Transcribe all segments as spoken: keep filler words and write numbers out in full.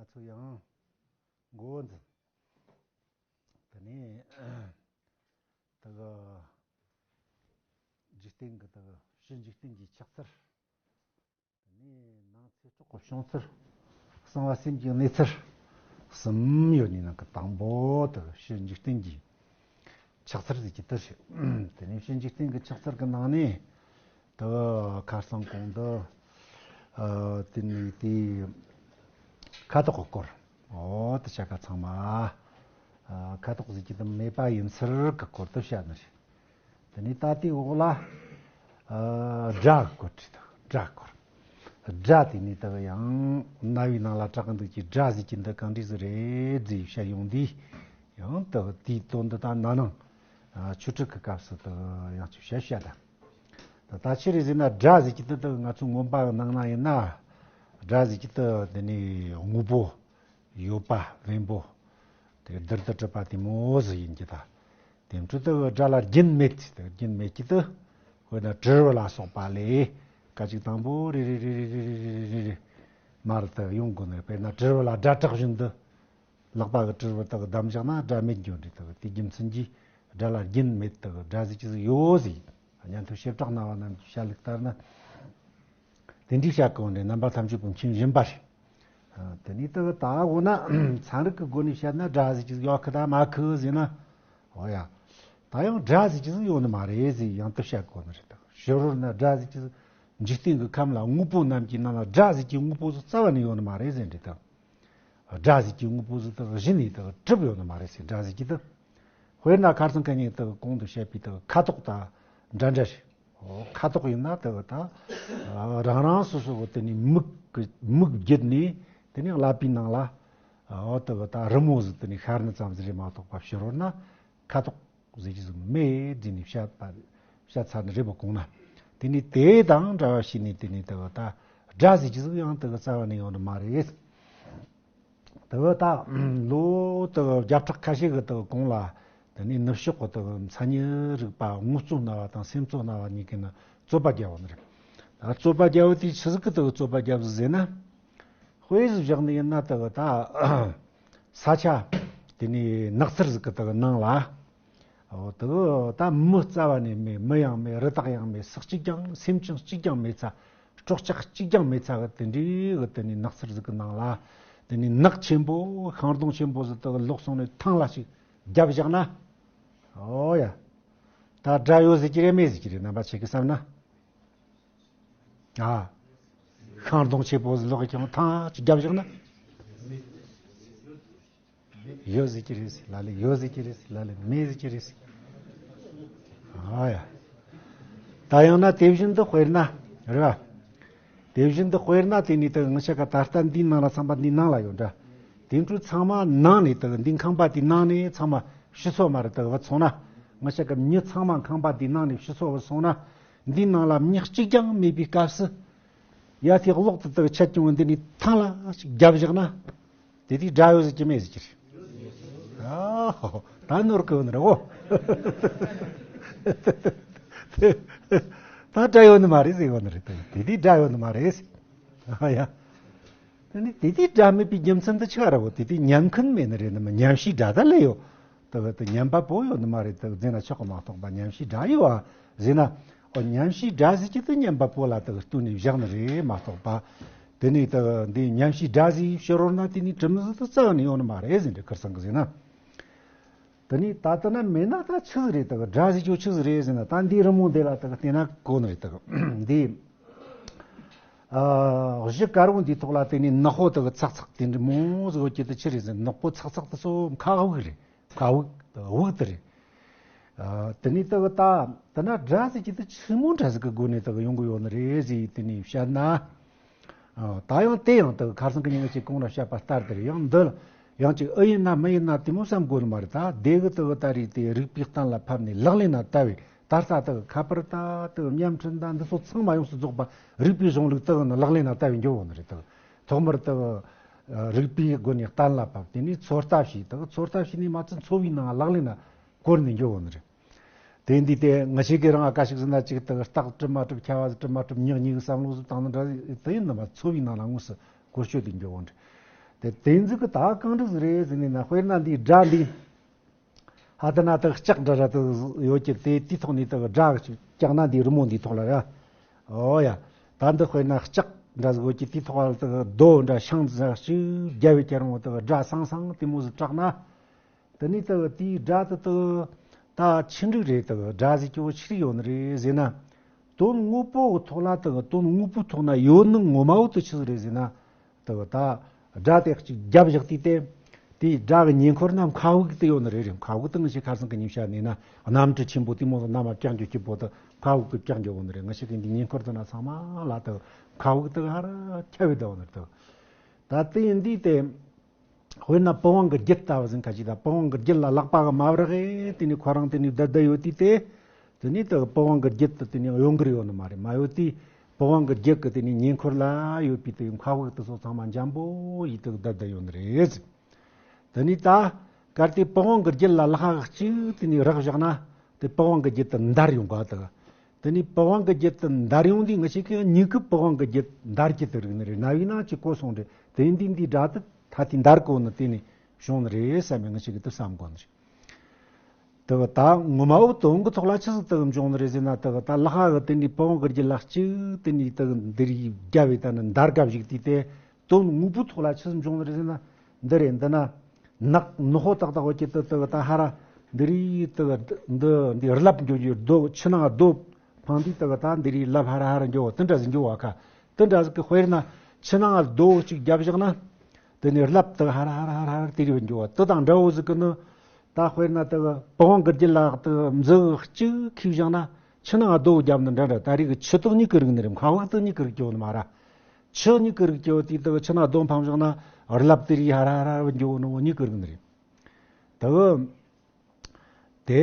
ཚོ་ཡང་མགོ་བོ་འཛིན། དེ་ནས་ད་གི་འཇིག་རྟེན་གྱི་ད་གི་ཕྱི་འཇིག་རྟེན་གྱི་ཆགས་ཚུལ། དེ་ནས་ནང་ཚེ་སྲོག་གི་བྱུང་ཚུལ། གསང་བ་སེམས་ཀྱི་གནས་ཚུལ། གསུམ་ཡོད་ནི་ནང་གི་དང་པོ་ད་གི་ཕྱི་འཇིག་རྟེན་གྱི་ཆགས་ཚུལ་ཟེར་གྱི་དེ་རེད། དེ་ནས་ཕྱི་འཇིག་རྟེན་གྱི་ཆགས་ཚུལ་གྱི་ནང་ནས་ད་གི་ཁ་སང་གོང་དུ་ཨ་དེ་ནས་དེ་ཁ་དོག་གི་སྐོར། འོ་དེ་བྱ་དགའ་ཚང་མ་ཨ་ཁ་དོག་ཟེར་གྱི་དེ་མེད་པ་ཡིན་ཚུལ་གྱི་སྐོར་དུ་བཤད་ནི་རེད། དེ་ནས་ད་ལྟའི་འོག་ལ་ཨ་སྒྲ་གི་སྐོར་བྲིས་འདུག་སྒྲ་སྐོར། སྒྲ་དེ་ནས་ད་གི་ཡང་རྣ་བའི་ནང་ལ་གྲགས་འདུག་གི་སྒྲ་ཟེར་གྱི་འདི་གང་འདྲ་ཟིག་རེད་ཟེར་བཤད་ཡོང་དུས། ཡང་ད་གི་དེའི་དོན་འདི་ད་ན་ནིང་ཨ་ཆོས་ཁྲིད་ཀྱི་སྐབས་སུ་ད་གི་ཡང་ཅིག་བཤད་བཤད་ད། ད་ད་ཆི་རེད་ཟེར་ན་སྒྲ་ཟེར་གྱི་དེ་ད་གི་ང་ཚོ་མངོན་པ་གི་ནང་ན་ཡིན་ན། སྒྲ་ཟེར་གྱི་དེ་དེ་ནས་དངོས་པོ། ཡོད་པ་བེམ་པོ། དེ་རྡུལ་དུ་གྲུབ་པ་དེ་མོ་ཟིག་ཡིན་གྱི་ད། དེ་འཕྲོ་དེ་སྒྲ་ལ་རྒྱུན་མེད་དེ་རྒྱུན་མེད་ཀྱི་དེ། དཔེར་ན་དྲིལ་བུ་ལ་སོགས་པ་ལས་སྐད་ཅིག་དང་པོ་རེ་རེ་རེ་རེ་མར་དེ་ཡོང་དགོས་ནས། དཔེར་ན་དྲིལ་བུ་ལ་སྒྲ་གྲགས་བཞིན་དུ་ལག་པ་གི་དྲིལ་བུ་དག་བསྡམས་བཞག་ན་སྒྲ་མེད་འགྱོ་འདྲ་དག་དེ་རྒྱུ་མཚན་གྱིས་སྒྲ་ལ་རྒྱུན་མེད་དག་སྒྲ་ཟེར་གྱི་ཟིག་ཡོད་ཟིག་སྙན་ཐོས་བྱེ་བྲག་སྨྲ་བ་རྣམས་ཀྱི་བཤད་ལུགས་ལྟར་ན། དེ་འདྲའི་བཤད་གོ་འདྲ་རྣམ་པ་ཐམས་ཅད་པོ་མཁྱེན་བཞིན་པ་རེད། ཨ། དེ་ནས་ད་ད་འོ་ན་ཚན་རིག་གི་སྒོ་ནས་བཤད་ན་སྒྲ་ཟེར་གྱི་ཟིག་ཡོད་ཁི་ད་མེད་ཁི་ཟེར་ན། འོ་ཡ། ད་ཡང་སྒྲ་ཟེར་གྱི་ཟིག་ཡོད་ནི་མ་རེད་ཟེར་ཡང་དུ་བཤད་གོ་ནི་རེད། ད་ཕྱི་རོལ་ན་སྒྲ་ཟེར་གྱི་ཟིག་འཇིག་རྟེན་གྱི་ཁམས་ལ་དངོས་པོ་རྣམས་ཀྱི་ནང་ལ་སྒྲ་ཟེར་གྱི་དངོས་པོ་ཟིག་རྩ་བ་ནས་ཡོད་ནི་མ་རེད་ཟེར་འདྲ་ད། སྒྲ་ཟེར་གྱི་དངོས་པོ་ཟིག་ད་གཞི་ནས་ད་གྲུབ་ཡོད་ནི་མ་རེད་ཟེར། སྒྲ་ཟེར་གྱི་ད། དཔེར་ན་ཁ་སང་ཁ་ཉིན་ད་གོང་དུ་བཤད་པའི་ད་ཁ་དོག་དང་འདྲ་འདྲ་རེད། ཨོ། ཁ་དོག་ཡིན་ན་དེ་གི་ད་རང་རང་སོ་སོ་གི་དེ་ནས་མིག་གི་མིག་བརྒྱུད་ནས་དེ་ནས་ཀླད་པའི་ནང་ལ་ཨོ་དེ་གི་ད་རི་མོ་ཟིག་དེ་ནས་ཤར་ནི་ཙམ་ཟིག་རེད་མ་གཏོགས་པ་ཕྱི་རོལ་ན་ཁ་དོག་ཟེར་གྱི་ཟིག་མེད་ཟེར་ནས་བཤད་པ་བཤད་ཚར་ནི་རེད་པ་གོང་ན། དེ་ནས་དེ་དང་འདྲ་བ་བྱས་ནས་དེ་ནས་དེ་གི་ད་སྒྲ་ཟེར་གྱི་ཟིག་ཡང་དེ་གི་རྩ་བ་ནས་ཡོང་ནི་མ་རེད། དེ་བ་ད་ལོ་དེ་བ་བརྒྱ་ཕྲག་ཁ་ཤས་ཀྱི་དེ་བ་གོང་ལ་དེ་ནས་ནུབ་ཕྱོགས་ཀྱི་དེ་བ་མཚན་ཉིད་རིག་པ་དངོས་གཙོ་སྨྲ་བ་དང་སེམས་གཙོ་སྨྲ་བ་གཉིས་ཀྱི་ནང་རྩོད་པ་རྒྱག་པ་ནི་རེད། ད་རྩོད་པ་རྒྱག་པ་དེ་ཆི་ཟིག་གི་དེ་བ་རྩོད་པ་རྒྱག་པ་ཟིག་ཟེར་ན། དཔེ་ཟིག་བཞག་ནི་ཡིན་ན་དེ་བ་ད་ས་ཆ་དེ་ནས་ནགས་ཚལ་ཟིག་གི་དེ་བ་ནང་ལ། འོ་དེ་གི་ད་མི་རྩ་བ་ནས་མེད། མི་ཡང་མེད། རི་དྭགས་ཡང་མེད། སུ་གཅིག་ཀྱང་། སེམས་ཅན་གཅིག་ཀྱང་མེད་ས། སྲོག་ཆགས་གཅིག་ཀྱང་མེད་ས་གི་དེ་འདྲའི་གི་དེ་ནས་ནགས་ཚལ་ཟིག་གི་ནང་ལ། དེ་ནས་ནགས་ཆེན་པོ་ཤིང་སྡོང་ཆེན་པོ་ཟིག་དེ་གི་ལོག་སོང་ནས་ཐང་ལ་ཞིག་བརྒྱབ་བཞག་ན། འོ་ཡ། ད་སྒྲ་ཡོད་ཟེར་གྱི་རེད་མེད་ཟེར་གྱི་རེད། རྣམ་པ་ཁྱེད་ཀྱིས་བསམ་ན། ཨ། ཤིང་སྡོང་ཆེན་པོ་ཟིག་ལོག་གི་ཀྱང་ཐང་ཅིག་བརྒྱབ་བཞག་ན། ཡོད་ཟེར་གྱི་རེད་ཟེར། ལ་ལས་ཡོད་ཟེར་གྱི་རེད་ཟེར། ལ་ལས་མེད་ཟེར་གྱི་རེད་ཟེར། ཨ་ཡ། ད་ཡང་ན་དེ་བཞིན་དུ་དཔེར་ན་རེད་བ། དེ་བཞིན་དུ་དཔེར་ན་དེ་ནས་ད་ང་ཅག་ག་ད་ལྟ་འདིའི་ནང་ལ་ཚང་མ་འདིའི་ནང་ལ་ཡོད་འདྲ། དེ་འཕྲོ་ཚང་མ་ནང་ནས་ད་འདི་ཁང་པ་དེའི་ནང་ནས་ཚང་མ་ཕྱི་སོ་མ་རེད། ད་བུད་སོང་ན། ང་ཅག་གི་མྱི་ཚང་མ་ཁང་པ་དེའི་ནང་ནས་ཕྱི་སོ་བུད་སོང་ན། འདིའི་ནང་ལ་མྱི་གཅིག་ཀྱང་མེད་པའི་སྐབས་སུ། ཡ་དེ་གློག་དེ་དག་ཆད་ཀྱང་འདི་ནས་ཐང་ལ་ཞིག་བརྒྱབ་བཞག་ན། དེ་དུས་སྒྲ་ཡོད་ཟེར་གྱི་མེད་ཟེར་གྱི་རེད། ཨ་ཧོ། ད་ནོར་གི་ཡོད་ནི་རེད་གོ། ད་སྒྲ་ཡོད་ནི་མ་རེད་ཟེར་གི་ཡོད་ནི་རེད། དེ་དུས་སྒྲ་ཡོད་ནི་མ་རེད། ཨ་ཡ། དེ་ནི་དེ་དུས་སྒྲ་མེད་པའི་རྒྱུ་མཚན་དེ་ཆི་ག་རེད་གོ། དེ་དུས་ཉན་མཁན་མེད་ནི་རེད། ནི་མ་ཉན་བྱའི་སྒྲ་ད་ལས་ཡོད། ད་གི་དེ་ཉན་པ་པོ་ཡོད་ནི་མ་རེད། ད་གི་ཟེར་ན་ཆོག་གི་མ་གཏོགས་པ། ཉན་བྱའི་སྒྲ་ཡོད་ཨ་ཟེར་ན། ཨོ། ཉན་བྱའི་སྒྲ་ཟེར་གྱི་དེ་ཉན་པ་པོ་ལ་ད་གི་བསྟུན་ནས་བཞག་ནི་རེད་མ་གཏོགས་པ། དེ་ནས་ད་གི་འདི་ཉན་བྱའི་སྒྲ་ཟེར་ཕྱི་རོལ་ན་དེ་ནས་གྲུབ་ནི་ཟིག་ད་རྩ་བ་ནས་ཡོད་ནི་མ་རེད་ཟེར་འདྲ། ཁར་སང་གི་ཟེར་ན། དེ་ནས་ད་ལྟ་ན་མེད་ན་ད་ཆི་ཟིག་རེད། ད་གི་སྒྲ་ཟེར་རྒྱུ་ཆི་ཟིག་རེད་ཟེར་ན། ད་འདི་རི་མོ་འདི་ལ་ད་གི་བལྟས་ན་གོ་ནི་རེད། ད་གི་འདི། ཨ། གཞི་དཀར་པོ་འདིའི་ཐོག་ལ་དེ་ནས་ནག་པོ་དེ་གི་ཚག་ཚག་དེ་འདྲ་མོ་ཟིག་ཡོད་ཀྱི་དེ་ཆི་རེད་ཟེར་ན། ནག་པོ་ཚག་ཚག་དེ་ཚོ་མཁའ་དབུགས་རེད། མཁའ་དབུགས་དབུགས་དེ་རེད། ཨ། དེ་ནས་དེ་གི་ད་དེ་ན་སྒྲ་ཟེར་གྱི་དེ་ཆི་མོ་འདྲ་ཟིག་གི་སྒོ་ནས་དེ་གི་ཡོང་གི་ཡོད་ནི་རེད་ཟེར་དེ་ནས་བཤད་ན། ཨ། ད་ཡང་དེ་ཡང་དེ་གི་ཁར་སང་གི་ཉིན་གཅིག་གོང་ལ་བཤད་པ་ལྟར་དེ་རེད། ཡང་འདི་ཡང་ཅིག་ཨེ་ཡིན་ན་མི་ཡིན་ན་དེ་མོ་བསམ་དགོས་ནི་མ་རེད། ད་དེ་གི་དེ་གི་ད་རེས་དེ་རིགས་པའི་གཏན་ལ་ཕབ་ནས་ལག་ལེན་ན་བསྟར་བའི། ད་ལྟ་དེ་གི་ཁ་པར་ད་དེ་གི་བརྙན་འཕྲིན་ད་འདི་ཚོ་ཚང་མ་ཡོངས་སུ་རྫོགས་པ་རིགས་པའི་གཞུང་ལུགས་དེ་གི་ནི་ལག་ལེན་ན་བསྟར་བའི་འགྱོ་བོ་ནི་རེད། དེ་གི་ཐོག་མར་དེ་གི་རིགས་པའི་སྒོ་ནས་གཏན་ལ་ཕབ། དེ་ནས་ཚོད་ལྟ་བྱས། དེ་གི་ཚོད་ལྟ་བྱས་ནས་མ་ཚད་འཚོ་བའི་ནང་ལག་ལེན་ན་བཀོལ་ནས་འགྱོ་བོ་ནི་རེད། དེ་འདི་དེ་ང་ཞིག་གི་རང་ཨ་ཀ་ཞིག་ཟིན་ན་ཅིག་དེ་གི་རྟགས་གྲུབ་མ་གྲུབ། ཁྱད་པར་གྲུབ་མ་གྲུབ། ཉག་ཉིག་བསམ་བློ་ཟིག་བཏང་ན་འདྲ་དེ་ཡིན་ནི་མ། འཚོ་བའི་ནང་ལ་དངོས་སུ་བཀོལ་སྤྱོད་དེ་འགྱོ་བོ་ནི་རེད། དེ་དེ་ཟིག་གི་ད་གང་འགྲིག་རེད་ཟེར་ནས་ན། དཔེར་ན་འདི་སྒྲ་འདི་ཧ་ད་ན་ད་ལྕགས་འདྲ་ར་ད་ཡོད་ཀྱི། དེ་དེའི་ཐོག་ནས་ད་སྒྲ་ཅིག་བཀྱག་ན་འདི་རི་མོ་འདི་ཐོག་ལ་ར། ཨོ་ཡ། ད་འདི་དཔེར་ན་ལྕགས་འདྲ་ཟིག་ཡོད་ཀྱི། དེའི་ཐོག་ལ་ད་རྡོ་འདྲ་ཤིང་འདྲ་ཅིག་རྒྱབ་བས་ཁྱེར་འོང་། ད་སྒྲ་སང་སང་དེ་མོ་ཟིག་གྲགས་ན། དེ་ནས་ད་དེའི་སྒྲ་དེ་ད་ད་ཆི་འགྲིག་རེད། ད་སྒྲ་ཟིག་གི་བོ་ཆི་རིག་ཡོད་ནི་རེད་ཟེར་ན། དོན་དངོས་པོ་གི་ཐོག་ལ་ད་དོན་དངོས་པོའི་ཐོག་ན་ཡོད་ནི་ངོ་མ་བོ་དེ་ཆི་ཟིག་རེད་ཟེར་ན། ད་ད་སྒྲ་དེ་གཅིག་རྒྱབ་བཞག་དུས་དེ། དེའི་སྒྲ་གི་ཉེ་འཁོར་ན་མཁའ་དབུགས་དེ་ཡོད་ནི་རེད། རེད། མཁའ་དབུགས་དེ་ང་ཞིག་ཁ་སང་གི་ཉིན་ཞག་ནས་ན་གནམ་གྲུ་ཆེན་པོ་དེ་མོ་ཟིག་གནམ་མ་བཀྱག་འགྱོ་སྐྱིད་པོ་དེ་མཁའ་དབུགས་གི་བཀྱག་འགྱོ་གོ་ནི་རེད། ང་ཞིག་གི་འདི་ཉེ་འཁོར་དེ་ན་ཚང་མ་ལ་ད་མཁའ་དབུགས་དེ་ཧ་ར་ཁྱབ་བས་ད་ཡོད་ནི་རེད། ད་དེ་ཡིན་དུས་དེ། དཔེར་ན་པི་ཝང་གི་རྒྱུད་ལྟ་བུ་ཟིག་ཁ་ཅིག་ད་པི་ཝང་གི་རྒྱུད་ལ་ལག་པ་གི་མ་བར་གི་དེ་ནས་ཁོ་རང་དེ་ནས་བསྡད་བསྡད་ཡོད་དུས་དེ། དེ་ནས་ད་པི་ཝང་གི་རྒྱུད་དེ་དེ་ནས་གཡོ་འགུལ་ཡོད་ནི་མ་རེད། མ་ཡོད་དུས་པི་ཝང་གི་རྒྱུད་གི་དེ་ནས་ཉེ་འཁོར་ལ་ཡོད་པའི་དེ་མཁའ་དབུགས་དེ་ཚོ་ཚང་མ་འཇམ་པོ་ཡིས་དེ་བསྡད་བསྡད་ཡོད་ནི་རེད། དེ་ནས་ད་གལ་ཏེ་པི་ཝང་གི་རྒྱུད་ལ་ལག་པ་གཅིག་དེ་ནས་རེག་བཞག་ན། དེ་པི་ཝང་གི་རྒྱུད་དེ་འདར་ཡོང་ག་ད། དེ་ནས་པི་ཝང་གི་རྒྱུད་དེ་འདར་ཡོང་དུས་ང་ཞིག་གིས་མྱུ་གུ་པི་ཝང་གི་རྒྱུད་འདར་གྱི་དེ་རིག་ནི་རེད། རྣ་བའི་ནང་ཅིག་གོ་སོང་རེད། དེ་འདི་འདི་སྒྲ་དེ་ད་དེ་འདར་གོ་ནི་དེ་ནས་བྱུང་ནི་རེད་བསམ་པའི་ང་ཞིག་གིས་དེ་བསམ་གོ་ནི་རེད། དེ་གི་ད་ངོ་མ་བོ་དོན་གི་ཐོག་ལ་ཆི་ཟིག་དེ་གི་འབྱུང་ནི་རེད་ཟེར་ན། དེ་གི་ད་ལག་པ་གི་དེ་འདི་པི་ཝང་གི་རྒྱུད་ལ་གཅིག་དེ་འདི་དེ་གི་འདི་རིགས་རྒྱབ་བས་ད་ནི་འདར་ག་བཞག་དུས་དེ། དོན་དངོས་པོའི་ཐོག་ལ་ཆི་ཟིག་འབྱུང་ནི་རེད་ཟེར་ན། འདི་རེད། འདི་ན་ནག་ནག་པོ་ཏག་ཏག་ཡོད་ཀྱི་དེ་དེ་གི་ད་ཧ་ར་འདི་རིགས་དེ་གི་འདི་འདི་རླབས་འགྱོ་རྒྱུ། རྡོ་ཆུ་ནང་རྡོ་འཕངས་དུས་དེ་གི་ད་འདི་རིགས་རླབས་ཧ་ར་ཧ་ར་འགྱོ་བ་དེ་འདྲ་ཟིག་འགྱོ་བ་ཁ། དེ་འདྲ་ཟིག་གི་དཔེར་ན་ཆུ་ནང་རྡོ་གཅིག་རྒྱབ་བཞག་ན། དེ་ནས་རླབས་དེ་ཧ་ར་ཧ་ར་ཧ་ར་ཧ་ར་དེ་རིགས་འགྱོ་བ་དེ་དང་འདྲ་བོ་ཟིག་གི་ནི། ད་དཔེར་ན་དེ་གི་པི་ཝང་གི་རྒྱུད་ལ་དེ་མཛུབ་གཅིག་ཁུར་བཞག་ན། ཆུ་ནང་རྡོ་རྒྱབ་ནི་འདྲ་འདྲ། ད་རེས་གི་ཆུ་དེ་མྱུ་གུ་རིག་ནི་རེད། མཁའ་དབུགས་དེ་མྱུ་གུ་རིག་རྒྱུ་ནི་མ་རེད། ཆུ་མྱུ་གུ་རིག་རྒྱུ་དེ་དེ་གི་ཆུ་ནང་རྡོ་འཕངས་བཞག་ན་རླབས་དེ་རིགས་ཧ་ར་ཧ་ར་འགྱོ་ནི་མྱུ་གུ་རིག་ནི་རེད། དེ་གི་དེ་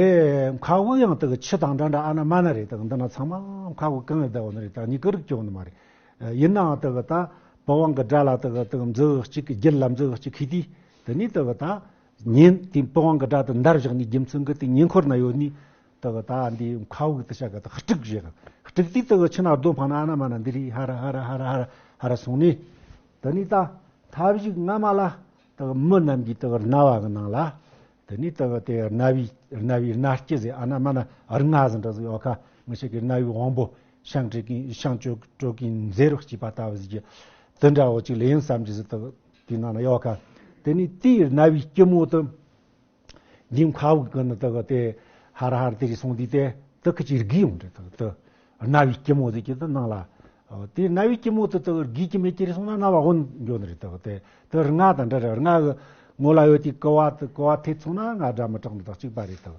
མཁའ་དབུགས་ཡང་དེ་གི་ཆུ་དང་འདྲ་འདྲ་ཨ་ན་མ་ན་རེད། དེ་གི་འདི་ན་ཚང་མ་མཁའ་དབུགས་གང་ཡང་བསྡད་ཡོད་ནི་རེད། ད་མྱུ་གུ་རིག་རྒྱུ་ནི་མ་རེད། ཡིན་ནའང་དེ་གི་ད་པི་ཝང་གི་སྒྲ་ལ་དེ་གི་དེ་གི་མཛུབ་གཅིག་གི་རྒྱུད་ལ་མཛུབ་གཅིག་ཁུར་དུས། དེ་ནས་དེ་གི་ད་ཉན་དེ་པི་ཝང་གི་སྒྲ་དེ་འདར་བཞག་ནི་རྒྱུ་མཚན་གི་དེ་ཉེ་འཁོར་ན་ཡོད་ནི། དེ་གི་ད་འདི་མཁའ་དབུགས་དེ་ཤ་གི་དེ་དཀྲུག་བྱས། དཀྲུག་དུས་དེ་གི་ཆུ་ནང་རྡོ་འཕངས་ན་ཨ་ན་མ་ན་འདི་རིགས་ཧ་ར་ཧ་ར་ཧ་ར་ཧ་ར་ཧ་ར་སོང་ནས། དེ་ནས་ད་ཐབས་ཤིག་སྔ་མ་ལ་དེ་གི་མི་རྣམས་ཀྱི་དེ་གི་རྣ་བ་གི་ནང་ལ། དེ་ནས་དེ་གི་དེ་རྣ་བའི་རྣ་བའི་རྣ་སྐྱི་ཟེར་ཨ་ན་མ་ན་རྔ་ཟེར་འདྲ་ཟིག་ཡོད་ཁ། ང་ཞིག་གི་རྣ་བའི་དབང་པོ་བྱང་སྤྲོད་ཀྱི་བྱང་སྤྲོད་སྤྲོད་ཀྱི་མཛེ་རུ་སྐྱེས་པ་ལྟ་བུ་ཟིག་གི་དེ་འདྲ་བོ་ཅིག་ལེན་བསམ་གྱི་ཟིག་དེ་གི་དེའི་ནང་ན་ཡོད་ཁ། དེ་ནས་དེའི་རྣ་བའི་སྐྱི་མོ་དེ། འདི་མཁའ་དབུགས་ཀྱི་ནི་དེ་གི་དེ་ཧ་ར་ཧ་ར་དེ་རིགས་སོང་དུས་དེ་དེ་ཁི་ཅིག་རྒས་ཡོང་རེད། དེ་གི་དེ་རྣ་བའི་སྐྱི་མོ་ཟེར་གྱི་དེ་ནང་ལ། ཨོ་དེ་རྣ་བའི་སྐྱི་མོ་དེ་དེ་གི་རྒས་ཀྱི་མེད་ཀྱི་རེད་སོང་ན་རྣ་བ་འོན་འགྱོ་ནི་རེད། དེ་གི་དེ་དེ་རྔ་དང་འདྲ་རེད། རྔ་གི་ངོ་ལ་ཡོད་དེ་ཀི་བ་དེ་ཀི་བ་ཐེབས་སོང་ན་རྔ་སྒྲ་མི་གྲགས་ནི་དང་གཅིག་པ་རེད། དེ་གི་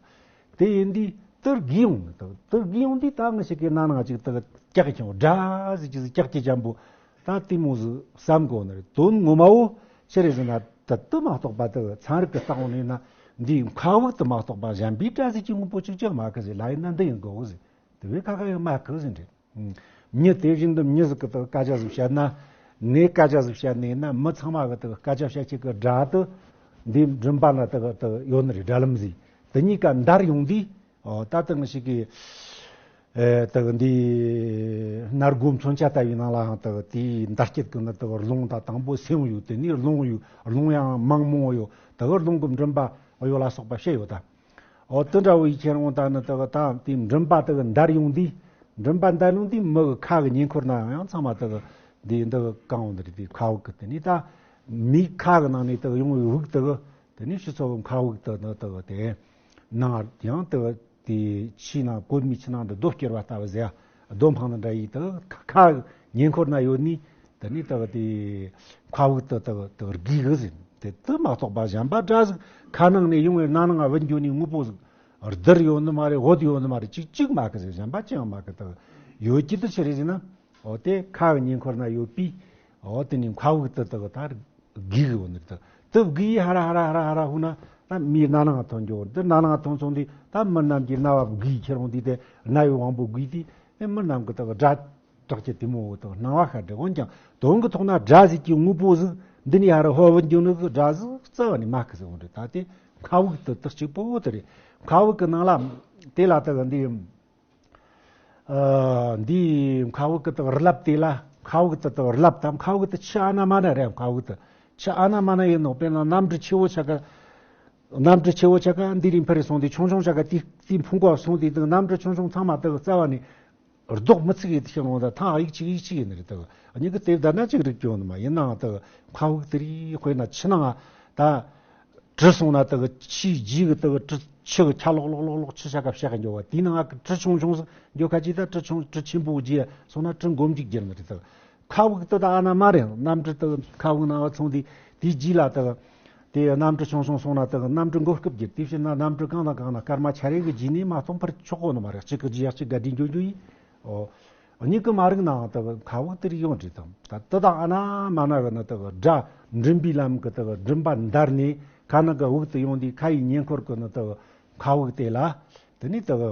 དེ་ཡིན་དུས་དེ་རྒས་ཡོང་ནི། དེ་གི་དེ་རྒས་ཡོང་དུས་ད་ང་ཞིག་གི་རྣ་ནང་ཅིག་དེ་གི་ཀྱག་ཀྱང་སྒྲ་ཟེར་གྱི་ཟིག་ཀྱག་ཀྱི་འཇམ་པོ། ད་དེ་མོ་ཟིག་བསམ་དགོས་ནི་རེད། དོན་ངོ་མ་བོ་ཆི་རེད་ཟེར་ན། ད་དེ་མ་གཏོགས་པ་དེ་ཚན་རིག་གི་ལྟ་བ་ནས་ན་འདིའི་མཁའ་དབུགས་དེ་མ་གཏོགས་པ་གཞན་པའི་སྒྲ་ཟིག་གི་དངོས་པོ་གཅིག་ཀྱང་མེད་གི་ཟེར་ལབ་ཡིན་ན་འདི་ཡིན་དགོས་གི་ཟེར། དེ་བས་ཁ་ཁ་ཡང་མེད་གི་ཟེར་རེད། མྱི་དེ་བཞིན་དུ་མྱི་ཟིག་གི་དེ་སྐད་ཆ་ཟིག་བཤད་ན། ངས་སྐད་ཆ་ཟིག་བཤད་ནས་ན་མི་ཚང་མ་གི་དེ་སྐད་ཆ་བཤད་ཀྱི་གི་སྒྲ་དེ་འདི་མགྲིན་པ་ན་དེ་དེ་ཡོད་ནི་རེད། སྒྲ་ལམ་ཟིག་དེ་གཉིས་ཀ་འདར་ཡོང་དུས། ཨོ་ད་ལྟ་ང་ཞིག་གིས་ཨེ་ད་གི་འདི་སྣ་སྒོ་མཚོན་ཆ་ལྟ་བུའི་ནང་ལའང་ད་གི་དེའི་འདར་སྐྱེད་ཀྱི་ནི་ད་གི་རླུང་དང་དང་པོ་སེམས་ཡོད། དེ་ནས་རླུང་ཡོད། རླུང་ཡང་མང་མང་ཡོད། ད་གི་རླུང་གི་མགྲིན་པ་གཡོ་ལ་སོགས་པ་བཤད་ཡོད་ད། ཨོ་དེ་འདྲ་བོ་ཡི་ཁྱེར་འོང་ད་ནི་ད་གི་ད་དེའི་མགྲིན་པ་ད་གི་འདར་ཡོང་དུས། མགྲིན་པ་འདར་ཡོང་དུས་མི་གི་ཁ་གི་ཉེ་འཁོར་ན་ཡང་ཚང་མ་ད་གི་འདི་འདི་གི་གང་འོང་ནི་རེད། དེ་མཁའ་དབུགས་ཀྱི་དེ་ནས་ད་མིའི་ཁ་གི་ནང་ནས་ད་གི་ཡོང་བའི་དབུགས་ད་གི་དེ་ནས་སྤྱི་ཚོགས་ཀྱི་མཁའ་དབུགས་དེ་ནི་དེ་གི་དེ་ནང་ཡང་དེ་གི་དེ་ཕྱིའི་ནང་གོར་མོའི་ཕྱི་ནང་དུ་རྡོ་བསྐྱུར་བ་ལྟ་བུ་ཟེར། རྡོ་འཕངས་ནི་འདྲ་ཡིས་དེ་གི་ཁ་གི་ཉེ་འཁོར་ན་ཡོད་ནི་དེ་ནི་དེ་གི་དེ་མཁའ་དབུགས་དེ་དེ་གི་དེ་གི་རྒས་གི་ཟེར། དེ་དེ་མ་གཏོགས་པ་གཞན་པ་སྒྲ་ཟིག་ཁ་ནང་ནས་ཡོང་བའི་སྣ་ནང་ང་བུད་འགྱོ་ནི་དངོས་པོ་ཟིག་རྡུལ་ཡོད་ནི་མ་རེད། འོད་ཡོད་ནི་མ་རེད། གཅིག་གཅིག་མེད་གི་ཟེར། གཞན་པ་ཅི་ཡང་མེད་གི། དེ་གི་ཡོད་ཀྱི་དེ་ཆི་རེད་ཟེར་ན། འོ་དེ་ཁ་གི་ཉེ་འཁོར་ན་ཡོད་པའི། འོ་དེ་ནི་མཁའ་དབུགས་དེ་དེ་གི་ད་རྒས་གི་ཡོད་ནི་རེད། དེ་རྒས་ཧ་ར་ཧ་ར་ཧ་ར་ཧ་ར་ཧུ་ན་ད་མིའི་སྣ་ནང་ཐོན་འགྱོ། དེ་སྣ་ནང་ཐོན་སོང་དུས་ད་མི་རྣམས་ཀྱི་རྣ་བ་རྒས་ཁྱེར་འོང་དུས་དེ་རྣ་བའི་དབང་པོ་རྒས་དུས་དེ་མི་རྣམས་ཀྱི་དེ་གི་སྒྲ་གྲགས་ཀྱི་དེ་མོ་དེ་གི་སྣང་བ་ཤར་འདྲ། འོན་ཀྱང་དོན་གྱི་ཐོག་ན་སྒྲ་ཟིག་གི་དངོས་པོ་ཟིག་འདི་ནས་ཧ་ར་ཧོ་བུད་འགྱོ་ནི་གི་སྒྲ་ཟིག་རྩ་བ་ནས་མེད་གི་ཟེར་འོང་རེད། ད་དེ་མཁའ་དབུགས་དེ་དེ་གཅིག་པོ་དེ་རེད། མཁའ་དབུགས་ཀྱི་ནང་ལ་དེ་ལ་དེ་གི་འདི། ཨ་འདིའི་མཁའ་དབུགས་ཀྱི་དེ་གི་རླབས་དེ་ལ། མཁའ་དབུགས་དེ་དེ་གི་རླབས་དང་མཁའ་དབུགས་དེ་ཆུ་ཨ་ན་མ་ན་རེད། མཁའ་དབུགས་དེ་ ཆ་ཨ་ན་མ་ན་ཡིན་ནོ། དཔེར་ན་གནམ་གྲུ་ཆེ་བོ་ཆ་ག་གནམ་གྲུ་ཆེ་བོ་ཆ་ག་འདི་རིང་འཕུར་རེ་སོང་དེ་ཆུང་ཆུང་ཆ་ག་དེ་དེ་འཕུར་འགོ་སོང་དེ་དང་གནམ་གྲུ་ཆུང་ཆུང་ཚང་མ་དག་རྩ་བ་ནས་རྡོག་མི་ཚིག་ཡིན་ཤེས་རུང་ད་ཐང་ཡིག་གཅིག་ཡིག་གཅིག་ཡིན་ནི་རེད། དག་གཉིས་ཀྱི་དེ་བསྡད་ན་གཅིག་རིག་གྱོང་ནི་མ་ཡིན་ནའང་དག་མཁའ་དབུགས་དེ་རིགས་དཔེར་ན་ཆུ་ནང་ད་གྲུ་སོང་ན་དག་ཆུའི་རྗེས་གི་དག་གྲུ་ཆུ་གི་ཆ་ལོག་ལོག་ལོག་ལོག་ཆུ་ཆ་ག་བཤད་གི་འགྱོ་བ་དེའི་ནང་གི་གྲུ་ཆུང་ཆུང་སུ་འགྱོ་ཁ་ཅིག་ད་གྲུ་ཆུང་གྲུ་ཆེན་པོ་རྗེས་སོང་ན་གྲུ་འགོམ་གཅིག་རྒྱུ་ནི་རེད། དག་མཁའ་དབུགས་དེ་ད་ཨ་ན་མ་རེད། གནམ་གྲུ་དག་མཁའ་དབུགས་ནང་བ་ཚོང་དེ་དེའི་རྗེས་ལ་དག་དེ་གནམ་གྲུ་ཆུང་ཆུང་སོང་ན་དག་གནམ་གྲུ་འགོ་སྐབས་རྒྱུ་དེ་བྱས་ན་གནམ་གྲུ་གང་དང་གང་ན་སྐར་མ་ཆ་རེ་གི་རྗེས་ནས་མ་གཏོང་ཕར་ཆོག་གོ་ནི་མ་རེད། གཅིག་གི་རྗེས་གཅིག་ག་འདྲི་འགྱོ་འགྱོ་ཡིན། ཨོ། གཉིས་ཀྱི་མ་རིག་ནའང་དག་མཁའ་དབུགས་དེ་རིགས་ཡོང་འདྲི་དང་ད་དེ་དག་ཨ་ན་མ་ན་གི་ནི་དག་སྒྲ་མགྲིན་པའི་ལམ་གི་དག་མགྲིན་པ་འདར་ནས་ཁ་ནང་གི་དབུགས་དེ་ཡོང་དུས་ཁ་ཡི་ཉེ་འཁོར་གི་ནི་དག་མཁའ་དབུགས་དེ་ལ་དེ་ནས་དག་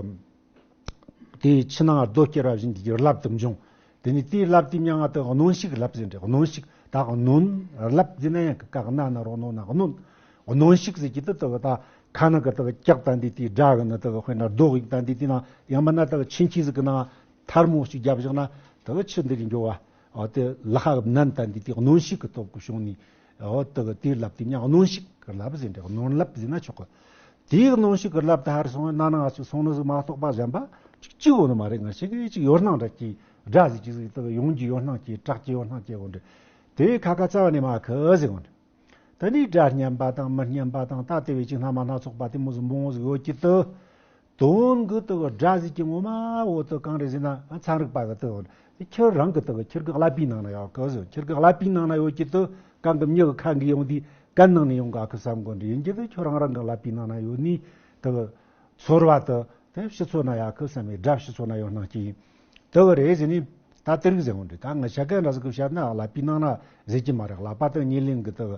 དེའི་ཕྱི་ནང་རྡོ་སྐྱེར་བ་བཞིན་གྱི་རླབས་དུ་འབྱུང་། དེ་ནས་དེའི་རླབས་དེ་མྱང་ང་དག་གནོན་ཤུགས་རླབས་ཟེར་འདྲ། གནོན་ཤུགས་ད་གནོན་རླབས་ཟེར་ན་ཡང་གི་ཀ་གནའ་ན་རོ་གནོན་ན་གནོན། གནོན་ཤུགས་ཟེར་གྱི་དེ་དག་ད་ཁ་ནང་གི་དག་ཀྱག་ད་འདི་དེའི་སྒྲ་གི་ནི་དག་དཔེར་ན་རྡོ་གི་ད་འདི་དེ་ན་ཡང་མིན་ན་དག་ཆིན་ཆི་ཟིག་གི་ནང་ཐལ་མོ་ཞིག་བརྒྱབ་བཞག་ན་དག་ཆུ་འདི་རིགས་འགྱོ་བ། ཨོ་དེ་ལ་ཁ་གི་ནན་ད་འདི་དེ་གནོན་ཤུགས་གི་སྟོབས་ཀྱི་བྱུང་ནས། འོ་དེ་གི་དེའི་རླབས་དེ་མྱང་གནོན་ཤུགས་ཀྱི་རླབས་ཟེར་འདྲ། གནོན་རླབས་ཟེར་ན་ཆོག་གི། དེའི་གནོན་ཤུགས་ཀྱི་རླབས་དེ་ཧར་སོང་བའི་ནང་ན་ང་ཚོ་སོང་ནི་ཟིག་མ་གཏོགས་པ་གཞན་པ་གཅིག་གཅིག་འོ་ནི་མ་རེད། ང་ཞིག་གིས་གཅིག་ཡོད་སྣང་འདྲ་གྱི་སྒྲ་ཟིག་གཅིག་ཟིག་དེ་གི་ཡོང་རྒྱུ་ཡོད་སྣང་གྱི་གྲགས་ཀྱི་ཡོད་སྣང་གྱི་འོ་འདྲ། དེ་ཁ་ཁ་རྩ་བ་ནས་མ་ཁི་ཟིག་འོ་འདྲ། དེ་ནས་སྒྲ་སྙན་པ་དང་མི་སྙན་པ་དང་ད་དེ་བས་ཅིག་སྣ་མ་སྣ་ཚོགས་པ་དེ་མོ་ཟིག་མང་བོ་ཟིག་ཡོད་ཀྱི་དུ། དོན་གྱི་དེ་གི་སྒྲ་ཟིག་གི་ངོ་མ་འོ་དེ་གང་རེད་ཟེར་ན་ཚན་རིག་པ་གི་དེ་གི་ཁྱེད་རང་གི་དེ་གི་ཁྱེད་ཀྱི་ཀླད་པའི་ནང་ན་ཡོད་གི་ཟེར། ཁྱེད་ཀྱི་ཀླད་པའི་ནང་ན་ཡོད་ཀྱི་དེ་གང་གི་མྱི་གི་ཁ་འགི་ཡོང་དུས་གན་ནང་ནས་ཡོང་ག་གི་བསམ་གོ་འདྲ་ཡིན་གྱི་དེ་ཁྱོད་རང་རང་གི་ཀླད་པའི་ནང་ན་ཡོད་ནི་དེ་གི་ཚོར་བ་དེ་དེ་ཕྱི་ཚོ་ན་ཡོད་གི་བསམ་མེད་སྒྲ་ཕྱི་ཚོ་ན་ཡོད་སྣང་གི་ཡིན། དེ་གི་རེད་ཟེར་ནི། ད་དེ་རིགས་ཟེར་འོང་འདྲ། ད་ང་ཤ་ཀ་འདྲ་ཟིག་གི་བཤད་ན་ཀླད་པའི་ནང་ན་ཟེར་གྱི་མ་རེད། ཀླད་པ་དང་ཉེར་ལེན་གྱི་དེ་གི་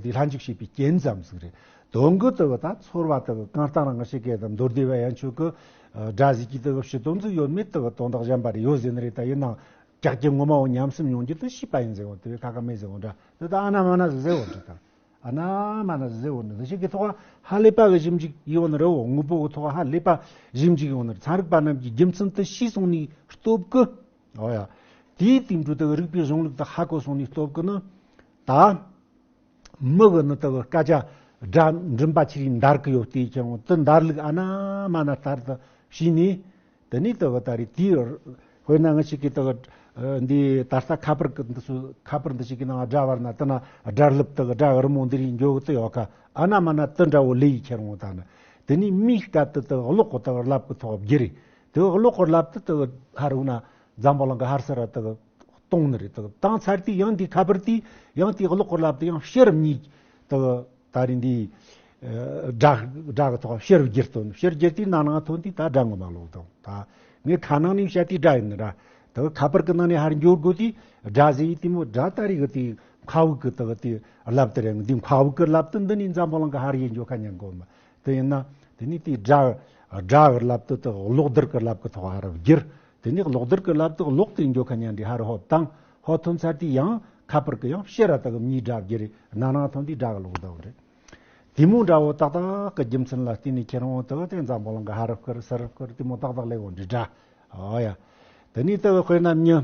འདི་ལྷན་ཅིག་བྱེད་པའི་རྐྱེན་ཙམ་ཟིག་རེད། དོན་གྱི་དེ་གི་ད་ཚོར་བ་དེ་གི་གང་ལྟར་ང་ཤ་ཀའི་དང་མདོ་སྡེ་བ་ཡན་ཆོད་གི་སྒྲ་ཟིག་གི་དེ་གི་ཕྱི་དོན་ཟིག་ཡོད་མེད་དེ་གི་དོན་དག་གཞན་པ་རེད། ཡོད་ཟེར་ནི་རེད། ད་ཡིན་ནའང་ཀྱག་ཀྱི་ངོ་མ་བོ་ཉམས་སུ་མྱོང་རྒྱུ་དེ་ཤེས་པ་ཡིན་ཟེར་འོང་། དེ་བས་ཁ་ཁ་མེད་ཟེར་འོང་འདྲ། དེ་ད་ཨ་ན་མ་ན་ཟིག་ཟེར་འོང་འདྲ། ད་ཨ་ན་མ་ན་ཟིག་ཟེར་འོང་འདྲ། འདི་ཞིག་གི་ཐོག་ཧ་ལས་པ་གི་ཞིབ་འཇུག་ཡོད་ནི་རེད། འོ་དངོས་པོ་གི་ཐོག་ཧ་ལས་པ་ཞིབ་འཇུག་ཡོད་ནི་རེད། ཚན་རིག་པ་རྣམས་ཀྱིས་རྒྱུ་མཚན་དེ་ཤེས་སོང་ནི་སྟོབས་ཀི། འོ་ཡ། དེའི་སྟེང་དུ་དེ་རིག་པའི་གཞུང་ལུགས་དེ་ཧ་གོ་སོང་ནི་སྟོབས་ཀི་ནི། ད་མི་གི་ནི་དེ་གི་སྐད་ཆ་སྒྲ་མགྲིན་པ་ཆེ་རིགས་འདར་གི་ཡོད་དེ་ཀྱང་དེ་འདར་ལུགས་ཨ་ན་མ་ན་ལྟར་དུ་ཤེས་ནས། དེ་ནས་དེ་གི་ད་རེས་དེའི་དཔེར་ན་ང་ཞིག་གིས་དེ་གི་འདི་ད་ལྟ་ཁ་པར་གི་འདི་ཚོ་ཁ་པར་འདི་ཞིག་གི་ནང་སྒྲ་བར་ན་དེ་ན་སྒྲ་རླབས་དེ་གི་སྒྲ་རི་མོ་འདི་རིགས་འགྱོ་གི་དེ་ཡོད་ཀ་ཨ་ན་མ་ན་དེ་འདྲ་བོ་ལས་ཡི་ཁྱེར་འོང་ད་ནི། དེ་ནས་མིའི་སྐད་དེ་དེ་གི་གློག་གི་དེ་གི་རླབས་གི་ཐོག་བསྒྱུར་རེ། དེ་གི་གློག་གི་རླབས་དེ་དེ་གི་ཧར་འོང་ན་འཛམ་བུ་གླིང་གི་ཧར་སར་དེ་གི་གཏོང་ནི་རེད། དེ་གི་བཏང་ཚར་དུས་ཡང་དེའི་ཁ་པར་དེས་ཡང་དེའི་གློག་གི་རླབས་དེ་ཡང་ཕྱིར་མིའི་དེ་གི་ད་རིང་འདི་སྒྲ་སྒྲ་གི་ཐོག་ཕྱིར་བསྒྱུར་དོན། ཕྱིར་བསྒྱུར་དུས་ནང་ནང་ཐོན་དུས་ད་སྒྲ་ངོ་མ་ལོག་དང་། ད་ངས་ཁ་ནང་ནས་བཤད་དུས་སྒྲ་ཡིན་ནི་ར། ད་ཁ་པར་གི་ནང་ནས་ཧར་འགྱོ་དགོས་དུས་སྒྲ་ཟེར་ཡི་དེ་མོ་སྒྲ་ད་རེས་གི་དེ་མཁའ་དབུགས་གི་ད་གི་དེ་རླབས་དེ་རེད། འདི་མཁའ་དབུགས་གི་རླབས་དེ་འདི་ནས་འཛམ་བུ་གླིང་གི་ཧར་ཡེ་འགྱོ་ཁ་ཉན་དགོས་མ་དེ་ཡིན་ན། དེ་ནས་དེའི་སྒྲ་སྒྲ་གི་རླབས་དེ་ད་གློག་རྡུལ་གི་རླབས་གི་ཐོག་ཧར་བསྒྱུར། དེ་ནས་གློག་རྡུལ་གྱི་རླབས་དེ་གློག་དེ་འགྱོ་ཁ་ཉན་དེ་ཧར་ཧོབ་དང་། ཧོབ་ཐོན་ཚར་དུས་ཡང་ཁ་པར་གྱི་ཡང་ཕྱིར་ར་ད་གི་མིའི་སྒྲ་བསྒྱུར་རེ་ནང་ནང་ཐོན་དུས་སྒྲ་གི་ལོག་ཟླ་བོ་རེད། དེ་མོ་འདྲ་བོ་ཏག་ཏག་གི་རྒྱུ་མཚན་ལ་བརྟེན་ནས་ཁྱེད་རང་ད་གི་དེ་འཛམ་བུ་གླིང་གི་ཧར་བསྐུར་ཚུར་བསྐུར་དེ་མོ་ཏག་ཏག་ལས་འོང་འདྲི་སྒྲ། ཨོ་ཡ། དེ་ནས་ད་གི་དཔེར་ན་མྱི།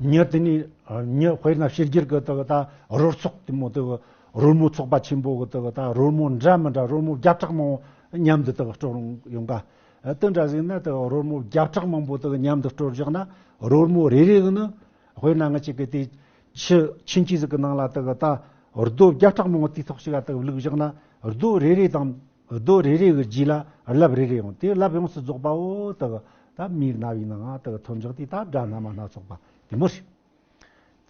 མྱི་དེ་ནས་མྱི་དཔེར་ན་ཕྱི་རྒྱལ་གི་ད་གི་ད་རོལ་ཚོགས་དེ་མོ་ད་གི་རོལ་མོ་ཚོགས་པ་ཆེན་པོ་གི་ད་གི་ད་རོལ་མོ་འདྲ་མི་འདྲ་རོལ་མོ་བརྒྱ་ཕྲག་མང་པོ་མཉམ་དུ་ད་གི་དཀྲོལ་ཡོང་ག་ཨ་དེ་འདྲ་ཟིག་ན་དེ་གི་རོལ་མོ་བརྒྱ་ཕྲག་མང་པོ་དེ་གི་མཉམ་དུ་དཀྲོལ་བཞག་ན་རོལ་མོ་རེ་རེ་གི་ནི་དཔེར་ན་ང་ཅིག་གི་དེ་ཆུ་ཆུན་ཆི་ཟིག་གི་ནང་ལ་དེ་གི་ད་རྡོ་བརྒྱ་ཕྲག་མང་པོ་དེའི་ཐོག་ཞིག་ལ་དེ་གི་བླུགས་བཞག་ན་རྡོ་རེ་རེ་དང་རྡོ་རེ་རེ་གི་རྗེས་ལ་རླབས་རེ་རེ་ཡོང་དེ་རླབས་ཡོངས་སུ་རྫོགས་པའོ་དེ་གི་ད་མིའི་རྣ་བའི་ནང་ང་དེ་གི་ཐོན་བཞག་དེ་ད་སྒྲ་སྣ་མ་སྣ་ཚོགས་པ་དེ་མོ་རེད།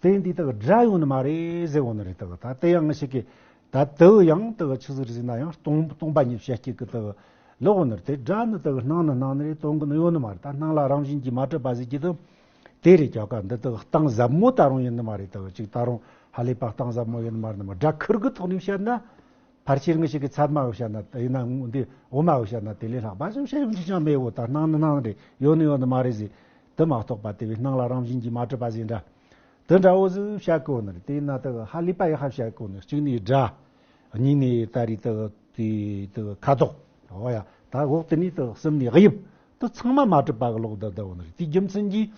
དེ་འདི་དག་སྒྲ་ཡོང་ནི་མ་རེད་ཟེར་འོང་ནི་རེད། དག་ད་དེ་ཡང་ངི་ཞིག་གིས་ད་དེ་ཡང་དག་ཆི་ཟིག་རེད་ཟེར་ན་ཡང་སྟོང་སྟོང་པ་ཉིད་བཤད་སྐྱེ་གི་དག་ལོག་འོང་ནི་རེད། དེ་སྒྲ་ནི་དག་སྣང་ནི་སྣང་ནི་རེད། དོན་གི་ནི་ཡོད་ནི་མ་རེད། ད་སྣང་ལ་རང་བཞིན་གྱིས་མ་གྲུབ་པ་ཟེར་གྱི་དུ་དེ་རེད། ཀྱག་ཀ་འདི་དག་གཏིང་ཟབ་མོ་ད་རུང་ཡིན་ནི་མ་རེད། དག་ཅིག་ད་རུང་ཧ་ལས་པ་གཏིང་ཟབ་མོ་ཡིན་ནི་མ་རེད། ནི་མ་སྒྲ་ཁུར་གི་ཐོག་ནས་བཤད་ན། ཕལ་ཆེར་ངི་ཞིག་གི་ཚད་མ་བཤད་ན་དེ་ཡིན་ན་འདི་འོ་མ་བཤད་ན་དེ་ལས་ལྷག་པ་ཞིག་བཤད་ཡོང་ཅི་ཅང་མེད་འོ། ད་སྣང་ནི་སྣང་རེད། ཡོད་ནི་ཡོད་ནི་མ་རེད་ཟེར་དེ་མ་གཏོགས་པ་དེ་བས་སྣང་ལ་རང་བཞིན་གྱིས་མ་གྲུབ་པ་ཟེར་འདྲ། དེ་འདྲ་བོ་ཟིག་བཤད་གོ་ནི་རེད། དེ་ཡིན་ན་དེ་ཧ་ལས་པ་ཡག་ཧ་བཤད་གོ་ནི། གཅིག་ནི་སྒྲ། གཉིས་ནི་ད་རེས་དེ་དེ་དེ་ཁ་དོག་འོ་ཡ། ད་འོག་དེ་ནི་དེ་གསུམ་ནི་དབྱིབས། དེ་ཚང་མ་མ་གྲུབ་པ་གི་ལོག་ད་ད་འོ་ནི་རེད། དེའི་རྒྱུ་མཚན་གྱིས་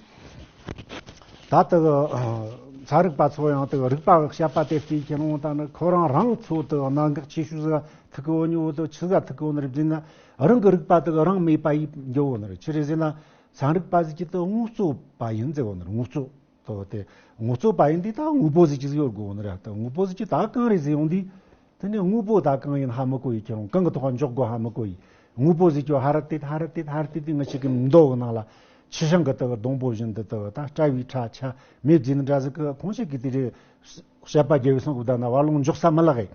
ད་དེ་ ཚན་རིག་པ་ཚོ་ཡང་དེ་རིག་པ་བཤད་པ་དེ་བལྟས་ཁྱེར་འོང་ད་ནི་ཁོ་རང་རང་ཚོ་དེ་གནད་འགག་ཆེ་ཤོས་ཟིག་ཐུག་གི་ཡོད་ནི་འོ་དེ་ཆི་ཟིག་ཐུག་གི་ཡོད་ནི་རེད་ཟེར་ན། རང་གི་རིག་པ་དེ་རང་མེད་པ་ཡིས་འགྱོ་ཡོད་ནི་རེད། ཆི་རེད་ཟེར་ན། ཚན་རིག་པ་ཟིག་གི་དེ་དངོས་གཙོ་པ་ཡིན་ཟེར་ཡོད་ནི་རེད། དངོས་གཙོ། དེ་དེ་དངོས་གཙོ་པ་ཡིན་དུས་ད་དངོས་པོ་ཟིག་གི་ཟིག་ཡོད་དགོས་ནི་རེད། ད་དངོས་པོ་ཟིག་གི་ད་གང་རེད་ཟེར་ཡོང་དུས། དེ་ནས་དངོས་པོ་ད་གང་ཡིན་ཧ་མི་གོ་ཡི། ཁྱེད་རང་གང་གི་ཐོག་འཇོག་དགོས་ཧ་མི་གོ་ཡི། དངོས་པོ་ཟིག་གི་ཧ་ར་ཏེ་ཧ་ར་ཏེ་ཧ་ར་ཏེ་དེ་ང་ཞིག་གི་མདོ་གི་ནང་ལ་ཆུ་ཤིང་གི་དེ་གི་སྡོང་པོ་བཞིན་དུ་དེ་གི་ད་སྤྲ་བའི་ཁྲ་ཆ་མེད་ཟེར་ནི་འདྲ་ཟིག་གི་ཁོང་ཞིག་གིས་དེ་རེད། བཤད་པ་རྒྱལ་བའི་གསུང་གི་བདག་ན་བར་ལོང་འཇོག་ས་མི་ལག་གི།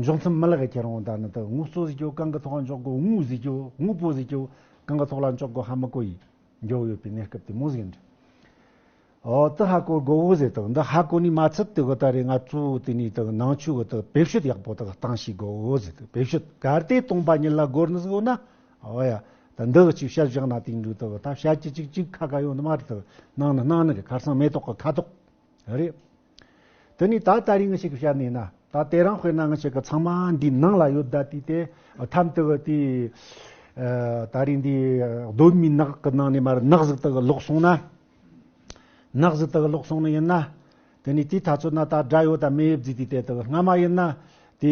འཇོག་མཚམས་མི་ལག་གི། ཁྱེད་རང་ད་ནི་དེ་དངོས་གཙོ་ཟིག་གི་གང་གི་ཐོག་འཇོག་དགོས། དངོས་ཟིག་གི་དངོས་པོ་ཟིག་གི་གང་གི་ཐོག་ལ་འཇོག་དགོས་ཧ་མི་གོ་ཡི། འགྱོ་ཡོད་པའི་གནས་སྐབས་དེ་མོ་ཟིག་ཡིན་འདྲ། ཨོ་དེ་ཧ་གོ་དགོས་འོ་ཟེར་དང་། འདི་ཧ་གོ་ནི་མ་ཚད་དེ་གི་ད་རེས་ང་ཚོ་དེ་ནས་དེ་གི་ནང་ཆོས་གི་དེ་གི་བེད་སྤྱོད་ཡག་པོ་དེ་གི་བཏང་ཤེས་དགོས་འོ་ཟེར། དེ་བེད་སྤྱོད་གལ་ཏེ་སྟོང་པ་ཉིད་ལ་དགོས་ནི་ཟིག་ཡོད་ན། ཨོ་ཡ། ད་འདི་གི་ཅིག་བཤད་བཞག་ན་དེ་འདྲ་དེ་གི་ད་བཤད་ཀྱི་ཅིག་ཅིག་ཁ་ཁ་ཡོད་ནི་མ་རེད། དེ་གི་ནང་ནི་ནང་ནི་རེད། ཁ་སང་མེ་ཏོག་གི་ཁ་དོག་རེད། དེ་ནས་ད་ད་རིང་ང་ཞིག་བཤད་ནས་ན། ད་དེ་རིང་དཔེར་ན་ང་ཞིག་གི་ཚང་མ་འདི་ནང་ལ་ཡོད་ད་དུས་དེ་ཐམ་དེ་གི་དེ་ད་རིང་འདི་གདོད་མའི་ནགས་གི་ནང་ནས་མར་ནགས་ཟིག་དེ་གི་ལོག་སོང་ན། ནགས་ཟིག་དེ་གི་ལོག་སོང་ནི་ཡིན་ན། དེ་ནས་དེའི་ཐ་ཚོད་ན་ད་དགྲ་ཡོད་ད་མེད་ཟེར་དུས་དེ་དེ་གི་སྔ་མ་ཡིན་ན། དེ་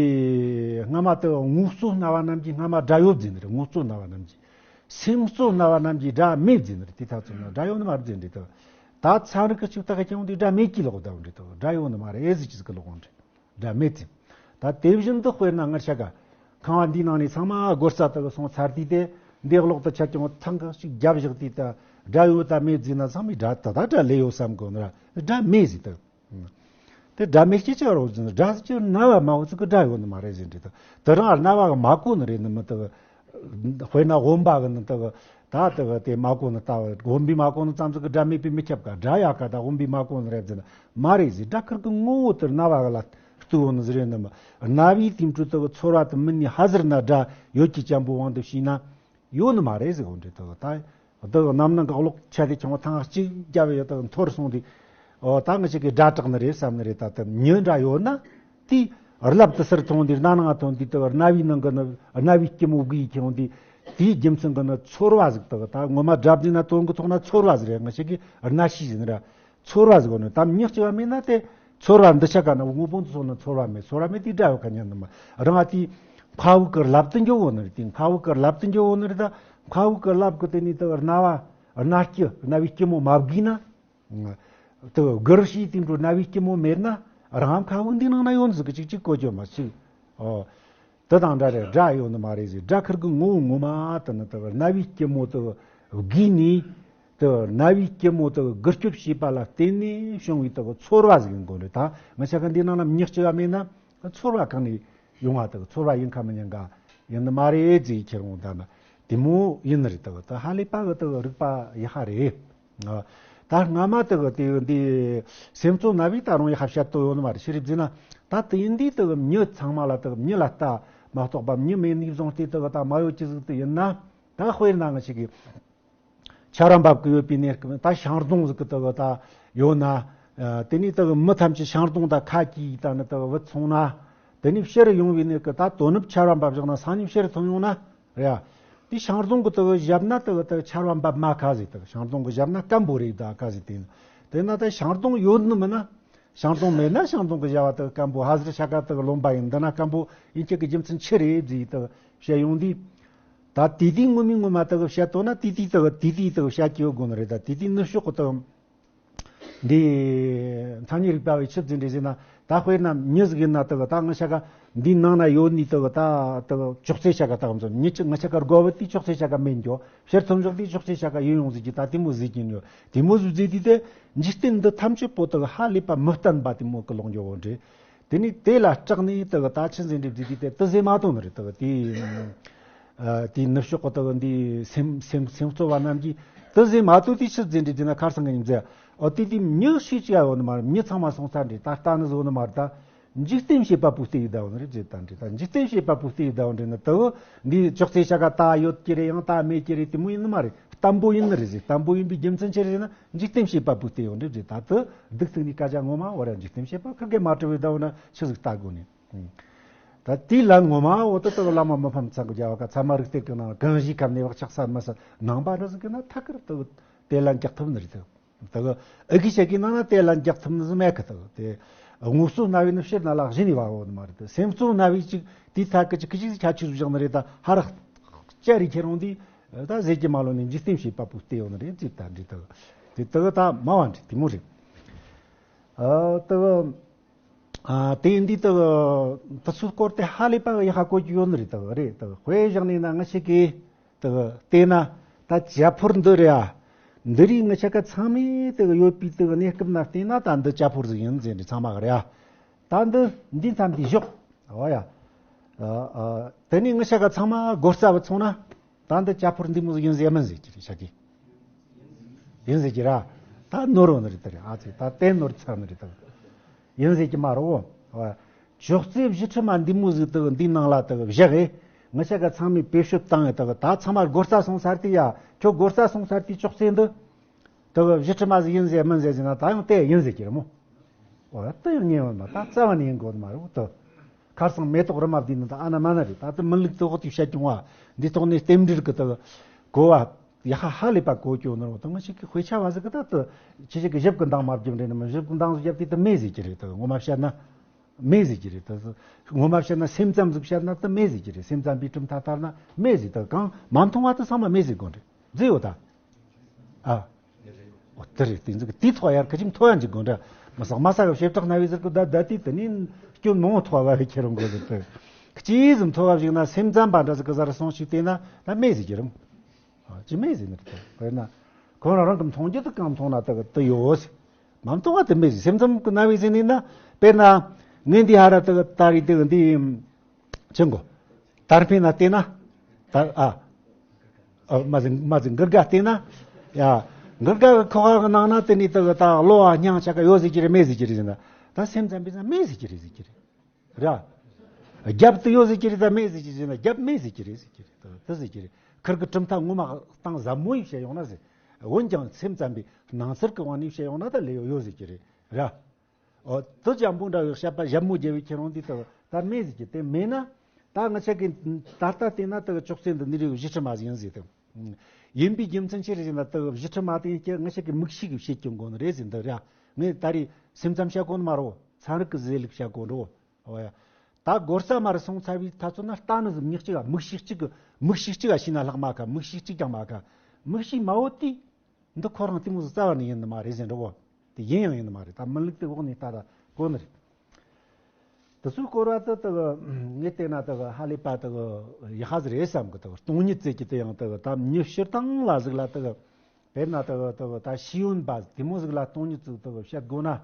སྔ་མ་དེ་དངོས་གཙོ་སྨྲ་བ་རྣམས་ཀྱིས་སྔ་མ་དགྲ་ཡོད་ཟེར་ནི་རེད། དངོས་གཙོ་སྨྲ་བ་རྣམས་ཀྱིས། སེམས་གཙོ་སྨྲ་བ་རྣམས་ཀྱིས་དགྲ་མེད་ཟེར་ནི་རེད། དེའི་ཐ་ཚོད་ན་དགྲ་ཡོད་ནི་མ་རེད་ཟེར་ནི་རེད་དེ། ད་ཚན་རིག་གི་ཅིག་ད་ག་ཀྱང་དེ་དགྲ་མེད་ཀྱི་ལོག་ད་འོ་འདྲ་དེ་དགྲ་ཡོད་ནི་མ་རེད་ཨེ་ཟེར་གྱི་ཟིག་གི་ལོག་འོ་འདྲ། དགྲ་མེད་ཟེར། ད་དེ་བཞིན་དུ་དཔེར་ན་ང་ཆ་ག་ཁང་བ་འདིའི་ནང་ནས་ཚང་མ་སྒོ་རྩ་དེ་གི་སོང་ཚར་དུས་དེ། འདི་གློག་དེ་ཆ་ཀྱང་ཚང་གི་ཅིག་རྒྱབ་བཞག་དུས་ད་དགྲ་ཡོད་ད་མེད་ཟེར་ན། ཚང་མས་དགྲ་ད་ད་དགྲ་ལས་ཡོད་བསམ་གོ་ནི་ར་དགྲ་མེད་ཟེར་དེ། དེ་དགྲ་མེད་སྐྱེ་ཆ་རོགས་ཟེར་ན། དགྲ་ཟེར་གྱི་རྣ་བ་མ་འོ་ཚིག་གི་དགྲ་ཡོད་ནི་མ་རེད་ཟེར་འདྲི་དང་། དེ་རང་རྣ་བ་གི་མ་གོ་ནི་རེད་ནི་མི་དེ་གི། དཔེར་ན་བུམ་པ་གི་ནི་དེ་གི་ད་དེ་གི་དེ་མ་གོ་ནི་ལྟ་བུ། བུམ་པས་མ་གོ་ནི་ཙམ་ཟིག་གི་དགྲ་མེད་པས་མི་ཁྱབ་ག། དགྲ་ཡག་ག་ད་བུམ་པས་མ་གོ་ནི་རེད་ཟེར་ན་མ་རེད་ཟེར། དགྲ་ཁིར་གི་ངོ་བོ་དེ་རྣ་བ་གི་ལ་གཏུག་འོ་ནི་ཟིག་རེད་ནི་མི། རྣ་བའི་དེ་འཕྲོ་དེ་གི་ཚོར་བ་དེ་མི་ནི་ཧ་ཟེར་ན་དགྲ་ཡོད་ཀྱི་ཅན་པོ་དབང་དུ་བྱས་ན། ཡོད་ནི་མ་རེད་ཟེར་གོ་འདྲི་དོ། ད་དེ་གི་རྣམ་སྣང་གི་གློག་ཆ་དེ་ཆུང་ཐེངས་གཅིག་བརྒྱབ་ཡོད་དེ་འཐོར་སོང་དུས། ཨོ་ད་ང་ཞིག་གི་དགྲ་དྲག་ནི་རེད་བསམ་ནི་རེད། ད་དེ་མྱི་འདྲ་ཡོད་ན་དེ་རླབས་དེ་སར་ཐོན་དུས་རྣ་ནང་ཐོན་དུས་དེ་རྣ་བའི་ནང་གི་ནི་རྣ་བའི་སྐྱི་མོ་སྒུག་ཡི་ཁྱེར་འོང་དུས། དེའི་རྒྱུ་མཚན་གི་ནི་ཚོར་བ་ཟིག་དེ་ད་ངོ་མ་དགྲ་བདེ་ན་དོན་གི་ཐོག་ན་ཚོར་བ་ཟིག་རེད། ང་ཞིག་གི་རྣ་ཤེས་ཟིག་ར། ཚོར་བ་ཟིག་གོ་ནི། ད་མྱི་གཅིག་བ་མེད་ན་དེ་ཚོར་བ་འདི་ཆ་ག་ན་དངོས་པོ་འདི་ཚོ་ན་ཚོར་བ་མེད། ཚོར་བ་མེད་དེ་དགྲ་ཡོད་ག་ཉན་ནི་མ་རང་ཨ་དེ་མཁའ་དབུགས་གི་རླབས་དུ་འགྱོ་བོ་ནི་རེད། དེ་མཁའ་དབུགས་གི་རླབས་དུ་འགྱོ་བོ་ནི་རེད། ད་མཁའ་དབུགས་གི་རླབས་གི་དེ་ནི་དེ་རྣ་བ་རྣ་སྐྱི་རྣ་བའི་སྐྱི་མོ་མ་བསྒོས་ན། དེ་གི་གུར་ཤི་དེ་འགྲོ་རྣ་བའི་སྐྱི་མོ་མེད་ན་རང་མཁའ་དབུགས་འདི་ནང་ན་ཡོད་ཟིག་གི་ཅིག་ཅིག་གོ་ཅོ་མ་ཞིག་ཨོ། དེ་དང་འདྲ་རེད། དགྲ་ཡོད་ནི་མ་རེད་ཟེར། དགྲ་ཁིར་གི་ངོ་བོ་ངོ་མ་དེ་ནི་དེ་རྣ་བའི་སྐྱི་མོ་དེ་བསྒོས་ནས། དེ་རྣ་བའི་སྐྱི་མོ་དེ་འགུལ་སྐྱོད་བྱས་པ་ལ་བརྟེན་ནས་བྱུང་བའི་དེ་ཚོར་བ་ཟིག་ཡིན་དགོས་རེད། ད་ང་ཆ་ག་འདི་ནང་ན་མྱི་གཅིག་ག་མེད་ན་ཚོར་བ་གང་ནས་ཡོང་བ། དེ་ཚོར་བ་ཡིན་ཁ་མི་ཉན་ག་ཡིན་ནི་མ་རེད་ཟེར། ཁྱེར་འོང་ད་ན་དེ་མོ་ཡིན་ནི་རེད། དེ་ད་ཧ་ལས་པ་གི་དེ་རིག་པ་ཡག་པ་རེད། ད་སྔ་མ་དེ་གི་དེ་འདི་སེམས་གཙོ་རྣ་བས་ད་རུང་ཡག་པ་བཤད་དོ་ཡོད་ནི་མ་རེད། ཤི་རིབ་ཟིན་ན་ད་དེ་ཡིན་དུས་དེ་གི་མྱི་ཚང་མ་ལ་དེ་གི་མྱི་ལ་ལྟ་མ་གཏོགས་པ་མྱི་མེད་ནས་བཟུང་སྟེ་དེ་གི་ད་མ་ཡོད་ཀྱི་ཟིག་དེ་ཡིན་ན། ད་དཔེར་ན་ང་ཞིག་གི་ཆར་བ་འབབ་གི་ཡོད་པའི་གནས་སྐབས་ད་ཤིང་སྡོང་ཟིག་གི་དེ་གི་ད་ཡོད་ན། དེ་ནས་དེ་གི་མི་ཐམས་ཅད་ཤིང་སྡོང་ད་ཁ་གྱིས་ད་ནི་དེ་གི་བུད་སོང་ན། དེ་ནས་ཕྱིར་ཡོང་བའི་གནས་སྐབས་ད་དོ་ནུབ་ཆར་བ་འབབ་བཞག་ན་སང་ཉིན་ཕྱིར་ཐོན་ཡོང་ན། རེད་ཡ། དེ་ཤིང་སྡོང་གི་དེ་གི་ཞབས་ན་དེ་གི་དེ་གི་ཆར་བ་འབབ་མ་ཁ་ཟིག་དེ་གི་ཤིང་སྡོང་གི་ཞབས་ན་སྐམ་པོ་རེད་ད་ཁ་ཟིག་དེ་ཡིན། དེ་ན་ད་ཤིང་སྡོང་ཡོད་ནི་མིན་ན། ཤིང་སྡོང་མེད་ན་ཤིང་སྡོང་གི་ཞབས་པ་དེ་གི་སྐམ་པོ། ཧ་ཟེར་ཤ་ཀ་དེ་གི་རློན་པ་ཡིན། འདི་ན་སྐམ་པོ་ཡིན་ཁྱེད་ཀྱི་རྒྱུ་མཚན་ཆི་རེད་ཟེར་དེ་གི་བཤད་ཡོང་དུས། ད་དེ་དུས་ངོ་མའི་ངོ་མ་དེ་གི་བཤད་དོ་ན་དེ་དུས་དེ་གི་དེ་དུས་དེ་གི་བཤད་ཀྱི་ཡོད་དགོས་ནི་རེད། ད་དེ་དུས་ནུབ་ཕྱོགས་གི་དེ་གི་འདི་མཚན་ཉིད་རིག་པ་བས་ཆི་ཟིག་འདྲ་ཟེར་ན། ད་དཔེར་ན་མྱི་ཟིག་ཡིན་ན་དེ་གི་ད་ང་ཆ་ག་འདིའི་ནང་ན་ཡོད་ནི་དེ་གི་ད་དེ་གི་ཅོག་ཙེ་ཆ་ག་ད་གམ་ཚོ་མྱི་ཆ་ང་ཆ་ག་དགོས་པ་དེ་ཅོག་ཙེ་ཆ་ག་མེད་འགྱོ། ཕྱིར་ཐོན་ཞོག་དེ་ཅོག་ཙེ་ཆ་ག་ཡོད་ཡོང་ཟིག་གི་ད་དེ་མོ་ཟིག་གི་ཡོད། དེ་མོ་ཟིག་ཟིག་དེ་དེ་འཇིག་རྟེན་འདི་ཐམས་ཅད་པོ་དེ་གི་ཧ་ལས་པ་མི་བརྟན་པ་དེ་མོ་གི་ལོག་འགྱོ་བོ་འདྲ། དེ་ནས་དེ་ལ་སྐྲག་ནས་དེ་གི་ད་ཆི་ཟིག་འདྲ་ཟིག་དེ་དེ་དེ་ཟེར་མ་ཐུབ་ནི་རེད། དེ་གི་དེ། ཨ་དེའི་ནུབ་ཕྱོགས་གི་དེ་གི་འདི་སེམས་སེམས་སེམས་གཙོ་བ་རྣམས་ཀྱིས་དེ་ཟེར་མ་ཐུབ། དེ་ཆི་ཟིག་འདྲ་ཟེར་ན་ཁར་སང་གི་ཉིན་ཟེར། ཨོ་དེ་དེ་མྱི་ཤི་ཅི་ཡ་ཡོད་ནི་མ་རེད། མྱི་ཚང་མ་སོང་ཚར་འདྲ། ད་ལྟ་ནི་བཟོ་ནི་མ་རེད། ད་འཇིག་རྟེན་བྱེད་པ་པོའི་ལྟ་ཡི་ཟླ་བོ་ནི་རེད་ཟེར། ད་འདྲ་ད་འཇིག་རྟེན་བྱེད་པ་པོའི་ལྟ་ཡི་ཟླ་བོ་འདྲ་ནི་དེ་གི་འདི་ཅོག་ཙེ་ཆ་ག་ད་ཡོད་ཀྱི་རེད། ཡང་ད་མེད་ཀྱི་རེད། དེ་མོ་ཡིན་ནི་མ་རེད། བརྟན་པོ་ཡིན་ནི་རེད་ཟེར། བརྟན་པོ་ཡིན་པའི་རྒྱུ་མཚན་ཆི་རེད་ཟེར་ན་འཇིག་རྟེན་བྱེད་པ་པོའི་ལྟ་ཡོད་འདྲ་ཟེར། ད་དེ་སྡུག་ཐུག་ནས་སྐད་ཆ་ངོ་མ་བར་ཡང་འཇིག་རྟེན་བྱེད་པ་ཁིར་གེ་མ་གྲུབ་པའི་ཟླ་བོ་ན་ཆི་ཟིག་ལྟ་དགོས་ནི། ད་དེ་ལ་ངོ་མ་འོ་ད་ལྟ་བླ་མ་མི་ཕམ་ཚང་གི་རྒྱལ་བ་ཀ་ཚད་མ་རིག་གཏེར་གི་ནང་གང་ཞིག་ཁམས་ནས་བག་ཆགས་ས་མི་ས་ནང་པ་རི་ཟིག་གི་ན་ཐད་ཀར་དུ་དེ་ལ་འཇགས་ཐུབ་ནི་རེད་དོ། དག་ཨི་གི་ཤ་གི་ནང་ན་དེ་ལ་རྒྱག་ཐུབ་ནི་ཟི་མེད་གི་དག་དེ། ངོ་སོ་རྣ་བའི་ནི་ཕྱིར་ན་ལ་གཞི་ནས་བ་འོ་ནི་མ་རེད། དེ་སེམས་གཙོ་རྣ་བའི་ཅིག་དེའི་ཐད་ཀི་ཅིག་ཁི་ཅིག་ཁྱད་ཆོས་བཞག་ནི་རེད། ད་ཧ་རག་ཅ་རི་ཁྱེད་རང་དེ་ད་ཟེར་གྱི་མ་ལོ་ནི་འཇིག་རྟེན་བྱེད་པ་པོ་བལྟས་ཡོད་ནི་རེད། ཅིག་ད་འདི་དག་དེ་དག་ད་མ་བ་འདྲི་དེ་མོ་རེད། ཨ་དག་ཨ་དེ་འདི་དག་དུ་ཚོད་སྐོར་དེ་ཧ་ལས་པ་ཡག་ག་གོ་གི་ཡོད་ནི་རེད། དག་རེད། དག་དཔེ་བཞག་ནས་ན་ང་ཞིག་གིས་དག་བལྟས་ན་ད་ཇ་ཕོར་འདི་རེད་ཨ། འདི་རིགས་ང་ཆ་ག་ཚང་མས་དག་ཡོད་པའི་དག་གནས་སྐབས་ན་བལྟས་ན་ད་འདི་ཇ་ཕོར་ཟིག་ཡིན་ཟེར་ནས་ཚང་མ་གི་རེད་ཨ། ད་འདི་འདི་མཚམས་འདི་བཞག་འོ་ཡ། ཨ་ཨ་དེ་ནས་ང་ཆ་ག་ཚང་མ་སྒོ་རྩ་བུ་ཚང་ན། ད་འདི་ཇ་ཕོར་འདི་མོ་ཟིག་ཡིན་ཟེར་མིན་ཟེར་གྱི་རེད་ཤག་གི། ཡིན་ཟེར་གྱི་ར། ད་ནོར་བ་ནི་རེད་དེ་རེད། ཨ་ཙི་ད་དེ་ནོར་ཚར་ནི་རེད་དེ། ཡིན་ཟེར་གྱི་མ་རེད་བོ། ཅོག་ཙེ་བཞི་ཁྲི་མ་འདི་མོ་ཟིག་དེ་འདི་ནང་ལ་དེ་བཞག་གི། ང་ཆ་ག་ཚང་མས་བེད་སྤྱོད་བཏང་ཡོད་དེ། ད་ཚང་མ་སྒོ་རྩ་སོང་ཚར་དུས་ཡ། ཁྱོད་སྒོ་རྩ་སོང་ཚར་དུས་ཅོག་ཙེ་འདི་དེ་བཞི་ཁྲི་མ་ཟིག་ཡིན་ཟེར་མིན་ཟེར་ཟེར་ན་ད་ཡང་དེ་ཡིན་ཟེར་གྱི་རེད་མོ། འོ་ད་ཡང་ཉན་བ་མ་ད་རྩ་བ་ནས་ཡིན་དགོས་ནི་མ་རེད་དོ། ཁར་སང་མེ་ཏོག་རི་མ་བསྡུས་ནི་ད་ཨ་ན་མ་ན་རེད། ད་ལྟ་མི་ལུགས་དེ་འོག་ཏུ་བཤད་ཀྱང་བ་འདི་ཐོག་ནས་རྟེན་འབྲེལ་གི་ད་གོ་བ་ཡ་ཧ་ཧ་ལས་པ་གོ་སྐྱོ་ནི་རེད། ད་ང་ཞིག་གི་དཔེ་ཆ་བ་ཟིག་གི་ད་ད་ཁྱེད་ཞིག་གི་ཞིབ་གི་འདང་མ་བརྒྱབ་འདྲེ་ནི་མི་ཞིབ་གི་འདང་ཟིག་བརྒྱབ་དུས་ད་མེད་ཟིག་གི་རེད། ད་ངོ་མ་བཤད་ན་མེད་ཟིག་གི་རེད། ད་ངོ་མ་བཤད་ན་སེམས་ཙམ་ཟིག་བཤད་ན་ད་མེད་ཟིག་གི་རེད། སེམས་ཙམ་པའི་གྲུབ་མཐའ་ལྟར་ན་མེད་ཟིག་ད་གང་མ་མཐོང་བ་ད་ཚང་མ་མེད་ཟིག་དགོས་འདྲེ་ཟིག་ཡོད་ད། ཨ། འོ་དེ་རེད། དེ་ཚོ་གི་དེའི་ཐོག་ཡར་ཁ་ཅིག་མཐོ་ཡ་འཇུག་དགོས་འདྲ། མ་སག་མ་སག་གི་བྱེ་བྲག་རྣ་བའི་ཟེར་གི་ད་ད་དེ་དེ་ནི་སྐྱོན་མང་བོ་ཐོག་བ་ཁྱེར་འོང་དགོས་ཟེར་ཏེ། གཅིག་ཙམ་མཐོ་བ་ཞིག་ན་སེམས་ཙམ་པ་འདྲ་ཟིག་གི་ཟ་ར་སོང་ཞིག་བལྟས་ན་ད་མེད་ཟེར་གྱི་རེད། ཨ་ཅི་མེད་ཟེར་ནི་རེད། དཔེར་ན་ཁོང་རང་རང་གི་མཐོང་རྒྱུ་དུ་གང་མཐོང་ན་ད་གི་དུ་ཡོད་ཟེར། མ་མཐོང་བ་དུ་མེད་ཟེར། སེམས་ཙམ་གི་རྣ་བའི་ཟེར་ནི་ན། དཔེར་ན་ངས་འདི་ཧ་ར་ད་གི་ད་རེད་ད་གི་འདི། ཆེན་གོ། དར་འཕེན་ན་བལྟས་ན། དར་ཨ། ཨ་མ་ཟིན་མ་ཟིན་གུར་ག་བལྟས་ན། ཡ། གུར་ག་གི་ཁོག་གི་ནང་ན་དེ་ནི་དེ་གི་ད་གློ་བ་སྙིང་ཆ་ག་ཡོད་ཟེར་གྱི་རེད་མེད་ཟེར་གྱི་རེད་ཟེར་ན། ད་སེམས་ཙམ་པས་ན་མེད་ཟེར་གྱི་རེད་ཟེར་གྱི་རེད། ར། རྒྱབ་ཏུ་ཡོད་ཟེར་གྱི་རེད་ད་མེད་ཟེར་གྱི་ཟེར་ན་རྒྱབ་མེད་ཟེར་གྱི་རེད་ཟེར་གྱི་རེད་ད་དེ་ཟེར་གྱི་རེད། ཁུར་གི་གྲུབ་མཐའ་ངོ་མ་སྟངས་ཟབ་མོ་ཡིས་བཤད་ཡོང་ན་ཟེར། འོན་ཀྱང་སེམས་ཙམ་པའི་སྣང་ཚུལ་གི་དབང་ནས་བཤད་ཡོང་ན་ད་ལས་ཡོད་ཟེར་གྱི་རེད་ར། ཨོ། དུ་འཇམ་པོ་འདྲ་བའི་བཤད་པ་ཞིབ་མོ་རྒྱལ་བའི་ཁྱེད་རང་འདི་ལྟ་བུ་ད་མེད་ཟེར་གྱི་དེ་མེད་ན། ད་ང་ཆ་གི་ད་ལྟ་བལྟས་ན་ལྟ་བུ་ཅོག་ཙེ་འདི་འདི་རིགས་བཞི་ཁྲི་མ་ཟིག་ཡིན་ཟེར་དུ། ཡིན་པའི་རྒྱུ་མཚན་ཅི་རེད་ཟེར་ན་ལྟ་བུ་བཞི་ཁྲི་མ་དེ་ཡིན་ཀྱི་ང་ཆ་གི་མིག་ཤེས་ཀྱི་བཤད་ཀྱི་མགོ་ནི་རེད་ཟེར་འདི་རེད། ངས་ད་རེས་སེམས་ཙམ་བཤད་གོ་ནི་མ་རོ། ཚན་རིག་གི་ཟེར་ལུགས་བཤད་གོ་འགྲོ། ཨོ་ཡ། ད་སྒོ་རྩ་མར་སོང་ཚར་བའི་ཐ་ཚོད་ན་ལྟ་ནི་ཟིག་མིག་གཅིག་ག་མིག་ཤེས་གཅིག་གི་མིག་ཤེས་གཅིག་ག་ཤེས་ན་ལྷག་མ་ཁ་མིག་ཤེས་གཅིག་ཀྱང་མ་ཁ་མིག་ཤེས་མ་བོ་དེ། འདི་ཁོ་རང་གཏི་མུག་རྩ་བ་ནས་ཡིན་ནི་མ་རེད་ཟེར་འགྲོ་གོ། དེ་ཡིན་ཡང་ཡིན་ནི་མ་རེད། ད་མི་ལུགས་དེ་འོག་ནས་ལྟ་ད་གོ་ནི་རེད། དེ་ཚོའི་སྐོར་བ་དེ་དེ་གི་ངས་བལྟས་ན་དེ་གི་ཧ་ལས་པ་དེ་གི་ཡག་ཧ་ཟིག་རེད་བསམ་གི། དེ་གི་སྟོང་ཉིད་ཟེར་གྱི་དེ་ཡང་དེ་གི་ད་མྱི་སྤྱིར་བཏང་ལ་ཟིག་ལ་དེ་གི་དཔེར་ན་དེ་གི་དེ་གི་ད་ཤེས་ཡོན་པ་དེ་མོ་ཟིག་ལ་སྟོང་ཉིད་ཟིག་དེ་གི་བཤད་དགོས་ན།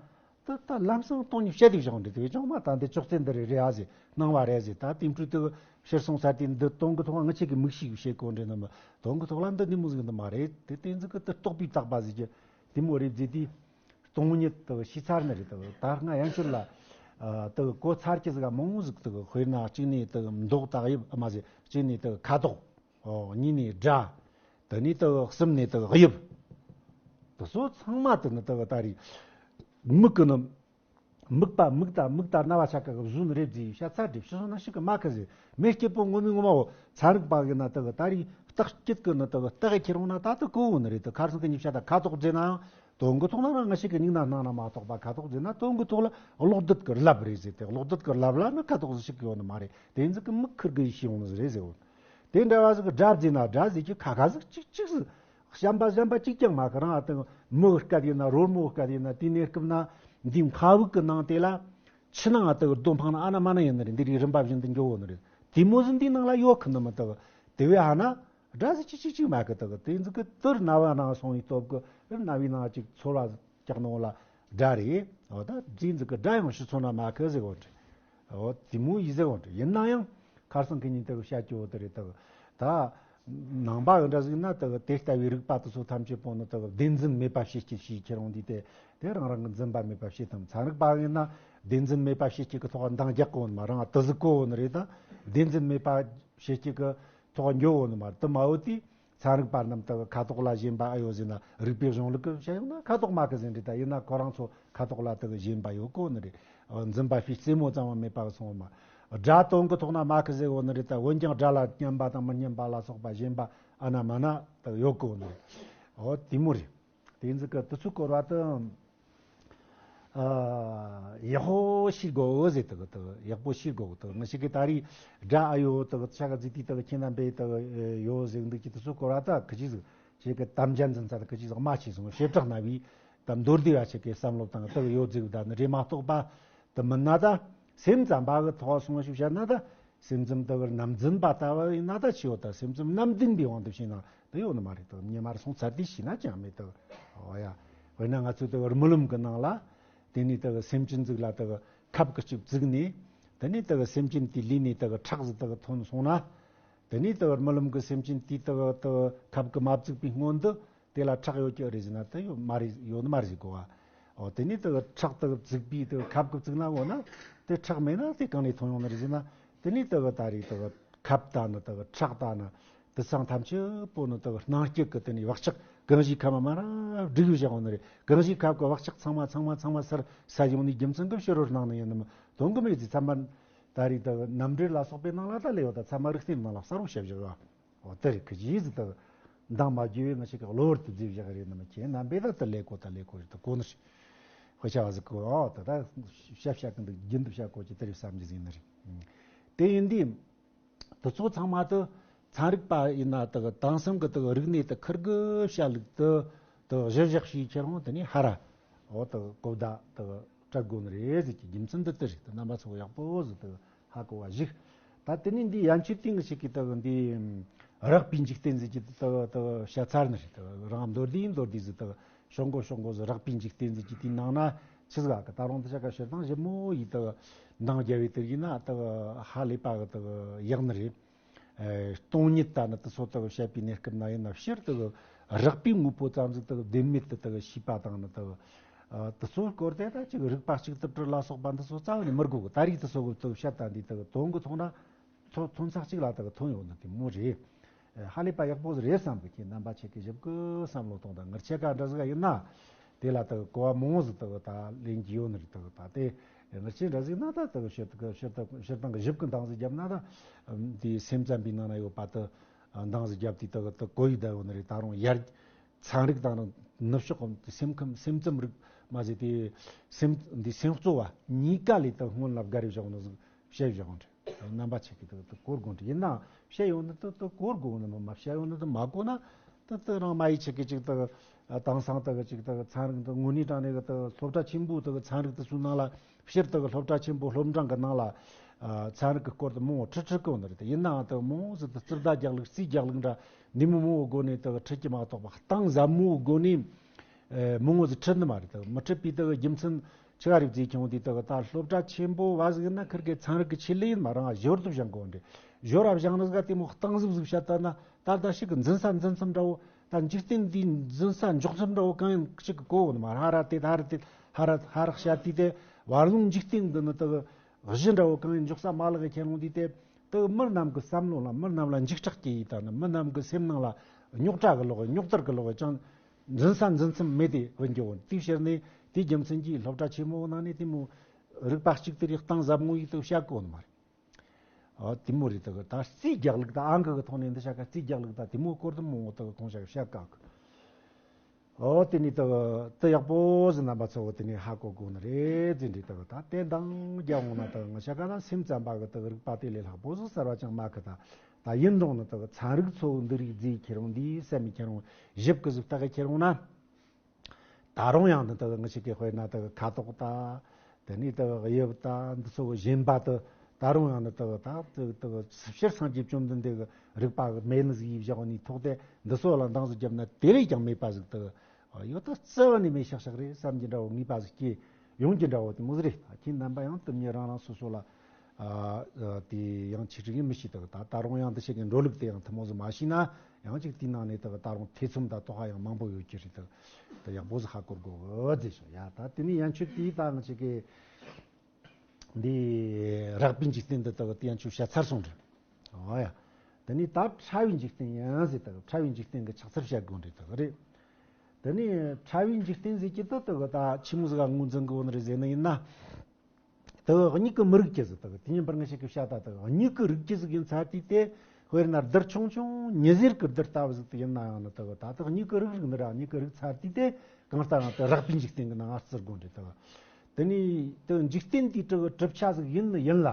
ད་ད་ལམ་སང་སྟོང་ཉིད་བཤད་དེ་བཞག་འདྲི་དེ་བས་ཀྱང་མ་ད་འདི་ཅོག་ཙེ་འདི་རེད་རེད་ཨ་ཟེར་སྣང་བ་རེད་ཟེར། ད་དེ་འཕྲོས་དེ་གི་ཕྱིར་སོང་ས་དེ་འདི་སྟོང་གི་ཐོག་ང་ཆེ་གི་མིག་ཤེས་གི་བཤད་གོ་འདྲི་ནི་མི་སྟོང་གི་ཐོག་ལ་འདི་འདི་མོ་ཟིག་འདི་མ་རེད། དེ་དེ་ཟིག་གི་དེ་རྟོག་པས་བཏགས་པ་ཟིག་གི་དེ་མོ་རེད་ཟེར་དེ། སྟོང་ཉིད་དུ་ཤེས་ཚར་ནི་རེད་དུ། ད་སྔ་ཡན་ཆོད་ལ་དུ་གོ་ཚར་གྱི་ཟིག་མང་བོ་ཟིག་དུ། དཔེར་ན་གཅིག་ནས་དུ་མདོག་དང་དབྱིབས་མ་ཟད་གཅིག་ནས་དུ་ཁ་དོག་གཉིས་ནས་སྒྲ། དེ་ནས་དུ་གསུམ་ནས་དུ་དབྱིབས། དུ་སོ་ཚང་མ་དུ་ནི་དུ་ད་རེས་མིག་གི་ནི་མིག་པ་མིག་ད་མིག་ད་རྣ་བ་ཆ་ག་གི་བཟོ་ནི་རེད་ཟེར་བཤད་ཚར་དེ་ཕྱི་སོང་ན་ཞིག་གི་མ་ཁི་ཟེར་མེ་སྐྱིད་པོ་ངོ་མའི་ངོ་མ་བོ་ཚན་རིག་པ་ཡིན་ན་དུ་ད་རེས་རྟགས་སྐྱིད་གི་ནི་དུ་རྟགས་ཁྱེར་འོང་ན་ད་དུ་གོ་བོ་ནི་རེད་དུ། ཁ་སང་གི་ཉིན་བཤད་ད་ཁ་དོག་ཟེར་ནའང་། དོན་གྱི་ཐོག་ལ་རང་ང་ཞིག་གི་མིག་ནང་སྣང་ན་མ་གཏོགས་པ་ཁ་དོག་ཟེར་ན་དོན་གྱི་ཐོག་ལ་གློག་རྡུལ་གྱི་རླབས་རེད་ཟེར་ཏེ། གློག་རྡུལ་གྱི་རླབས་ལ་ནི་ཁ་དོག་ཟིག་ཞིག་གི་ཡོད་ནི་མ་རེད། དེ་ཚོ་གི་མིག་ཁུར་གི་ཤེས་ཡོང་ནི་རེད་ཟེར་བོ། དེ་འདྲ་བ་ཟིག་གི་སྒྲ་ཟེར་ན་སྒྲ་ཟེར་གྱི་ཁ་ཁ་ཟིག་ཅིག་ཅིག་ཟིག་གཤམ་པ་གཤམ་པ་གཅིག་ཀྱང་མ་གི་རང་ཨ་དང་མི་གི་སྐད་ཡིན་ན་རོལ་མོ་གི་སྐད་ཡིན་ན་དེའི་གནས་སྐབས་ན་འདིའི་མཁའ་དབུགས་གི་ནང་དེ་ལ་ཕྱི་ནང་ཨ་དང་རྡོ་འཕངས་ན་ཨ་ན་མ་ན་ཡིན་ནི་རེད། འདི་རིགས་རིམ་པ་བཞིན་དུ་འགྱོ་བོ་ནི་རེད། དེ་མོ་ཟིག་འདིའི་ནང་ལ་ཡོད་གི་ནི་མི་དག་དེ་བས་ཧ་ན། སྒྲ་ཟིག་ཅིག་ཅིག་ཅིག་མ་གི་དག་དེ་ཟིག་གི་དུར་རྣ་བ་ནང་སོང་བའི་སྟོབས་གི་རྣ་བའི་ནང་ཅིག་ཚོར་བ་ཀྱག་ནོ་ལ་སྒྲ་རེད། འོ་ད་དེ་ཟིག་གི་སྒྲ་ཡང་ཕྱི་ཚོ་ན་མ་གི་ཟེར་གོ་འདྲི། འོ་དེ་མོ་ཡིས་ཟེར་གོ་འདྲི། ཡིན་ན་ཡང་ཁར་སང་གི་ཉིན་དག་བཤད་ཀྱི་འོ་དེ་རེད་དག་ད་ནང་པ་གི་འདྲ་ཟིག་ན་དག་དེ་ལྟ་བུའི་རིགས་པ་དེ་ཚོ་ཐམས་ཅད་པོ་ནི་དག་བདེན་འཛིན་མེད་པ་བྱེད་ཀྱི་ཞིག་ཁྱེར་འོང་དུས་དེ་དེ་རང་རང་གི་འཛིན་པ་མེད་པ་བྱེད་དམ། ཚན་རིག་པ་ཡིན་ན་བདེན་འཛིན་མེད་པ་བྱེད་ཀྱི་གི་ཐོག་འདང་རྒྱག་གོ་ནི་མ་རང་དེ་ཟིག་གོ་ནི་རེད། ད་བདེན་འཛིན་མེད་པ་བྱེད་ཀྱི་གི་ཐོག་འགྱོ་འོ་ནི་མ་རེད། དེ་མ་འོ་དེ་ཚན་རིག་པ་རྣམས་དག་ཁ་དོག་ལ་ཞེན་པ་ཨེ་ཡོད་ཟེར་ན་རིག་པའི་གཞུང་ལུགས་ཀྱི་བཤད་ཡོང་ན་ཁ་དོག་མ་གི་ཟེར་འདྲི། ད་ཡིན་ན་ཁོ་རང་ཚོ་ཁ་དོག་ལ་དག་ཞེན་པ་ཡོད་གོ་ནི་རེད། འཛིན་པ་ཕྱི་རྩེ་མོ་ཙམ་པ་མེད་པ་སོང་མ། སྒྲ་དོན་གི་ཐོག་ན་མ་གི་ཟེར་འོ་ནི་རེད། ད་འོན་ཀྱང་སྒྲ་ལ་སྙན་པ་དང་མི་སྙན་པ་ལ་སོགས་པ་ཞེན་པ་ཨ་ན་མ་ན་དག་ཡོད་གོ་ནི་རེད། འོ་དེ་མོ་རེད། དེ་ཡིན་ཟིག་གི་དུས་ཚོད་སྐོར་བ་དུ། ཨ། ཡག་པོ་ཤེས་དགོས་ཟེར་དུ་དུ་ཡག་པོ་ཤེས་དགོས་དུ། ང་ཞིག་གི་ད་རེས་དགྲ་ཨ་ཡོད་དུ་ཆ་ག་ཟིག་དུས་དུ་ཁྱེད་རྣམ་པས་དུ་ཡོད་ཟིག་འདུག་གི་དུས་ཚོད་སྐོར་བ་དུ་ཁི་ཅི་ཟིག་ཞིག་གི་དམ་བཅའ་འཛིན་ས་དུ་ཁི་ཅི་ཟིག་མ་ཆེ་སོང་བྱེ་བྲག་ན་བའི་དུ་མདོར་བསྡུས་བ་ཞིག་གི་བསམ་བློ་དང་དུ་ཡོད་ཟིག་ད་ནི་རེ་མ་གཏོགས་པ་དུ་མིན་ན་ད་སེམས་ཙམ་པ་གི་ཐོག་སོང་བ་ཞིག་བཤད་ན་ད། སེམས་ཙམ་དག་རྣམ་འཛིན་པ་ལྟ་བུ་ཡིན་ན་ད་ཆེ་བོ་དང་སེམས་ཙམ་རྣམ་བདེན་པའི་དབང་དུ་བྱས་ན་དེ་ཡོད་ནི་མ་རེད་དང་། ཉི་མར་སོང་ཚར་དུས་ཤེས་ན་ཅང་མེད་དང་། འོ་ཡ། དཔེར་ན་ང་ཚོས་དག་རྨི་ལམ་གྱི་ནང་ལ་དེ་ནས་དག་སེམས་ཅན་ཟིག་ལ་དག་ཁབ་ཀྱི་གཅིག་བཙུགས་ནས། དེ་ནས་དག་སེམས་ཅན་དེའི་ལུས་ནས་དག་ཁྲག་ཟིག་དག་ཐོན་སོང་ན། དེ་ནས་དག་རྨི་ལམ་གྱི་སེམས་ཅན་དེའི་དག་དག་ཁབ་ཀྱིས་མ་བཙུགས་པའི་སྔོན་དུ། དེ་ལ་ཁྲག་ཡོད་ཀྱི་རེད་ཟེར་ན་དེ་ཡོད་མ་རེད། ཡོད་ནི་མ་རེད་ཟེར་གོ་བ། འོ་དེ་ནས་དེ་ཁྲག་དེ་བཙུགས་པའི་དེ་ཁབ་ཀྱི་བཙུགས་ན་འོ་ན་དེ་ཁྲག་མེད་ན་དེ་གང་ནས་ཐོན་ཡོང་ནི་རེད་ཟེར་ན། དེ་ནས་དེ་ད་རེས་དེ་ཁབ་ད་ནི་དེ་ཁྲག་ད་ནི་དེ་ཚང་ཐམས་ཅད་པོ་ནི་དེ་སྣང་སྐྱེད་ཀྱི་དེ་ནས་བག་ཆགས་གང་ཞིག་ཁམས་མ་ར་བསྒྲིགས་བཞག་ཡོང་ནི་རེད། གང་ཞིག་ཁབ་ཀྱི་བག་ཆགས་ཚང་མ་ཚང་མ་ཚང་མ་སར་ས་ཡོང་ནི་རྒྱུ་མཚན་གྱི་ཕྱི་རོལ་སྣང་ནི་ཡིན་ནམ་དོན་གྱི་མེད་ཟེར། ཚད་མ་ད་རེས་དེ་རྣམ་འགྲེལ་ལ་སོགས་པའི་ནང་ལ་ད་ལས་ཡོད་ད། ཚད་མ་རིག་རྟེན་ནང་ལ་གསལ་པོ་བཤད་བཞག་ཡོད། འོ་དེ་རེད། ཁི་ཅི་ཟིག་དག་མདང་མ་རྒྱུ་བའི་ང་ཞིག་གི་གློ་བུར་དུ་བརྫིས་བཞག་རེད་ནམ། ཁྱེད་རྣམ་པས་ད་དུ་ལས་གོ་ད་ལས་གོ་རེད་ད་གོ་ནི་ཞིག་དཔེ་ཆ་བ་ཟིག་གི་འོ་ད་ད་ཤ་ཤ་གི་འདུག་རྒྱུན་དུ་བཤད་གོ་ཅི་དེ་རེད་བསམ་གྱི་ཟིག་ནི་རེད། དེ་ཡིན་དུས་དུ་ཚོ་ཚང་མ་དུ་ཚན་རིག་པ་ཡིན་ན་དག་དེང་སང་གི་དག་རིག་གནས་དུ་ཁུར་གི་བཤད་ལུགས་དུ་དུ་གཞིར་བཞག་བྱས་ཁྱེད་རང་དེ་ནས་ཧ་ར་འོ་དུ་གོ་བརྡ་དུ། སྤྲད་དགོས་ནི་རེད་ཟེར་གྱི་རྒྱུ་མཚན་འདི་ལྟར་རེད། རྣམ་པ་ཚོ་ཡག་པོ་ཟིག་དུ་ཧ་གོ་བ་ཞིག་ད་དེ་ནས་འདི་ཡན་ཆོད་ཏིང་ཞིག་གིས་དུ་འདི་རགས་པའི་འཇིག་རྟེན་ཟེར་གྱི་དུ་དུ་བཤད་ཚར་ནི་རེད། དུ་རང་མདོར་བསྡུས་མདོར་བསྡུས་ཟིག་དུ་ཤོག་མགོ་ཤོག་མགོ་ཟིག་རགས་པའི་འཇིག་རྟེན་ཟེར་གྱི་དེའི་ནང་ན་ཆི་ཟིག་ག་ད་རུང་དུ་ཆ་ག་ཕྱིར་བཏང་ཞིབ་མོ་ཡིས་དུ་འདང་རྒྱབ་པའི་དུ་ཡིན་ན་དུ་ཧ་ལས་པ་གི་དུ་ཡག་ནི་རེད། སྟོང་ཉིད་ལྟ་ན་དུ་སོ་དག་བཤད་པའི་གནས་སྐབས་ན་ཡིན་ན་ཕྱིར་དུ་རགས་པའི་དངོས་པོ་ཙམ་ཟིག་དུ་བདེན་མེད་དུ་དུ་ཤེས་པ་དང་ནི་དུ་དུ་སོ་སྐོར་དེ་ད་ཅིག་རིག་པ་གཅིག་ཏུ་གྲུབ་ལ་སོགས་པ་འདི་སོ་རྩ་བ་ནས་མི་དགོས་གི། ད་རིག་དུ་སོ་གི་དུ་བཤད་ད་འདི་དུ་དོན་གི་ཐོག་ན་ཐོ་ཐོན་ཚག་གཅིག་ལ་དུ་ཐོན་ཡོང་ནི་དེ་མོ་རེད། ཧ་ལས་པ་ཡག་པོ་རེད་བསམ་གི། ཁྱེད་རྣམ་པ་ཆེ་གི་ཞིབ་གི་བསམ་བློ་གཏོང་དང་། ངར་ཆེ་ག་འདྲ་ཟིག་ཡིན་ན། དེ་ལ་དག་གོ་བ་མང་བོ་ཟིག་དག་ད་ལེན་གྱི་ཡོད་ནི་རེད། དག་ད་དེ་ང་ཆེ་འདྲ་ཟིག་ན་ད་དག་ཕྱིར་དག་ཕྱིར་དག་ཕྱིར་དང་གི་ཞིབ་གི་འདང་ཟིག་བརྒྱབ་ན་ད་དེ་སེམས་ཙམ་པའི་ནང་ན་ཡོད་པ་དུ་འདང་ཟིག་བརྒྱབ་དུས་དག་དུ་གོ་ཡི་བསྡད་ཡོད་ནི་རེད། ད་རུང་ཡར་ཚན་རིག་དང་ནུབ་ཕྱོགས་སེམས་ཁམས་སེམས་ཙམ་རིག་མ་ཟེར་དེ་སེམས་འདི་སེམས་གཙོ་བ་གཉིས་ཀ་ལས་དུ་སྔོན་ལ་བརྒལ་བཞག་ནི་ཟིག་བཤད་བཞག་འདྲ། རྣམ་པ་ཆེ་གི་དུ་དུ་གོ་དགོས་འདྲ། ཡིན་ནའང་བཤད་ཡོང་ནི་དུ་དུ་གོ་དགོས་ནི་མ་མ་བཤད་ཡོང་ནི་དུ་མ་གོ་ན་དུ་དུ་རང་མ་ཡི་ཆེ་གི་ཅིག་དུ་དེང་སང་དུ་ཅིག་དུ་ཚན་རིག་དུ་དངོས་གནས་དྲང་གནས་གི་དུ་སློབ་གྲྭ་ཆེན་པོ་དུ་ཚན་རིག་དུ་སུ་ནང་ལ་ཕྱིར་དུ་སློབ་གྲྭ་ཆེན་པོ་སློབ་འབྲིང་གི་ནང་ལ་ཚན་རིག་གི་སྐོར་དུ་མང་བོ་ཁྲིད་ཁྲིད་གི་ཡོང་ནི་རེད། ཡིན་ནའང་དུ་མང་བོ་ཟིག་དུ་རྩིས་ཟླ་རྒྱག་ལུགས་རྩིས་རྒྱག་ལུགས་འདྲ་འདི་མོ་མང་བོ་སྒོ་ནས་དུ་ཁྲིད་ཀྱི་མ་གཏོགས་པ་གཏིང་ཟབ་མོའི་སྒོ་ནས། མི་ངོ་ཟིག་ཁྲིད་ནི་མ་རེད། དག་མི་ཁྲིད་པའི་དག་རྒྱུ་མཚན་ཆི་ག་རེད་ཟེར་ཁྱོད་དེ་དག་ད་སློབ་གྲྭ་ཆེན་པོ་བ་ཟིག་ཡིན་ན་ཁིར་གི་ཚན་རིག་གི་ཆེད་ལས་ཡིན་མ་རང་ཞོར་དུ་སྦྱང་དགོས་འདྲ། ཞོར་ར་སྦྱང་ནི་ཟིག་ག་དེ་མོ་གཏིང་ཟབ་ཟིག་བཤད་ལྟ་ན་ད་ལྟ་ཞིག་གི་འཛིན་ས་འཛིན་མཚམས་འདྲ་བོ་ད་འཇིག་རྟེན་འདིའི་འཛིན་ས་འཇོག་མཚམས་འདྲ་བོ་གང་ཡིན་ཞིག་གི་གོ་འོ་ནི་མ་ཧ་ར་དེ་ཧ་ར་དེ་ཧ་ར་ཧ་ར་བཤད་དུས་དེ་བར་ལུང་འཇིག་རྟེན་འདི་ནི་དག་གཞི་འདྲ་བོ་གང་ཡིན་འཇོག་ས་མ་ལག་གི་ཁྱེར་ལོང་དུས་དེ། དེ་མི་རྣམས་ཀྱི་བསམ་བློ་ལ་མི་རྣམས་ལ་འཇིགས་སྐྲག་སྐྱེ་ཡི་ད་ནི་མི་རྣམས་ཀྱི་སེམས་ནང་ལ་རྙོག་དྲ་གི་ལོག་རྙོག་དར་གི་ལོག་ཅང་འཛིན་ས་འཛིན་མཚམས་མེད་དེ་འོན་ཀྱང་འོན་དེའི་ཕྱིར་ནས་དེའི་རྒྱུ་མཚན་གྱིས་སློབ་གྲྭ་ཆེན་མོ་ནང་ནས་དེ་མོ་རིག་པ་གཅིག་ཏུ་རེ་གཏིང་ཟབ་མོ་ཡིས་དུ་བཤད་གོ་ནི་མ་རེད། ཨ་དེ་མོ་རེད། དེ་གི་ད་རྩིས་རྒྱག་ལུགས་ད་ཨང་ཀི་གི་ཐོག་ནས་འདི་བྱ་དཀའ་རྩིས་རྒྱག་ལུགས་ད་དེ་མོ་སྐོར་དུ་མང་བོ་དེ་གི་ཁོང་བྱ་གི་བཤད་དཀའ་གི། ཨོ་དེ་ནས་དག་དེ་ཡག་པོ་ཟིག་རྣམ་པ་ཚོ་དེ་ནས་ཧ་གོ་དགོས་ནི་རེད་ཟེར་འདྲི། དག་ད་དེ་འདང་རྒྱག་འོང་ན་དག་ང་ཆ་ག་ན་སེམས་ཙམ་པ་གི་དག་རིག་པ་དེ་ལས་ལྷག་པོ་ཟིག་གསར་བ་ཅང་མ་ཁི་ད། ད་ཡིན་རུང་ནི་དག་ཚན་རིག་ཚོ་འདི་རིགས་རྫིས་ཁྱེར་འོང་འདིའི་སེམས་མི་ཁྱེར་འོང་ཞིབ་གི་ཟིག་ལྟ་གི་ཁྱེར་འོང་ན། ད་རུང་ཡང་ནི་དག་ང་ཆ་གི་དཔེར་ན་དག་ཁ་དོག་ད། དེ་ནས་དག་དབྱིབས་ད་འདི་ཚོ་གི་ཞེན་པ་དུ་ད་རུང་ཡང་ནི་དག་ད་དག་དག་སྤྱིར་སངས་རྒྱས་བཅོམ་ལྡན་འདས་ཀྱི་རིག་པ་གི་མེད་ནི་ཟིག་ཡིས་བཞག་ནི་ཐོག་དེ་འདི་ཚོ་ལ་འདང་ཟིག་བརྒྱབ་ན་དེ་ལས་ཀྱང་མེད་པ་ཟིག་དུ་ཡོད་ད་རྩ་བ་ནས་མེད་ཤག་ཤག་རེད་བསམ་གྱི་འདྲ་བོ་ངེས་པ་ཟིག་སྐྱེ་ཡོང་གྱི་འདྲ་བོ་དེ་མོ་ཟིག་རེད། ད་ཁྱེད་རྣམ་པ་ཡང་དུ་མྱི་རང་རང་སོ་སོ་ལ་ཨ་དེ་ཡང་ཆེ་ཁྲི་ཡིན་མི་ཤེས་དག་ད་ད་རུང་ཡང་འདི་ཞིག་གི་འགྲོ་ལུགས་དེ་ཡང་ཐུན་མོང་ཟིག་མ་ཤེས་ན་ཡང་ཅིག་དེའི་ནང་ནས་དག་ད་རུང་ཐེ་ཚོམ་དང་དོགས་པ་ཡང་མང་པོ་ཡོད་ཀྱི་རེད། དག་ད་ཡག་པོ་ཟིག་ཧ་གོ་དགོས་གི་ཟེར་ཞོག་ཡ། ད་དེ་ནས་ཡན་ཆོད་དེའི་ད་ང་ཅིག་གི་འདི་རགས་པའི་འཇིག་རྟེན་འདི་དག་དེ་ཡན་ཆོད་བཤད་ཚར་སོང་རེད། ཨོ་ཡ། དེ་ནས་ད་ཕྲ་བའི་འཇིག་རྟེན་ཡང་ཟེར་དག་ཕྲ་བའི་འཇིག་རྟེན་གྱི་ཕྱག་འཚལ་བཤད་དགོས་རེད་དག་རེད། དེ་ནས་ཕྲ་བའི་འཇིག་རྟེན་ཟེར་གྱི་དུ་དག་ད་ཆི་མོ་ཟིག་ག་ངོས་འཛིན་དགོས་ནི་རེད་ཟེར་ན་ཡིན་ན། དག་མྱིག་གི་མི་རིག་གི་ཟིག་དག་དེ་ཉིན་པར་ང་ཞིག་གི་བཤད་ད་དག་མྱིག་གི་རིག་གི་ཟིག་ཡིན་ཚར་དུས་དེ་ དཔེར་ན་རྡུལ་ཆུང་ཆུང་ཉི་ཟེར་གྱི་རྡུལ་ལྟ་བུ་ཟིག་དེ་ཡིན་ན་ཡང་ནི་དེ་གི་ད་དེ་གི་མྱུ་གུ་རིགས་རིགས་ནི་ར་མྱུ་གུ་རིགས་ཚར་དུས་དེ་གང་ལྟར་ཡང་དེ་རགས་པའི་འཇིག་རྟེན་གྱི་ནང་ང་བརྩི་དགོས་འདྲ་དེ་གི། དེ་ནས་དེ་འཇིག་རྟེན་དེའི་དེ་གི་གྲུབ་ཆ་ཟིག་ཡིན་ནི་ཡིན་ལ།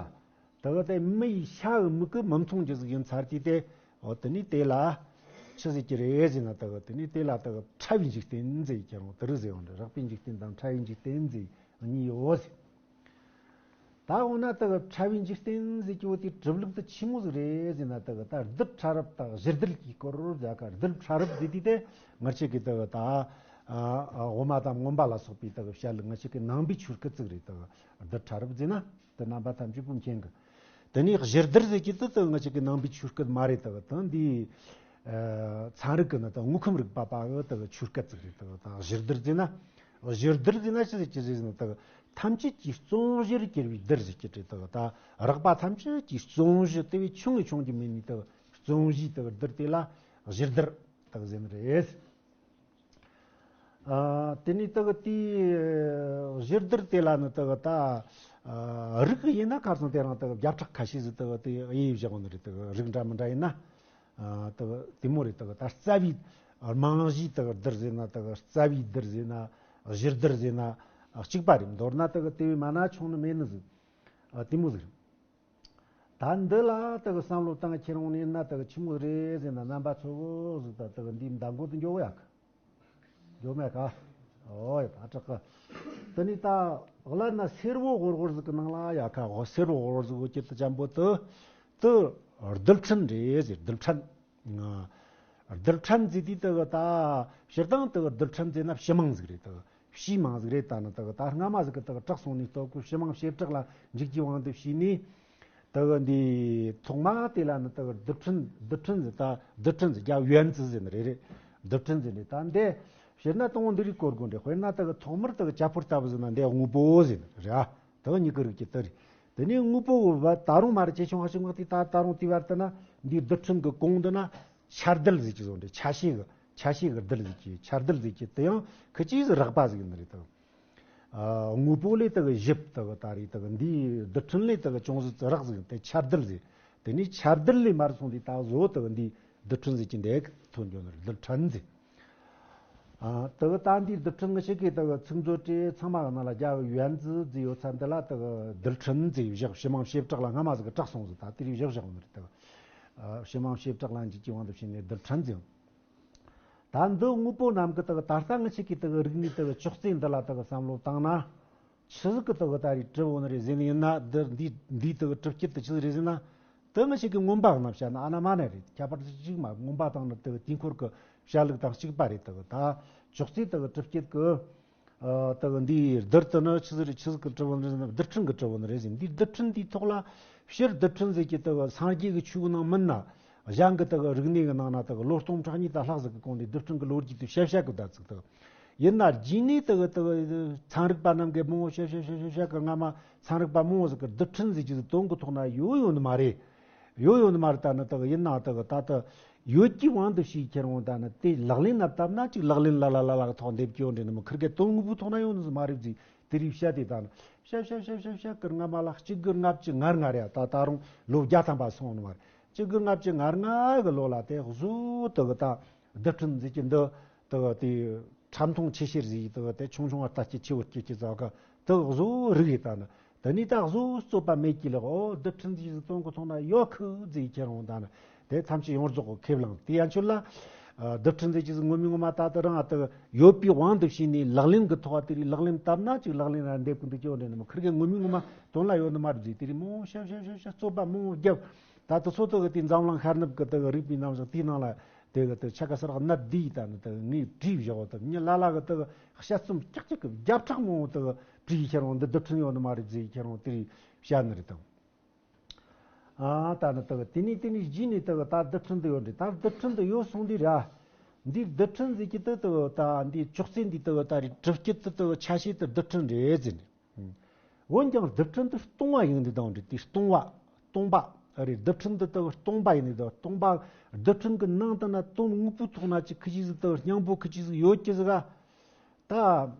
དེ་གི་དེ་མི་ཡི་ཤ་གི་མིག་གིས་མི་མཐོང་རྒྱུ་ཟིག་ཡིན་ཚར་དུས་དེ། འོ་དེ་ནས་དེ་ལ་ཆི་ཟེར་གྱི་རེད་ཟེར་ན། དེ་གི་དེ་ནས་དེ་ལ་དེ་གི་ཕྲ་བའི་འཇིག་རྟེན་ཟེར་གྱི་རང་དེ་རིགས་ཟེར་ཡོང་འདྲ། རགས་པའི་འཇིག་རྟེན་དང་ཕྲ་བའི་འཇིག་རྟེན་ཟེར་གཉིས་ཡོད་ཟེར། ད་འོ་ན་དེ་གི་ཕྲ་བའི་འཇིག་རྟེན་ཟེར་གྱི་འོ་དེ་གྲུབ་ལུགས་དེ་ཆི་མོ་ཟིག་རེད་ཟེར་ན། དེ་གི་ད་རྡུལ་ཕྲ་རབ་དང་གཞིར་རྡུལ་གྱི་སྐོར་བརྒྱ་ཀ། རྡུལ་ཕྲ་རབ་ཟེར་དུས་དེ་ང་ཆོ་གི་དེ་གི་ད་ཨ་ཨ་དབུ་མ་དང་མངོན་པ་ལ་སོགས་པའི་དེ་གི་བཤད་ལུགས། ང་ཆོ་གི་ནང་པའི་ཆོས་སྐད་ཅིག་རེད། དེ་གི་རྡུལ་ཕྲ་རབ་ཟེར་ན་དེ་རྣམ་པ་ཐམས་ཅད་པོ་མཁྱེན་གི། དེ་ནས་གཞིར་རྡུལ་ཟེར་གྱི་དེ་དེ་ང་ཆོ་གི་ནང་པའི་ཆོས་སྐད་མ་རེད། དེ་གི་དེ་འདི་ཨ་ཚན་རིག་གི་ནི་དེ་དངོས་ཁམས་རིག་པ་པ་གི་དེ་གི་ཆོས་སྐད་ཅིག་རེད། དེ་གི་ད་གཞིར་རྡུལ་ཟེར་ན། གཞིར་རྡུལ་ཟེར་ན་ཅི་ཟེར་གྱི་རེད་ཟེར་ན། དེ་གི་ཐམས་ཅད་ཀྱི་བརྩོན་གཞིར་གྱུར་པའི་རྡུལ་ཟེར་གྱི་རེད། དེ་གི་ད་རགས་པ་ཐམས་ཅད་ཀྱི་བརྩོན་གཞི་དེ་བས་ཆུང་ངེ་ཆུང་རྒྱུ་མེད་ནི་དེ་གི་བརྩོན་གཞིའི་དེ་གི་རྡུལ་དེ་ལ་གཞིར་རྡུལ་དེ་གི་ཟེར་ནི་རེད། ཨ་དེ་ནས་དེ་གི་དེའི་གཞིར་རྡུལ་དེ་ལ་ནི་དེ་གི་ད་ཨ་རིགས་ཡིན་ན་ཁ་སང་དེ་རིང་དེ་གི་བརྒྱ་ཕྲག་ཁ་ཤས་ཟིག་དེ་གི་དེ་དབྱེ་བཞག་ནི་རེད། དེ་གི་རིགས་འདྲ་མི་འདྲ་ཡིན་ན། ཨ་དེ་གི་དེ་མོ་རེད། དེ་གི་ད་རྩ་བའི་རྨང་གཞིའི་དེ་གི་རྡུལ་ཟེར་ན། དེ་གི་རྩ་བའི་རྡུལ་ཟེར་ན། གཞིར་རྡུལ་ཟེར་ན་གཅིག་པ་རེད། མདོར་ན་དེ་གི་དེ་བས་མ་ན་ཆུང་ནི་མེད་ནི་ཟིག། ཨ་དེ་མོ་ཟིག་རེད། ད་འདི་ལ་དེ་གི་བསམ་བློ་བཏང་ཁྱེར་འོང་ནི་ཡིན་ན། དེ་གི་ཆི་མོ་རེད་ཟེར་ན། རྣམ་པ་ཚོ་གོ་ཟིག་ད་དེ་གི་འདིའི་མདའ་མགོ་དེ་འཇོག་ཡག་གི། འཇོག་མེད་ག། ཨོ་ཡ་ད་དྲག་གི། དེ་ནས་ད་བླ་ན་སེར་བོ་ཧོར་ཧོར་ཟིག་གི་ནང་ལ་ཡ་ཁ་ཧོ་སེར་བོ་ཧོར་ཧོར་ཟིག་གོ་ཀྱི་དེ་ཅན་པོ་དེ་དེ་རྡུལ་ཕྲན་རེད་ཟེར། རྡུལ་ཕྲན། ཨ་རྡུལ་ཕྲན་ཟེར་དུས་དེ་གི་ད་སྤྱིར་བཏང་དེ་གི་རྡུལ་ཕྲན་ཟེར་ན་བྱེ་མང་ཟིག་རེད། དེ་གི་བྱེ་མང་ཟིག་རེད། ད་ནི་དེ་གི་ད་སྔ་མ་ཟིག་གི་དེ་གི་གྲགས་སོང་ནས་སྟོབས་གི་བྱེ་མང་བྱེ་བྲག་ལ་འཇུག་རྒྱུའི་དབང་དུ་བྱས་ནས། དེ་གི་འདི་ཐོག་མ་དེ་ལ་ནི་དེ་གི་རྡུལ་ཕྲན། རྡུལ་ཕྲན་ཟེར། ད་རྡུལ་ཕྲན་ཟེར་རྒྱ་ཡོན་ཙི་ཟེར་ནི་རེད། རེད། རྡུལ་ཕྲན་ཟེར་ནི་ད་འདི་སྤྱིར་ན་དང་པོ་འདི་རིགས་གོ་དགོས་འདྲ། དཔེར་ན་དེ་གི་ཐོག་མར་དེ་གི་ཅ་ཕོར་ལྟ་བུ་ཟེར་ན་འདི་དངོས་པོ་ཟེར་ནི་རེད། ཨ་དེ་གི་མྱུ་གུ་རིགས་ཀྱི་དེ་རེད། དེ་ནས་དངོས་པོ་བ་ད་རུང་མ་རེད། ཆེ་ཆུང་ཧ་ཅང་མང་སྟེ། ད་ད་རུང་དེའི་བར་དུ་ན་འདི་རྡུལ་ཕྲན་གི་གོང་དུ་ན་ཆ་རྡུལ་ཟེར་གྱི་བཟོ་འདྲ། ཆ་ཤས་གི་ཆ་ཤས་གི་རྡུལ་ཟེར་གྱི། ཆ་རྡུལ་ཟེར་གྱི་དེ་ཡང་ཁི་ཅིག་རགས་པ་ཟིག་ཡིན་ནི་རེད། དེ་གི་ཨ་དངོས་པོ་ལས་དེ་གི་ཞིབ་དེ་གི་ད་རེད། དེ་གི་འདིའི་རྡུལ་ཕྲན་ལས་དེ་གི་ཅུང་ཟད་རགས་ཟིག་དེ་ཆ་རྡུལ་ཟེར། དེ་ནས་ཆ་རྡུལ་ལས་མར་སོང་དུས་ད་གཟོད་དེ་གི་འདིའི་རྡུལ་ཕྲན་ཟེར་གྱི་འདི་གི་ཐོན་འགྱོ་ནི་རེད། རྡུལ་ཕྲན་ཟེར། ཨ་དེ་གི་ད་འདིའི་རྡུལ་ཕྲན་ང་ཆོ་གི་དེ་གི་ཚིག་མཛོད་བྲིས་ཚང་མ་གི་ནང་ལ་རྒྱ་གི་ཡོན་ཙི་ཟེར་ཡོད་ཚད་འདི་ལ་དེ་གི་རྡུལ་ཕྲན་ཟེར་བཞག། བྱེ་མང་བྱེ་བྲག་ལ་སྔ་མ་ཟིག་གི་གྲགས་སོང་ཟིག། ད་དེ་རིགས་བཞག་བཞག་ནི་རེད། དེ་གི་ཨ་བྱེ་མང་བྱེ་བྲག་ལ་འཇུག་རྒྱུའི་དབང་དུ་བྱས་ནས་རྡུལ་ཕྲན་ཟེར། ད་འདི་དངོས་པོ་རྣམས་ཀྱི་དག་ད་ལྟ་ང་ཆོ་གི་དག་རིག་གནས་དག་ཅོག་ཙེ་འདི་ལ་དག་བསམ་བློ་བཏང་ན། ཆི་ཟིག་གི་དག་ད་རེས་གྲུབ་ཡོད་ནི་རེད་ཟེར་ནི་ཡིན་ན། འདི་འདི་འདིའི་དག་གྲུབ་རྒྱུ་དེ་ཆི་ཟིག་རེད་ཟེར་ན། དེ་ང་ཆོ་གི་མངོན་པ་རྣམས་བཤད་ན་ཨ་ན་མ་ན་རེད། ཁྱད་པར་དུ་གཅིག་མ་མངོན་པ་དང་ནི་དག་དུས་འཁོར་གྱི་བཤད་ལུགས་དང་གཅིག་པ་རེད། དག་ད་ཅོག་ཙེ་དག་གྲུབ་རྒྱུ་གི། ཨ་དེ་གི་འདིའི་རྡུལ་དེ་ནི་ཆི་ཟིག་རེད། ཆི་ཟིག་གི་གྲུབ་ཡོད་ནི་རེད་ཟེར་ན། རྡུལ་ཕྲན་གི་གྲུབ་ཡོད་ནི་རེད་ཟེར། འདིའི་རྡུལ་ཕྲན་འདིའི་ཐོག་ལ་སྤྱིར་རྡུལ་ཕྲན་ཟེར་གྱི་དེ་གི་སངས་རྒྱས་ཀྱི་ཆོས་ཀྱི་ནང་མིན་ན། གཞན་གྱི་དེ་གི་རིག་གནས་ཀྱི་ནང་ན་དེ་གི་ལོ་སྟོང་ཕྲག་གཉིས་དང་ལྷག་ཟིག་གི་གོང་ནས་རྡུལ་ཕྲན་གྱི་ལོ་རྒྱུས་དེ་བཤད་བཤད་གི་བསྡད་ཟིག། དེ་གི་ཡིན་ན་རྗེས་ནས་དེ་གི་དེ་གི་ཚན་རིག་པ་རྣམས་ཀྱིས་མང་བོ་བཤད་བཤད་བཤད་བཤད་བཤད་གི། སྔ་མ་ཚན་རིག་པ་མང་བོ་ཟིག་གིས་རྡུལ་ཕྲན་ཟེར་གྱི་ཟིག་དོན་གྱི་ཐོག་ན་ཡོད་ཡོད་ནི་མ་རེད། ཡོད་ཡོད་ནི་མ་རེད། ད་ནི་དག་ཡིན་ན་དག་ད་ལྟ་ཡོད་ཀྱི་དབང་དུ་བྱས་ཁྱེར་འོང་། ད་ནི་དེ་ལག་ལེན་ལ་བཏབ་ན་ཅིག་ལག་ལེན་ལ་ལ་ལ་ལ་གི་ཐོག་འདེབས་ཀྱི་ཡོད་འདྲ་ནི་མོ། ཁིར་གེ་དོན་དངོས་པོའི་ཐོག་ན་ཡོད་ནི་ཟིག་མ་རེད་ཟེར། དེ་རིགས་བཤད་དེ་ད་ནི་བཤད་བཤད་བཤད་བཤད་བཤད་ཀིར་སྔ་མ་ལ་གཅིག་དགུ་ལྔ་བཅུ་ང་ལྔ་རེད། ད་ད་རུང་ལོ་བརྒྱ་ཐམ་པ་སོང་ནི་མ་རེད། གཅིག་དགུ་ལྔ་བཅུ་ང་ལྔ་གི་ལོ་ལ་དེ་གཟོད་དག་ད་རྡུལ་ཕྲན་ཟེར་གྱི་འདི་དག་དེ་ཁྲམ་ཐུང་ཆེ་ཤེར་ཟིག་དག་དེ་ཆུང་ཆུང་བ་ལྟ་སྐྱེ་ཆེ་བོ་སྐྱེ་སྐྱེ་ཙག་ག་དག་གཟོད་རིག་ཡེ་ད་ནི། དེ་ནས་ད་གཟོད་རྩོད་པ་མེད་ཀྱི་ལགས། ཨོ་རྡུལ་ཕྲན་ཟེར་གྱི་དོན་གྱི་ཐོག་ན་ཡོད་ཁུ་ཟེར་ཁྱེར་འོང་། ད་ནི་དེ་ཐམས་ཅད་ཡོངས་རྫོགས་ཀྱི་ཁས་བླངས། དེ་ཡན་ཆོད་ལ་ཨ་རྡུལ་ཕྲན་ཟེར་གྱི་ཟིག་ངོ་མའི་ངོ་མ་ད་ལྟ་རང་ཨ་ད་ཡོད་པའི་དབང་དུ་བྱས་ནས་ལག་ལེན་གྱི་ཐོག་དེ་རིགས་ལག་ལེན་བཏབ་ན་ཅིག་ལག་ལེན་ལ་འདེབས་ཀྱི་འདུག་ཀྱང་འདྲ་ནི་མོ། ཁིར་གེ་ངོ་མའི་ངོ་མ་དོན་ལ་ཡོད་ནི་མ་རེད་ཟེར། དེ་རིགས་མང་བོ་བཤད་བཤད་བཤད་བཤད་རྩོད་པ་མང་བོ་བརྒྱབ། ད་ལྟ་སོ་ཏོ་གི་དེ་འཛམ་གླིང་ཤར་ནུབ་ཀྱི་དེ་གི་རིག་པའི་རྣམ་གཞག་དེའི་ནང་ལ་དེ་གི་དེ་ཆ་ག་ས་རག་ནད་འདི་ཡི་ད་ནི་དེ་ངས་བྲིས་བཞག་པ་དང་། མྱི་ལ་ལ་གི་དེ་གི་དཔྱད་རྩོམ་ཀྱག་ཀྱག་གི་བརྒྱ་ཕྲག་མང་བོ་དེ་གི་བྲིས་ཁྱེར་འོང་། འདི་རྡུལ་ཕྲན་ཡོད་ནི་མ་རེད་ཟེར་ཁྱེར་འོང་། དེ་རིགས་བཤད་ནི་རེད་དང་། ཨ་ད་ནི་དེ་གི་དེ་ནས་དེ་ནས་གཞི་ནས་དེ་གི་ད་རྡུལ་ཕྲན་འདི་ཡོད་འདྲ། ད་རྡུལ་ཕྲན་འདི་ཡོད་སོང་དུས་ར། འདིའི་རྡུལ་ཕྲན་ཟེར་གྱི་དེ་དེ་གི་ད་འདིའི་ཅོག་ཙེ་འདི་དེ་གི་ད་རེས་གྲུབ་རྒྱུ་དེ་དེ་གི་ཆ་ཤས་དེ་རྡུལ་ཕྲན་རེད་ཟེར་ནས། འོན་ཀྱང་རྡུལ་ཕྲན་དེ་སྟོང་བ་ཡིན་ནི་དང་འདྲ། དེ་སྟོང་བ། སྟོང་པ་རེད། རྡུལ་ཕྲན་དེ་དག་སྟོང་པ་ཡིན་ནི་དང་། སྟོང་པ་རྡུལ་ཕྲན་གྱི་ནང་དུ་ན་དོན་དངོས་པོའི་ཐོག་ན་ཅིག་ཁི་ཅིག་ཟིག་དང་སྙིང་པོ་ཁི་ཅིག་ཟིག་ཡོད་ཀྱི་ཟིག་ག། ད་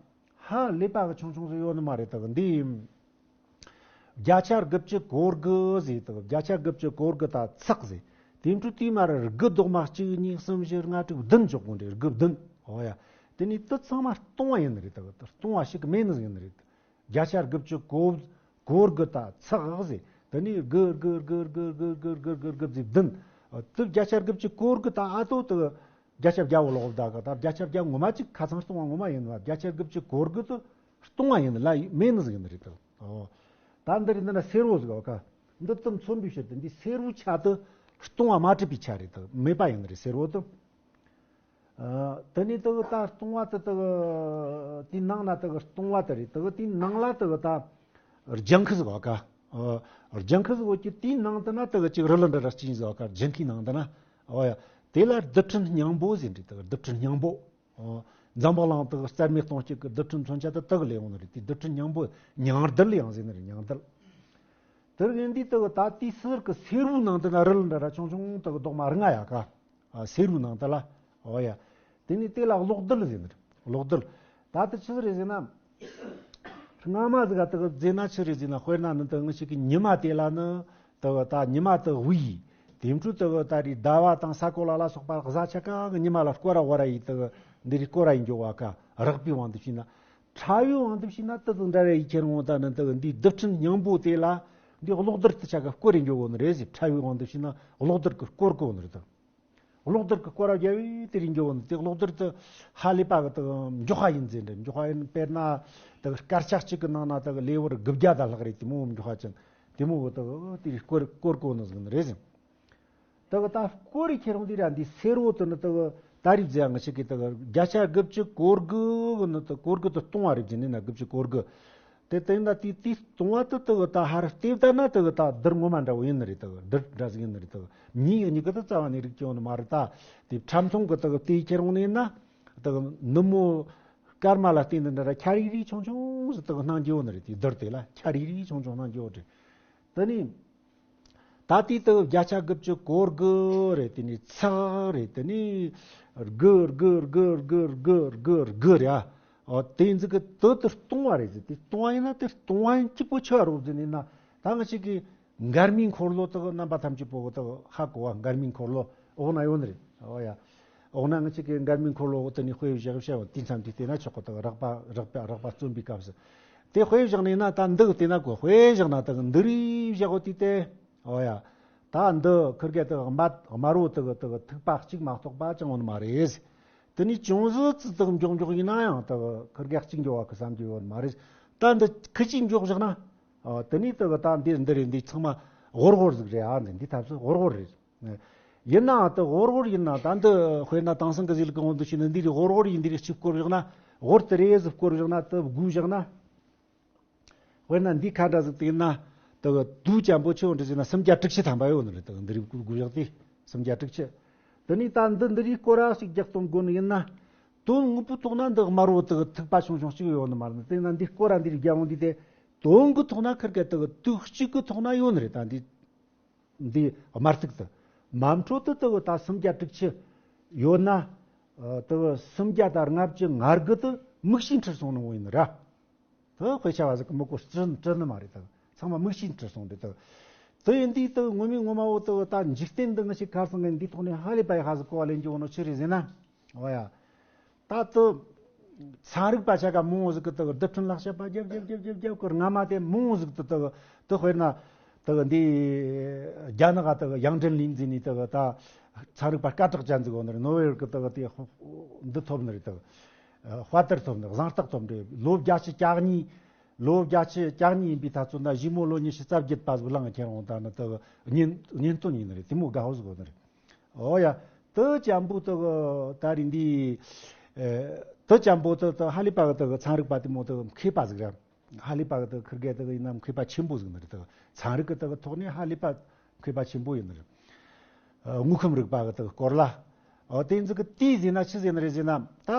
ཧ་ལས་པ་གི་ཆུང་ཆུང་ཟིག་ཡོད་ནི་མ་རེད། དག་འདི་བརྒྱ་ཆ་དགུ་བཅུ་གོ་དགུ་ཟིག་དག་བརྒྱ་ཆ་དགུ་བཅུ་གོ་དགུ་ད་ཚག་ཟིག་དེ་འཕྲོ་དེའི་མར་དགུ་བསྡོམས་མ་གཅིག་གཉིས་གསུམ་བཞི་ལྔ་དྲུག་བདུན་འཇོག་དགོས་རེད། དགུ་བདུན། འོ་ཡ། དེ་ནས་དེ་ཚང་མ་སྟོང་བ་ཡིན་ནི་རེད། དེ་སྟོང་བ་ཞིག་མེད་ནི་ཡིན་ནི་རེད། བརྒྱ་ཆ་དགུ་བཅུ་གོ་གོ་དགུ་དང་ཚེག་ཟེར། དེ་ནས་དགུ་དགུ་དགུ་དགུ་དགུ་དགུ་དགུ་དགུ་བདུན། དེ་བརྒྱ་ཆ་དགུ་བཅུ་གོ་དགུ་དང་ཨ་ཏོ་དེ་བརྒྱ་ཆ་བརྒྱ་བོ་ལོག་བསྡད་གི། ད་བརྒྱ་ཆ་བརྒྱ་ངོ་མ་གཅིག་ཁ་ཚང་སྟོང་བ་ངོ་མ་ཡིན་ནི། བརྒྱ་ཆ་དགུ་བཅུ་གོ་དགུ་དེ་སྟོང་བ་ཡིན་ནི་ལ་མེད་ནི་ཡིན་ནི་རེད་དེ། ཨོ། ད་འདི་རེད། འདི་ན་སེར་བོ་ཟིག་ཡོད་ཀ། འདི་ཙམ་མཚོན་པའི་ཕྱིར་དུ་འདི་སེར་བོའི་ཆ་དེ་སྟོང་བ་མ་གྲུབ་པའི་ཆ་རེད་དེ། མེད་པ་ཡིན་ནི་རེད་སེར་བོ་དེ། ཨ། དེ་ནས་དེ་གི་ད་སྟོང་བ་དེ་དེ་གི་དེའི་ནང་ན་དེ་གི་སྟོང་བ་དེ་རེད། དེ་གི་དེའི་ནང་ལ་དེ་གི་ད་ལྗང་ཁུ་ཟིག་ཡོད་ཀ། ཨ། ལྗང་ཁུ་ཟིག་ཡོད་ཀི། དེའི་ནང་དེ་ན་དེ་གི་ཅིག་རི་ལི་འདྲ་ར་ཅིག་ཟིག་ཡོད་ཀ། ལྗང་ཁུའི་ནང་དེ་ན། ཨོ་ཡ། དེ་ལ་རྡུལ་ཕྲན་སྙིང་པོ་ཟེར་འདྲི། དེ་གི་རྡུལ་ཕྲན་སྙིང་པོ། ཨོ། འཛམ་བུ་གླིང་དེ་གི་རྩ་མེད་གཏོང་བྱེད་ཀྱི་རྡུལ་ཕྲན་མཚོན་ཆ་དེ་དེ་གི་ལས་ཡོང་ནི་རེད། དེ་རྡུལ་ཕྲན་སྙིང་པོ། སྙིང་རྡུལ་ཡང་ཟེར་ནི་རེད། སྙིང་རྡུལ། དེ་རིང་འདི་དེ་གི་ད་དེའི་ཟུར་གི་སེར་བོའི་ནང་དེ་ན་རི་ལི་འདྲ་ར་ཆུང་ཆུང་དེ་གི་རྡོག་མ་རིང་ང་ཡོད་ཀ། ཨ། སེར་བོའི་ནང་དེ་ལ། འོ་ཡ། དེ་ནས་དེ་ལ་གློག་རྡུལ་ཟེར་ནི་རེད། གློག་རྡུལ། ད་དེ་ཆི་ཟིག་རེད་ཟེར་ན། སྔ་མ་ཟིག་ག་དེ་གི་ཟེར་ན་ཆི་རེད་ཟེར་ན། དཔེར་ན་ནི་དེ་ང་ཞིག་གི་ཉི་མ་དེ་ལ་ནི་དེ་གི་ད་ཉི་མ་དེ་བུ་ཡི། དེ་འཕྲོ་དེ་གི་ད་རེས་ཟླ་བ་དང་ས་གོ་ལ་ལ་སོགས་པ་གཟའ་ཆ་གང་གི་ཉི་མ་ལ་སྐོར་ར་བོར་ར་ཡི་དེ་གི་འདི་རེད། སྐོར་ར་ཡི་འགྱོ་བ་ཀ། རེག་པའི་དབང་དུ་བྱས་ན། ཕྲ་བའི་དབང་དུ་བྱས་ན་དེ་ཟིག་འདྲ་རེ་ཡི་ཁྱེར་འོང་། ད་ནི་དེ་གི་འདི་རྡུལ་ཕྲན་སྙིང་པོ་དེ་ལ་འདི་གློག་རྡུལ་དེ་ཆ་ག་སྐོར་རེ་འགྱོ་གོ་ནི་རེད་ཟེར། ཕྲ་བའི་དབང་དུ་བྱས་ན་གློག་རྡུལ་གི་སྐོར་གོ་ནི་རེད་དང་། གློག་རྡུལ་གི་སྐོར་ར་རྒྱབ་བས་དེ་རིང་འགྱོ་བ་ནི་དེ་གློག་རྡུལ་དེ་ཧ་ལས་པ་གི་དེ་མགྱོགས་པ་ཡིན་ཟེར་འདྲ། མགྱོགས་པ་ཡིན། དཔེར་ན་དེ་སྐར་ཆ་གཅིག་གི་ནང་ན་དེ་ལེ་དབར་དགུ་བརྒྱ་དང་ལྷག་རེད། དེ་མོ་མགྱོགས་པ་ཅན་དེ་མོ་གི་དེ་དེ་སྐོར་སྐོར་གོ་ནི་ཟིག་ནི་རེད་ཟེར། དེ་གི་ད་སྐོར་རེ་ཁྱེར་འོང་དེ་ར་འདི་སེར་བོ་དེ་ནི་དེ་གི་ད་རིག་ཟེར་ང་ཞིག་གི་དེ་གི་བརྒྱ་ཆ་དགུ་བཅུ་གོ་དགུ་གི་ནི་དེ་གོ་དགུ་དེ་སྟོང་བ་རེད་ཟེར་ནི་ན། དགུ་བཅུ་གོ་དགུ། དེ་དེ་ཡིན་ན་དེ་དེ་སྟོང་བ་དེ་དེ་གི་ད་ཧར་བལྟས་བལྟས་ན་དེ་གི་ད་རྡུལ་ངོ་མ་འདྲ་བོ་ཡིན་ནི་རེད། དེ་གི་རྡུལ་འདྲ་ཟིག་ཡིན་ནི་རེད། དེ་གི་མྱི་གཉིས་ཀ་དེ་རྩ་བ་ནས་རིག་གི་ཡོད་ནི་མ་རེད། ད་དེ་ཕྲ་མཐོང་གི་དེ་གི་དེ་ཁྱེར་འོང་ནི་ཡིན་ན་དེ་གི་ནུབ་མོ་སྐར་མ་ལ་བལྟས་ནི་འདྲ་ར་ཁྱ་རིག་རིག་ཆུང་ཆུང་ཟིག་དེ་གི་སྣང་རྒྱུ་ཡོད་ནི་རེད། དེ་རྡུལ་དེ་ལ་ཁྱ་རིག་རིག་ཆུང་ཆུང་སྣང་རྒྱུ་ཡོད་རེད། དེ་ནི། ད་དེ་དེ་བརྒྱ་ཆ་དགུ་བཅུ་གོ་དགུ་རེད། དེ་ནས་ཚེག་རེད། དེ་ནས་དགུ་དགུ་དགུ་དགུ་དགུ་དགུ་དགུ་རེད་ཨ། འོ། དེ་ཟིག་གི་དེ་དེ་སྟོང་བ་རེད་ཟེར། དེ་སྟོང་བ་ཡིན་ན་དེ་སྟོང་བ་ཡིན་གཅིག་པོ་ཆི་བ་རོགས་ཟེར་ནས་ན། ད་ང་ཞིག་གི་མགར་མའི་འཁོར་ལོ་དེ་རྣམ་པ་ཐམས་ཅད་པོ་དེ་ཧ་གོ་བ། མགར་མའི་འཁོར་ལོ་འོག་ན་ཡོད་ནི་རེད། འོ་ཡ། འོ་ན་ང་ཅིག་གི་མགར་མའི་འཁོར་ལོ་འོག་དེ་ནས་དཔེ་བཞག་བྱ་བ་དེ་མཚམས་དེ་བལྟས་ན་ཆོག་གི། དེ་རགས་པ་རགས་པ་རགས་པ་རྩོམ་པའི་སྐབས་སུ་དེ་དཔེ་བཞག་ནས་ན། ད་འདི་བལྟས་ན་གོ། དཔེ་བཞག་ན་དེ་འདི་རིགས་བཞག་གོ་དུས་དེ། འོ་ཡ། ད་འདི་ཁིར་གེ་དེ་དམར་དམར་བོ་དེ་དེ་ཐིགས་པ་གཅིག་མ་གཏོགས་པ་ཅང་ཡོད་ནི་མ་རེད། དེ་ནས་ཅུང་ཟད་ཙི་ཙི་མགྱོགས་མགྱོགས་ཡིན་ན་ཡང་དེ་ཁིར་གེ་གཅིག་མགྱོགས་བ་གི་བསམ་རྒྱུ་ཡོད་ནི་མ་རེད། ད་འདི་ཁི་གཅིག་མགྱོགས་བཞག་ན། ཨ། དེ་ནས་དེ་ད་འདི་འདི་རེད། འདི་ཚང་མ་ཧོར་ཧོར་ཟིག་རེད་ཨ། འདི་འདི་ཐབས་སུ་ཧོར་ཧོར་རེད། ཡིན་ནའང་དེ་ཧོར་ཧོར་ཡིན་ན། ད་འདི་དཔེར་ན་དེང་སང་གི་ཟས་ལུགས་ཀྱི་དབང་དུ་བྱས་ན་འདི་རིགས་ཧོར་ཧོར་ཡིན། འདི་རིགས་གཅིག་བསྐོར་བཞག་ན། ཧོར་དེ་རེ་ཟིག་བསྐོར་བཞག་ན། དེ་དགུ་བཞག་ན། དཔེར་ན་འདི་ཁ་འདྲ་ཟིག་དེ་ཡིན་ན། དེ་དུས་ཅན་པོ་ཆེ་བོ་འདྲ་ཟིག་ན་སུམ་བརྒྱ་དྲུག་ཅུ་ཐམ་པ་ཡོད་ནི་རེད། དེ་འདི་རིགས་དགུ་བཞག་དེ་སུམ་བརྒྱ་དྲུག་ཅུ། དེ་ནས་ད་འདི་འདི་རིགས་སྐོར་ར་ཞིག་རྒྱག་གཏོང་དགོས་ནི་ཡིན་ན། དོན་དངོས་པོའི་ཐོག་ན་འདི་དམར་བོ་དེ་ཐིགས་པ་ཆུང་ཆུང་གཅིག་ཡོད་ནི་མ་རེད། དེ་ན་འདི་སྐོར་ར་འདི་རིགས་རྒྱག་འོང་དུས་དེ། དོན་གྱི་ཐོག་ན་ཁིར་གེ་དེ་དུས་གཅིག་གི་ཐོག་ན་ཡོད་ནི་རེད། ད་འདི། འདི་དམར་ཐིག་དེ། མ་འཕྲོད་དུ་དེ་ད་སུམ་བརྒྱ་དྲུག་ཅུ་ཡོད་ན། ཨ། དེ་སུམ་བརྒྱ་དང་ལྔ་བཅུ་ང་དགུ་དེ་མིག་ཤེས་འཁྲུལ་སོང་ནི་བོ་ཡིན་ནི་ར། དེ་དཔེ་ཆ་བ་ཟིག་གི་མིག་གོ་བསྐྲུན་བསྐྲུན་ནི་མ་རེད། དེ་ཚང་མ་མིག་ཤེས་འཁྲུལ་སོང་རེད། དེ་དེ་ཡིན་དུས་དེ་ངོ་མའི་ངོ་མ་བོ་དེ་ད་འཇིག་རྟེན་འདི་ང་ཞིག་ཁ་སང་གི་འདི་ཐོག་ནས་ཧ་ལས་པ་ཡི་ཧ་ཟིག་གོ་བ་ལེན་རྒྱུ་བོ་ནོ་ཆི་རེད་ཟེར་ན། འོ་ཡ། ད་དེ་ཚན་རིག་པ་ཆ་ག་མང་བོ་ཟིག་གི་དེ་རྡུལ་ཕྲན་ལག་བཤད་པ་རྒྱབ་རྒྱབ་རྒྱབ་རྒྱབ་རྒྱབ་གི་རྔ་མ་དེ་མང་བོ་ཟིག་དེ་དེ་དེ་དཔེར་ན་དེ་འདི་རྒྱ་ནག་ག་དེ་ཡང་ཅིན་ལིན་ཟེར་ནི་དེ་ད་ཚན་རིག་པ་སྐད་གྲགས་ཅན་ཟིག་ཡོད་ནི་རེད། ནོ་བེལ་གི་དེ་དེ་འདི་ཐོབ་ནི་རེད། དེ་དཔའ་དར་ཐོབ་ནི། གཟེངས་རྟགས་ཐོབ་ནི་རེད། ལོ་བརྒྱད་ཅུ་གྱ་གཉིས། ལོ་བརྒྱད་ཅུ་གྱ་གཉིས་ཡིན་པའི་ཐ་ཚོད་ན་གཞི་མོ་ལོ་ཉི་ཤུ་རྩ་བརྒྱད་པ་ཟིག་ལངས་ཁྱེར་འོང་། ད་ནི་དེ་གི་གཉེན་གཉེན་སྟོན་ཡིན་ནི་རེད། དེ་མོ་དགའ་བོ་ཟིག་ཡོད་ནི་རེད། འོ་ཡ། དེ་ཅན་པོ་དེ་གི་ད་རིང་འདི། ཨེ། དེ་ཅན་པོ་དེ་དེ་ཧ་ལས་པ་གི་དེ་གི་ཚན་རིག་པ་དེ་མོ་དེ་གི་མཁས་པ་ཟིག་རེད། ཧ་ལས་པ་གི་དེ་གི་ཁིར་གེ་དེ་གི་ཡིན་ན་མཁས་པ་ཆེན་པོ་ཟིག་ནི་རེད། དེ་གི་ཚན་རིག་གི་དེ་གི་ཐོག་ནས་ཧ་ལས་པ་མཁས་པ་ཆེན་པོ་ཡིན་ནི་རེད། ཨ། དངོས་ཁམས་རིག་པ་གི་དེ་གི་སྐོར་ལ། འོ། དེ་ཚོ་གི་དེ་ཟེར་ན་ཆི་ཟེར་ནི་རེད་ཟེར་ན། ད་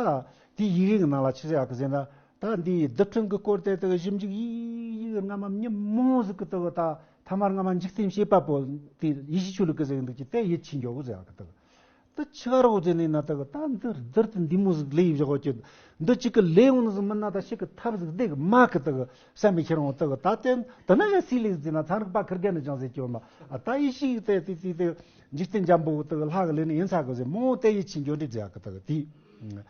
དེ་ཡིག་རིགས་ནང་ལ་ཆི་ཟེར་ཡག་གི་ཟེར་ན། ད་འདི་རྡུལ་ཕྲན་གྱི་སྐོར་དེ་དག་ཞིབ་འཇུག་ཡིག་ཡིག་སྔ་མ་མྱི་མང་ཟིག་གི་དག་ད་ཐ་མར་སྔ་མ་འཇིག་རྟེན་བྱེད་པ་པོ་དེ་ཡེ་ཤེས་ཆོས་ལུགས་ཀྱི་ཟེར་གི་འདུག་ཅི་དེ་ཡིད་ཆེས་མགྱོགས་གི་ཟེར་གི་དག་ད་ དེ་ཆི་ག་རོགས་ཟེར་ནས་ན་དེ་གི་ད་འདི་རྡུལ་དེ་འདི་མོ་ཟིག་ལས་བཞག་གི། འདི་གཅིག་གི་ལས་ཡོང་ནི་ཟིག་མིན་ན། ད་ཞིག་གི་ཐབས་ཟིག་དེ་གི་མ་གི་དེ་གི་བསམ་པའི་ཁྱེར་འོང་། དེ་གི་ད་དེ་དེ་ན་ཡ་སི་ལས་ཟེར་ན་ཚན་རིག་པ་ཁིར་གེ་ནི་ཅང་ཟེར་གྱི་ཡོད་མ། ཨ་ད་ཡི་ཤིག་དེ་དེ་དེ་དེ་འཇིག་རྟེན་འཇམ་པོ་དེ་གི་ལྷ་གི་ལས་ནི་ཡིན་ས་གི་ཟེར་མོ་དེ་ཡི་ཆི་འགྱོ་འདྲི་ཟེར་གི་དེ་གི་དེ།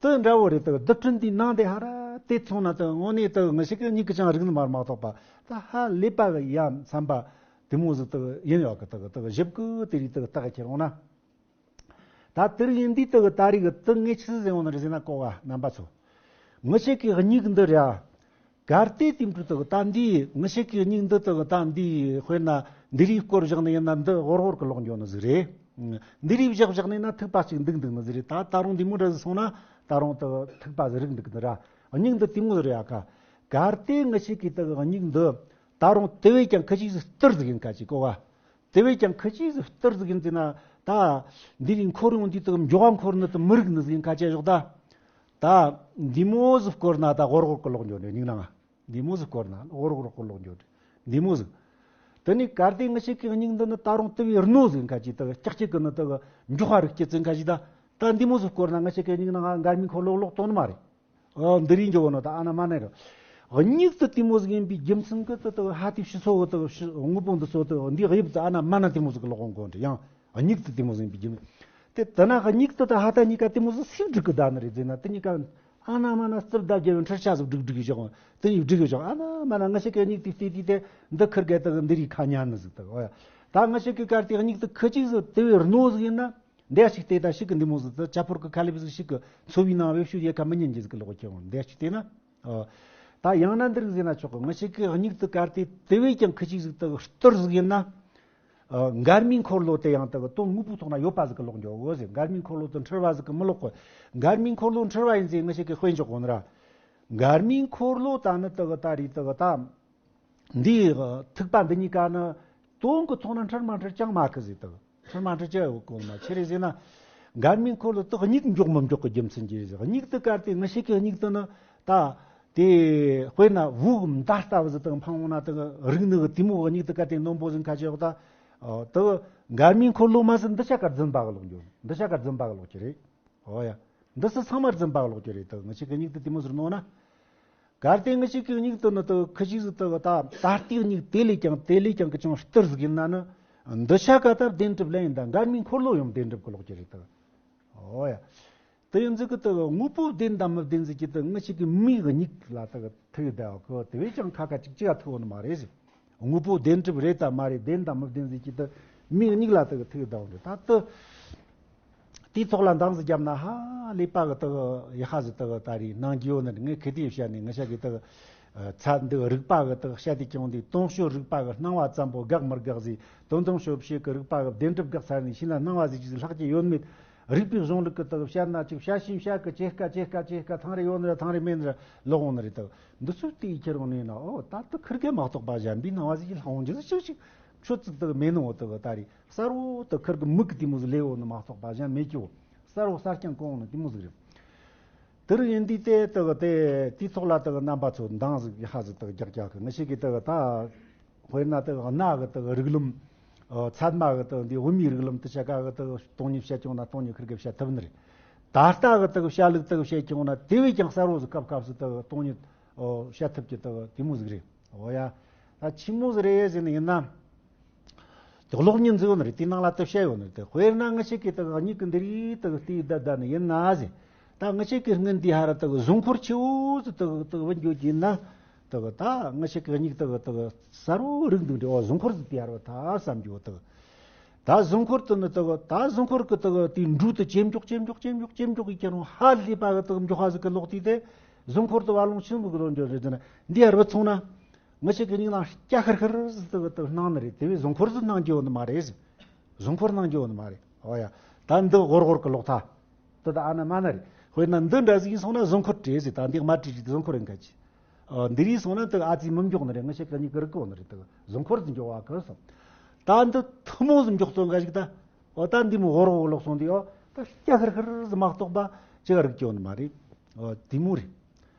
དེ་འདྲ་བོ་རེད། དེ་གི་རྡུལ་ཕྲན་འདིའི་ནང་དེ་ཧ་ར་དེ་མཚོན་ན་དེ་དངོས་གནས་དེ་གི་ང་ཞིག་གི་མྱིག་གི་ཅང་རིག་ནི་མ་མ་གཏོགས་པ། ད་ཧ་ལས་པ་གི་ཡ་བསམ་པ་དེ་མོ་ཟིག་དེ་གི་ཡིན་ཡོད་གི། དེ་གི་དེ་གི་ཞིབ་གི་དེ་རིགས་དེ་གི་ལྟ་གི་ཁྱེར་འོང་ན། ད་དེ་རིང་ཡིན་དུས་དེ་གི་ད་རེས་གི་དེ་ངས་ཆི་ཟིག་ཟེར་འོང་ནི་རེད་ཟེར་ན། གོ་བ་རྣམ་པ་ཚོ། ངི་ཞིག་གི་མྱིག་འདི་རེད་ཨ། གལ་ཏེ་དེ་འཕྲོ་དེ་གི་ད་འདི་ངི་ཞིག་གི་མྱིག་འདི་དེ་གི་ད་འདི་དཔེར་ན་འདི་རིགས་སྐོར་བཞག་ནི་ཡིན་ན་འདི་ཧོར་ཧོར་གི་ལོག་འགྱོ་ནི་ཟིག་རེད། འདི་རིགས་བཞག་བཞག་ནི་ན་ཐིགས་པ་ཅིག་འདུག་འདུག་ནི་ཟིག་རེད། ད་ད་རུང་འདི་མོ་འདྲ་ཟིག་སོང་ན་ད་རུང་དེ་གི་ཐིགས་པ་ཟིག་རིག་འདུག་འདི་ར། མྱིག་འདི་དེ་མོ་ཟིག་རེད་ཨ་ཁ། གལ་ཏེ་ངི་ཞིག་གི་དེ་གི་མྱིག་འདི་ད་རུང་དེ་བས་ཀྱང་ཁི་ཅིག་ཟིག་སྟུར་ཟིག་ཡིན་ཁ་ཅིག་གོ་བ། དེ་བས་ཀྱང་ཁི་ཅིག་ཟིག་སྟུར་ཟིག་ཡིན་ཟེར་ན། ད་འདི་རིགས་འཁོར་ཡོང་དུས་དེ་མགྱོགས་པ་འཁོར་ནི་དེ་མི་རིག་ནི་ཟིག་ཡིན་ཁ་ཅིག་ཞོག་ད། ད་འདི་མོ་ཟིག་བསྐོར་ན་ད་ཧོར་ཧོར་གི་ལོག་འགྱོ་ནི་མྱིག་ནང་། འདི་མོ་ཟིག་བསྐོར་ན་ཧོར་ཧོར་གི་ལོག་འགྱོ་ནི་འདི་མོ་ཟིག་དེ་ནས་གལ་ཏེ་ངི་ཞིག་གི་མྱིག་འདི་ནི་ད་རུང་དེ་བས་རྣོ་ཟིག་ཡིན་ཁ་ཅིག་དེ་ལྕགས་ཀྱི་གི་ནི་དེ་མགྱོགས་པ་རིག་ཀྱི་ཟིག་ཡིན་ཁ་ཅིག་ད། ད་འདི་མོ་ཟིག་བསྐོར་ན་ངི་ཞིག་གི་མྱིག་ནང་འགལ་མིའི་འཁོར་ལོ་ལོག་གཏོང་ནི་མ་རེད། ཨོ། འདི་རིགས་འགྱོ་བོ་ནོ་ད་ཨ་ན་མ་ན་རེད། མྱིག་ཏུ་དེ་མོ་ཟིག་ཡིན་པའི་རྒྱུ་མཚན་གི་ཏུ་ཏུ་ཧ་དེ་ཕྱི་སོ་བོ་ཏུ་དངོས་པོ་འདི་སོ་ཏུ་འདི་དབྱིབས་ཏུ་ཨ་ན་མ་ན་དེ་མོ་ཟིག་གི་ལོག་འོང་གོ་འདྲ་ཡང་། མྱིག་ཏུ་དེ་མོ་ཟིག་ཡིན་པའི་རྒྱུ་མཚན། དེ་ད་ན་མྱིག་ཏུ་ད་ཧ་ད་གཉིས་ཀ་དེ་མོ་ཟིག་སིབ་སྒྲིག་གི་ད་ནི་རེད་ཟེར་ན། དེ་གཉིས་ཀ་ཨ་ན་མ་ན་རྩིབ་ད་རྒྱབ་ཡོད་འཕྲུལ་ཆ་ཟིག་སྒྲིག་སྒྲིག་བཞག་དེ་ཡིས་སྒྲིག་བཞག་ཨ་ན་མ་ན་ང་ཞིག་གི་མྱིག་དེ་བལྟས་དུས་དེ་འདི་ཁིར་གེ་ཏུ་འདི་རིགས་ཁ་ཉན་ནི་ཟིག་ཏུ་ཨོ་ཡ། ད་ང་ཞིག་གི་གར་དེ་མྱིག་ཏུ་ཁི་ཅིག་ཟིག་དེ་བས་རྣོ་ཟིག་ཡིན་ན། འདི་ཞིག་དེ་ད་ཞིག་གི་འདི་མོ་ཟིག་ཏུ་ཇ་ཕོར་གི་ཁ་ལེབ་ཟིག་ཞིག་གི་འཚོ་བའི་ནང་བེད་སྤྱོད་ཡེ་ཁ་མི་ཉན་གྱི་ཟིག་གི་ལོག་ཁྱེར་འོང་འདི་ཞིག་དེ་ན། ཨ། ད་ཡང་ན་འདི་རིགས་ཟེར་ན་ཆོག་གི་ང་ཞིག་གི་མྱིག་ཏུ་གར་དེ་དེ་བས་ཀྱང་ཁི་ཅིག་ཟིག་ཏུ་སྟུར་ཟིག་ཡིན་ན། ཨ། འགལ་མིའི་འཁོར་ལོ་དེ་ཡང་དུ་དོན་དངོས་པོའི་ཐོག་ན་ཡོད་པ་ཟིག་གི་ལོག་འགྱོ་གོ་ཟེར། འགལ་མིའི་འཁོར་ལོ་དུ་འཁྲུལ་བ་ཟིག་གི་མི་ལོག་གོ་འགལ་མིའི་འཁོར་ལོ་འཁྲུལ་བ་ཡིན་ཟེར་ང་ཞིག་གི་དཔེ་འཇོག་གོ་ནི་ར། འགལ་མིའི་འཁོར་ལོ་ད་ནི་དུ་གི་ད་རེད་དུ་གི་ད། འདིའི་ཐིགས་པ་འདི་གཉིས་ཀ་ནི་དོན་གྱི་ཐོག་ན་འཁྲུལ་མ་འཁྲུལ་ཅང་མ་གི་ཟིག་དང་འཁྲུལ་མ་འཁྲུལ་ཅི་ཡོད་གོ་མ་ཆི་རེད་ཟེར་ན། འགལ་མིའི་འཁོར་ལོ་དག་མྱིག་མགྱོགས་མི་མགྱོགས་ཀྱི་རྒྱུ་མཚན་གྱིས་རེད་ཟེར། མྱིག་དེ་གར་དེ་ངི་ཞིག་གི་མྱིག་དེ་ནི་ད་དེ་དཔེར་ན་བོའུ་གི་མདའ་ལྟ་བུ་ཟིག་དང་འཕངས་འོང་ན་དག་རིག་ནི་གི་དེ་མོ་གི་མྱིག་དེ་གར་དེ་རྣོན་པོ་ཟིག་ཁ་ཅིག་ཡོད་ད། དག་འགལ་མིའི་འཁོར་ལོ་མ་ཟིན་འདི་ཆ་གར་རྫུན་པ་གི་ལོག་འགྱོ་འདི་ཆ་གར་རྫུན་པ་གི་ལོག་གི་རེད། ཨོ་ཡ། འདི་སུ་ཚང་མར་འཛིན་པ་ལོག་གི་རེད་དོ། ངི་ཞིག་གི་མྱིག་དེ་དེ་མོ་ཟུར་ནོ་ན། གལ་ཏེ་ངི་ཞིག་གི་མྱིག་དེ་ནི་དོ་ཁི་ཞིག་ཟིག་དོ་ད་ད་ལྟའི་མྱིག་དེ་ལས་ཀྱང་དེ་ལས་ཀྱང་གི་ཅུང་སྟུར་ཟིག་ཡིན་ན་ནི། འདི་ཆ་ག་ད་བདེན་གྲུབ་ལན་ཡིན་ད་འགལ་མིའི་འཁོར་ལོ་ཡང་བདེན་གྲུབ་གི་ལོག་གི་རེད་དོ། ཨོ་ཡ། དེ་ཡིན་ཟིག་གི་དོ་དངོས་པོ་བདེན་དང་མི་བདེན་ཟིག་གི་དོ་ངི་ཞིག་གི་མིག་གི་མྱིག་ལ་དོ་ཐུག་ད་གི་དེ་བས་ཀྱང་ཁ་ཁ་ཅིག་ཅིག་ཐུག་ནི་མ་རེད་ཟིག་དངོས་པོ་བདེན་གྲུབ་རེད་དམ་མ་རེད། བདེན་དང་མི་བདེན་ཟེར་གྱི་དེ་མིག་གཉིས་ལ་དེ་གི་ཐུག་ལྡང་འདུག་ད་དེ་དེའི་ཐོག་ལ་འདང་ཟིག་བརྒྱབ་ན་ཧ་ལས་པ་གི་དེ་གི་ཡི་ཧ་ཟིག་དེ་གི་ད་རེས་སྣང་རྒྱུ་ཡོད་ནི་ངས་གི་དེ་བཤད་ནས་ངི་ཤ་གི་དེ་གི་ཚ་འདི་རིག་པ་གི་དེ་གི་བཤད་དེ་ཀྱང་འདི་སྟོང་ཤོས་རིག་པ་གི་སྣང་བ་ཙམ་པོ་དགག་མི་དགག་ཟིག་དོན་དམ་ཤོད་བྱེད་གི་རིག་པ་གི་བདེན་གྲུབ་དགག་ཚར་ནས་ཤིན་ན་སྣང་བ་ཟིག་ཅིག་ལྷག་གི་ཡོད་མེད། རིག་པའི་གཞུང་ལུགས་ཀྱི་དག་བཤད་ན་ཅིག་བཤད་ཤིང་བཤད་ཀྱི་ཅེ་ཀ་ཅེ་ཀ་ཅེ་ཀ་ཐང་རེ་ཡོད་ནི་ར་ཐང་རེ་མེད་ནི་ར་ལོག་འོང་ནི་རེད་དག་འདི་ཚོ་དེའི་ཁྱེར་འོང་ནི་ན་ཨོ་ད་དུ་ཁིར་གེ་མ་གཏོགས་པ་གཞན་པའི་སྣང་བ་ཟིག་ལྷག་འོང་རྒྱུ་ཟིག་ཅིག་ཅིག་ཆོད་ཙིག་དག་མེད་ནི་འོ་དག་ད་རེད་གསར་བོ་དག་ཁིར་གི་མིག་གི་དེ་མོ་ཟིག་ལས་འོ་ནི་མ་གཏོགས་པ་གཞན་མེད་ཀྱི་འོ་གསར་བོ་གསར་རྐྱང་གོ་འོང་ནི་དེ་མོ་ཟིག་རེད། དེ་རུ་ཡིན་དུས་དེ་དག་དེ་དེའི་ཐོག་ལ་དག་རྣམ་པ་ཚོ་འདང་ཟིག་ཧ་ཟིག་དག་རྒྱག་རྒྱག་གི་ངི་ཤེས་ཀྱི་དག་ད། དཔེར་ན་དེ་གནའ་གི་དེ་རིགས་ལམ། ཨ། ཚད་མ་གི་དེ་འདི་བོད་མིའི་རིགས་ལམ་དེ་ཆ་ག་གི་དེ་སྟོང་ཉིད་བཤད་ཀྱང་ན་སྟོང་ཉིད་ཁིར་གི་བཤད་ཐུབ་ནི་རེད། ད་ལྟ་གི་དེ་བཤད་ལུགས་དེ་བཤད་ཀྱང་ན་དེ་བས་ཀྱང་གསལ་བོ་ཟིག་སྐབས་སྐབས་སུ་དེ་སྟོང་ཉིད་བཤད་ཐུབ་ཀྱི་དེ་དེ་མོ་ཟིག་རེད། འོ་ཡ། ད་ཆི་མོ་ཟིག་རེད་ཟེར་ནི་ཡིན་ན། དེ་གློག་བརྙན་ཟིག་ཡོད་ནི་རེད། དེའི་ནང་ལ་དེ་བཤད་ཡོད་ནི་རེད། དེ་དཔེར་ན་ང་ཞིག་གིས་དེ་མྱིག་གི་འདི་རིགས་དེ་བལྟས་བསྡད་བསྡད་ནི་ཡིན་ན་ཟེར། ད་ང་ཞིག་གི་སྔོན་འདི་ཧ་ར་དེ་གཟུགས་འཁོར་ཆེ་བོ་ཟིག་དེ་དེ་བུད་འགྱོ་གི་ཡིན་ན། དེ་གི་ད་ང་ཞིག་གི་མྱིག་དེ་གི་དེ་གི་གསལ་བོ་རིག་འདུག་འདྲི་བ་གཟུགས་འཁོར་ཟིག་དེ་ཡར་བ་ད་བསམ་རྒྱུ་དེ་གི། ད་གཟུགས་འཁོར་དེ་ནི་དེ་གི་ད་གཟུགས་འཁོར་གི་དེ་གི་དེའི་འགྲོས་དེ་ཇེ་མགྱོགས་ཇེ་མགྱོགས་ཇེ་མགྱོགས་ཇེ་མགྱོགས་ཡི་ཁྱེར་རུང་ཧ་ལས་པ་གི་དེ་གི་མགྱོགས་ཧ་ཟིག་གི་ལོག་དུས་དེ་གཟུགས་འཁོར་དེ་བ་ལོང་ཆེན་པོ་གི་ལོག་འགྱོ་རེད་ཟེར་ན་འདི་ཡར་བ་སོང་ན་ང་ཞིག་གི་མྱིག་ནང་སྐྱ་ཤར་ཤར་ཟིག་དེ་གི་དེ་གི་སྣང་ནི་རེད། དེ་བས་གཟུགས་འཁོར་ཟིག་སྣང་རྒྱུ་ཡོད་ནི་མ་རེད་ཟེར། གཟུགས་འཁོར་སྣང་རྒྱུ་ཡོད་ནི་མ་རེད། ཨོ་ཡ། ད་འདི་ཧོར་ཧོར་གི་ལོག་ཐ། དེ་ད་ཨ་ན་མ་ན་རེད། དཔེར་ན་འདི་འདྲ་ཟིག་ཡིན་སོང་ན་གཟུགས་འཁོར་བྲིས་ཟིག་ད་འདི་མ་བྲིས་བྲིས་གཟུགས་འཁོར་ཡིན་ཁ་ཅི། ཨ། འདི་རིགས་སོང་ན་དེ་ཨ་ཙི་མི་མགྱོགས་ནི་རེད། ང་ཞིག་གི་མྱིག་གི་རིག་གོ་ནི་རེད། དེ་གཟུགས་འཁོར་ཟིག་མགྱོགས་བ་གི་སོང་། ད་འདི་ཐུ་མོ་ཟིག་མགྱོགས་སོང་ག་ཞིག་ད། ཨོ་ད་འདི་མོ་ཧོར་ཧོར་ལོག་སོང་དུས་ཨོ་ད་སྐྱ་ཤར་ཤར་ཟིག་མ་གཏོགས་པ་ཅི་ག་རིག་གི་ཡོད་ནི་མ་རེད། ཨོ་དེ་མོ་རེད།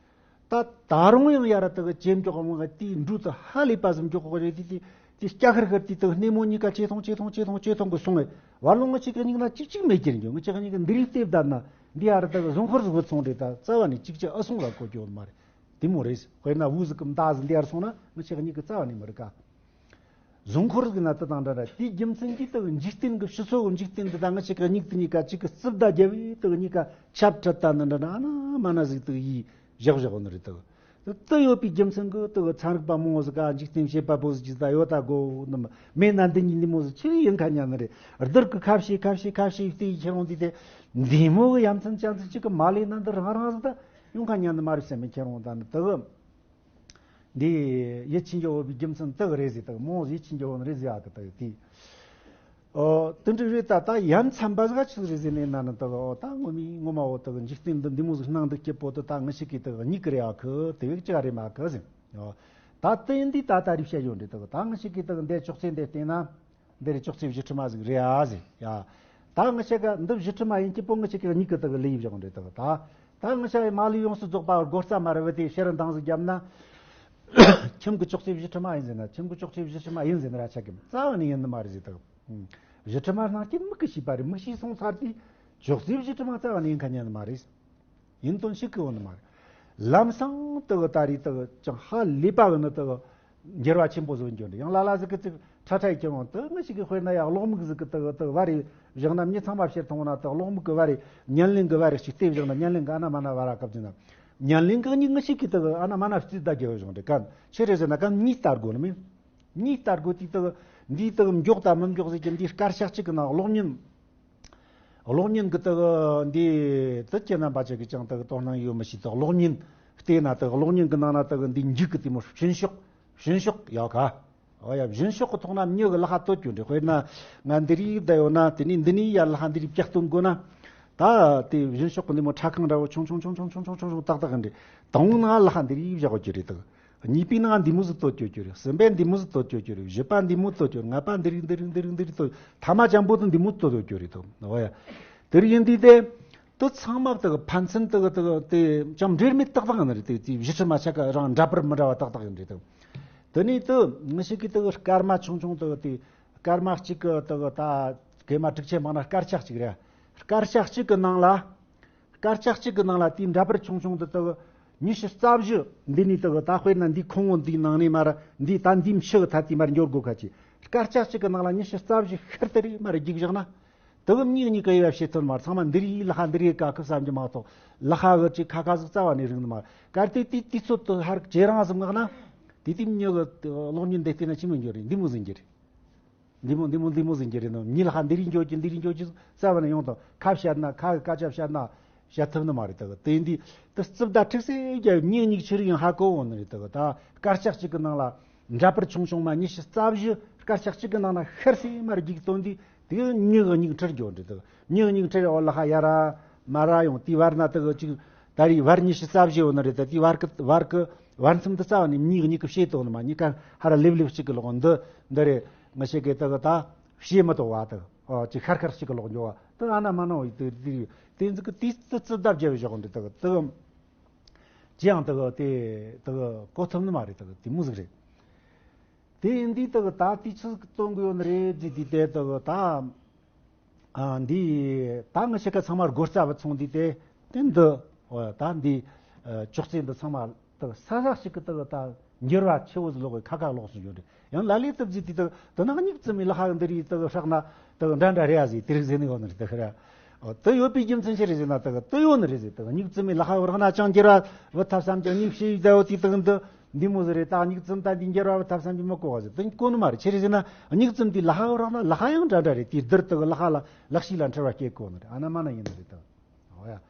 ད་ད་རུང་ཡང་ཡར་དེ་གི་ཇེ་མགྱོགས་མོ་ག་དེའི་འགྲོས་དེ་ཧ་ལས་པ་ཟིག་མགྱོགས་གོ་རེད། དེ་དེ་ དེ་སྐྱ་ཁར་ཁར་དེ་དག་སྣེ་མོ་གཉིས་ཀ་ཆེ་ཐོང་ཆེ་ཐོང་ཆེ་ཐོང་ཆེ་ཐོང་གི་སོང་བས། བར་ལོང་ང་ཅིག་གི་མིག་ན་ཅིག་ཅིག་མེད་ཀྱི་རེད། འགྱོ་ང་ཅག་གཉིས་ཀ་འདི་རིགས་བལྟས་བསྡད་ན་འདི་ཨ་ར་དག་གཟུགས་འཁོར་ཟིག་བུད་སོང་རེད། ད་རྩ་བ་ནས་ཅིག་ཅིག་ཨ་སོང་ལ་གོ་གྱོ་མ་རེད། དེ་མོ་རེད། དཔེར་ན་དབུ་ཟིག་གི་མདའ་ཟིག་འདི་ཨ་ར་སོང་ན་ང་ཅག་གཉིས་ཀ་རྩ་བ་ནས་མི་རིག་ག་གཟུགས་འཁོར་ཟིག་ན་དེ་དང་འདྲ་འདྲ། དེའི་རྒྱུ་མཚན་གྱིས་དག་འཇིག་རྟེན་གྱི་སྤྱི་ཚོགས་ཀྱི་འཇིག་རྟེན་འདི་དག་ང་ཅག་གཉིས་དེ་གཉིས་ཀ་ཅིག་གི་རྩིབ་ཟླ་རྒྱབ་བས་དག་གཉིས་ཀ་ཆབ་ཁྲིད་ད་ནི་འདྲ་འདྲ་ཨ་ན་མ་ན་ཟིག་དག་ཡིས་བཞག་བཞག་ནི་རེད་དག་དེ་ཡོད་པའི་རྒྱུ་མཚན་གྱིས་དེ་གི་ཚན་རིག་པ་མང་བོ་ཟིག་ག་འཇིག་རྟེན་བྱེད་པ་པོ་ཟིག་གིས་ད་ཡོད་ད་གོ་ནི་མ་མེད་ན་འདི་གཉིས་འདི་མོ་ཟིག་ཆི་ཡིན་ཁ་ཉན་ནི་རེད། བདུད་ཀྱི་ཁ་བྱེ་ཁ་བྱེ་ཁ་བྱེ་བལྟས་ཁྱེད་རང་འདི་དེ་འདི་མོ་གི་ཡ་མཚན་ཅན་ཟིག་ཅིག་གི་མ་ལས་ན་འདི་རང་རང་ཟིག་ད་ཡོང་ཁ་ཉན་ནི་མ་རེད་བསམ་མི་ཁྱེད་རང་ད་ནི་དེ་གི་འདི་ཡིད་ཆེས་འགྱོ་བོ་བའི་རྒྱུ་མཚན་དེ་གི་རེད་ཟིག་ད་མོ་ཡིད་ཆེས་འགྱོ་བོ་ནི་རེད་ཟིག་ཨ་གི་ད་དེ། ཨོ། དེ་འདྲ་རེད། ད་ད་ཡ་མཚན་པ་ཟིག་ཆི་ཟིག་རེད་ཟེར་ནས་ན་ནི་དག་ཨོ་ད་ངོ་མའི་ངོ་མ་འོ་དག་འཇིག་རྟེན་འདི་འདི་མོ་ཟིག་སྣང་འདུག་སྐྱིད་པོ་དེ་ད་ང་ཞིག་གིས་དག་གཉིས་ཀི་རེད་ཨ་ཁུ་དེ་བས་ཅི་ག་རེད་མ་ཁུ་ཟེར། ཨོ། ད་དེ་འདི་ད་ད་རེ་བཤད་ཡོད་འདྲི་དག་ད་ང་ཞིག་གིས་དག་འདི་ཅོག་ཙེ་འདི་བལྟས་ན་འདི་རེད། ཅོག་ཙེ་བཞི་ཁྲི་མ་ཟིག་རེད་ཨ་ཟེར་ཡ། ད་ང་ཞིག་ག་འདི་བཞི་ཁྲི་མ་ཡིན་སྐྱིད་པོ་ང་ཞིག་གིས་གཉིས་ཀི་དག་ལས་ཡིབ་བཞག་འདྲི་དག་ད་ད་ང་ཞིག་མ་ལས་ཡོངས་སུ་རྫོགས་པ་སྒོ་རྩ་མ་ར་བུད་དེ་ཕྱིར་འདང་ཟིག་བརྒྱབ་ན། ཁྱིམ་གི་ཅོག་ཙེ་བཞི་ཁྲི་མ་ཡིན་ཟེར་ན། ཁྱིམ་གི་ཅོག་ཙེ་བཞི་ཁྲི་མ་ཡིན་ཟེར་ན་ར་ཆ་གི་རྩ་བ་ནས་ཡིན་ནི་མ་རེད་ཟེར་དག་བཞི་ཁྲི་མ་སྣང་སྐྱིད་མིག་གིས་ཤེས་པ་རེད། མིག་ཤེས་སོང་ཚར་དུས་ཅོག་ཙེ་བཞི་ཁྲི་མ་རྩ་བ་ནས་ཡིན་ཁ་ཉན་ནི་མ་རེད། ཡིན་དོན་ཞིག་གི་འོང་ནི་མ་རེད། ལམ་སང་དེ་གི་ད་རེས་དེ་གི་ཅང་ཧ་ལས་པ་གི་ནི་དེ་གི་འགྱུར་བ་ཆེན་པོ་བཟོ་འགྱུར་འདི་ཡང་ལ་ལ་ཟིག་གི་ཚིག་ཁྲ་ཁྲ་ཡི་ཁྱེར་འོང་དེ་ང་ཞིག་གི་དཔེར་ན་ཡང་གློག་མིག་ཟིག་གི་དེ་གི་དེ་གི་བ་རེ་བཞག་ན་མྱི་ཚང་མ་ཕྱིར་མཐོང་ན་དེ་གློག་མིག་གི་བ་རེ་ཉན་ལེན་གི་བ་རེ་ཞིག་བལྟས་བཞག་ན་ཉན་ལེན་གི་ཨ་ན་མ་ན་བ་ར་སྐབས་ཀྱི་ན་ཉན་ལེན་གི་གཉིས་ང་ཞིག་གི་དེ་གི་ཨ་ན་མ་ན་རྩིས་ད་རྒྱལ་བ་བཞག་འདི་གན་ཆི་རེད་ཟེར་ན་གན་གཉིས་ལྟ་དགོས་ནི་མིན། གཉིས་ལྟ་དགོས་དུས་དག་འདིའི་དག་མགྱོགས་དང་མི་མགྱོགས་ཟེར་གྱི་འདིའི་དཀར་ཆག་གཅིག་གི་ནང་གློག་བརྙན། གློག་བརྙན་གི་དག་འདི་དག་ཁྱེད་རྣམ་པ་ཅིག་གིས་ཀྱང་དག་དོ་སྣང་ཡོད་མི་ཤེས། དག་གློག་བརྙན་བལྟས་ན་དག་གློག་བརྙན་གི་ནང་ན་དག་འདི་མཇུག་གི་དེ་མོ་ཕྱིན་ཤོག་ཕྱིན་ཤོག་ཡོད་ག་ཨོ་ཡ། ཕྱིན་ཤོག་གི་ཐོག་ན་མྱི་གི་ལག་པ་གཏོད་རྒྱུ་འདྲ། དཔེར་ན་ང་འདི་རིགས་བསྡད་ཡོད་ན་དེ་ནས་འདི་ནས་ཡར་ལག་པ་འདི་རིགས་བཀྱག་གཏོང་དགོས་ན། ད་དེ་ཕྱིན་ཤོག་གི་འདི་མོ་ཁྲ་ཁང་འདྲ་བོ་ཆུང་ཆུང་ཏག་ཏག་གི་འདྲ་དང་ན་ལག་པ་འདི་རིགས་བཞག་གོ་རྒྱུ་རེད་དག་གཉིས་པའི་ནང་འདི་མོ་ཟིག་གཏོད་རྒྱུ་རྒྱུ་རེད། གསུམ་པའི་འདི་མོ་ཟིག་གཏོད་རྒྱུ་རྒྱུ་རེད། བཞི་པ་འདི་མོ་གཏོད་རྒྱུ་རེད། ལྔ་པ་འདི་རིགས་འདི་རིགས་འདི་རིགས་འདི་རིགས་གཏོད། ཐ་མ་ཅན་པོ་དེ་འདི་མོ་གཏོད་རྒྱུ་རྒྱུ་རེད་དོ། འོ་ཡ། དེ་རིགས་ཡིན་དུས་དེ་དེ་ཚང་མ་དག་ཕན་ཚུན་དག་དག་དེ་ཅང་འབྲེལ་མེད་ཏག་ཏག་ཡིན་ནི་རེད། དེ་དེ་བཞི་ཁྲི་མ་ཆ་ག་རང་འདྲ་པར་མི་འདྲ་བ་ཏག་ཏག་ཡིན་རེད་དོ། དེ་ནས་དེ་ང་ཞིག་གིས་དག་སྐར་མ་ཆུང་ཆུང་དག་དེ་སྐར་མ་གཅིག་གི་དག་ད་གེ་མ་དྲུག་ཆེ་མང་ན་སྐར་ཆ་གཅིག་རེད། སྐར་ཆ་གཅིག་གི་ནང་ལ། སྐར་ཆ་གཅིག་གི་ནང་ལ་དེའི་འདྲ་པར་ཆུང་ཆུང་དུ་དག་ཉི་ཤུ་རྩ་བཞི་འདི་ནས་དག་ད་དཔེར་ན་འདི་ཁོང་བོ་འདིའི་ནང་ནས་མར་འདི་ད་འདི་མཆུ་གི་ཐད་དེ་མར་འགྱོ་དགོས་ཁ་ཅིག་སྐར་ཆ་གཅིག་གི་ནང་ལ་ཉི་ཤུ་རྩ་བཞི་ཤར་དེ་རེ་མར་རྒྱུག་བཞག་ན། དག་མྱི་གཉིས་ཀ་དབྱེ་བ་ཕྱེ་ཐུབ་མ་རེད། ཚང་མ་འདི་རེ་ཡིན་ལ་ཧ་འདི་རེ་ག་ཁུ་བསམ་གྱི་མ་གཏོགས་ལ་ཧ་གི་ཅིག་ཁ་ཁ་ཟིག་རྩ་བ་ནས་རིང་ནི་མ་རེད། གལ་ཏེ་དེ་དུས་ཚོད་དུ་ཧར་ཇེ་རིང་ཟིག་མངགས་ན། དེ་དུས་མྱི་གི་གློག་བརྙན་འདི་བལྟས་ན་ཅི་མི་འགྱུར་རེད། འདི་མོ་ཟིག་འགྱུར་རེད། འདི་མོ་འདི་མོ་འདི་མོ་ཟིག་འགྱུར་རེད་ནོ། མྱི་ལ་ཧ་འདི་རིགས་འགྱོ་གི་འདི་རིགས་འགྱོ་གི་རྩ་བ་ནས་ཡོང་དང་ཁ་བཤད་ན་ཁ་གི་སྐད་ཆ་བཤད་ན་བཤད་ཐུབ་ནི་མ་རེད། དག་དེ་འདི་དུ་རྩིབ་ད་ཁྲིག་སེ་རྒྱབ་མྱི་གཉིས་ཆི་རིགས་ཡང་ཧ་གོ་འོང་ནི་རེད། དག་ད་སྐར་ཆ་གཅིག་གི་ནང་ལ་འདྲ་པར་ཆུང་ཆུང་མ་ཉི་ཤུ་རྩ་བཞི་སྐར་ཆ་གཅིག་གི་ནང་ན་ཤར་སེ་མར་རྒྱུག་སྟོན་དུས་དེ་མྱི་གི་མྱིག་འཁྲུལ་འགྱོ་འདྲི། དག་མྱི་གི་མྱིག་འཁྲུལ་འོ་ལ་ཧ་ཡ་ར་མ་ར་ཡོང་དེའི་བར་ན་དག་ཅིག་ད་རེས་བར་ཉི་ཤུ་རྩ་བཞི་ཡོད་ནི་རེད། ད་དེའི་བར་གི་བར་གི་བར་མཚམས་དུ་རྩ་བ་ནས་མྱིག་གཉིས་ཀྱི་ཕྱེ་གཏོང་ནི་མ་གཉིས་ཀ་ཧ་ར་ལེབ་ལེབ་གཅིག་གི་ལོག་འདི་འདི་རེད། ང་ཞིག་གིས་དག་ད་ཕྱེ་མི་ཐུབ་བ་དག་ཨོ་ཅིག་ཤར་ཤར་གཅིག་གི་ལོག་འགྱོ་བ་དག་ཨ་ན་མ་ན་འོ་དེ་དེ་དེ་ཚིག་གི་དུས་ཙི་ཙི་བརྡབ་བརྒྱབ་བཞག་འདི་དག་དག་ཅི་ཡང་དག་དེ་དག་གོ་ཐུབ་ནི་མ་རེད། དག་དེ་མོ་ཟིག་རེད། དེ་ཡིན་དུས་དག་ད་དུས་ཚོད་གཏོང་དགོས་ནི་རེད་ཟེར་དུས་དེ་དག་ད། ཨ་འདི་ད་ང་ཞིག་ག་ཚང་མ་སྒོ་རྩ་བུད་སོང་དུས་དེ་དེ་འདི་ཨོ་ད་འདི་ཨ་ཅོག་ཙེ་འདི་ཚང་མ་དག་ས་ས་ཞིག་གི་དག་ད་འགྱུར་བ་ཆེ་བོ་ཟིག་ལོག་གི་ཁ་ཁ་ལོག་སོང་ཡོད་རེད། ཡང་ལ་ལས་སྟབས་ཟིག་དུས་དག་དེ་ནང་མྱིག་བཙུམ་མའི་ལ་ཧ་འདི་རིགས་དག་ཧྲག་ན་དག་འདྲ་འདྲ་རེད་ཨ་ཟིག་དེ་རིགས་ཟེར་ནི་ཡོད་ནི་རེད། དག་ཧྲ་ཨོ་དེ་ཡོད་པའི་རྒྱུ་མཚན་ཅི་རེད་ཟེར་ན་དག་དེ་ཡོད་ནི་རེད་ཟེར། དག་མྱིག་བཙུམ་མའི་ལ་ཧ་བུད་རག་ན་ཅང་འགྱུར་བ་བུད་ཐབས་བསམ་ཀྱང་མྱིག་ཕྱེ་ཡི་ད་ཡོད་དུས་དག་འདི། འདི་མོ་ཟིག་རེད། ད་མྱིག་བཙུམ་ད་འདི་འགྱུར་བ་བུད་ཐབས་བསམ་གྱི་མི་གོ་བ་ཟིག་དེ་གོ་ནི་མ་རེད། ཆི་རེད་ཟེར་ན་མྱིག་བཙུམ་དུས་ལ་ཧ་བུད་རག་ན་ལ་ཧ་ཡང་འདྲ་འདྲ་རེད། དེའི་རྡུལ་དག་ལ་ཧ་ལ་ལག་ཤེས་ལ་འཁྲུལ་བ་སྐྱེ་གོ་ནི་རེད། ཨ་ན་མ་ན་ཡིན་ནི་རེད་དོ། འོ་ཡ།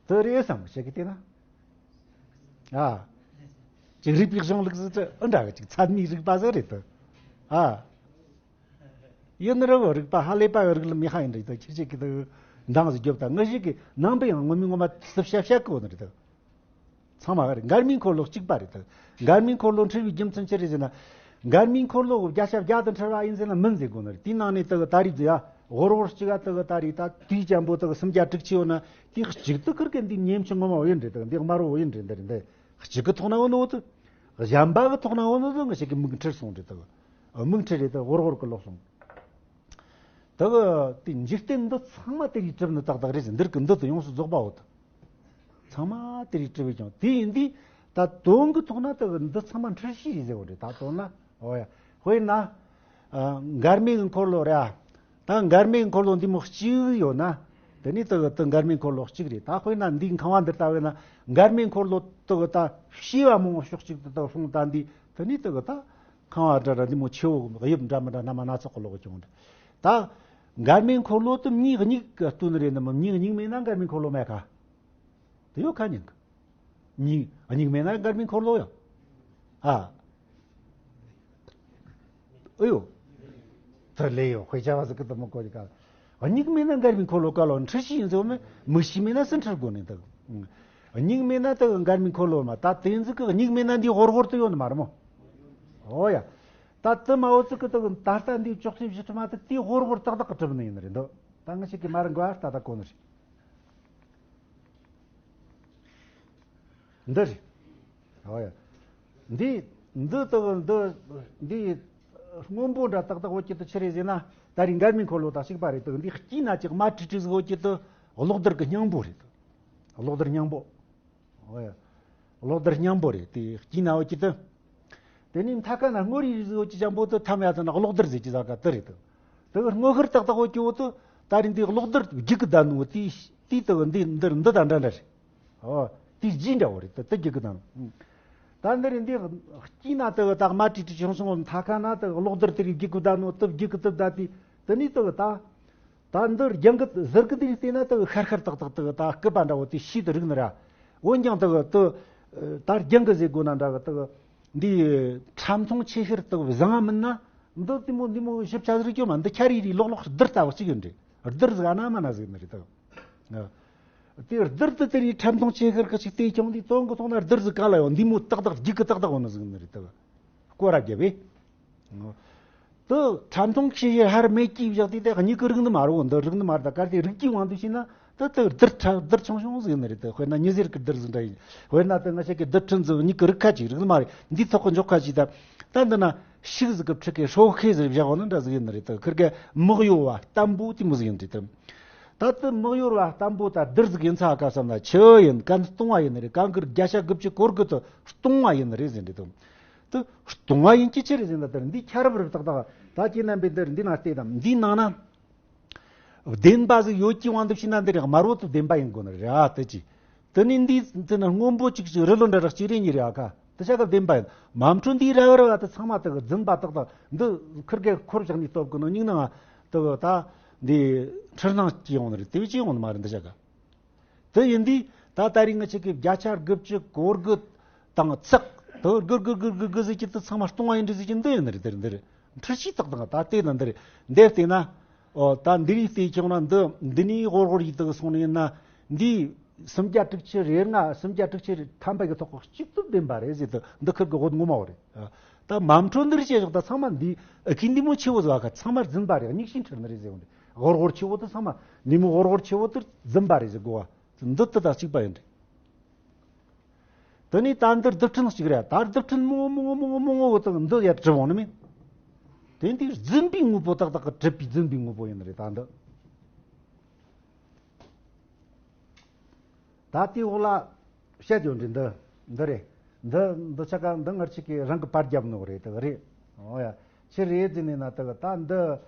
དེ་རེད་བསམ་གི་ཞིག་གི་དེ་ན། ཨ། ཅིག་རིག་པའི་གཞུང་ལུགས་ཟིག་ཨ་འདྲ་གི་ཅིག་ཚད་མའི་རིག་པ་ཟིག་རེད་དོ། ཨ། ཡིན་ནི་རེད་བོ། རིག་པ་ཧ་ལས་པ་རིག་ལམ་མི་ཧ་ཡིན་རེད་དོ། ཁྱེད་ཅིག་གི་དེ་འདང་ཟིག་རྒྱོབ་ད་ངི་ཞིག་གི་ནང་པའི་ཡང་ངོ་མི་ངོ་མ་སུ་བཤད་བཤད་གི་བོ་ནི་རེད་དོ། ཚང་མ་རེད། འགལ་མེད་འཁོར་ལོ་གཅིག་པ་རེད་དོ། འགལ་མེད་འཁོར་ལོ་འཁྲུལ་བའི་རྒྱུ་མཚན་ཅི་རེད་ཟེར་ན། འགལ་མེད་འཁོར་ལོ་བརྒྱ་ཆ་བརྒྱ་དང་འཁྲུལ་བ་ཡིན་ཟེར་ན་མིན་ཟེར་དགོས་ནི་རེད། དེའི་ནང་ནས་དག་ད་རེས་ཟེར་ཡ་འོར་འོར་གཅིག་ག་དག་ད་རེས་ད་དུས་ཅན་པོ་དག་སུམ་བརྒྱ་དྲུག་ཅུ་ཡོད་ན་དེ་གཅིག་ཏུ་ཁུར་གི་འདི་ཉེམ་ཆུང་ངོ་མ་བོ་ཡིན་རེད། དག་འདི་དམར་བོ་ཡིན་རེད། འདི་རེད། འདི་གཅིག་གི་ཐོག་ན་བོ་ནོ་དུ། གཞན་པ་གི་ཐོག་ན་འོ་ན་ཟིག་ང་ཅག་གི་མིག་འཁྲུལ་སོང་རེད་དག་མིག་འཁྲུལ་རེད་དག་གོར་གོར་གི་ལོག་སོང་། དག་དེ་འཇིག་རྟེན་འདི་ཚང་མ་དེ་རིགས་གྲུབ་ནི་ཏག་ཏག་རེད་ཟེར། འདིར་གི་འདི་དུ་ཡོངས་སུ་རྫོགས་པའོ་ད། ཚང་མ་དེ་རིགས་གྲུབ་པས་ཀྱང་དེ་ཡིན་དུས་ད་དོན་གི་ཐོག་ན་དག་འདི་ཚང་མ་འཁྲུལ་ཤེས་རེད་ཟེར་བ་རེད། ད་དོན་ན་འོ་ཡ། དཔེར་ན། ཨ། མགར་མེ་གི་འཁོར་ལོ་རེད། ད་མགར་མེ་གི་འཁོར་ལོ་འདི་མོ་གཅིག་ཡོད་ན། དེ་ནས་དག་དུ་མགར་མེ་འཁོར་ལོ་གཅིག་རེད། ད་དཔེར་ན་འདིའི་ཁང་བ་འདི་ལྟ་བས་ན་མགར་མེ་འཁོར་ལོ་དག་ད་བྱེ་བ་མང་བོ་ཕྱོགས་གཅིག་ཏུ་དག་སོང་ད་འདི་དེ་ནས་དག་ད་ཁང་བ་འདྲ་འདྲ་འདི་མོ་ཆེ་བོ་དབྱིབས་འདྲ་མི་འདྲ་སྣ་མ་སྣ་ཚོགས་ཀྱི་ལོག་བྱུང་རེད། ད་མགར་མེ་འཁོར་ལོ་དུ་མྱི་གཉིས་ཀྱི་སྟོན་རེད་ནི་མི་མྱི་གཉིས་མེད་ན་མགར་མེ་འཁོར་ལོ་མེད་ཁ། དེ་ཡོད་ཁ་ཉིན་གི། མྱི་གཉིས་མེད་ན་མགར་མེ་འཁོར་ལོ་ཡོད། ཨ། ཨེ་ཡོད། དེ་ལས་ཡོད་དཔེ་ཆ་བ་ཟིག་གི་དུ་མི་གོ་གི་ག། མྱིག་མེད་ན་མགར་མེ་འཁོར་ལོ་ག་ལོ་འཁྲུལ་ཤེས་ཡིན་ཟེར་མེད། མིག་ཤེས་མེད་ན་སུ་འཁྲུལ་དགོས་ནི་འདུག་མྱིག་མེད་ན་དུ་མགར་མེ་འཁོར་ལོ་མ་ད་དེ་ཟིག་གི་མྱིག་མེད་ན་འདི་ཧོར་ཧོར་དུ་ཡོད་ནི་མ་རེད་མོ། ཨོ་ཡ། ད་དུ་མ་འོ་ཙི་གི་དུ་ད་ལྟ་འདི་ཅོག་ཙེ་བཞི་ཁྲི་མ་དུ་དེ་ཧོར་ཧོར་ཏག་ཏག་གི་གྲུབ་ནི་ཡིན་ནི་རེད་འདུག་ད་ང་ཞིག་གི་མ་རེད་འགོ་ཨ་ད་ད་གོ་ནི་རེད། འདི་རེད། ཨོ་ཡ། འདི་འདི་ལྟ་བུ་འདི་འདི་སྔོན་པོ་འདྲ་ཏག་ཏག་འོ་ཀྱི་དུ་ཆི་རེད་ཟེར་ན། ད་རིང་མགར་མེ་འཁོར་ལོ་དང་གཅིག་པ་རེད་དུ། འདི་དཀྱིལ་ན་ཅིག་དམར་ཁྲིག་ཁྲིག་ཟིག་འོ་ཀྱི་དུ་གློག་རྡུལ་གི་སྙིང་པོ་རེད་དུ། གློག་རྡུལ་སྙིང་པོ། ཨོ་ཡ། གློག་རྡུལ་སྙིང་པོ་རེད་དེ་དཀྱིལ་ན་འོ་ཀྱི་དུ། དེ་ནས་མཐའ་ཁ་ན་སྔོ་རིལ་རིལ་ཟིག་འོ་ཀྱི་ཅན་པོ་དུ་ཐམ་ཡ་དུ་ན་གློག་རྡུལ་ཟེར་གྱི་ཟ་ག་དུ་རེད་དུ། དུ་སྔོ་ཧུར་ཏག་ཏག་འོ་ཀྱི་འོ་དུ། ད་རིང་འདི་གློག་རྡུལ་རྒྱུག་གི་ད་ནོ་དེ་དེ་དུ་འདི་འདི་འདི་དང་འདྲ་འདྲ་རེད། ཨོ། དེ་རྗེས་འདྲ་བོ་རེད་དེ་དེ་རྒྱུག་གི་དང་། ད་འདི་རེད་འདི་དཀྱིལ་ན་དེ་དག་མ་ཏྲི་ཏྲི་བྱུང་སོང་། མཐའ་ཁ་ན་དེ་གློག་རྡུལ་དེ་རིགས་རྒྱུག་གི་བསྡད་ནོ་དེ་རྒྱུག་གི་དེ་བསྡད་དེ། དེ་ནས་དེ་ད་ད་འདི་རྒྱང་གི་ཟུར་གི་དེ་རིགས་བལྟས་ན་དེ་ཤར་ཤར་ཏག་ཏག་དེ་ད་སྐུད་པ་འདྲ་བོ་དེ་ཤིག་ཏུ་རིག་ནི་ར། འོན་ཀྱང་དེ་དེ་ད་རྒྱང་གི་ཟེར་དགོས་ན་འདྲ་གི་དེ་འདི་ཁྲ་མཐོང་ཆེ་ཤར་དེ་བཟང་ང་མིན་ན། འདི་དེ་མོ་འདི་མོ་ཞིབ་ཆ་ཟིག་སྐྱོ་མ་འདི་ཁྱ་རི་རི་ལོག་ལོག་རྡུལ་ལྟ་བུ་གཅིག་ཡིན་འདྲ། རྡུལ་ཟིག་ཨ་ན་མ་ན་ཟིག་ནི་རེད་དེ། དེ་རྡུལ་དུ་དེ་རིགས་ཁྲ་མཐོང་ཆེ་ཤར་གི་ཅིག་དེ་ཀྱང་དེ་དོན་གི་ཐོག་ན་རྡུལ་ཟིག་ག་ལ་ཡོང་འདི་མོ་ཏག་ཏག་རྒྱུག་གི་ཏག་ཏག་འོང་ནི་ཟིག་ནི་རེད་དེ། སྐོར་ར་རྒྱབ་པས། དེ་ཁྲ་མཐོང་ཆེ་ཤར་ཧར་མེད་ཀྱི་བཞག་དེ་དེ་གཉིས་ཀྱི་རིག་ནི་མ་རེད། འདི་རིག་ནི་མ་རེད། ད་གར་དེ་རིག་གི་དབང་དུ་བྱས་ན་དེ་དེ་རྡུལ་ཁྲ་རྡུལ་ཆུང་ཆུང་ཟིག་ནི་རེད་དེ། དཔེར་ན་ཉི་ཟེར་གི་རྡུལ་ཟིག་འདྲ་ཡིན། དཔེར་ན་དེ་ང་ཞིག་གི་རྡུལ་ཕྲན་ཟིག་གཉིས་ཀྱི་རིག་ཁ་ཅིག་རིག་ནི་མ་རེད། འདི་ཐོག་གི་འཇོག་ཁ་ཅིག་ད་ད་འདི་ན་ཤིག་ཟིག་གི་ཕྲུ་གུ་ཧྲོ་ཁེ་ཟིག་བཞག་འོང་ནི་འདྲ་ཟིག་ཡིན་ནི་རེད་དེ། ཁིར་གི་མིག་ཡོར་བ་བརྟན་པོ་དེ་མོ་ཟིག་ཡིན་རེད་དེ། ད་དེ་མིག་ཡོར་བ་བརྟན་པོ་ད་རྡུལ་ཟིག་ཡིན་ཚ་ག་བསམ་ན་ཆི་ཡིན། གན་སྟོང་བ་ཡིན་ནི་རེད། གན་གི་བརྒྱ་ཆ་དགུ་བཅུ་གོ་དགུ་དེ་སྟོང་བ་ཡིན་ནི་རེད་ཟེར་འདྲ་དང་། དེ་སྟོང་བ་ཡིན་གྱི་ཆི་རེད་ཟེར་ན། དེ་འདི་ཁྱད་པར་ཏག་ཏག་ད་ཁྱེད་རྣམ་པས་འདིར་འདི་ན་བལྟས་དང་འདིའི་ནང་ན་བདེན་པ་ཟིག་ཡོད་ཀྱི་དབང་དུ་བྱས་ན་འདི་རེད། དམར་བོ་དེ་བདེན་པ་ཡིན་དགོས་ནི་རེད་ཨ་དེ་ཅི། དེ་ནས་འདི་དེ་ན་སྔོན་པོ་གཅིག་གཅིག་རི་ལོ་འདྲ་རག་གཅིག་རེ་གཉིས་རེ་ཨ་ཁ་དེ་ཆ་ག་བདེན་པ་ཡིན། མ་འཕྲོ་འདི་ར་བ་ར་བ་དེ་ཚང་མ་དེ་གི་རྫུན་པ་ཏག་ཏག་འདི་ཁིར་གེ་འཁོར་བཞག་ནས་སྟོབས་གི་ནོ་སྙིང་ནང་དེ་གི་ད་འདི་འཁྲུལ་སྣང་སྐྱེ་ཡོང་ནི་རེད། དེ་བས་ཅི་ཡོང་ནི་མ་རེད་འདི་ཆ་ག། དེ་ཡིན་དུས་ད་ད་རིང་ང་ཆ་གི་བརྒྱ་ཆ་དགུ་བཅུ་གོ་དགུ་དང་ཚེག་དེ་དགུ་དགུ་དགུ་དགུ་དགུ་ཟེར་གྱི་དེ་ཚང་མ་སྟོང་བ་ཡིན་འདྲ་ཟེར་གྱི་འདི་ཡིན་ནི་རེད། དེ་རེད་འདི་རེད། འཁྲུལ་ཤེས་ཏག་ཏག་ད་དེ་ན་འདི་རེད། འདི་བལྟས་ན། ཨོ་ད་འདི་རིགས་བལྟས་ཀྱང་ན་འདི་འདི་ནས་ཧོར་ཧོར་ཡིད་དུ་སོང་ནས་ཡིན་ན། འདི་སུམ་བརྒྱ་དྲུག་ཅུ་རེ་ལྔ་སུམ་བརྒྱ་དྲུག་ཅུ་རེ་ཐམ་པ་གི་ཐོག་གི་གཅིག་ཏུ་བདེན་པ་རེད་ཟེར་དུ་འདི་ཁིར་གི་འོད་ངོ་མ་བ་རེད། ད་མ་འཕྲོ་འདིར་བཤད་ཞོག་ད་ཚང་མ་འདི་ཨ་ཁི་འདི་མོ་ཆེ་བོ་ཟ་ག་ཚང་མ་རྫུན་པ་རེད། མིག་ཤིན་ཁྲིར་ནི་རེད་ཟེར་བ་འདི་ཧོར་ཧོར་ཆེ་བོ་དུ་ཚང་མ་འདི་མོ་ཧོར་ཧོར་ཆེ་བོ་དུ་རྫུན་པ་རེད་ཟེར་གོ་བ། འདི་དུ་ད་གཅིག་པ་ཡིན་རེད། དེ་ནས་ད་འདིར་རྡུལ་ཕྲན་གཅིག་རེད། ད་རྡུལ་ཕྲན་མང་མང་མང་མང་བོ་དང་འདི་ཡར་གྲུབ་འོང་ནི་མིན། དེ་འདི་རྫུན་པའི་དངོས་པོ་ཏག་ཏག་གི་གྲུབ་པའི་རྫུན་པའི་དངོས་པོ་ཡིན་ནི་རེད་ད་འདི། ད་དེའི་འོག་ལ་བཤད་ཡོད་འདྲི་འདི་འདི་རེད། འདི་འདི་ཆ་ག་འདི་ངར་ཆིག་གི་རང་གི་པར་རྒྱབ་ནོ་རེད་དག་རེད། འོ་ཡ། ཆི་རེད་ཟེར་ནས་ན་དག་ད་འདི་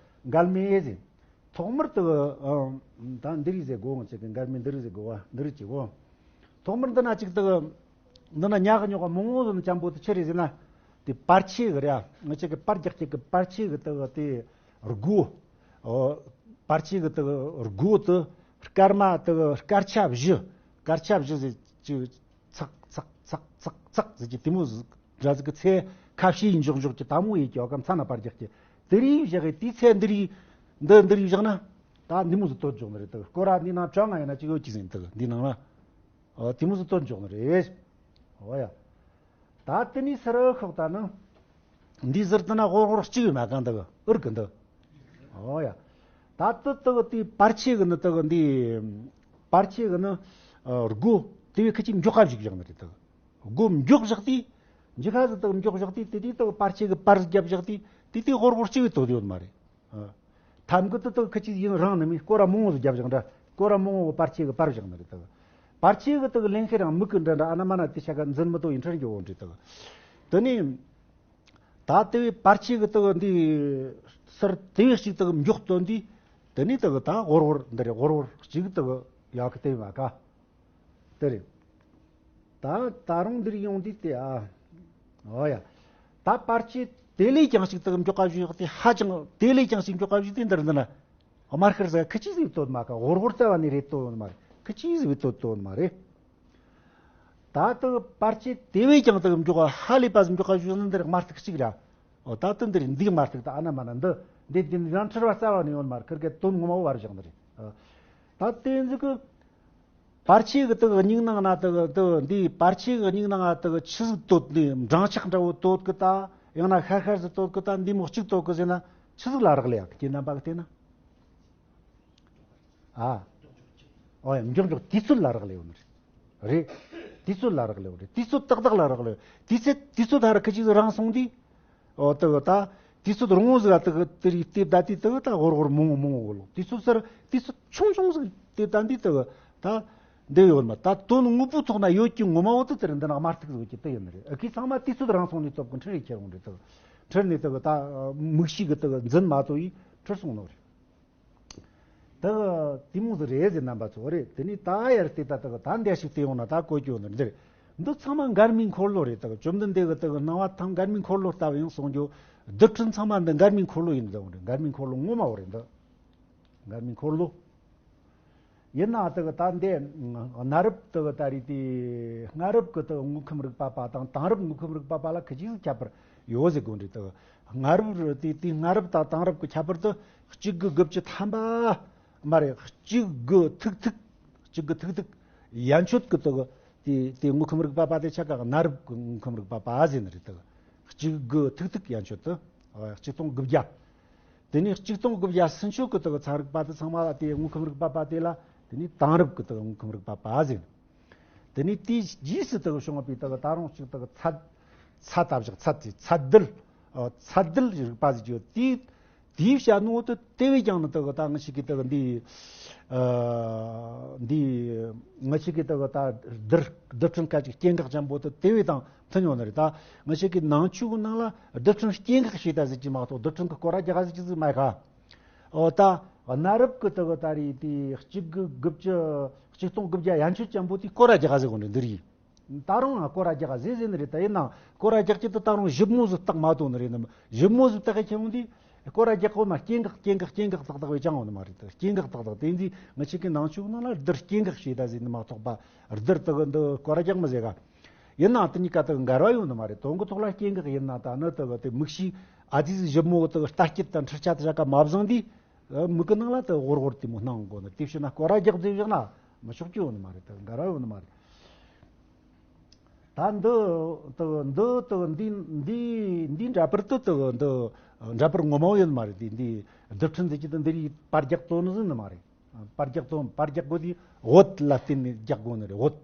འགལ་མེད་ཟེར། ཐོག་མར་དུ་ཨ་ད་འདི་རིགས་ཟེར་དགོས་འོང་ཅེས་ཀྱི་འགལ་མེད་འདི་རིགས་ཟེར་དགོས་བ་འདི་རིགས་ཀྱི་འོ། ཐོག་མར་འདི་ན་ཅིག་དུ་འདི་ན་ཉག་གི་ཉོག་ག་མང་བོ་ཟིག་ཅམ་པོ་དུ་ཆི་རེད་ཟེར་ན། དེ་པར་ཆས་གི་རེད་ཨ། ང་ཅག་གི་པར་རྒྱག་ཅིག་གི་པར་ཆས་གི་དུ་དེ་སྒོ། ཨོ། པར་ཆས་གི་དུ་སྒོ་དུ་སྐར་མ་དུ་སྐར་ཆ་བཞི། སྐར་ཆ་བཞི་ཟེར་ཅིག་ཚག་ཚག་ཚག་ཚག་ཚག་ཟེར་གྱི་དེ་མོ་ཟིག་འདྲ་ཟིག་གི་ཚེ་ཁ་ཤས་ཡིན་འཇོག་འཇོག་གི་དང་མོ་ཡིན་གྱི་ཨོ་ཀ་མཚན་ན་པར་རྒྱག་གི་དེ་རིགས་བཞག་གི་དེའི་ཚེ་འདི་རིགས་འདི་འདི་རིགས་བཞག་ན་ད་འདི་མོ་ཟིག་དོད་འཇོག་ནི་རེད་དུ་སྐོར་ར་འདི་ནང་བྲང་ང་ཡིན་ན་ཅིག་ཡོད་ཅིག་ཟིན་དུ་འདི་ནང་ན། ཨོ་དེ་མོ་ཟིག་དོན་འཇོག་ནི་རེད། ཨོ་ཡ། ད་དེ་ནས་སར་ཤོག་ད་ནི། འདི་ཟུར་དུ་ན་ཧོར་ཧོར་གཅིག་ཡོད་མ་གང་འདུག་ཨུར་གི་འདུག་ཨོ་ཡ། ད་དུ་དུ་དེ་པར་ཆས་གི་ནི་དུ་འདི། པར་ཆས་གི་ནི། ཨ་སྒོ་དེ་བས་ཁ་ཅིག་མགྱོགས་ཁ་ཞིག་བཞག་ནི་རེད་དུ། སྒོ་མགྱོགས་བཞག་དུས། འཇིག་ཁ་ཟིག་དག་མགྱོགས་བཞག་དུས་དེ་དུས་དག་པར་ཆས་གི་པར་ཟིག་བརྒྱབ་བཞག་དུས་དེ་དུས་ཧོར་ཧོར་གཅིག་གི་དོད་ཡོད་མ་རེད། ཨ། ཐམ་གི་དུ་དག་ཁི་ཆི་ཡིན་རང་ནི་མི་སྐོར་ར་མང་བོ་ཟིག་བརྒྱབ་བཞག་འདྲ། སྐོར་ར་མང་བོ་པར་ཆས་གི་པར་བཞག་ནི་རེད་དག། པར་ཆས་གི་དག་ལེན་ཁེ་རང་མིག་གི་འདྲ་འདྲ་ཨ་ན་མ་ན་དེ་ཆ་ག་འཛིན་མི་དོ་ཡིན་ཁྲིར་འགྱོ་འོང་འདྲི་དག། དེ་ནས་ད་དེ་བས་པར་ཆས་གི་དག་འདི་སར་དེ་བས་གཅིག་དག་མགྱོགས་དོན་དུས་དེ་ནས་དག་ད་ཧོར་ཧོར་འདི་རེད། ཧོར་ཧོར་གཅིག་དག་ཡག་གི་དེ་མ་ཀ། དེ་རེད། ད་ད་རུང་འདིར་ཡོང་དུས་དེ་ཨ། ཨོ་ཡ། ད་པར་ཆས་དེ་ལས་ཀྱང་ཞིག་དག་མགྱོགས་པ་ཞིག་དེ་ཧ་ཅང་དེ་ལས་ཀྱང་ཞིག་མགྱོགས་པ་ཞིག་དེ་འདིར་འདི་ན། དམར་ཤར་ཟ་ཁི་ཆི་ཟིག་བཏོད་མ་ཀ། ཧོར་ཧོར་རྩ་བ་ནས་རེད་བཏོད་ཡོད་མ་རེད། ཁི་ཆི་ཟིག་བཏོད་བཏོད་ཡོད་མ་རེད། ད་དག་པར་ཆས་དེ་བས་ཀྱང་དག་མགྱོགས་པ་ཧ་ལས་པ་ཟིག་མགྱོགས་པ་ཞིག་ནི་འདིར་དམར་ཐིག་གཅིག་ར། ཨོ་ད་དུ་འདིར་འདི་དམར་ཐིག་ད་ཨ་ན་མ་ན་འདི་འདི་འདི་འདི་ནང་ཁྲིར་བ་རྩ་བ་ནས་ཡོད་མ་རེད། ཁིར་གེ་དོན་ངོ་མ་བོ་བར་བཞག་འདི་རེད། ཨ། ད་དེ་ཟིག་གི་པར་ཆས་གི་དག་སྙིང་ནང་ན་དག་དག་འདི་པར་ཆས་གི་སྙིང་ནང་ང་དག་ཆི་ཟིག་བཏོད་ནི་འབྲིང་ཆགས་འདྲ་བོ་བཏོད་གི་ད། ཡང་ན་ཤར་ཤར་ཟིག་བཏོད་གི་ད། འདི་མོ་གཅིག་བཏོད་གི་ཟེར་ན་ཆི་ཟིག་ལ་རག་ལས་ཡ། ཁྱེད་རྣམ་པ་གི་བལྟས་ན། ཨ། ཨོ་ཡ། མགྱོགས་མགྱོགས་དུས་ཚོད་ལ་རག་ལས་ཡོད་ནི་རེད། རེད། དུས་ཚོད་ལ་རག་ལས་ཡོད་རེད། དུས་ཚོད་ཏག་ཏག་ལ་རག་ལས་ཡོད། དུས་ཚོད་དུས་ཚོད་ཧ་ར་ཁི་ཅིག་རང་སོང་དུས། ཨོ་དེ་གི་ད་དུས་ཚོད་རིང་བོ་ཟིག་ཨ་དེ་གི་དེ་རིགས་དེ་བསྡད་དུས་དེ་གི་ད་ཧོར་ཧོར་མང་བོ་མང་བོ་ལོ། དུས་ཚོད་ཟེར་དུས་ཚོད་ཆུང་ཆུང་ཟིག་དེ་བསྡད་དུས་དེ་གི་ད་འདི་ཡོད་མ། ད་དོན་དངོས་པོའི་ཐོག་ན་ཡོད་ཀྱི་ངོ་མ་བོ་དེ་དེར་འདི་ན་དམར་ཐིག་ཟིག་ཡོད་ཀྱི་དེ་ཡིན་ནི་རེད། ཨ་ཁི་ཚང་མ་དུས་ཚོད་རང་སོང་ནས་སྟོབས་ཀྱི་ཁྲིར་ཡི་ཁྱེར་འོང་རེད། དེ་གི་ཁྲིར་ནས་དེ་གི་ད་མིག་ཤེས་གི་དེ་གི་འཛིན་མ་ཐུབ་ཡི་ཁྲིར་སོང་ནོ་རེད། ད་དེ་མོ་ཟིག་རེད་ཟེར། རྣམ་པ་ཚོ་རེད། དེ་ནས་ད་ཡར་དེ་ད་ད་ད་འདས་ཞིག་དེ་ཡོང་ན་ད་གོ་རྒྱུ་ནི་འདིར། འདི་ཚང་མ་འགལ་མེའི་འཁོར་ལོ་རེད། ད་བཅོམ་ལྡན་འདས་ཀྱི་ད་སྣང་བ་ཐམས་འགལ་མེའི་འཁོར་ལོ་ལྟ་བུ་ཡང་གསུང་རྒྱུ། རྡུལ་ཕྲན་ཚང་མ་འདི་འགལ་མེའི་འཁོར་ལོ་ཡིན་ད་འོང་རེད། འགལ་མེའི་འཁོར་ལོ་ངོ་མ་བོ་རེད་འདི། འགལ་མེའི་འཁོར་ལོ། ཡིན་ན་ད་ད་འདི་གནའ་རབས་ད་ད་རེད་དེ། སྔ་རབས་ཀྱི་ད་དངོས་ཁམས་རིག་པ་པ་དང་དེང་རབས་དངོས་ཁམས་རིག་པ་པ་ལ་ཁི་ཅིག་ཁྱད་པར་ཡོད་ཟེར་དགོས་འདྲ། ད་སྔ་རབས་རེད་དེ། དེ་སྔ་རབས་དང་དེང་རབས་ཀྱི་ཁྱད་པར་དུ་གཅིག་དགུ་དགུ་བཅུ་ཐམ་པ་མ་རེད། གཅིག་དགུ་ཐིག་ཐིག་གཅིག་དགུ་ཐིག་ཐིག་ཡན་ཆོད་ཀྱི་ད་དེ་དེ་དངོས་ཁམས་རིག་པ་པ་དེ་ཆ་ག་གནའ་རབས་ཀྱི་དངོས་ཁམས་རིག་པ་པ་ཟེར་ནི་རེད། ད་གཅིག་དགུ་ཐིག་ཐིག་ཡན་ཆོད་དུ་གཅིག་སྟོང་དགུ་བརྒྱ། དེ་ནས་གཅིག་སྟོང་དགུ་བརྒྱ་ཟིན་ཆོད་ཀྱི་ད་ཚན་རིག་པ་དེ་ཚང་མ་ལ་དེ་དངོས་ཁམས་རིག་པ་པ་དེ་ལ་དེ་ནས་དེང་རབས་ཀྱི་ད་དངོས་ཁམས་རིག་པ་པ་ཟེར། དེ་ནས་དེའི་རྗེས་སུ་ད་བྱུང་བའི་ད་ད་རུང་གཅིག་ད་ཚ་ཚ་ད་བཞག་ཚ་དེ་ཚ་རྡུལ། ཨ། ཚ་རྡུལ་རིག་པ་ཟེར་རྒྱུ་དེ། དེའི་བྱ་ནོ་དེ་དེ་བས་ཀྱང་ནི་ད་ད་ང་ཞིག་གི་ད་འདི། ཨ། འདི་ང་ཞིག་གི་ད་ད་རྡུལ་རྡུལ་ཕྲན་ཁ་ཅིག་སྐྱེ་འགག་ཅན་པོ་དེ་དེ་བས་དང་མཐུན་ཡོང་ནི་རེད། ད་ང་ཞིག་གི་ནང་ཆོས་ཀྱི་ནང་ལ་རྡུལ་ཕྲན་སྐྱེ་འགག་བྱེད་ད་ཟེར་གྱི་མ་གཏོགས་རྡུལ་ཕྲན་གྱི་སྐོར་ར་རྒྱག་ཟེར་གྱི་ཟིག་མ་ཁ། ཨོ་ད་གནའ་རབས་ཀྱི་ད་གི་ད་རེད་དེ་གཅིག་དགུ་དགུ་བཅུ་གཅིག་སྟོང་དགུ་བརྒྱ་ཡན་ཆོད་ཅན་པོ་དེ་སྐོར་ར་རྒྱག་ཟེར་གོ་ནི་འདི་རེད། ད་རུང་ང་སྐོར་ར་རྒྱག་ཟེར་ཟེར་ནི་རེད། ད་ཡིན་ནའང་སྐོར་ར་རྒྱག་ཀྱི་དེ་ད་རུང་ཞིབ་མོ་ཟིག་བརྟག་མ་ཐུབ་ནི་རེད། ནམ་ཞིབ་མོ་ཟིག་བརྟག་གི་ཁྱེར་འོང་དུས་སྐོར་ར་རྒྱག་གོ་མ་སྐྱེ་འགག་སྐྱེ་འགག་སྐྱེ་འགག་ཏག་ཏག་བས་ཅང་འོང་ནི་མ་རེད། ད་སྐྱེ་འགག་ཏག་ཏག་དེ་འདི་ང་ཞིག་གི་ནང་ཆོས་ནང་ལ་རྡུལ་སྐྱེ་འགག་བྱེད་ད་ཟེར་ནི་མ་གཏོགས་པ་རྡུལ་ད་གི་འདི་སྐོར་ར་རྒྱག་མི་ཟེར་ག། ཡིན་ནའང་དེ་གཉིས་ཀ་དག་འགལ་བ་ཡོད་ནི་མ་རེད། དོན་གྱི་ཐོག་ལ་སྐྱེ་འགག་ཡིན་ན་ད་ནི་དག་དེ་མིག་ཤེས་ཨ་ཙི་ཟིག་ཞིབ་མོ་དག་ལྟ་སྐྱེད་དང་འཕྲུལ་ཆ་དེ་ཆ་ག་མ་བཟང་དུས། མིག་གི་ནང་ལ་དག་ཧོར་ཧོར་དེ་མོ་སྣང་དགོས་ནི། དེ་བྱས་ན་སྐོར་ར་རྒྱག་རྫས་བཞག་ན་མི་ཆོག་རྒྱུ་ཡོད་ནི་མ་རེད། དག་འགལ་བ་ཡོད་ནི་མ་རེད། ད་འདི་དག་འདི་དག་འདི་འདི་འདི་འདྲ་པར་དུ་དག་འདི་འདྲ་པར་ངོ་མ་ཡོད་ནི་མ་རེད། དེ་འདི་རྡུལ་ཕྲན་ཟེར་གྱི་དེ་འདི་རིགས་པར་རྒྱག་དོ་ནི་ཟིན་ནི་མ་རེད། པར་རྒྱག་དང་པར་རྒྱག་དགོས་དུས་འོད་ལ་བརྟེན་ནས་རྒྱག་དགོས་ནི་རེད། འོད།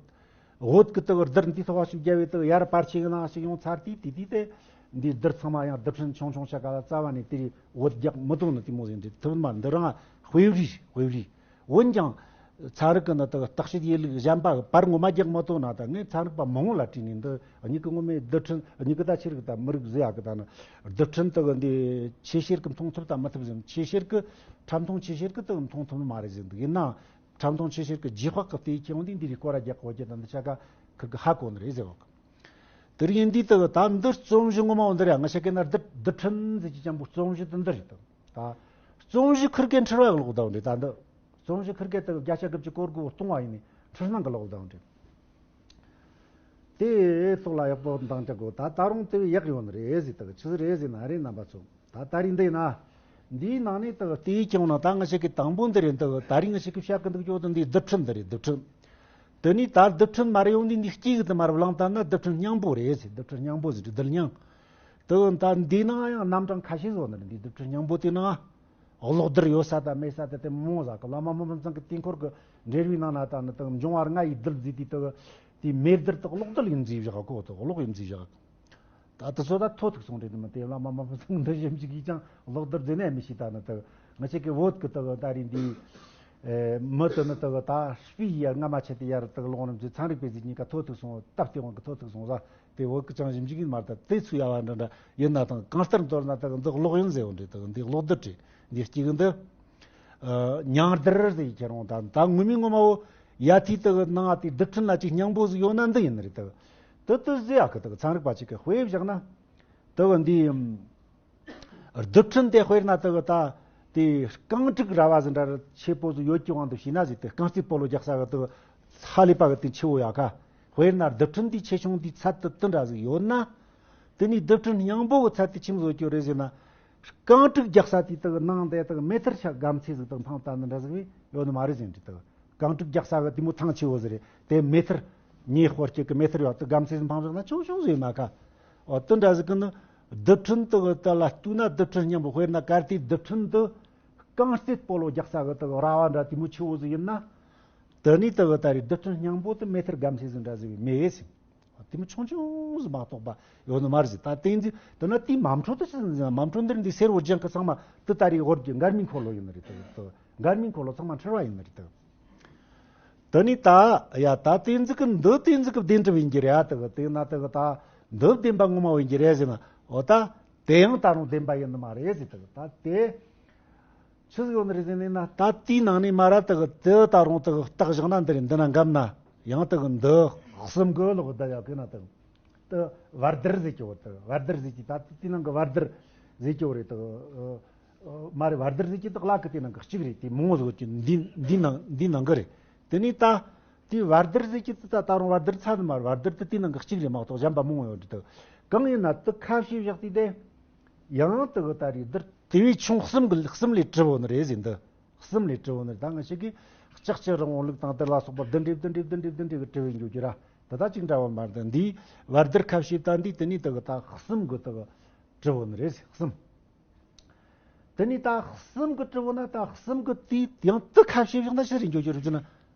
འོད་ཀྱི་དག་རྡུལ་འདི་ཐོག་ཞིག་བརྒྱབ་པའི་དག་ཡར་པར་ཆས་ནང་ཞིག་ཡོང་ཚར་དུས་དེ་དུས་དེ་འདིའི་རྡུལ་ཚང་མ་ཡང་རྡུལ་ཕྲན་ཆུང་ཆུང་ཆ་ག་ལ་རྩ་བ་ནས་དེ་རིགས་འོད་རྒྱག་མི་ཐུབ་ནི་དེ་མོ་ཟིག་འདི་ཐུབ་མ། འདི་རང་དཔེ་རིས་དཔེ་རིས། འོན་ཀྱང་ཚན་རིག་གི་ནི་དག་བརྟག་དཔྱད་ཡེ་ལུགས་གཞན་པ་པར་ངོ་མ་རྒྱག་མ་ཐུབ་ན་ད་ངས་ཚན་རིག་པ་མང་བོ་ལ་དྲིས་ནས་འདི་གཉིས་ཀྱི་ངོ་མའི་རྡུལ་ཕྲན་གཉིས་ཀྱི་ད་ཆེ་རིགས་ད་མི་རིགས་ཟེར་ཡག་གི་ད་ནི་རྡུལ་ཕྲན་དག་འདི་ཆེ་ཤེལ་གྱིས་མཐོང་ཐུབ་ད་མི་ཐུབ་ཟིན། ཆེ་ཤེལ་གྱིས་ཁྲ་མཐོང་ཆེ་ཤེལ་གྱིས་དག་མཐོང་ཐུབ་ནི་མ་རེད་ཟིན་འདུག་ཡིན་ནའང་ཁྲ་མཐོང་ཆེ་ཤེལ་གྱི་རྗེས་དཔག་གི་ལྟས་ཁྱེར་འོང་དུས་འདི་རིགས་སྐོར་ར་རྒྱག་གོ་རྒྱུ་དང་འདི་ཆ་ག་ཁིར་གི་ཧ་གོ་ནི་རེད་ཟེར་བ་གི། དེ་རིང་འདི་དག་ད་འདི་རྩོམ་གཞི་ངོ་མ་འོ་འདི་རེད། ང་ཆ་གི་ན་རྡུལ་རྡུལ་ཕྲན་ཟེར་གྱི་ཅན་པོ་རྩོམ་གཞི་དེ་འདི་རེད་དོ། ད་རྩོམ་གཞི་ཁིར་གི་འཁྲིར་བ་གི་ལོག་ད་འདི་ད་འདི་རྩོམ་གཞི་ཁིར་གི་དག་བརྒྱ་ཆ་དགུ་བཅུ་གོ་དགུ་སྟོང་བ་ཡིན་ནི་འཁྲིར་སྣང་གི་ལོག་ད་འདི། དེ་ཐོག་ལ་ཡག་པོ་འདང་རྒྱག་དགོས། ད་ད་རུང་དེ་བས་ཡག་ཡོད་ནི་རེད་ཟེར། དག་ཆི་ཟིག་རེད་ཟེར་ན་རེད་རྣམ་པ་ཚོ། ད་ད་རིང་འདི་ན། འདིའི་ནང་ནས་དག་དེའི་ཀྱང་ན་ད་ང་ཞིག་གི་དང་པོ་འདི་རེད། དག་ད་རིང་ང་ཞིག་གི་བཤད་གི་འདུག་ཡོད་དུ་འདི་རྡུལ་ཕྲན་འདི་རེད། རྡུལ་ཕྲན། དེ་ནས་ད་རྡུལ་ཕྲན་མ་རེད་ཡོང་འདི་འདི་སྐྱེ་གི་དུ་མ་རེད། བླངས་བཏང་ན་རྡུལ་ཕྲན་སྙིང་པོ་རེད་ཟེར། རྡུལ་ཕྲན་སྙིང་པོ་ཟེར་རྡུལ་སྙིང་། དེ་ད་འདི་ནང་ཡང་རྣམ་གྲངས་ཁ་ཤས་བཟོ་ནི་རེད། འདི་རྡུལ་ཕྲན་སྙིང་པོ་དེ་ནང་གློག་རྡུལ་ཡོད་ས་དང་མེད་ས་དེ་དེ་མང་ཟག་གི་བླ་མ་མི་མི་ཚང་གི་དུས་འཁོར་གི་འགྲེལ་བའི་ནང་ན་ད་ནི་དེ་འབྱུང་བ་ལྔ་ཡི་རྡུལ་ཟེར་དུས་དེ་དེ་མེ་རྡུལ་དེ་གློག་རྡུལ་ཡིན་ཟེར་བཞག་གོ། དེ་གློག་ཡིན་ཟེར་བཞག་ད་དེ་ཚོ་ད་མཐོ་ཐུག་སོང་རེད་དེ་མི་དེ་བླ་མ་མ་ཕོ་ཚང་འདི་ཞིབ་འཇུག་གིས་ཀྱང་ལོག་བསྡུར་མཛད་ནས་མི་ཤེས། ད་ནི་དག་ང་ཆེ་གི་བོད་ཀྱི་དག་ད་རིང་འདི་མི་དེ་ནི་དག་ད་སྤུས་ཡར་སྔ་མ་ཆད་དེ་ཡར་དག་ལོག་རིམ་གྱི་ཚན་རིག་པའི་གཟིགས་གཉིས་ཀ་མཐོ་ཐུག་སོང་། སྟབས་བདེ་བ་གི་མཐོ་ཐུག་སོང་ཟ། དེ་བོད་ཀྱི་ཅང་ཞིབ་འཇུག་ཡིན་མ་རེད། ད་དེ་ཚོ་ཡ་བ་འདྲ་འདྲ་ཡིན་ན་དང་གང་ལྟར་མདོར་ན་དག་འདི་ཀློག་ཡིན་ཟེར་བ་འདྲ། དག་འདི་ཀློག་བསྡུར་རེད། འདི་གཅིག་འདི་ཉང་བསྡུར་ཟེར་ཁྱེར་འོང་། ད་ད་ངོ་མའི་ངོ་མ་བོ་ཡ་ཐི་དག་ནང་ང་དེ་བསྡུར་ཕྲན་ལ་ཅིག་སྙིང་པོ་ཟིག་ཡོད་ན་འདི་ཡིན་ནི་རེད། དག་དེ་དེ་ཟེར་ཡ་གི་དག་ཚན་རིག་པ་ཅིག་གི་དཔེ་བཞག་ན་དག་འདི་བསྡུར་ཕྲན་དེ་དཔེར་ན་དག་ད་དེ་རྐང་དྲུག་ར་བ་ཟིག་འདྲ་ཆེ་པོ་ཟིག་ཡོད་ཀྱི་དབང་དུ་བྱས་ན་ཟིག་དེ་རྐང་རྩེད་སྤོ་ལོ་རྒྱག་ས་གི་དག་ཧ་ལས་པ་གི་དེ་ཆེ་བོ་ཡ་ཁ། དཔེར་ན་རྡུལ་ཕྲན་འདི་ཆེ་ཆུང་འདི་ཚད་དུ་དེ་འདྲ་ཟིག་ཡོད་ན། དེ་ནས་རྡུལ་ཕྲན་སྙིང་པོ་གི་ཚད་དེ་ཆི་མོ་ཟིག་ཡོད་རེད་ཟེར་ན། རྐང་དྲུག་རྒྱག་ས་དེ་དག་ནང་དེ་དག་མེ་ཐར་ཆ་སྒམ་ཚིག་ཟིག་དག་འཕངས་བཏང་ནི་འདྲ་ཟིག་ཡོད་ནི་མ་རེད་ཟེར་འདྲི་དག་རྐང་དྲུག་རྒྱག་ས་གི་དེ་མོ་ཐང་ཆེ་བོ་ཟིག་རེད། དེ་མེ་ཐར་ཉེ་ཧོར་གྱི་གི་མེ་ཐར་ཡོད་དག་སྒམ་ཚིག་ཟིག་འཕངས་བཞག་ན་ཆུང་ཆུང་ཟིག་ཡིན་ན་ཁ། འོ་དེ་འདྲ་ཟིག་གི་ནི་རྡུལ་ཕྲན་དག་དག་ལ་ལྟོས་ན་རྡུལ་ཕྲན་སྙིང་པོ། དཔེར་ན་གལ་ཏེ་རྡུལ་ཕྲན་དུ་རྐང་རྩེད་སྤོ་ལོ་རྒྱག་ས་གི་དག་ར་བ་འདྲ་དེ་མོ་ཆེ་བོ་ཟིག་ཡིན་ན། དེ་ནས་དེ་གི་ད་རེས་རྡུལ་ཕྲན་སྙིང་པོ་དེ་མེ་ཐར་སྒམ་ཚིག་ཟིག་འདྲ་ཟིག་མེད་ཟིག་དེ་མོ་ཆུང་ཆུང་ཟིག་མ་གཏོགས་པ་ཡོད་ནི་མ་རེད་ཟིག་ད་དེ་ཡིན་ཟིག་དེ་ན་དེའི་མ་འཕྲོ་དེ་ཆི་ཟིག་ཟིག་མ་འཕྲོ་འདིར་འདི་སེར་བོ་ལྗང་ཁུ་ཚང་མ་དེ་ད་རེས་འོར་གྱི་མགར་མའི་འཁོར་ལོ་ཡིན་ནི་རེད། དེ་དེ་མགར་མའི་འཁོར་ལོ་ཚང་མ་འཁྲུལ་བ་ཡིན་ནི་རེད། དེ་དེ་ནས་ད་ཡ་ད་དེ་ཡིན་ཟིག་གི་འདི་དེ་ཡིན་ཟིག་གི་བདེན་གྲུབ་ཡིན་གྱི་རེད། ཡ་དེ་གི་དེ་ན་དེ་གི་ད་འདི་བདེན་པ་ངོ་མ་ཡིན་གྱི་རེད་ཟེར་ན། འོ་ད་དེ་ཡང་ད་རུང་བདེན་པ་ཡིན་ནི་མ་རེད་ཟེར། དེ་གི་ད་དེ། ཆི་ཟིག་ཡོད་ནི་རེད་ཟེར་ནས་ན། ད་དེའི་ནང་ནས་མ་ར་དག་དེ་ད་རུང་དག་བརྟག་བཞག་ན་འདི་རེད། འདི་ན་འགབ་ན་ཡང་དག་འདི་གསུམ་གི་ལོག་བསྡད་ཡག་གི་ན་དག་དེ་བར་བསྡུར་ཟེར་གྱི་བོ། དག་བར་བསྡུར་ཟེར་གྱི་ད་དེའི་ནང་གི་བར་བསྡུར་ཟེར་གྱི་བོ་རེད། དག་མ་རེད། བར་བསྡུར་ཟེར་གྱི་དག་ལ་གི་དེའི་ནང་གི་གཅིག་རེད། དེ་མང་བོ་ཟིག་གི་འདི་འདི་ནང་འདི་ནང་གི་རེད། དེ་ནས་ད་དེའི་བར་བསྡུར་ཟེར་གྱི་དེ་ད་ད་རུང་བར་བསྡུར་ཚ་ནི་མ་རེད། བར་བསྡུར་དེ་དེའི་ནང་གི་གཅིག་རེད་མ་གཏོགས་གཞན་པ་མང་བོ་ཡོད་འདྲི། དག་གང་ཡིན་ན་དེ་ཁ་ཕྱེ་བཞག་དུས་དེ། ཡང་དེ་གི་ད་རེས་བསྡུར། དེ་བས་ཆུང་གསུམ་གི་གསུམ་ལས་གྲུབ་བོ་ནི་རེད་ཟེར། འདི་གསུམ་ལས་གྲུབ་བོ་ནི་རེད། ད་ང་ཞིག་གིས་ལྕགས་ཀྱི་རང་དབང་ལུགས་དང་དེ་ལ་སོགས་པ་བསྡུར་འདྲེ་བསྡུར་འདྲེ་བསྡུར་འདྲེ་བསྡུར་འདྲེ་གི་གྲུབ་བོ་འགྱོ་རྒྱུ་ར། དེ་ད་ཅིག་འདྲ་བ་མ་རེད། འདི་བར་བསྡུར་ཁ་ཕྱེ་ད་འདི་དེ་ནས་དེ་གི་ད་གསུམ་གི་དེ་གི་གྲུབ་བོ་ནི་རེད་ཟེར། གསུམ། དེ་ནས་ད་གསུམ་གི་གྲུབ་བོ་ན་ད་གསུམ་གི་དེ་ཡང་དེ་ཁ་ཕྱེ་བཞག་ན་ཕྱིར་འགྱོ་རྒྱུ་རེད་ཟེར་ན།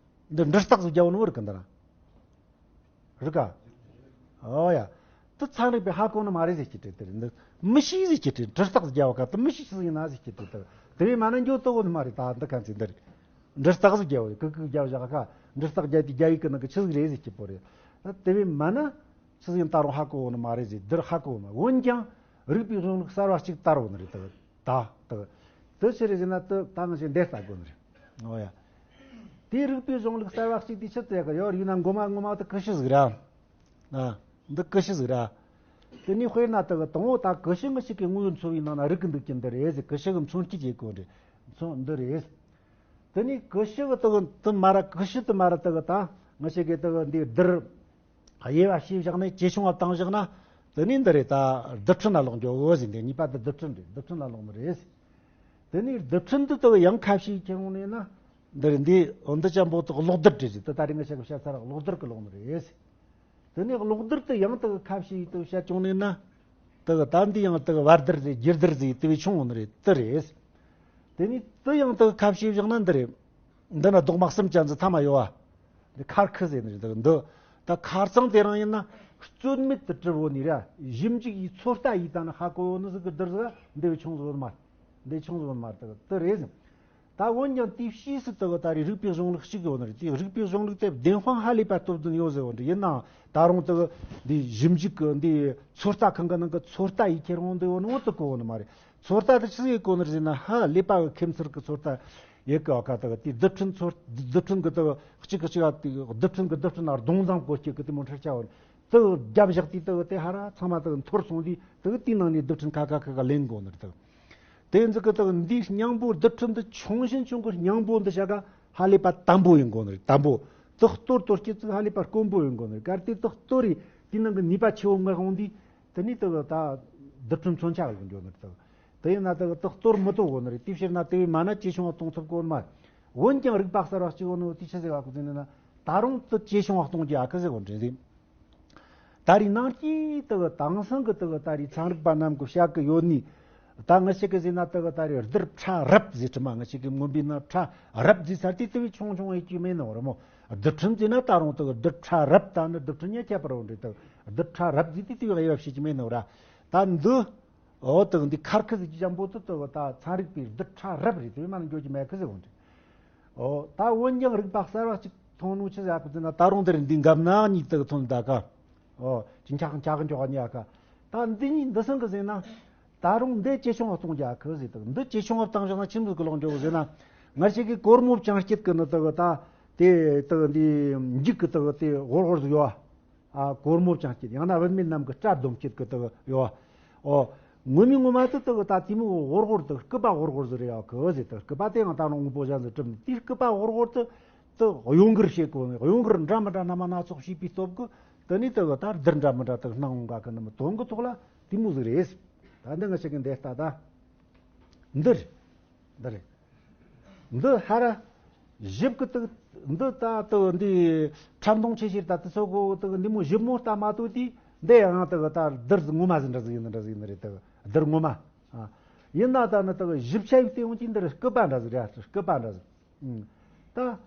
འདི་འདྲི་རྟགས་སུ་རྒྱ་བོ་ནི་བོ་རེད་གི་འདི་ར། རེད་ག། ཨོ་ཡ། དེ་ཚན་རིག་པས་ཧ་གོ་ནི་མ་རེད་ཟེར་གྱི་དྲི་དེ་རེད། འདི་མི་ཤེས་ཟེར་གྱི་དྲི། འདྲི་རྟགས་རྒྱབ་ཁ་དེ་མི་ཤེས་ཆི་ཟིག་ཡིན་ན་ཟེར་གྱི་དྲི་དེ། དེ་བས་མ་ན་འགྱོ་ལྟ་བུ་ནི་མ་རེད། ད་འདི་ག་ཚིག་འདི་རེད། འདྲི་རྟགས་ཟིག་རྒྱབ་རེད། ཀི་ཀི་རྒྱབ་བཞག་ཁ། འདྲི་རྟགས་རྒྱབ་དེ་རྒྱ་ཡིག་གི་ནང་གི་ཆི་ཟིག་རེད་ཟེར་གྱི་བོ་རེད། ད་དེ་བས་མ་ན་ཆི་ཟིག་ཡིན་ད་རུང་ཧ་གོ་བོ་ནི་མ་རེད་ཟེར། འདིར་ཧ་གོ་བོ་མ། འོན་ཀྱང་རིག་པའི་གཞུང་ལུགས་གསར་བ་གཅིག་དར་བོ་ནི་རེད་དེ། ད་དེ་དེ་ཆི་རེད་ཟེར་ན་དེ་ད་ང་ཞིག་འདེད་ལྟ་དགོས་ནི་རེད། ཨོ་ཡ། དེའི་རིག་པའི་གཞུང་ལུགས་གསར་བ་གཅིག་དེ་ཆི་ཟེར་གི་ཡོད་རེད་ན། ངོ་མ་ངོ་མ་དེ་ཀི་ཤུ་ཟིག་ར། ཨ། འདི་ཀི་ཤུ་ཟིག་ར། དེ་ནས་དཔེར་ན་དེ་གི་དང་པོ་ད་ཀི་ཤུ་ངི་ཞིག་གི་དངོས་ཡོད་འཚོ་བའི་ནང་ན་རིག་གི་འདུག་ཀྱི་འདི་རེད་ཟེར། ཀི་ཤུ་གི་མཚོན་བྱེད་ཀྱི་གོ་རེད། མཚོན་འདི་རེད། དེ་ནས་ཀི་ཤུ་གི་དེ་གི་དེ་མ་ར་ཀི་ཤུ་དེ་མ་ར་དེ་གི་ད་ངི་ཞིག་གི་དེ་གི་འདི་བསྡུར། དབྱེ་བ་ཕྱེ་བཞག་ནས་ཇེ་ཆུང་བ་བཏང་བཞག་ན། དེ་ནས་འདི་རེད། ད་རྡུལ་ཕྲན་ལ་ལོག་འགྱོ་འོ་ཟེར། འདི་གཉིས་པ་དེ་རྡུལ་ཕྲན་རེད། རྡུལ་ཕྲན་ལ་ལོག་ནི་རེད། དེ་ནས་རྡུལ་ཕྲན་དེ་དེ་གི་ཡང་ཁ་ཕྱེ་ཁྱེར་འོང་ནས་ན། འདི་རེད། འདི་འོ་འདི་ཅན་པོ་དེ་གློག་རྡུལ་རེད་ཟེར། དེ་ད་རེས་ངི་ཞིག་གི་བཤད་ཚར་གློག་རྡུལ་གི་ལོག་ནི་རེད། དེ་ནས་གློག་རྡུལ་དེ་ཡང་དེ་ཁ་ཕྱེ་ཡི་དེ་བཤད་བྱུང་ནས་ན། དེ་གི་ད་འདི་ཡང་དེ་གི་བར་བསྡུར་ཟེར། བསྒྱུར་བསྡུར་ཟེར། དེ་བས་ཆུང་བོ་ནི་རེད། དེ་རེད། དེ་ནས་དེ་ཡང་དེ་གི་ཁ་ཕྱེ་བཞག་ན་འདི་རེད། འདི་ན་རྡོག་མ་གསུམ་ཅན་ཟིག་ཐ་མ་ཡོད་བ། འདི་ཁར་ཁི་ཟེར་ནི་རེད། འདི་འདི་ད་ཁར་ཚང་དེ་རང་ཡིན་ན་རྩོད་མེད་དུ་གྲུབ་བོ་ནི་ར། ཞིབ་འཇུག་ཡིས་ཚོད་ལྟ་ཡིས་ད་ནི་ཧ་གོ་ཡོད་ནི་ཟིག་གི་བསྡུར་ཟིག་འདི་བས་ཆུང་ཟིག་བོ་ནི་མ། འདི་ཆུང་ཟིག་བོ་ནི་མ་དེ་དེ་རེད་ཟེར། ད་འོན་ཀྱང་དེའི་ཕྱིས་སུ་དེ་གི་ད་རེས་རིག་པའི་གཞུང་ལུགས་གཅིག་ཡོད་ནི་རེད། དེ་རིག་པའི་གཞུང་ལུགས་དེ་བདེན་དཔང་ཧ་ལས་པ་སྟོབས་ལྡན་ཡོད་ཟེར་བ་འདྲ་ཡིན་ནའང་། ད་རུང་དེ་གི་འདི་ཞིབ་འཇུག་གི་འདི་ཚོད་ལྟ་ཁང་གི་ནང་གི་ཚོད་ལྟ་ཡིས་ཁྱེར་འོང་དེ་ཡོད་ནི་འོ་དེ་གོ་ནི་མ་རེད། ཚོད་ལྟ་དེ་ཆི་ཟིག་གོ་ནི་རེད་ཟེར་ན། ཧ་ལས་པ་གི་ཁེ་མཚར་གི་ཚོད་ལྟ་ཡི་གི་ཨ་ཁ་དེ་གི་དེ་རྡུལ་ཕྲན་ཚོད་རྡུལ་ཕྲན་གི་དེ་གི་གཅིག་གི་གཅིག་ཨ་དེ་རྡུལ་ཕྲན་གི་རྡུལ་ཕྲན་ལ་རྡུང་མཚམས་བཀོད་ཀྱི་གི་དེ་མོ་འཕྲུལ་ཆ་བོ་ནི། དེ་རྒྱབ་བཞག་དུས་དེ་དེ་ཧ་ར་ཚང་མ་དེ་འཐོར་སོང་དུས་དེ་དེའི་ནང་ནས་རྡུལ་ཕྲན་ཁ་ཁ་ཁ་ཁ་ལེན་དགོས་ནི་རེད། དེ་འདི་གི་དེ་འདིའི་སྙིང་པོ་རྡུལ་ཕྲན་འདི་ཆུང་ཞིང་ཆུང་གི་སྙིང་པོ་འདི་བྱ་ག་ཧ་ལས་པ་དམ་པོ་ཡིན་དགོས་ནི་རེད། དམ་པོ། དེ་གཏོར་གཏོར་སྐྱེ་ཚིག་ཧ་ལས་པ་དཀོན་པོ་ཡིན་དགོས་ནི་རེད། གལ་ཏེ་དེ་གཏོར་རེ་དེའི་ནང་གི་ནུས་པ་ཆེ་བོ་མངགས་འོང་དུས་དེ་ནས་དེ་གི་ད་རྡུལ་ཕྲན་མཚོན་ཆ་གི་འགྱོ་ནི་རེད། དེ་དེ་ཡིན་ན་དེ་གི་དེ་གཏོར་མི་ཐུབ་དགོས་ནི་རེད། དེའི་ཕྱིར་ན་དེ་བས་མ་ན་ཇེ་ཆུང་བ་གཏོང་ཐུབ་དགོས་ནི་མ་རེད། འོན་ཀྱང་རིག་པ་གསར་བ་གཅིག་ཡོད་ནི་འོ་དེ་ཆི་ཟེར་བ་གི་ཟེར་ན། ད་རུང་དེ་ཇེ་ཆུང་བ་གཏོང་རྒྱུ་ཨ་ཁུ་ཟེར་བ་འདྲ་ཟིག་ད་རེས་ནང་སྐྱིད་དེ་གི་དེང་སང་གི་དེ་གི་ད་རེས་ཚན་རིག་པ་རྣམས་ཀྱི་བཤད་གི་ཡོད་ནི། ད་ངི་ཞིག་གི་ཟེར་ན་དེ་གི་ད་རེས་རྡུལ་ཕྲ་རབ་ཟེར་དྲི་མ། ངི་ཞིག་གི་མངོན་པའི་ནང་ཕྲ་རབ་ཟེར་ཚར་དུས་དེ་བས་ཆུང་ཆུང་ཡིན་རྒྱུ་མེད་ནི་བ་རེད་མོ། རྡུལ་ཕྲན་ཟེར་ན་ད་རུང་དེ་གི་རྡུལ་ཕྲ་རབ་ད་ནི་རྡུལ་ཕྲན་ཉག་ཁྱད་པར་བ་འདྲ་དེ་གི་ རྡུལ་ཕྲ་རབ་ཟིག་དེ་དེ་བས་དབྱེ་བ་ཕྱེ་གི་མེད་ནོ་ར། ད་འདི་འོ་དེ་འདི་ཁར་ཁི་ཟིག་གི་འཇམ་པོ་དེ་དེ་ད་ཚན་རིག་པའི་རྡུལ་ཕྲ་རབ་རེད། དེ་བས་མ་ནི་འགྱོ་གི་མེད་གི་ཟེར་གོ་འདི། འོ་ད་འོན་ཀྱང་རིག་པ་གསར་བ་གཅིག་མཐོང་ནོ་ཆི་ཟེར་གི་ཟེར་ན། ད་རུང་འདིར་འདི་འགབ་ན་གཉིས་དེ་ཐོན་ད་ག་འོ་ཅི་འཁྱག་འཁྱག་འཇོག་ཉག་ག་ད་འདི་གཉིས་འདི་སང་གི་ཟེར་ན། ད་རུང་འདི་ཇེ་ཆུང་བ་གཏོང་རྒྱུ་ཨ་ཁུ་ཟེར། དག་འདི་ཇེ་ཆུང་བ་བཏང་བཞག་ན་ཆི་མོ་གི་ལོག་འགྱོ་གི་ཟེར་ན། ང་ཞིག་གི་སྒོར་མོ་བྱང་སྐྱིད་གི་ནི་དག་ད་དེ་དག་འདི་འཇིག་གི་དག་དེ་ཧོར་ཧོར་ཟིག་ཡོད་ཨ། སྒོར་མོ་བྱང་སྐྱིད། ཡང་ན་བུད་མེད་རྣམས་ཀྱི་སྐྲ་སྡོམ་སྐྱིད་གི་དག་ཡོད་ཨ། ཨོ། ངོ་མའི་ངོ་མ་དུ་དག་ད་དེ་མོ་ཧོར་ཧོར་དུ་སྐུད་པ་ཧོར་ཧོར་ཟིག་རེད་ཨ་ཁུ་ཟེར། དག་སྐུད་པ་དེ་ཡང་ད་རུང་དངོས་པོ་གཞན་ཟིག་གྲུབ་ནི། དེ་སྐུད་པ་ཧོར་ཧོར་དུ་དུ་གཡོ་འགུལ་བྱེད་གོ་ནི། གཡོ་འགུལ་འདྲ་མི་འདྲ་སྣ་མ་སྣ་ཚོགས་བྱས་པའི་སྟོབས་གི་དེ་ནི་དག་ད་རྡུལ་འདྲ་མི་འདྲ་དག་སྣང་འོང་ག་གི་ནི་མི་དོན་གི་ཐོག་ལ་དེ་མོ་ཟིག་རེད། ད་འདི་ང་ཞིག་གི་འདི་ལྟ་ད། འདི་རེད། འདི་རེད། འདི་ཧ་ར་ཞིབ་གི་དུ་འདི་ད་དུ་འདི་ཁྲམ་གདོང་ཆེ་ཤེར་ད་དུ་སོ་གོ་དུ་འདི་མོ་ཞིབ་མོ་ལྟ་མ་ཐུབ་དུས། འདི་ཡང་དུ་ད་རྡུལ་ངོ་མ་ཟིག་འདྲ་ཟིག་ཡིན་འདྲ་ཟིག་ཡིན་རེད། དུ་རྡུལ་ངོ་མ། ཨ། ཡིན་ན་ད་ནི་དུ་ཞིབ་ཆ་ཡིག་སྟེང་འོང་གི་འདི་རེད། སྐུད་པ་འདྲ་ཟིག་རེད། སྐུད་པ་འདྲ་ཟིག་ད།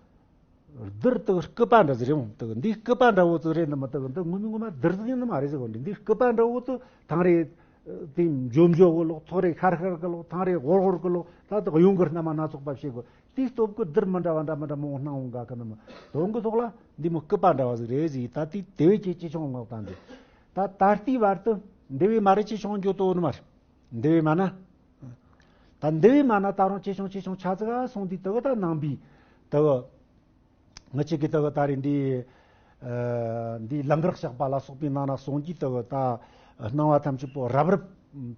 རྡུལ་དག་སྐུད་པ་འདྲ་ཟིག་རེད་མོ། དག་འདི་སྐུད་པ་འདྲ་བོ་ཙི་རེད་ནི་མི་དག་འདི་ངོ་མ་ངོ་མ་རྡུལ་ཟིག་ཡིན་ནི་མ་རེད་ཟེར་གོ། འདི་འདི་སྐུད་པ་འདྲ་བོ་ཙི་ཐང་རེད། དེ་འཇོམ་འཇོ་གི་ལོག་ཐོག་རེད། ཁར་ཁར་གི་ལོག་ཐང་རེད། ཧོར་ཧོར་གི་ལོག་ད་དག་གཡོ་འགུལ་སྣ་མ་སྣ་ཚོགས་པ་བྱེད་གོ། དེའི་སྟོབས་ཀྱིས་རྡུལ་མི་འདྲ་བ་འདྲ་མི་འདྲ་མང་བོ་སྣང་འོང་ག་གི་ནི་མི་དོན་གི་ཐོག་ལ་འདི་མོ་སྐུད་པ་འདྲ་བ་ཟིག་རེད་ཟེར། ད་དེ་དེ་བས་ཁྱེད་ཅི་ཆུང་ངག་དང་འདི་ད་ད་ལྟའི་བར་དུ་འདི་བས་མ་རེད། ཅི་ཆུང་འགྱོ་དོ་ནི་མ་རེད། འདི་བས་མ་ན། ད་འདི་བས་མ་ན་ད་རུང་ཆེ་ཆུང་ཆེ་ཆུང་ཆ་ཙིག་ག་སོང་དུས་དེ་གི་ད་ནང་པའི་དེ་གི་ང་ཅིག་གི་དེ་གི་ད་རེས་འདི་ཨ་འདི་ལང་ཀར་གཤེགས་པ་ལ་སོགས་པའི་ནང་ན་སོང་གི་དེ་གི་ད་སྣང་བ་ཐམས་ཅད་པོ་རབ་རིབ་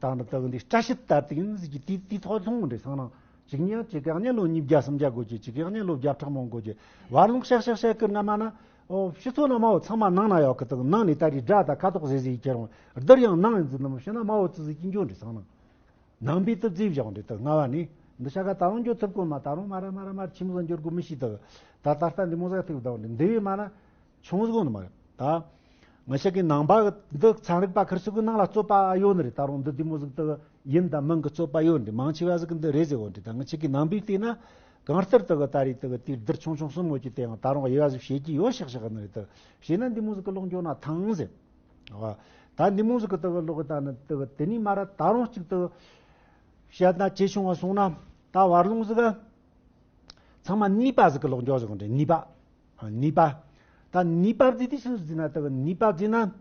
དང་ནི་དེ་གི་འདི་སྐྲ་ཤད་ལྟར་དུ་ཡིན་ཟིག་གི་དེ་དེ་ཐོག་ལྷུང་འདྲེ་སང་ན་ཅིག་ཉན་ཅིག་གང་ཉན་ལོ་ཉིས་བརྒྱ་སུམ་བརྒྱ་དགོས་ཀྱི། ཅིག་གང་ཉན་ལོ་བརྒྱ་ཕྲག་མང་དགོས་ཀྱི། བར་ལོང་ཤག་ཤག་ཤག་གི་རྔ་མ་ན། ཨོ་ཕྱི་ཚོ་ན་མ་འོ་ཚང་མ་ནང་ན་ཡོད་གི། དེ་གི་ནང་ནས་ད་རེས་སྒྲ་དང་ཁ་དོག་ཟེ་ཟེ་ཡི་ཁྱེར་འོང་། རྡུལ་ཡང་ནང་ཡིན་ཟིག་ནམ་ཕྱི་ན་མ་འོ་ཙི་ཟིག་གི་འགྱོ་འདྲེ་སང་ན། ནང་པའི་དུ་རྫས་བཞག་འདྲེ་དུ་ལྔ་བ་ནི་འདི་ཤ་ཁ་ད་རུང་འགྱོ་ཐུབ་གོ་མ། ད་རུང་མ་ར་མ་ར་མ་ར་ཆི་མོ་ཟིག་འགྱོ་དགོ་མི་ཤེས། དུ་ད་ད་ལྟ་འདི་མོ་ཟིག་ཐུག་ད་འདྲེ་འདི་བས་མ་ན་ཆུང་ཟིག་གོ་ནི་མ་རེད། ད་ང་ཤ་ཀའི་ནང་པ་འདི་ཚན་རིག་པ་ཁིར་སུ་གི་ནང་ལ་རྩོད་པ་ཡོད་ནི་རེད། ད་རུང་འདི་འདི་མོ་ཟིག་དུ་ཡིན་དང་མིན་གི་རྩོད་པ་ཡོད་འདྲེ། མང་ཆེ་བ་ཟིག་གི་འདི་རེད་ཟེར་གོ་འདྲེ། ད་ང་ཤ་ཀའི་ནང་པའི་བལྟས་ན་གང་ལྟར་དུ་གི་ད་རེས་དུ་གི་དེའི་རྡུལ་ཆུང་ཆུང་གསུམ་ཡོད་ཀྱི་དེ་ཡང་ད་རུང་དབྱེ་བ་ཟིག་བྱེད་ཀྱི་ཡོད་ཤག་ཤག་ནི་རེད། དུ་བྱས་ན་འདི་མོ་ཟིག་གི་ལོག་འགྱོ་ན་ཐང་ཟེར། ཨ། ད་འདི་མོ་ཟིག་གི་དག་ལོག་ད་ནི་དག་དེ་ནི་མ་ར་ད་རུང་གཅིག་དག་བཤད་ན་ཇེ་ཆུང་བ་སོང་ན། ད་བར་ལོང་ཟིག་ག་ཚང་མ་ནུས་པ་ཟིག་གི་ལོག་འགྱོ་ཟིག་འདྲེ། ནུས་པ། ནུས་པ། ད་ནུས་པ་ཟིག་དེ་ཆི་ཟིག་ན་དག་ནུས་པ་ཟིག་ན།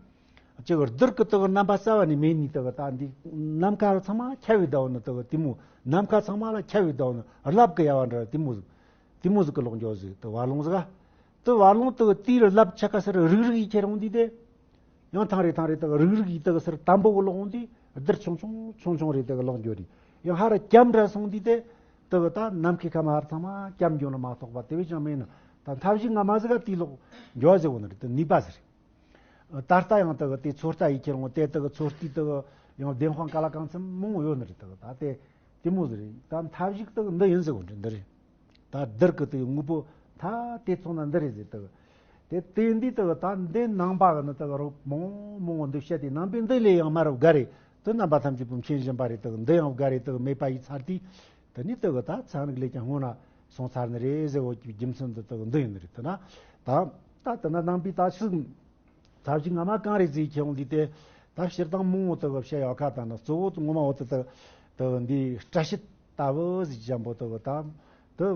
ཅིག་རྡུལ་གི་དག་རྣམ་པ་གསལ་བ་ནི་མེད་ནི་དག་ད་འདི་ནམ་མཁའ་ཚང་མ་ཁྱབ་བའི་ཟླ་བ་ནི་དག་དེ་མོ་ནམ་མཁའ་ཚང་མ་ལ་ཁྱབ་བའི་ཟླ་བ་ནི་རླབས་གི་ཡལ་བ་འདྲ་དེ་མོ་ཟིག་དེ་མོ་ཟིག་གི་ལོག་འགྱོ་ཟིག་དུ་བར་ལོང་ཟིག་ག་དུ་བར་ལོང་དུ་དེའི་རླབས་ཆ་ཁ་སར་རིག་རིག་ཡི་ཁྱེར་འོང་དུས་དེ། ཡང་ཐང་རེ་ཐང་རེ་དག་རིག་རིག་ཡི་དག་སར་དམ་པོ་གི་ལོག་འོང་དུས་རྡུལ་ཆུང་ཆུང་ཆུང་ཆུང་རེ་དག་ལོག་འགྱོ་རེ། ཡང་ཧ་ར་སྐྱམ་འདྲ་སོང་དུས་དེ་དག་ད་ནམ་མཁའི་ཁམས་ཧར་ཚང་མ་སྐྱམ་འགྱོ་ན་མ་གཏོགས་པ་དེ་བས་ཀྱང་མེད་ན། ད་མཐའ་བཞི་སྔ་མ་ཟིག་ག་དེའི་ལོག་འགྱོ་ཟེར་བོ་ནི་རེད། དུ་ནུས་པ་ཟེར། ད་ལྟ་ཡང་དག་དེ་ཚོད་ལྟ་ཡི་ཁྱེར་འོང་དེ་དག་ཚོད་ལྟའི་དག་ཡང་བདེན་དཔང་ག་ལ་གང་འཚམ་མང་བོ་ཡོད་ནི་རེད། དག་ད་དེ་དེ་མོ་ཟིག་རེད། ད་མཐའ་བཞི་དག་འདི་ཡིན་ཟེར་བོ་འདྲ་འདི་རེད། ད་རྡུལ་གི་དེ་དངོས་པོ་ད་དེ་ཚོ་ན་འདི་རེད་ཟེར་དག་དེ་དེ་འདི་དག་ད་འདི་ནང་པ་གི་ནི་དག་རོ་མང་མང་བོ་འདི་བཤད་དེ་ནང་པའི་འདི་ལས་ཡང་མ་རབས་དགའ་རེད། དེ་རྣམ་པ་ཐམས་ཅད་པོ་མཁྱེན་བཞིན་པ་རེད། དག་འདི་ཡང་དགའ་རེད། དག་མེད་པ་ཡི་ཚར་དུས་དེ་ནི་དག་ད་ཚན་རིག་ལས་ཀྱང་སྔོན་ན་སོང་ཚར་ནི་རེད་ཟེར་བོ་གི་རྒྱུ་མཚན་འདི་དག་འདི་ཡིན་ནི་རེད། དེ་ན་ད་ད་དེ་ན་ནང་པའི་ད་ཤི་ཐབས་ཤིག་སྔ་མ་གང་རེད་ཟེར་ཁྱེར་འོང་དུས་དེ། ད་སྤྱིར་བཏང་མང་བོ་དག་བཤད་ཡག་ཁ་དང་ན་གཙོ་བོ་དུ་ངོ་མ་འོ་དེ་དག་དག་འདི་སྐྲ་ཤད་ལྟ་བུ་ཟིག་འཇམ་པོ་དག་དང་། དུ་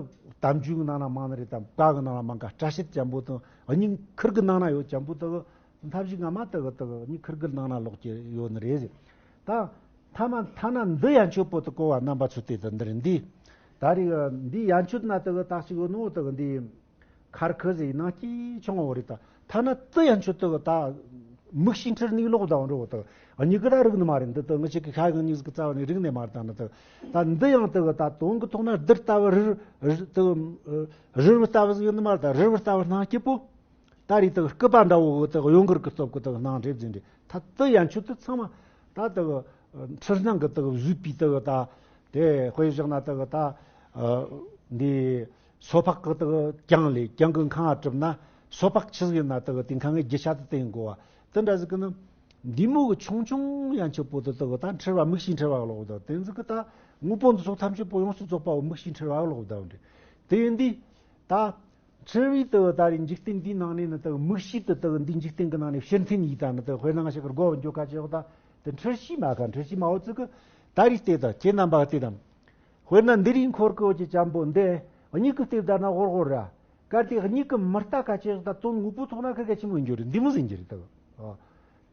གཏམ་རྒྱུད་ནང་ན་མང་ན་རེད་དམ་བཀའ་གི་ནང་ན་མང་ག་སྐྲ་ཤད་འཇམ་པོ་དང་སྙིང་ཁུར་གི་ནང་ན་ཡོད་འཇམ་པོ་དག་ཐབས་ཤིག་སྔ་མ་དག་དག་སྙིང་ཁུར་གི་ནང་ན་ལོག་གི་ཡོད་ནི་རེད་ཟེར། ད་ཐ་མ་ཐ་ན་འདི་ཡན་ཆོད་པོ་དུ་གོ་བ་རྣམ་པ་ཚོ་དེ་དུ་འདིར་འདི་ད་རེས་འདི་ཡན་ཆོད་ན་དག་དག་ཞིག་ཡོད་ནོ་དག་འདི། ཁར་ཁི་ཟེར་ནང་སྐྱིད་ཆུང་བོ་རེད་ད། ཐ་ན་དུ་ཡན་ཆོད་དུ་ད་མིག་ཤིང་ཁྲིར་ནིག་ལོག་དང་འགྲོ་དུ་གཉིས་ཀ་ད་རིག་ནི་མ་རེད། འདི་དུ་ང་ཅིག་གི་ཁ་གི་གཉིས་ཀྱི་རྩ་བ་ནས་རིག་ནས་མ་རེད། ད་ནི་དུ་ད་འདི་ཡང་དུ་ད་དོན་གི་ཐོག་ན་རྡུལ་ལྟ་བུ་རིལ་རིལ་དུ་རིལ་བུ་ལྟ་བུ་ཟིག་ཡོད་ནི་མ་རེད། ད་རིལ་བུ་ལྟ་བུ་སྣང་སྐྱིད་པོ་ད་རེད། དུ་སྐུད་པ་འདྲ་བོ་དུ་གཡོ་འགུལ་གི་སྟོབས་གི་དུ་སྣང་རེད་ཟིན་རེད། ད་དུ་ཡན་ཆོད་དུ་ཚང་མ་ད་དུ་འཁྲུལ་སྣང་གི་དུ་བཟོས་པའི་དུ་ད་དེ་དཔེ་བཞག་ན་དུ་ད་འདི། སོ་ཕག་གི་དག་གྱང་ལས་གྱང་གི་ཁང་ང་གྲུབ་ན་སོ་ཕག་ཆི་ཟིག་ཡིན་ན་དག་དེ་ཁང་གི་རྒྱུ་ཆ་དེ་བསྟན་དགོ་བ་དེ་འདྲ་ཟིག་གི་ནི། འདི་མོ་གི་ཆུང་ཆུང་ཡན་ཆོད་པོ་དེ་དག་ད་འཁྲུལ་བ་མིག་ཤེས་འཁྲུལ་བ་ལོག་དག་དེ་ཟིག་གི་ད་དངོས་པོ་འདི་ཚོ་ཐམས་ཅད་པོ་ཡོངས་སུ་རྫོགས་པའོ་མིག་ཤེས་འཁྲུལ་བ་ལོག་དག་འདྲ་དེ་ཡིན་དུས་ད། འཁྲུལ་བའི་དུ་ད་རེས་འཇིག་རྟེན་འདིའི་ནང་ནས་ནི་དུ་དམིགས་བྱའི་དུ་དུ་འདིའི་འཇིག་རྟེན་གྱི་ནང་ནས་ཕྱིར་འཐེན་ཡིས་ད་ནི་དུ་དཔེར་ན་ང་ཞིག་གི་སྒོ་བ་འགྱོ་ཁ་ཅེས་ད་དུ་འཁྲུལ་བྱའི་མ་ཁ་འཁྲུལ་བྱའི་མ་འོ་ཙི་གི་ད་རེས་ལྟོས་དང་ཁྱེད་རྣམ་པ་ལྟོས་དང་། དཔེར་ན་འདི་རིགས་འཁོར་གི་འོ་ཅི་ཅམ་པོ་འདི་གཉིས་ཀྱི་ལྟོས་ད་ན་གོར་གོར་ར། གལ་ཏེ་གཉིས་ཀྱི་མི་ལྟ་ཁ་ཅེས་ད་དོན་དངོས་པོ་ཐོག་ན་ཁ་ཁ་ཆི་མོ་འགྱུར་འདི་མོ་ཟིན་གྱི་རེད་དུ།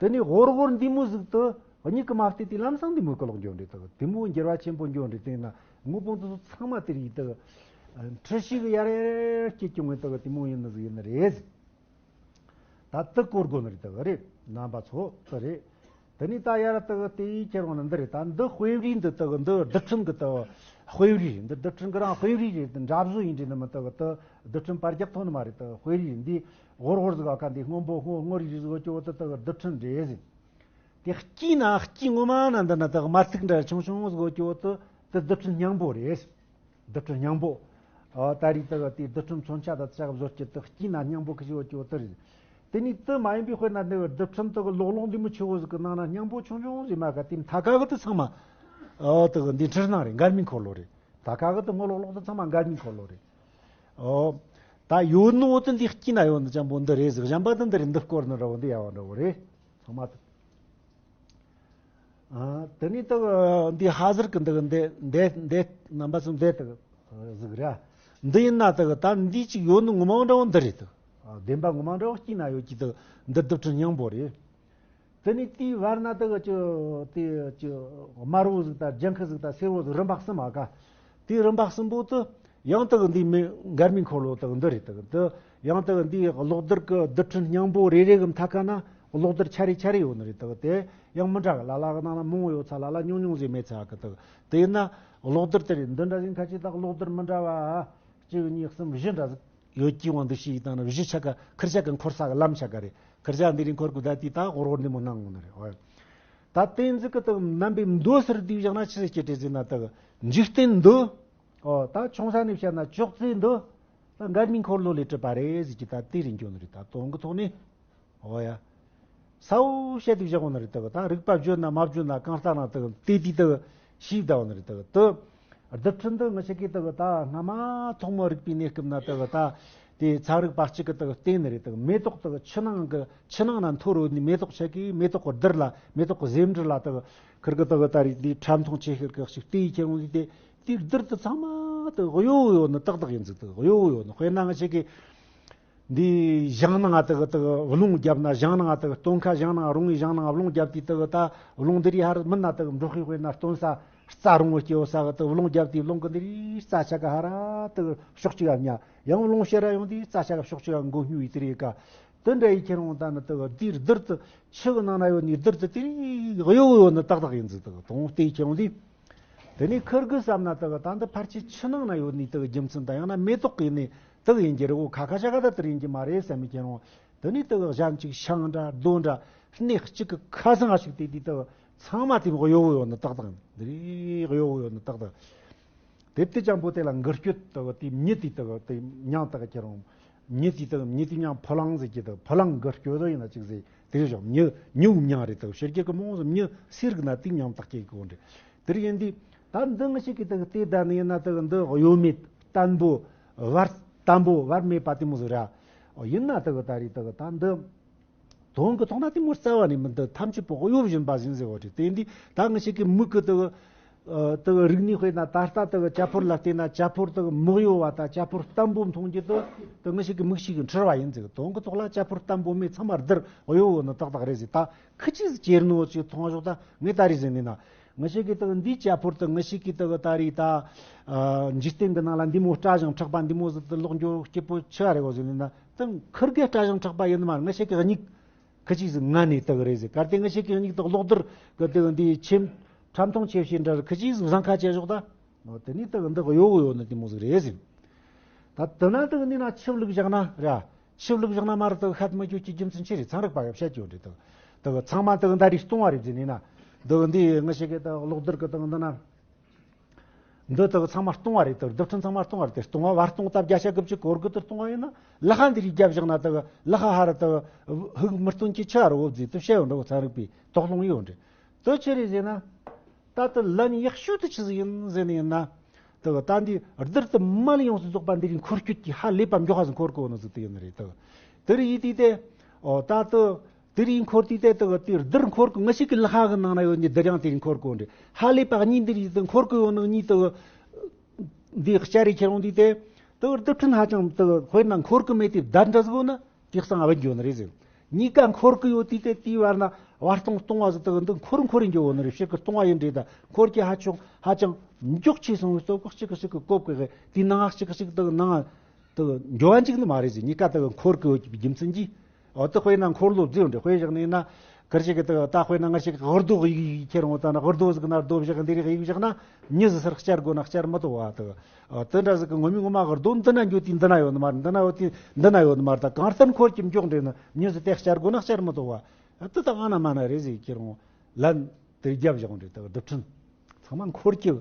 དེ་ནས་ཧོར་ཧོར་འདི་མོ་ཟིག་ཏུ་གཉིས་ཀྱི་མ་བལྟས་ཏེ་ལམ་སང་འདི་མོ་ཀི་ལོག་འགྱོ་འདྲེ་དག་དེ་མོ་འགྱུར་བ་ཆེན་པོ་འགྱོ་འདྲེ་དེ་ན་དངོས་པོ་འདི་ཚོ་ཚང་མ་དེ་རིགས་དག་འཁྲུལ་ཞིག་ཡར་ཡར་སྐྱེ་སྐྱོང་བའི་དག་དེ་མོ་ཡིན་ནི་ཟིག་ཡིན་ནི་རེད། ད་དུ་གོ་དགོས་ནི་རེད་དག་རེད། རྣམ་པ་ཚོ་དུ་རེད། དེ་ནས་ད་ཡར་དག་དེ་ཡི་ཁྱེར་འོང་ནི་འདི་རེད། ད་འདི་དཔེ་རིས་འདི་དག་འདི་རྡུལ་ཕྲན་གི་དག་དཔེ་རིས་འདི་རྡུལ་ཕྲན་གི་རང་དཔེ་རིས་རེད། འདི་འདྲ་བཟོ་ཡིན་འདྲེ་ནི་མི་དག་དུ་རྡུལ་ཕྲན་པར་རྒྱག་ཐོན་ནི་མ་རེད། དག་དཔེ་རིས་འདི། ཧོར་ཧོར་ཟིག་ག་འདི་སྔོན་པོ་སྔོ་སྔོ་རིག་རིག་ཟིག་གོ་ཅོ་དུ་དག་རྡུལ་ཕྲན་འདྲེ་ཟིན། དེ་སྐྱིད་ན་སྐྱིད་ངོ་མ་ན་འདི་ན་དག་དམར་ཐིག་འདྲ་ཆུང་ཆུང་ཟིག་གོ་ཅོ་དུ་དུ་རྡུལ་ཕྲན་སྙིང་པོ་རེད། རྡུལ་ཕྲན་སྙིང་པོ། ཨ་ད་རིག་དག་དེ་རྡུལ་ཕྲན་མཚོན་ཆ་དང་ཆག་བཟོ་སྤྱི་དུ་སྐྱིད་ན་སྙིང་པོ་ཁི་ཅོ་ཅོ་དུ་རེད། དེ་ནི་དུ་མ་ཡིན་པའི་དཔེར་ན་འདི་རྡུལ་ཕྲན་དག་ལོག་ལོག་འདི་མོ་ཆེ་བོ་ཟིག་གི་ནང་ན་སྙིང་པོ་ཆུང་ཆུང་ཟིག་མ་ག་དེ་མཐའ་ཀ་གི་དུ་ཚང་མ། ཨ་དག་འདི་འཁྲུལ་སྣང་རེད། འགལ་མེད་འཁོར་ལོ་རེད། མཐའ་ཀ་གི་དུ་སྔོ་ལོག་ལོག་དུ་ཚང་མ་འགལ་མེད་འཁོར་ལོ་རེད། ཨོ། ད་ཡོད་ནོ་དེ་འདི་སྐྱིད་ན་ཡོད་ནི་ཅམ་པོ་འདི་རེད་ཟིག་གཞན་པ་དེ་འདི་རེད། འདི་སྐོར་ནི་འདྲ་བོ་འདི་ཡ་བ་འདྲ་བོ་རེད། ཚང་མ་དེ། ཨ་དེ་ནི་དག་འདི་ཧ་ཟེར་གི་འདི་འདི་འདི་འདི་རྣམ་པ་ཚོ་འདི་དག་ཟིག་ར། འདི་ཡིན་ན་དག་ད་འདི་ཅིག་ཡོད་ནི་ངོ་མ་འདྲ་བོ་འདི་རེད་དག་བདེན་པ་ངོ་མ་འདྲ་བོ་སྐྱིད་ན་ཡོད་ཀྱི་དག་འདི་རྡུལ་ཕྲན་སྙིང་པོ་རེད། དེ་ནས་དེའི་བར་ན་དག་ཅི་དེ་ཅི་དམར་བོ་ཟིག་དང་ལྗང་ཁུ་ཟིག་དང་སེར་བོ་ཟིག་རིམ་པ་གསུམ་མ་ག་དེའི་རིམ་པ་གསུམ་པོ་དུ་ཡང་དག་འདི་མི་འགལ་མེད་འཁོར་ལོ་དག་འདི་རེད། དག་འདི་ཡང་དག་འདིའི་གློག་རྡུལ་གི་རྡུལ་ཕྲན་སྙིང་པོ་རེ་རེ་གི་མཐའ་ཁ་ན་གློག་རྡུལ་ཆ་རེ་ཆ་རེ་ཡོད་ནི་རེད། དག་དེ་ཡང་མི་འདྲ་གི་ལ་ལ་གི་ནང་ན་མང་བོ་ཡོད་ཚ་ལ་ལ་ཉུང་ཉུང་ཟིག་མེད་ཚ་གི་དག་དེ་ཡིན་ན་གློག་རྡུལ་དེ་རེད། འདི་འདྲ་ཟིག་ཁ་ཅིག་དག་གློག་རྡུལ་མི་འདྲ་བ་གཅིག་གཉིས་གསུམ་བཞི་འདྲ་ཟིག་ཡོད་ཀྱི་དབང་དུ་ཞིག་དང་ན་བཞི་ཆ་ག་ཁིར་ཆ་ག་འཁོར་ས་ག་ལམ་ཆ་ག་རེད། ཁིར་ཆ་འདི་རིང་འཁོར་གི་ད་དེ་ད་ཧོར་ཧོར་འདི་མོ་གནང་ངོ་ནི་རེད། ཨོ། ད་དེ་འཛི་གི་དག་རྣམ་པའི་མདོ་སར་བསྡུས་བཞག་ན་ཆི་ཟིག་སྐྱེ་བྲེ་ཟིན་ན་དག་འཇིག་རྟེན་འདི། ཨོ་ད་ཆུང་ས་ནས་བཤད་ན་ཅོག་ཙེ་འདི། ད་འགལ་མེད་འཁོར་ལོ་ལས་གྲུབ་པ་རེད་ཟིག་གི་ད་དེ་རིང་འགྱོ་ནི་རེད། ད་དོན་གི་ཐོག་ནས། ཨོ་ཡ། ས་བོ་བཤད་དེ་བཞག་འོ་ན་རེད་དག་ད་རིག་པ་བརྗོད་ན་མ་བརྗོད་ན་གང་ལྟར་ན་དག་དེ་དུས་དག་ཤེས་བསྡད་འོ་ན་རེད་དག་དུ། རྡུལ་ཕྲན་དུ་ང་ཞིག་གིས་དག་ད་སྔ་མ་ཐོག་མ་རིག་པའི་གནས་སྐབས་ན་དག་ད་དེ་ཚན་རིག་པ་གཅིག་གིས་དག་བསྟན་ནི་རེད་དག་མེ་ཏོག་དག་ཆུ་ནང་གི་ཆུ་ནང་ན་འཐོར་རོ་ནི་མེ་ཏོག་ཆ་གི་མེ་ཏོག་གི་རྡུལ་ལ་མེ་ཏོག་གི་ཟེའུ་འབྲུ་ལ་དག་ཁིར་གི་དག་ད་རིག་དེ་ཕྲ་མཐོང་ཆེ་ཤེལ་གི་ཞིག་དེ་ཡི་ཁྱེར་འོང་ཟིག་དེ་དེའི་རྡུལ་དུ་ཚང་མ་དག་གཡོ་ཡོད་ནི་ཏག་ཏག་ཡིན་ཟིག་དག་གཡོ་ཡོད་ནི། དཔེར་ན་ང་ཞིག་གིས། འདི་ཞིང་ནང་ང་དག་དག་རླུང་བརྒྱབ་ན་ཞིང་ནང་ང་དག་སྟོན་ཁ་ཞིང་ནང་རུང་བའི་ཞིང་ནང་རླུང་བརྒྱབ་དུས་དག་ད་རླུང་འདི་རིགས་ཧར་མིན་ན་དག་འབྲོག་ཁའི་དཔེར་ན་སྟོན་ས་རྩྭ་རུང་བོ་སྐྱེ་བོ་ས་གི་དག་རླུང་བརྒྱབ་དུས་རླུང་གི་འདི་རིགས་རྩྭ་ཆ་ག་ཧ་ར་དག་ཕྱོགས་གཅིག་ག་ཉ་ཡང་རླུང་ཤེད་ར་ཡོང་དུས་རྩྭ་ཆ་ག་ཕྱོགས་གཅིག་ག་མགོ་སྙུ་བའི་དེ་རིགས་ཀ་དེ་འདྲ་ཡི་ཁྱེར་འོང་ད་ནི་དག་འདིའི་རྡུལ་དུ་ཆུ་གི་ནང་ན་ཡོད་ནི་རྡུལ་དུ་དེ་རིགས་གཡོ་ཡོད་ནི་ཏག་ཏག་ཡིན་ཟིག་དག་དོང་དེ་ཁྱེར་འོང་དུས། དེ་ནས་ཁིར་གི་བསམ་ན་དག་ད་འདི་ཕལ་ཆེར་ཆུ་ནང་ན་ཡོད་ནི་དག་རྒྱུ་མཚན་དང་ཡང་ན་མེ་ཏོག་གི་ནི་དག་ཡིན་གྱི་རེད། འོ་ཁ་ཁ་ཤ་ཁ་ད་དེར་ཡིན་གྱི་མ་རེད་བསམ་མི་ཁྱེར་འོང་། དེ་ནས་དག་གཞན་གཅིག་ཤིང་འདྲ་རྡོ་འདྲ་སྣེ་གཅིག་གི་ཁ་སང་ཞིག་དེ་དུས་དག་ཚང་མ་དེ་གཡོ་བོ་ཡོད་ནི་ཏག་ཏག་ཡིན། འདི་རིགས་གཡོ་བོ་ཡོད་ནི་ཏག་ཏག་དེབ་དེ་ཅང་པོ་དེ་ལ་འགུལ་སྐྱོད་དག་དེ་མྱི་དེ་དག་དེ་མྱང་དག་ཁྱེར་འོང་། མྱི་དེ་དག་མྱི་དེ་མྱང་ཕོ་ལང་ཟེར་གྱི་དག་ཕོ་ལང་འགུལ་སྐྱོད་དོ་ཡིན་ན་ཅིག་ཟེར་དེ་རེད་བཞག་མྱི་མྱི་མྱང་རེད་དག་ཕྱི་རྒྱལ་གི་མང་ཟེར་མྱི་སེར་གི་ན་དེ་མྱང་དག་སྐྱེ་གི་འོང་རེད། དེར་ཡིན་དུས་ད་འདི་ང་ཞིག་གི་དག་དེ་ད་ནི་ཡིན་ན་དག་འདི་གཡོ་མེད་བརྟན་པོ་བར་བརྟན་པོ་བར་མེད་པ་དེ་མོ་ཟིག་ར། ཡིན་ན་དག་ད་རེད་དག་ད་འདི། དོན་གྱི་ཐོག་ན་དེ་མོ་རྩ་བ་ནས་མི་འདུག་ཐམས་ཅད་པོ་གཡོ་བཞིན་པ་ཞིག་ཟེར་བ་རེད། དེ་འདི་ད་ང་ཞིག་གི་མིག་གི་དག་ཨ་དག་རིག་གནས་དཔེར་ན་ད་ལྟ་དག་ཇ་ཕོར་ལ་བལྟས་ན་ཇ་ཕོར་དག་མི་གཡོ་བ་དང་ཇ་ཕོར་བརྟན་པོ་མཐོང་རྒྱུ་དག་དག་ང་ཞིག་གི་མིག་ཤེས་ཀྱི་འཁྲུལ་བ་ཡིན་ཟེར། དོན་གྱི་ཐོག་ལ་ཇ་ཕོར་བརྟན་པོ་མེད་ཚང་མ་རྡུལ་གཡོ་བོ་ནི་ཏག་ཏག་རེད་ཟེར། ད་ཁི་ཅིག་ཅེར་ནོ་ཅིག་མཐོང་ཞོག་ད་ངས་ད་རེད་ཟེར་ནས་ན་ང་ཞིག་གི་དག་འདི་ཇ་ཕོར་དག་ང་ཞིག་གི་དག་ད་རེད་ད་ཨ་འཇིག་རྟེན་གྱི་ནང་ལ་འདི་མོ་སྐྲ་ཞིང་མཁྲེགས་པ་འདི་མོ་ཟིག་ཏུ་ལོག་འགྱོ་སྐྱིད་པོ་ཆི་བ་རེད་གོ་ཟེར་ནས་ན། དེ་ཁིར་གེ་སྐྲ་ཞིང་མཁྲེགས་པ་ཡིན་ནི་མ་རེད། ང་ཞིག་གི་སྙིགས་ཁི་ཅིག་ཟིག་ང་ནས་དག་རེད་ཟེར། གལ་ཏེ་ང་ཞིག་གི་སྙིགས་དག་གློག་རྡུལ་གི་དག་འདི་ཆེམ་ཁྲམ་ཐུང་ཆེ་བྱེད་འདྲ་ཁི་ཅིག་ཟིག་བཟང་ཁ་ཆེ་ཞོག་ད། འོ་དེ་ནས་དག་འདི་གཡོ་གཡོ་ནི་དེ་མོ་ཟིག་རེད་ཟེར། ད་དེ་ན་དག་འདི་ན་ཆིབས་ལུགས་བཞག་ན་ར། ཆིབས་ལུགས་བཞག་ན་མ་རེད་དག་ཤད་མི་རྒྱུ་གི་རྒྱུ་མཚན་ཆི་རེད། ཚན་རིག་པ་ག་བཤད་ཀྱི་ཡོད་རེད་དག་དག་ཚང་མ་དག་འདི་རིགས་སྟོང་བ་རེད་ཟེར་ནས་ན། དག་འདི་ང་ཞིག་གི་དག་གློག་རྡུལ་གི་དག་འདི་ན། འདི་དག་ཚང་མ་སྟོང་བ་རེད་དག་རྡུལ་ཕྲན་ཚང་མ་སྟོང་བ་རེད་དེ། སྟོང་བ་བར་སྟོང་སྟབས་བརྒྱ་ཆ་དགུ་བཅུ་གོ་དགུ་དེ་སྟོང་བ་ཡིན་ན་ལ་ཁ་འདི་རིགས་བརྒྱབ་བཞག་ན་དག་ལ་ཁ་ཧ་ར་དག་ཧུག་མི་སྟོན་གྱི་ཆི་ར་འོ་ཟེར་དུ་བཤད་ཡོད་འགྲོ་ཚན་རིག་པས་དོགས་སློང་ཡོད་འདྲ། དེ་ཆི་རེད་ཟེར་ན། ད་དེ་ལན་ཡག་ཤོས་དེ་ཆི་ཟིག་ཡིན་ཟེར་ནས་ཡིན་ན། དག་ད་འདི་རྡུལ་དུ་མ་ལ་ཡོངས་སུ་རྫོགས་པ་འདི་རིགས་འཁོར་སྐྱོད་ཀྱི་ཧ་ལས་པ་མགྱོགས་ཧ་ཟིག་འཁོར་གི་ཡོད་ནི་ཟིག་དེ་ཡིན་ནི་རེད་དག་དེ་རིགས་ཡིན་དུས་དེ། ཨོ་ད་དུ་དེ་རིགས་འཁོར་དུས་དེ་དག་དེ་རྡུལ་འཁོར་གི་ངི་ཞིག་གི་ལྷ་གི་ནང་ན་ཡོད་ནི་རྡུལ་ཡང་དེ་རིགས་འཁོར་གི་ཡོད་རེད། ཧ་ལས་པ་གཉིས་འདི་རིགས་དུ་འཁོར་གི་ཡོད་ནི་གཉིས་དུ་འདི་བསྐྱར་རེ་ཁྱེར་འོང་དུས་དེ། དུ་རྡུལ་ཕྲན་ཧ་ཅང་དུ་དཔེར་ན་འཁོར་གི་མེད་དེ་བརྡལ་འདྲ་ཟིག་ཡོད་ན། དེ་གསང་བ་འགྱོ་ནི་རེད་ཟེར། གཉིས་ཀ་འཁོར་གི་ཡོད་དུས་དེ་དེའི་བར་ན་བར་སྟོང་སྟོང་བ་ཟིག་དག་འདི་འཁོར་འཁོར་རེ་འགྱོ་བོ་ནི་རེད། ཕྱིར་གི་སྟོང་བ་ཡིན་འདྲེ་ད་འཁོར་གྱི་ཧ་ཆུང་ཧ་ཅང་མགྱོགས་ཆེ་སོང་བའི་སྟོབས་གཅིག་གི་གཅིག་གི་གོབ་གི་དེའི་ནང་གཅིག་གི་གཅིག་དག་ནང་དག་འགྱོ་བ་འཇིག་ནི་མ་རེད་ཟེར། གཉིས་ཀ་དག་འཁོར་གི་ཡོད་ཀྱི་རྒྱུ་མཚན་གྱིས། འོ་དེ་དཔེར་ན་འཁོར་ལོ་བརྫིས་འདྲེ་དཔེ་བཞག་ནས་ན། ཁར་ཞིག་གི་དག་ད་དཔེར་ན་ང་ཞིག་གི་ཧོར་རྡོ་གི་ཡིག་ཁྱེར་འོང་ད་ན་ཧོར་རྡོ་ཟིག་ན་རྡོ་བཞག་འདི་རིགས་ཡིག་བཞག་ན་མྱི་ཟིག་སར་བསྐྱར་དགོས་ན་བསྐྱར་མི་ཐུབ་བ་དག་འོ་དེ་འདྲ་ཟིག་གི་ངོ་མའི་ངོ་མ་གི་རྡོ་འདི་ན་འགྱོ་དུས་འདི་ན་ཡོད་ནི་མ་རེད། འདི་ན་ཡོད་དུས་འདི་ན་ཡོད་ནི་མ་རེད། ད་གང་ལྟར་འཁོར་གྱི་མགྱོགས་འདྲེ་ནི་མྱི་ཟིག་དེ་བསྐྱར་དགོས་ན་བསྐྱར་མི་ཐུབ་བ། དེ་ད་ཨ་ན་མ་ན་རེད་ཟིག་ཁྱེར་འོང་ལན་དེ་རྒྱབ་བཞག་འདྲེ་དག་རྡུལ་ཕྲན་ཚང་མ་འཁོར་གྱི་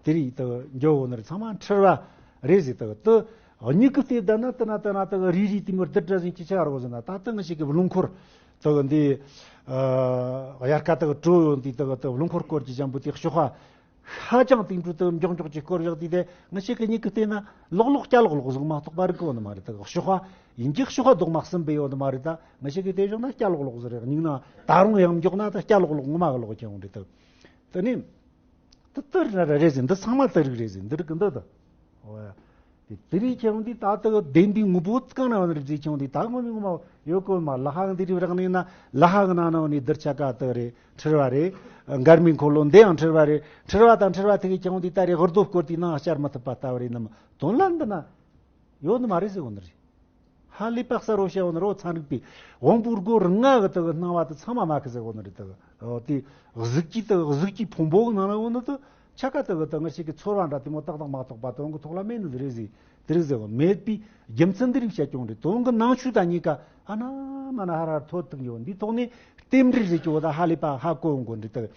དེ་རིགས་དག་འགྱོ་བོ་ནི་རེད། ཚང་མ་འཁྲུལ་བ་རེད་ཟིག་དག་དེ་མྱི་གི་སྟེ་བསྡད་ན་དེ་ན་དེ་ན་དག་རི་རི་དེ་མོ་རྡུལ་འདྲ་ཟིན་གྱི་ཆ་རོགས་ཟིན་ན་ད་དེ་ང་ཞིག་གི་རླུང་འཁོར་དག་འདི་དབྱར་ཁ་དག་གྲོ་ཡོད་འདི་དག་དག་རླུང་འཁོར་སྐོར་གྱི་ཞམ་པོ་དེ་གཤོག་པ། ཧ་ཅང་དེང་དུས་དུ་མགྱོགས་མགྱོགས་ཀྱི་སྐོར་བཞག་དུས་དེ་ང་ཞིག་གི་མྱིག་གི་སྟེང་ན་ལོག་ལོག་སྐྱ་ལོག་ལོག་ཟིག་མ་གཏོགས་པ་རིག་གི་ཡོད་ནི་མ་རེད། དག་གཤོག་པ་ཡིན་གྱི་གཤོག་པ་རྡོག་མ་གསུམ་པའི་ཡོད་ནི་མ་རེད། ད་ང་ཞིག་གི་དེ་བཞག་ན་སྐྱ་ལོག་ལོག་ཟིག་རེད། མྱིག་ན་ད་རུང་ཡང་མགྱོགས་ན་ད་སྐྱ་ལོག་ལོག་ངོ་མ་གི་ལོག་ཀྱང་འོང་རེད་དག་དེ་ནི་དུ་དུ་ར་ར་རེད་ཟིན་འདི་ཚང་མ་དུ་རིག་རེད་ཟིན་འདི་རིག་གི་འདི་དུ། འོ་ཡ། དེ་དེ་རིགས་ཁྱེད་འོང་དུས་ད་དུ་བདེན་པའི་དངོས་པོ་གང་ན་ཡོད་ནི་རིག་ཟིན་ཁྱེད་འོང་དུས་ད་ངོ་མི་ངོ་མ་ཡོད་གོ་མ། ལ་ཧ་གི་འདི་རིགས་རག་ནས་ན་ལ་ཧ་གི་ནང་ན་ཡོད་ནི་རྡུལ་ཆ་ག་དུ་རེད། འཁྲུལ་བ་རེད། འགལ་མེད་འཁོར་ལོ་འདི་ཡང་འཁྲུལ་བ་རེད། འཁྲུལ་བ་དང་འཁྲུལ་བ་དེ་གི་ཁྱེད་འོང་དུས་ད་རེད་ཧོར་རྡོ་སྐོར་དུས་ནང་བསྐྱར་མི་ཐུབ་པ་ལྟ་བུ་རེད་ནམ། དོན་ལ་འདི་ན་ཡོད་ནི་མ་རེད་ཟེར་གོ་ནི་རེད། ཧ་ལས་པ་གསར་རོ་བཤད་འོ་ན་རོ་ཚན་རིག་པའི་དབང་པོའི་སྒོ་རིང་ང་གི་དག་སྣང་བ་དུ་ཚང་མ་མ་ཁི་ཟེར་འོ་ན་རེད་དག་འོ་དེ་གཟུགས་ཀྱི་དག་གཟུགས་ཀྱི་ཕུང་པོ་གི་ནང་ན་འོ་ན་དུ་ཆ་ག་དག་དག་ང་ཞིག་གི་ཚོར་བ་འདྲ་དེ་མོ་ཏག་ཏག་མ་གཏོགས་པ་དོན་གི་ཐོག་ལ་མེད་ནི་རེད་ཟེར། དེ་རིགས་ཟེར་བ་མེད་པའི་རྒྱུ་མཚན་འདི་རིགས་བཤད་ཀྱང་རེད། དོན་གི་ནང་ཆོས་དང་གཉིས་ཀ་ཨ་ན་མ་ན་ཧ་ར་ཐོད་ཐུག་ཡོད། འདི་ཐོག་ནས་རྟེན་འབྲེལ་ཟེར་གྱི་འོ་ད་ཧ་ལས་པ་ཧ་གོ་འོང་གོ་འདི་དག་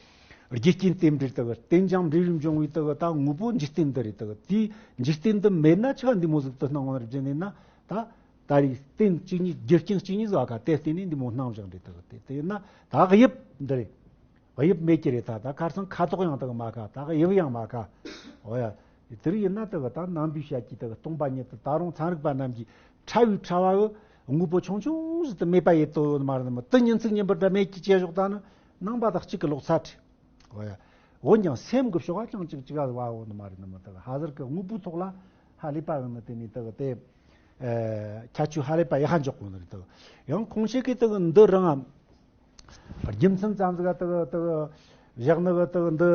རྒྱུ་རྐྱེན་རྟེན་འབྲེལ་དག་རྟེན་ཅིང་འབྲེལ་བའི་འབྱུང་བའི་དག་ད་དངོས་པོ་འཇིག་རྟེན་འདི་རེད། དག་དེའི་འཇིག་རྟེན་འདི་མེད་ན་ཆ་འདི་མོ་ཟིག་ཏུ་སྣང་བ་རེད་ཟེར་ནས་ན། ད་ད་རེས་རྟེན་གཅིག་གཉིས་རྒྱུ་རྐྱེན་གཅིག་གཉིས་ཟིག་ག་དེ་བརྟེན་ནས་འདི་མོ་སྣང་བཞག་འདྲེ་དག་དེ་དེ་ཡིན་ན་ད་དབྱིབས་འདི་རེད། དབྱིབས་མེད་ཀྱི་རེད། ད་ད་ཁར་སང་ཁ་དོག་ཡང་དག་མ་ཁ། ད་དབྱིབས་ཡང་མ་ཁ། འོ་ཡ། དེ་རིགས་ཡིན་ན་དག་ད་ནང་པའི་བཤད་ཀྱི་དག་སྟོང་པ་ཉིད་དུ་ད་རུང་ཚན་རིག་པ་རྣམས་ཀྱིས་ཕྲ་བའི་ཕྲ་བ་འུ་དངོས་པོ་ཆུང་ཆུང་ཟིག་ཏུ་མེད་པ་ཡེ་དོ་ཡོད་མ་རེད་མོ། དུ་ཉིན་ཚིག་ཉིན་པར་འདྲ་མེད་ཀྱི་བྱས་ཞོག་ད་ནི་ནང་པ་དག་གཅིག་གི་ལོག་ཚ་ཁྲི། འོ་ཡ། འོན་ཀྱང་སེམས་ཀྱི་ཕྱོགས་ཀྱང་ཅིག་ཅིག་ག་བ་འོ་ནི་མ་རེད་ནི་མི་དག་ཧ་ཟེར་གི་དངོས་པོའི་ཐོག་ལ་ཧ་ལས་པ་ཡོད་ནི་དེ་ནི་དག་དེ། ཁྱད་ཆོས་ཧ་ལས་པ་ཡག་ཧ་འཇོག་གོ་ནི་རེད་དག་ཡང་ཁོང་ཆེ་གི་དག་འདི་རང་ཨ། རྒྱུ་མཚན་ཙམ་ཟིག་དག་དག་བཞག་ནི་གི་དག་འདི་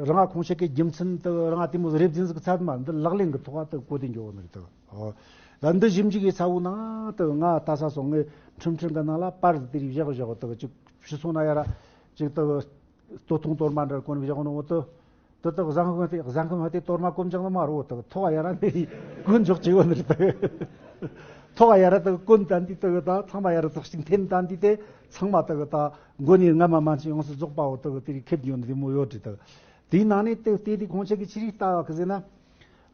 རང་ཨ་ཁོང་ཆེ་གི་རྒྱུ་མཚན་དག་རང་ཨ་དེ་མོ་རེ་བ་འཛིན་ཟིག་ཚད་མ་འདི་ལག་ལེན་གི་ཐོག་དག་གོ་དེ་འཇོག་གོ་ནི་རེད་དག་ད་འདི་ཞིབ་འཇུག་གི་ཚ་བོ་ནང་དག་ང་ལྟ་ས་སོང་ངས་ཁྲིམས་ཁྲིམས་གི་ནང་ལ་པར་ཟིག་དེ་རིགས་བཞག་བཞག་དག་ཅིག་ཕྱི་སོང་ན་ཡ་ར་ཅིག་དག་སྟོད་ཐུང་གཏོར་མ་འདྲ་གོན་བཞག་ནོ་འོ་དུ། དུ་དག་བཟང་ཁང་དེ་བཟང་ཁང་དེ་གཏོར་མ་གོན་ཅང་ན་མ་རོ་དག་ཐོག་ཡ་ར་ནི་གོན་འཇོག་བྱེད་གོ་ནི་རེད་དག་ཐོག་ཡ་ར་དག་གོན་དན་དི་དག་ད་ཚང་མ་ཡ་ར་དག་ཅིག་འཐེན་དན་དི་དེ་ཚང་མ་དག་ད་མགོ་ནས་རྔ་མ་མན་ཆད་ཡོངས་སུ་རྫོགས་པའོ་དག་དེ་རིགས་ཁེབས་ཡོད་ནི་དེ་མོ་ཡོད་རེད་དག་དེའི་ནང་ནས་དེ་དེ་དེ་ཁོང་ཆ་གི་ཕྱི་རིགས་ལྟ་བ་གི་ཟེར་ན།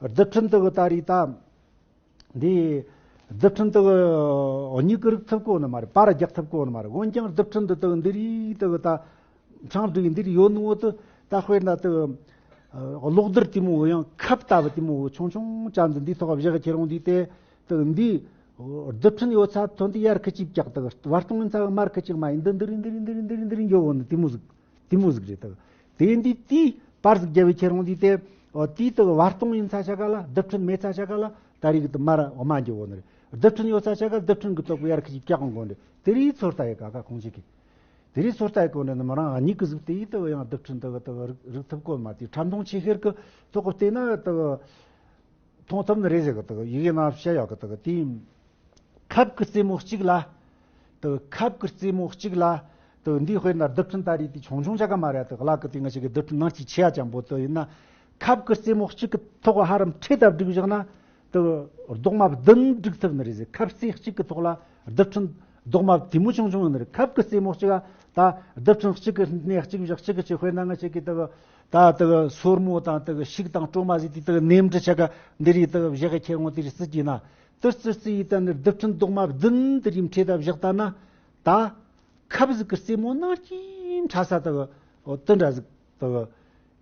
རྡུལ་ཕྲན་དག་ད་རེད་ད། འདི་རྡུལ་ཕྲན་དག་མྱིག་གིས་རིག་ཐུབ་གོ་ནི་མ་རེད། པར་རྒྱག་ཐུབ་གོ་ནི་མ་རེད། འོན་ཀྱང་རྡུལ་ཕྲན་འདི་དག་འདི་རིགས་དག་ད་ཕྲེང་སྒྲིག་འདི་རིགས་ཡོད་ནོ་དུ་ད་དཔེར་ན་དག་གློག་རྡུལ་དེ་མོ་ཡང་ཁབ་ལྟ་བུ་དེ་མོ་ཆུང་ཆུང་ཅན་འདི་འདི་ཐོག་བཞག་ཁྱེར་འོང་དུས་དེ་དག་འདི་རྡུལ་ཕྲན་ཡོད་ཚད་ཐོན་དུས་ཡར་ཁི་ཅིག་བཀྱག་དག་བར་སྟོང་ཡིན་ཚད་མར་ཁི་ཅིག་མ་ཡིན་འདི་འདི་རིགས་འདི་རིགས་འདི་རིགས་འདི་རིགས་འདི་རིགས་འགྱོ་གོ་ནི་དེ་མོ་ཟིག་དེ་མོ་ཟིག་རེད་དག་དེ་འདི་དེའི་པར་ཟིག་རྒྱབ་བའི་ཁྱེར་འོང་དུས་དེ། ཨོ་དེའི་དག་བར་སྟོང་ཡིན་ཚ་ཤ་ག་ལ་རྡུལ་ཕྲན་མེད་ཚ་ཤ་ག་ལ་ད་རེས་ཀྱི་དུ་མར་འོ་མ་འགྱོ་གོ་ནི་རེད། རྡུལ་ཕྲན་ཡོད་ཚ་ཤ་ག་རྡུལ་ཕྲན་གྱི་སྟོབས་ཀྱིས་ཡར་ཁི་ཅིག་བཀྱག་འོང་གོ་ནི་རེད། དེ་རིགས་ཚོར་ལྟ་ཡི་ག་ག་ཁོང་ཅིག་གིས། དེ་རིགས་ཚོར་ལྟ་ཡི་གོ་ནི་ནི་མི་རང་མྱིག་གི་གཟུགས་དེ་ཡི་དག་ཡང་རྡུལ་ཕྲན་དག་དག་རིག་ཐུབ་གོ་མ་དེ་ཕྲ་མཐོང་ཆེ་ཤེལ་གྱི་ཐོག་གི་བལྟས་ན་དག་མཐོང་ཐུབ་ནི་རེད་ཟེར་གི་དག་ཡི་གེ་ནང་བཤད་ཡོད་གི་དག་དེ། ཁབ་ཀྱི་རྩེ་མོ་གཅིག་ལ། དུ་ཁབ་ཀྱི་རྩེ་མོ་གཅིག་ལ། དུ་འདིའི་དཔེར་ན་རྡུལ་ཕྲན་ད་རེས་དེ་ཆུང་ཆུང་ཆ་ག་མ་རེད། དུ་གླ་ཀི་དེ་ང་ཞིག་གི་རྡུལ་ཕྲན་ནང་གཅིག་ཆེ་ཡ་ཅན་པོ་དུ་ཡིན་ན། ཁབ་ཀྱི་རྩེ་མོ་གཅིག་གི་ཐོག་ཧ་རམ་ཁྲེ་ལྟ་བསྒྲིགས་བཞག་ན། དུ་རྡོག་མ་བདུན་བསྒྲིགས་ཐུབ་ནི་རེད་ཟེར། ཁབ་རྩེ་གཅིག་གི་ཐོག་ལ་རྡུལ་ཕྲན་རྡོག་མ་དེ་མོ་ཆུང་ཆུང་ཡིན་ནི་རེད། ཁབ་ཀྱི་རྩེ་མོ་གཅིག་ག་ད་རྡུལ་ཕྲན་གཅིག་གི་སྣེ་གཅིག་བཞག་གཅིག་གི་ཆེ་དཔེར་ན་ང་ཞིག་གི་དུ་ད་དུ་སོར་མོ་དང་དུ་ཤིག་དང་གྲོ་མ་ཟིག་དེ་དུ་ནེམ་འདྲི་ཆ་ག་འདི་རེད། དུ་བཞག་གི་ཁྱེར་འོང་དེ་རེད་སྲིད་ཀྱི་ན། དུ་ཙི་ཙི་ཡི་ད་ནི་རྡུལ་ཕྲན་རྡོག་མ་བདུན་དུ་རིམ་ཁྲེ་ད་བཞག་ད་ན། ད་ཁབ་ཟིག་གི་རྩེ་མོ་ནང་གི་ཕྲ་ས་དག་དུ་འདྲ་ཟིག་དག་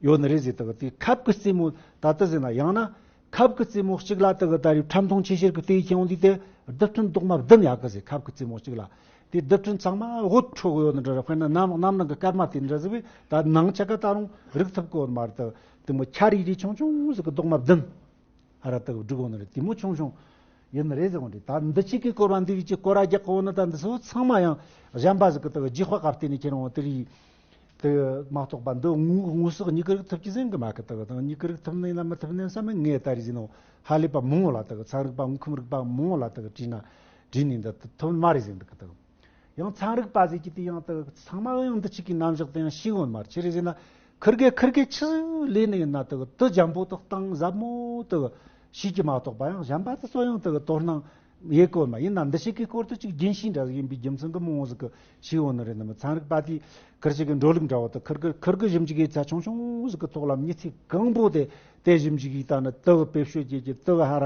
ཡོད་ནི་རེད་ཟེར། དག་དེ་ཁབ་ཀྱི་རྩེ་མོ་ད་ལྟ་ཟེར་ན་ཡང་ན་ཁབ་ཀྱི་རྩེ་མོ་གཅིག་ལ་དག་ད་རེས་ཁྲམ་ཐུང་ཆེ་ཤེལ་གྱི་ལྟེ་བའི་ཁྱེར་ཡོང་དུས་དེ་རྡུལ་ཕྲན་རྡོག་མ་བདུན་ཡོད་གི་ཟེར། ཁབ་ཀྱི་རྩེ་མོ་གཅིག་ལ་དེ་རྡུལ་ཕྲན་ཚང་མ་འོད་འཕྲོ་གི་ཡོད་ནི་འདྲ་ར། དཔེར་ན་གནམ་གནམ་ནང་གི་སྐར་མ་དེ་འདྲ་ཟེར་བས་ད་ནང་ཆ་ག་ད་རུང་རིག་ཐུབ་གི་ཡོད་མ་རེད། དག་དེ་མོ་ཆ་རིག་རིག་ཆུང་ཆུང་ཟིག་གི་རྡོག་མ་བདུན། ཨ་ར་དག་བསྒྲིགས་ཡོད་ནི་རེད། དེ་མོ་ཆུང་ཆུང་ཡིན་ནི་རེད་ཟེར་བ་འདྲ། ད་འདི་གཅིག་གི་སྐོར་བ་འདི་རིགས་ཀྱི་སྐོར་ར་རྒྱག་གི་ཡོད་ནི་ད་འདི་ཚོ་ཚང་མ་ཡང་གཞན་པ་ཟིག་གི་དག་རྗེས་དཔག་ག་བརྟེན་ནས་ཁྱེར་འོང་དེ་རིགས་དེ་མ་གཏོགས་པ་འདི་དངོས་དངོས་ཟོག་གཉིས་ཀ་རིག་ཐུབ་ཀྱི་ཟེར་གི་མ་གི། དག་དང་གཉིས་ཀ་རིག་ཐུབ་ནི་ཡིན་ན་མི་ཐུབ་ནི་ཡིན་ས་མིན། ངས་ད་རེས་ཟིན་ནོ་ཧ་ལས་པ་མང་བོ་ལ་དག་ཚན་རིག་པ་དངོས་ཁམས་རིག་པ་མང་བོ་ལ་དག་དྲིས་ན་དྲིས་ནས་འདི་ཐུབ་ནི་མ་རེད་ཟེར་འདུག་གི། དག་ཡང་ཚན་རིག་པ་ཟེར་གྱི་དེ་ཡང་དག་ཚང་མ་ཡང་འདི་གཅིག་གི་རྣམ་གཞག་དེ་ཡང་ཤེས་ཡོད་མ་རེད། ཅི་རེད་ཟེར་ན་ཁིར་གེ་ཁིར་གེ་ཆི་ལས་ནི་ཡིན་ན་དག་དུ་འཇམ་པོ་དག་གཏིང་ཟབ་མོ་དག་ཤེས་ཀྱི་མ་གཏོགས་པ་ཡང་གཞན་པ་དེ་ཚོ་ཡང་དག་དོ་སྣང་ཡེ་གོ་མ་ཡིན་ན། འདི་ཞིག་གི་སྐོར་དུ་ཅིག་རྒྱུན་ཤེས་འདྲ་ཟིག་ཡིན་པའི་རྒྱུ་མཚན་གི་མང་བོ་ཟིག་གི་ཤེས་ཡོད་ནི་རེད། ནི་མི་ཚན་རིག་པ་དེ་ཁིར་ཞིག་གི་འགྲོ་ལུགས་འདྲ་བོ་དག་ཁིར་གི་ཁིར་གི་ཞིབ་འཇུག་ཡིག་ཚད་ཆུང་ཆུང་ཟིག་གི་ཐོག་ལ་མྱི་ཚེ་གང་པོ་དེ་དེ་ཞིབ་འཇུག་ཡིག་ད་ནི་དག་དཔེ་བཤད་ཀྱི་ཀྱི་དག་ཧ་ར་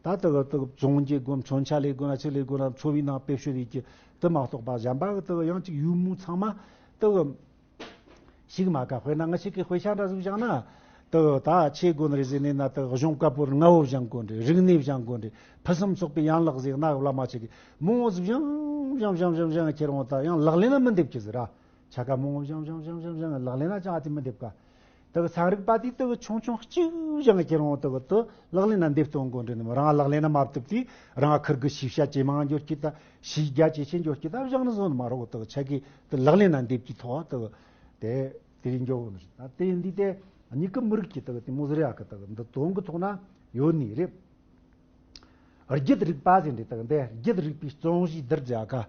ད་དག་དག་བཙོང་རྒྱུ་དགོས། མཚོན་ཆ་ལས་དགོས་ན་ཆི་ལས་དགོས་ན་འཚོ་བའི་ནང་དཔེ་བཤད་ཡིག་ཀྱི་དེ་མ་གཏོགས་པ་གཞན་པ་གི་དག་ཡང་ཅིག་ཡུལ་མུ་ཚང་མ་དག་ཞིག་མ་ག། དཔེར་ན་ང་ཞིག་གི་དཔེ་ཆ་འདྲ་ཟིག་བཞག་ན་དག་ད་ཆེ་དགོས་ནི་རེད་ཟེར་ནས་ན་དག་གཞུང་བཀའ་པོད་ལྔ་བོ་སྦྱང་དགོས་འདྲ། རིག་གནས་སྦྱང་དགོས་འདྲ། ཕུན་སུམ་ཚོགས་པའི་ཡན་ལག་ཟེར་ན་བླ་མ་ཆེ་གི་མང་བོ་ཟིག་སྦྱང་སྦྱང་སྦྱང་སྦྱང་སྦྱང་ཁྱེར་འོང་ད་ཡང་ལག་ལེན་ན་མི་འདེབས་ཀྱི་ཟེར་ར། ཆ་ག་མང་བོ་སྦྱང་སྦྱང་སྦྱང་སྦྱང་སྦྱང་ལག་ལེན་ན་ཅང་ཨ་ཏི་མི་འདེབས་ག། དག་ཚན་རིག་པ་དེ་དག་ཆུང་ཆུང་གཅིག་སྦྱང་ཁྱེར་འོང་དག་དུ་ལག་ལེན་ན་འདེབས་གཏོང་དགོས་འདྲ། ནི་རང་ལག་ལེན་ན་མ་བཏུབ་དུས་རང་ཁིར་གི་ཤེས་བྱ་ཇེ་མང་འགྱུར་གྱི་ད་ཤེས་རྒྱ་ཇེ་ཆེ་འགྱུར་གྱི་ད་སྦྱང་ནི་བཟོ་ནི་མ་རོགས། དག་ཆ་གི་དུ་ལག་ལེན་ན་འདེབས་ཀྱི་ཐོག་དག་དེ་དེ་རིང་འགྱོ་འོང་ཞིག་ད་དེ་འདི་དེ་གཉིས་ཀ་མི་རིགས་ཀྱི་དག་དེ་མོ་ཟེར་ཡག་གི་དག་འདི་དོན་གི་ཐོག་ན་ཡོད་ནི་རེད། རྒྱུད་རིག་པ་ཟེར་འདི་དག་འདི་རྒྱུད་རིག་པའི་བརྩོན་གཞིའི་རྡུལ་ཟེར་ག།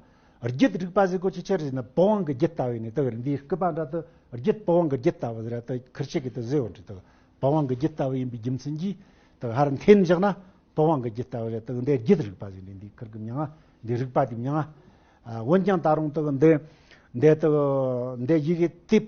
རྒྱུད་རིག་པ་ཟེར་གོ་ཆི་ཆི་རེད་ཟེར་ན་བུམ་དབང་གི་རྒྱུད་ལྟ་བུ་ཡིན་ནི་དག་རེད། འདིའི་སྐུད་པ་འདྲ་དུ་རྒྱུད་བུམ་དབང་གི་རྒྱུད་ལྟ་བུ་ཟེར་ཡ་དག་ཁིར་ཆི་གི་དུ་ཟེར་བ་འདི་དག་བུམ་དབང་གི་རྒྱུད་ལྟ་བུ་ཡིན་པའི་རྒྱུ་མཚན་གྱིས་དག་ཧར་འཐེན་བཞག་ན་བུམ་དབང་གི་རྒྱུད་ལྟ་བུ་རེད། དག་འདི་རྒྱུད་རིག་པ་ཟེར་འདི་འདི་ཁིར་གི་མྱིང་ང་འདི་རིག་པ་དེ་མྱིང་ང་། འོན་ཀྱང་ད་རུང་དག་འདི་འདི་དག་འདི་ཡི་གེ་དེབ།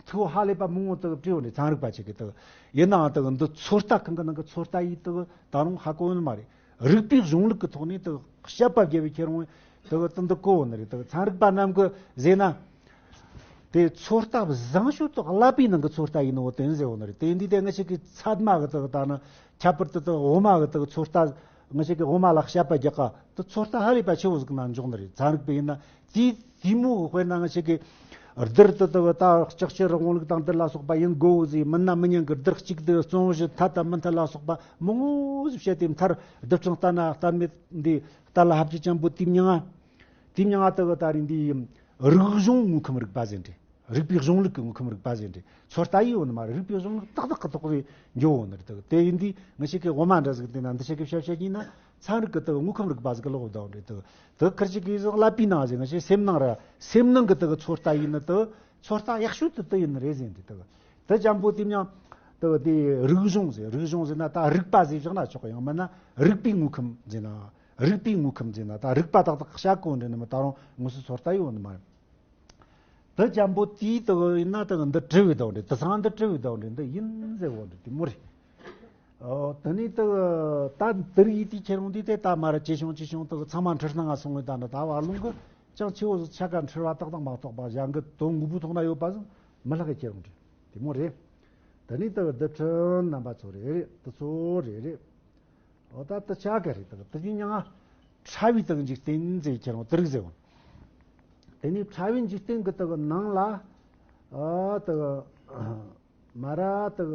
ཐུ་ཧ་ལས་པ་མང་བོ་དག་བྲིས་ཡོད་རེད། ཚན་རིག་པ་ཅིག་གིས་དག་ཡིན་ནའང་དག་འདི་ཚོད་ལྟ་ཁང་གི་ནང་གི་ཚོད་ལྟ་ཡིས་དག་ད་རུང་ཧ་གོ་ཡོད་ནི་མ་རེད། རིག་པའི་གཞུང་ལུགས་ཀྱི་ཐོག་ནས་དག་དཔྱད་པ་བརྒྱབ་པའི་ཁྱེར་འོང་དག་དེ་འདི་གོ་ཡོད་ནི་རེད། དག་ཚན་རིག་པ་རྣམས་ཀྱིས་ཟེར་ན་དེ་ཚོད་ལྟ་བཟང་ཤོས་དག་ཀླད་པའི་ནང་གི་ཚོད་ལྟ་ཡིན་ནོ་དེ་ཟེར་ཡོད་ནི་རེད། དེ་འདི་དེ་ང་ཞིག་གི་ཚད་མ་གི་དག་ད་ནི་ཁྱད་པར་དུ་དག་འོ་མ་གི་དག་ཚོད་ལྟ་ང་ཞིག་གི་འོ་མ་ལ་དཔྱད་པ་རྒྱག་ག་དེ་ཚོད་ལྟ་ཧ་ལས་པ་ཆེ་བོ་ཟིག་ན་འཇོག་ནི་རེད། ཚན་རིག་པ་ཡིན་ན་དེའི་དེ་མོ་དཔེར་ན་ང་ཞིག་གི་རྡུལ་དུ་དུ་ད་ལྕགས་ཀྱི་རི་བོང་ལུག་དང་འདི་ལ་སོགས་པ་ཡིན་དགོས་ཟིག་མིན་ན་མི་ཉན་གི་རྡུལ་གཅིག་དུ་བཙོང་བཞི་མཐའ་དང་མི་མཐའ་ལ་སོགས་པ་མང་བོ་ཟིག་བཤད་དེ་མཐར་རྡུལ་ཕྲན་ལྟ་ན་ལྟ་མེད་འདི་ལྟ་ལ་ཧབ་ཀྱི་ཅན་པོ་དེ་མྱིང་ང་དེ་མྱིང་ང་དུ་ད་རིང་འདི་རིག་གཞུང་དངོས་ཁམས་རིག་པ་ཟེར་འདྲ། རིག་པའི་གཞུང་ལུགས་ཀྱི་དངོས་ཁམས་རིག་པ་ཟེར་འདྲ། ཚོད་ལྟ་ཡིས་ཡོད་ནི་མ་རེད། རིག་པའི་གཞུང་ལུགས་ཏག་ཏག་གི་ཐོག་ནས་འགྱོ་འོང་ནི་རེད། དེ་ཡིན་དུས་ང་ཞིག་གི་འོ་མ་འདྲ་ཟིག་བལྟས་ན་འདི་ཞིག་གི་བཤད་བཤད་ཀྱིན་ན་ཚན་རིག་གི་དུ་དངོས་ཁམས་རིག་པ་ཟིག་གི་ལོག་བསྡད་འདྲ། དུ་དུ་ཁར་ཞིག་གིས་ཟིག་ཀླད་པའི་ནང་ཟིག་ང་ཞིག་སེམས་ནང་ར་སེམས་ནང་གི་དུ་ཚོད་ལྟ་ཡིན་ནི་དུ་ཚོད་ལྟ་ཡག་ཤོས་དུ་དུ་ཡིན་ནི་རེད་ཟེར་འདྲ། དུ་དུ་ཅན་པོ་དེ་མྱང་དུ་དེ་རིག་གཞུང་ཟེར། རིག་གཞུང་ཟེར་ན་ད་རིག་པ་ཟེར་བཞག་ན་ཆོག་གི། ཡང་མིན་ན་རིག་པའི་དངོས་ཁམས་ཟེར་ན་རིག་པའི་དངོས་ཁམས་ཟེར་ན་ད་རིག་པ་ཏག་ཏག་བཤད་གོ་འདྲ་ནི་མི་ད་རུང་དངོས་སུ་ཚོད་ལྟ་ཡོད་ནི་མ་རེད། དུ་ཅན་པོ་དེའི་དུ་ཡིན་ན་དུ་འདི་བྲི་བའི་དོན་རེད། དུ་ཚང་འདི་བྲི་བའི་དོན་རེད། འདི་ཡིན་ཟེར་བོ་འདི་དེ་མོ་རེད། ཨོ་དེ་ནས་དུ་ད་འདིར་ཡིད་དུ་ཁྱེར་འོང་དུས་དེ་ད་མ་ར་ཇེ་ཆུང་ཇེ་ཆུང་དུ་ཚང་མ་འཁྲུལ་སྣང་ང་སོང་བའི་ད་ནི་ད་བར་ལུང་གི་ཅང་ཆེ་བོ་ཟིག་ཆ་ག་འཁྲུལ་བ་ཏག་ཏག་མ་གཏོགས་པ་གཞན་གྱི་དོན་དངོས་པོའི་ཐོག་ན་ཡོད་པ་ཟིག་མི་ལྷག་གི་ཁྱེར་འོང་རེད། དེ་མོ་རེད། དེ་ནས་དུ་འདི་ཁྲིད་རྣམ་པ་ཚོ་རེད་རེད། དུ་ཚོ་རེད་རེད། འོ་ད་དུ་ཆ་ག་རེད། དུ་དུ་ཅི་ཉང་ཕྲ་བའི་དུ་འཇིག་རྟེན་ཟེར་ཁྱེར་འོང་དུ་རིག་ཟེར་འོང་། དེ་ནས་ཕྲ་བའི་འཇིག་རྟེན་གི་དུ་ནང་ལ་ཨ་དུ་མ་ར་དུ་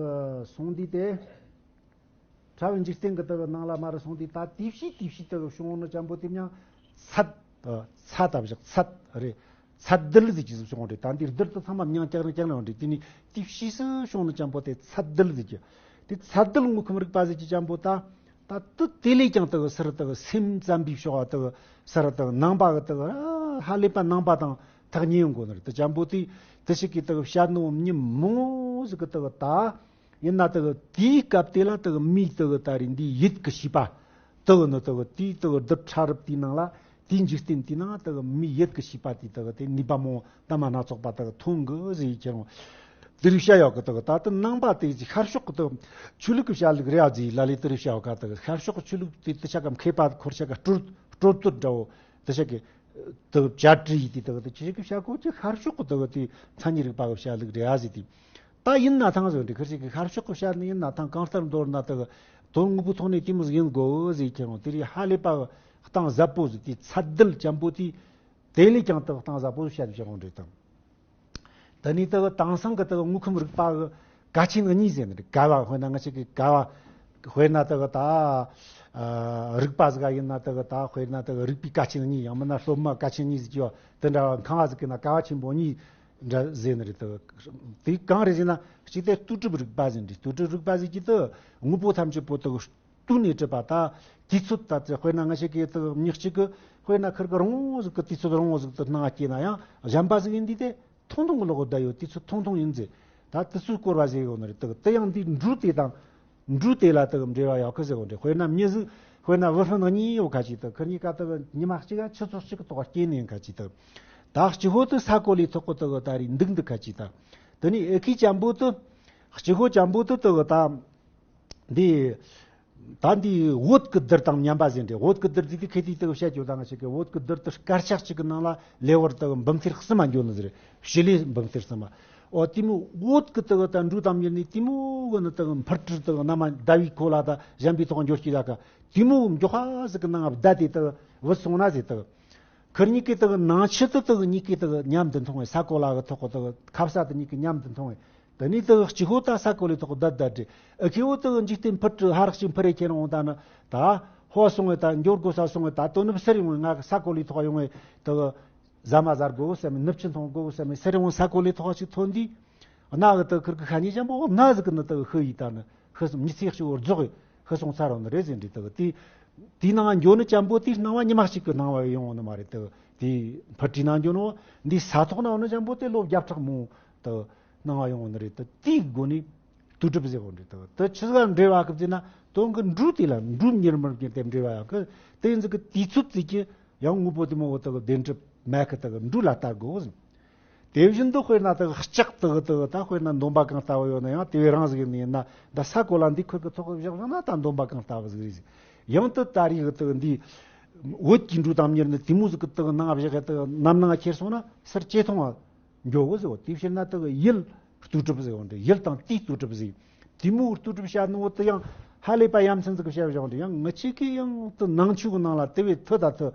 སོང་དུས་དེ། ཕྲ་བའི་འཇིག་རྟེན་གི་དུ་ནང་ལ་མ་ར་སོང་དུས་ད་དེ་བྱས་དེ་བྱས་དུ་བྱུང་ནི་ཅན་པོ་དེ་མྱང་ཚད། ཚད་ད་བཞག་ཚད་རེད། ཚད་རྡུལ་ཟེར་གྱི་ཟིག་བྱུང་རེད། ད་འདིར་རྡུལ་དུ་ཚང་མ་མྱང་ཀྱག་རེ་ཀྱག་རེ་འོང་རེད། དེ་ནས་དེ་བྱས་སུ་བྱུང་ནི་ཅན་པོ་དེ་ཚད་རྡུལ་ཟེར་གྱི། དེ་ཚད་རྡུལ་དངོས་ཁམས་རིག་པ་ཟེར་གྱི་ཅན་པོ་ད། ད་དུ་དེ་ལས་ཀྱང་དུ་སར་དུ་སེམས་ཙམ་པའི་ཕྱོགས་དུ་སར་དུ་ནང་པ་གི་དུ་ཧ་ལས་པ་ནང་པ་དང་ཐག་ཉེ་ཡོང་དགོས་ནི་རེད། དུ་ཅན་པོ་དེ་དུ་ཞིག་གིས་དུ་བཤད་ནོ་མྱི་མང་ཟིག་གི་དུ་ད། ཡིན་ན་དུ་དེའི་སྐབས་དེ་ལ་དུ་མིའི་དུ་ད་རིང་འདིའི་ཡིད་ཀྱི་ཤེས་པ་དུ་ནི་དུ་དེའི་དུ་རྡུལ་ཕྲ་རབ་དེའི་ནང་ལ་དེའི་འཇིག་རྟེན་དེའི་ནང་དུ་མིའི་ཡིད་ཀྱི་ཤེས་པ་དེ་དུ་དེ་ནུས་པ་མོ་ད་མ་སྣ་ཚོགས་པ་དུ་ཐོན་གི་ཟེར་ཁྱེར་འོང་། དེ་རིགས་བཤད་ཡོད་གི། དུ་ད་དུ་ནང་པ་དེ་ཤར་ཕྱོགས་ཀྱི་དུ་ཆོས་ལུགས་ཀྱི་བཤད་ལུགས་རེད་ཨ་ཟེར་ལ་ལས་དེ་རིགས་བཤད་ཡོད་ག། དུ་ཤར་ཕྱོགས་ཀྱི་ཆོས་ལུགས་དེ་དུ་ཆ་ག་མཁས་པ་འཁོར་ཆ་ག་སྤྲོ་སྤྲོ་བསྡུར་འདྲ་བོ་དུ་ཆ་གི་དུ་བཅར་འདྲི་ཡིས་དེ་དུ་དུ་ཆི་ཞིག་གི་བཤད་གོ་ཅི་ཤར་ཕྱོགས་གི་དུ་དེ་མཚན་ཉིད་རིག་པ་གི་བཤད་ལུགས་རེད་ཨ་ཟེར་དེ། ད་ཡིན་ན་ཐང་ཟེར་འདི་ཁར་ཞིག་གི་ཤར་ཕྱོགས་ཀྱི་བཤད་ནི་ཡིན་ན་ཐང་གང་ལྟར་མདོར་ན་དག་དོན་དངོས་པོའི་ཐོག་ནས་དེ་མོ་ཟིག་ཡིན་དགོས་ཟེར་ཁྱེར་འོང་། དེ་རིགས་ཧ་ལས་པ་གཏིང་ཟབ་པོ་ཟིག་དེ་ཚད་ལྡན་ཅན་པོ་དེ་དེ་ལས་ཀྱང་དག་གཏིང་ཟབ་པོ་བཤད་བཞག་འོང་རེད་དང་། དེ་ནས་དག་དེང་སང་གི་དག་དངོས་ཁམས་རིག་པ་གི་གལ་ཆེན་གཉིས་ཟེར་ནི་རེད། ཀ་བ་དཔེར་ན་ང་ཞིག་གི་ཀ་བ་དཔེར་ན་དག་ད་ཨ་རིག་པ་ཟིག་ཡིན་ན་དག་ད་དཔེར་ན་དག་རིག་པའི་གལ་ཆེན་གཉིས། ཡང་མིན་ན་སློབ་མ་གལ་ཆེན་གཉིས་ཟིག་གི་དེ་འདྲ་བ་ཁང་བ་ཟིག་གི་ན་ཀ་བ་ཆེན་པོ་གཉིས་འདྲ་ཟེར་ནི་རེད་དག། དེ་གང་རེད་ཟེར་ན་གཅིག་དེ་ལྟོས་གྲུབ་རིག་པ་ཟེར་ནི་རེད། ལྟོས་གྲུབ་རིག་པ་ཟིག་གི་དེ་དངོས་པོ་ཐམས་ཅད་པོ་དག་ལྟོས་ནས་གྲུབ་པ། ད་དུས་ཚོད་ད་ཚེ་དཔེར་ན་ང་ཞིག་གི་དག་མྱི་གཅིག་གི་དཔེར་ན་ཁིར་གི་རིང་བོ་ཟིག་གི་དུས་ཚོད་རིང་བོ་ཟིག་ཏུ་སྣང་བ་སྐྱེས་ན་ཡང་གཞན་པ་ཟིག་ཡིན་དུས་དེ་ཐུང་ཐུང་གི་ལོག་བསྡད་ཡོད། དུས་ཚོད་ཐུང་ཐུང་ཡིན་ཟེར། ད་དུས་ཚོད་སྐོར་བ་ཟེར་ཡོད་ནི་རེད། དག་དེ་ཡང་འདི་འབྲུ་དེ་དང་འབྲུ་དེ་ལ་དག་འབྲེལ་བ་ཡོད་གི་ཟེར་གོ་འདྲ། དཔེར་ན་མྱི་ཟིག་དཔེར་ན་བུ་སྤུན་གཉིས་ཡོད་ཁ་ཅིག་དག་ཁིར་གཉིས་ཀ་དག་ཉི་མ་གཅིག་ག་ཆུ་ཚོད་གཅིག་གི་ཐོག་སྐྱེས་ནས་ཁ་ཅིག་དག་ད་གཅིག་པོ་དེ་ས་གོ་ལའི་ཐོག་གི་དག་ད་རེས་འདུག་འདུག་ཁ་ཅིག་དག་དེ་ནས་ཨེ་ཁི་ཅན་པོ་དེ་གཅིག་པོ་ཅན་པོ་དེ་དག་ད་འདི། ད་འདི་བོད་ཀྱི་རྡུལ་དང་མཉམ་པ་ཟེར་འདྲ། བོད་ཀྱི་རྡུལ་འདི་དེ་ཁེ་དེ་དག་བཤད་རྒྱུ་དང་ཞིག་གི་བོད་ཀྱི་རྡུལ་དེ་དཀར་ཆག་ཅིག་གི་ནང་ལ་ལེ་བར་དག་འབུམ་ཐེར་གསུམ་མ་འགྱོ་ནི་ཟེར། བྱེ་ལེ་འབུམ་ཐེར་གསུམ་མ། འོ་དེ་མོ་བོད་ཀྱི་དག་ད་འབྲུ་དང་མྱུར་ནི་དེ་མོ་གི་ནི་དག་འཕུར་གྲུ་དག་ན་མ་ཟླ་བའི་གོ་ལ་ད་གཞན་པའི་ཐོག་འགྱོ་སྐྱིད་ད་ག་དེ་མོ་མགྱོགས་ཧ་ཟིག་གི་ནང་བསྡད་དེ་དག་བུད་སོང་ན་ཟེར་དག་ཁིར་གཉིས་ཀའི་དག་ནང་ཆུ་དེ་དག་གཉིས་ཀའི་དག་མཉམ་དུ་མཐོང་བས། ས་གོ་ལ་གི་ཐོག་གི་དག་ཁ་ས་དེ་གཉིས་ཀའི་མཉམ་དུ་མཐོང་བས། དེ་ནས་དག་གཅིག་པོ་ད་ས་གོ་ལའི་ཐོག་བསྡད་བསྡད་དེ་ཨེ་ཁི་བོ་དག་འཇིག་རྟེན་འཕུར་གྲུ་ཧ་རག་ཅིག་འཕུར་རེ་ཁྱེར་འོང་ད་ནི་ད་ཧོ་སོང་བས། ད་འགྱོ་དགོས་ས་སོང་བས། ད་དོ་ནུབ་སར་ཡོང་བས། ང་ས་གོ་ལའི་ཐོག་ཡོང་བས་དག་ཟ་མ་ཟ་དགོས་བསམ་མེད། ནུབ་ཆུ་འཐུང་དགོས་བསམ་མེད། སར་ཡོང་ས་གོ་ལའི་ཐོག་ཅིག་ཐོན་དུས། གནའ་གི་དག་ཁིར་གི་ཁ་ཉེ་ཅན་པོ་གནའ་ཟིག་གི་ནི་དག་ཤི་ཡི་ད་ནི་ཤི་སོང་། མྱི་ཚེ་གཅིག་པོ་རྫོགས་ཡི་ཤི་སོང་ཚར་བ་ནི་རེད་ཟེར་འདྲི། དག་དེ་དེའི་ནང་འགྱོ་ནི་ཅན་པོ་དེའི་སྣང་བ་ཉི་མ་གཅིག་གི་སྣང་བ་ཡོང་བ་ནི་མ་རེད། དག་དེ་འཕུར་གྲུའི་ནང་འགྱོ་ནོ་འདི་ས་ཐོག་ན་ཡོད་ནི་ཅན་པོ་དེ་ལོ་བརྒྱ་ཕྲག་མང་དག་སྣང་བ་ཡོང་བ་ནི་རེད། དག་དེའི་སྒོ་ནས་ལྟོས་གྲུབ་ཟེར་བ་འདྲ། དག་དེ་ཆི་ཟིག་འབྲེལ་བ་གི་ཟེར་ན་དོན་གི་འབྲུ་དེ་ལ་འབྲུ་མྱུར་མར་གྱི་དེ་འབྲེལ་བ་ཡོད་གི། དེ་ཡིན་ཟིག་གི་དུས་ཚོད་ཟིག་གི་ཡང་དངོས་པོ་དེ་མོ་བོ་དག་བདེན་གྲུབ་མེད་གི། དག་འབྲུ་ལ་ལྟ་དགོས་ཟེར། དེ་བཞིན་དུ་དཔེར་ན་དག་ལྕགས་དག་དག་ད་དཔེར་ན་འདོམ་པ་གང་ལྟ་བུ་ཡོད་ན་ཡང་དེ་བས་རིང་ཟིག་ཡིན་ན་ད་ས་གོ་ལ་འདི་ཁུར་གི་ཐོག་གི་བཞག་བཞག་ན་ད་འདོམ་པ་གང་ལྟ་བུ་ཟིག་རེད། ཡང་དུ་ད་རེས་གི་དག་འདི་བོད་ཀྱི་འབྲུ་དང་མྱུར་ནི་དེ་མོ་ཟིག་གི་དག་ནང་བཞག་གི་དག་ནམ་ནང་ཁྱེར་སོང་ན་སར་ཇེ་ཐུང་བ་འགྱོ་གི་ཟེར་བ། དེ་ཕྱིར་ན་དག་ཡུལ་ལྟོས་གྲུབ་ཟེར་བ་འདྲ། ཡུལ་དང་དུས་ལྟོས་གྲུབ་ཟེར། དེ་མོ་ལྟོས་གྲུབ་བཤད་ནོ་དེ་ཡང་ཧ་ལས་པ་ཡ་མཚན་ཟིག་གི་བཤད་བཞག་འདྲ། ཡང་ང་ཅག་གི་ཡང་དུ་ནང་ཆོས་གི་ནང་ལ་དེ་བས་ཐུ་ད་ཐུ།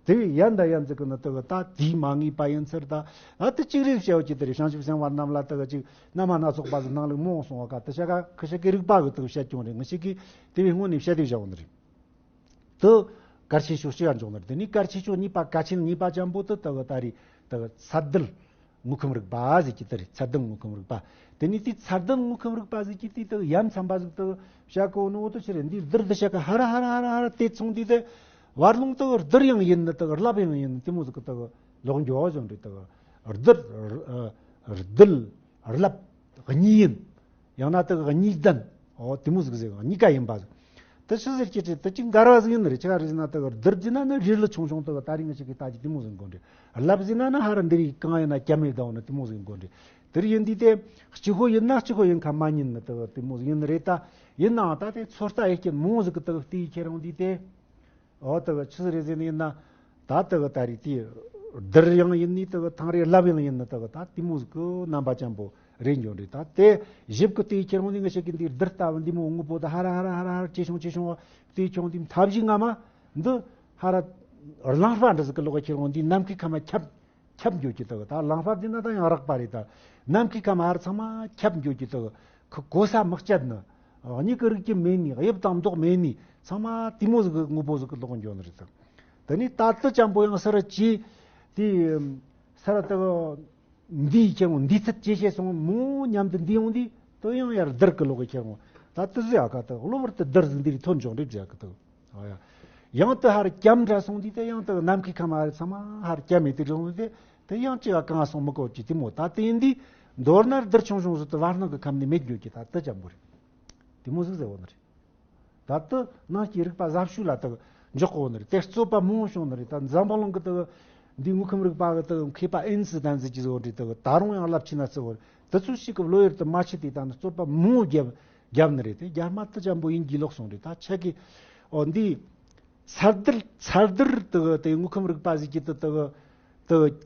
དེ་བས་ཡན་དང་ཡན་ཟིག་གི་ནི་དག་ད་དེའི་མ་ངེས་པ་ཡིན་ཚུལ་ད། ཨ་དེ་གཅིག་རེ་བཤད་ཡོད་ཀྱི་དེ་རེད། བྱང་ཆུབ་སེམས་དཔའ་རྣམས་ལ་དག་ཅིག་རྣམ་པ་སྣ་ཚོགས་པ་ཟིག་སྣང་ལུགས་མང་སོང་བ་ཀ་དེ་ཤ་ཀ་ཁི་ཤ་ཀའི་རིག་པ་གི་དག་བཤད་ཀྱང་རེད། ང་ཅག་གིས་དེ་བས་སྔོན་ནས་བཤད་དེ་བཞག་ཡོད་ནི་རེད། དེ་གལ་ཆེ་ཤོས་གཅིག་ག་འཇོག་ནི་རེད། དེ་ནས་གལ་ཆེ་ཤོས་གཉིས་པ་གལ་ཆེན་གཉིས་པ་ཅན་པོ་དེ་དག་ད་རེད། དག་ཚད་ལྡན་དངོས་ཁམས་རིག་པ་ཟེར་གྱི་དེ་རེད། ཚད་ལྡན་དངོས་ཁམས་རིག་པ། དེ་ནས་དེ་ཚད་ལྡན་དངོས་ཁམས་རིག་པ་ཟེར་གྱི་དེ་དག་ཡ་མཚན་པ་ཟིག་དག་བཤད་གོ་ནོ་དེ་ཆི་རེད། འདི་རྡུལ་འདི་ཤ་ཀ་ཧ་ར་ཧ་ར་ཧ་ར་ཧ་ར་དེ་ཚོང་དུས་དེ་བར་ལུང་དག་རྡུལ་ཡང་ཡིན་ནི་དག་རླབས་ཡང་ཡིན་ནི་དེ་མོ་ཟིག་གི་དག་ལོག་འགྱོ་བ་བཟོ་འདྲ། དག་རྡུལ་རྡུལ་རླབས་གཉིས་ཡིན། ཡང་ན་དག་གཉིས་ལྡན། འོ་དེ་མོ་ཟིག་ཟེར་གཉིས་ཀ་ཡིན་པ་ཟིག་དེ་ཆི་ཟེར་གྱི་ཆེ་དེ་ཅིག་འགལ་བ་ཟིག་ཡིན་ནི་རེད། ཆི་ག་རེད་ཟེར་ན་དག་རྡུལ་ཟེར་ན་ནི་རི་ལི་ཆུང་ཆུང་དག་ད་རིང་ང་ཅག་གི་ལྟ་ཅི་དེ་མོ་ཟིག་གོ་འདྲ། རླབས་ཟེར་ན་ནི་ཧ་ར་འདི་རིགས་གང་ཡིན་ན་སྐྱ་མེད་ཟླ་བོ་ནི་དེ་མོ་ཟིག་གོ་འདྲ། དེར་ཡིན་དུས་དེ་གཅིག་པོ་ཡིན་ན་གཅིག་པོ་ཡིན་ཁ་མ་ཉན་ནི་དག་དེ་མོ་ཟིག་ཡིན་ནི་རེད་ད། ཡིན་ནའང་ད་དེ་ཚོད་ལྟ་ཡེ་རྐྱེན་མང་ཟིག་གི་དག་དེ་ཁྱེར་ཡོང་དུས་དེ། འོ་དག་ཆི་ཟིག་རེད་ཟེར་ནི་ཡིན་ན། ད་དག་ད་རེད་དེ། རྡུལ་ཡང་ཡིན་ནི་དག་ཐང་རེད། རླབས་ཡང་ཡིན་ནི་དག་ད་དེ་མོ་ཟིག་གི་རྣམ་པ་ཅན་པོ་རེད་འགྱོ་འདྲ། ད་དེ་ཞིབ་གི་དེ་ཁྱེར་ཡོང་དུས་ང་ཅག་གི་འདི་རྡུལ་ལྟ་བུ་འདི་མོ་དངོས་པོ་ད་ཧ་ར་ཧ་ར་ཧ་ར་ཧ་ར་ཇེ་ཆུང་ཇེ་ཆུང་བ་དེ་ཁྱོང་དེ་མཐའ་བཞི་སྔ་མ་འདི་ཧ་ར་རླངས་པ་འདྲ་ཟིག་གི་ལོག་ཁྱེར་ཡོང་དུས་ནམ་མཁའི་ཁམས་ཁྱབ། ཁྱབ་འགྱོ་གི་དག་ད་རླངས་པ་འདི་ན་ད་ཡང་རགས་པ་རེད་ད། ནམ་མཁའི་ཁམས་ཧར་ཚང་མ་ཁྱབ་འགྱོ་གི་དག་ཁོ་གོ་ས་མི་སྐྱེད་ནི། མྱིག་གི་རིག་རྒྱུ་མེད་ནི། དབྱིབས་དང་མདོག་མེད་ནི། ཚང་མ་དེ་མོ་ཟིག་གི་དངོས་པོ་ཟིག་གི་ལོག་འགྱོ་ནི་རེད་ད། དེ་ནས་ད་དེ་ཅན་པོ་ཡང་སར་ཅི། དེ་སར་དག་འདིའི་ཁྱེར་འོང་འདིའི་ཚད་ཇེ་ཆེ་སོང་མོ་མཉམ་དུ་འདི་ཡོང་དུས་དེ་ཡང་ཡར་རྡུལ་གི་ལོག་གི་ཁྱེར་འོང་། ད་དེ་ཟེར་ཡ་ཀ་དག་གློ་བུར་དུ་རྡུལ་ཟིག་འདི་རིགས་ཐོན་འཇོག་འདྲ་བྱ་གི་དག་ཨ་ཡ། ཡང་དུ་ཧར་སྐྱམ་འདྲ་སོང་དུས་དེ་ཡང་དུ་ནམ་མཁའི་ཁམས་ཧར་ཚང་མ་ཧར་སྐྱམ་མེད་དུ་རུང་དུས་དེ་ཡང་ཅི་ག་གང་སོང་མི་གོ་ཅི་དེ་མོ། ད་དེ་ཡིན་དུས་མདོར་ན་རྡུལ་ཆུང་ཆུང་ཟིག་དུ་བར་སྣང་གི་ཁམས་ནས་མེད་འགྱོ་གི་ད་དེ་ཅན་པོ་རེད། དེ་མོ་ཟིག་ཟེར་བ་ནི་རེད། ད་དུ་ནང་གི་རིག་པ་ཟབ་ཤོས་ལ་དུ་འཇོག་གོ་ནི་རེད། དེ་རྩོད་པ་མང་བོ་བྱུང་ནི་རེད། ད་འཛམ་བུ་གླིང་གི་དུ་འདི་དངོས་ཁམས་རིག་པ་གི་དུ་མཁས་པ་ཨིན་སི་ཏན་ཟེར་གྱི་ཟིག་རེད། དུ་ད་རུང་ཡང་རླབས་ཆེ་ན་ཟིག་རེད། དེ་ཚོ་ཞིག་གི་བློ་ཡུལ་དུ་མ་ཆུད་དེ་ད་ནི་རྩོད་པ་མང་བོ་བརྒྱབ། རྒྱབ་ནི་རེད། དེ་རྒྱ་མ་དེ་ཅན་པོ་ཡིན་གྱི་ལོག་སོང་རེད། ད་ཆ་གི་ཨོ་འདི་ཚད་རྡུལ་ཚད་རྡུལ་དེ་གི་དེ་དངོས་ཁམས་རིག་པ་ཟེར་གྱི་དེ་དེ་གི་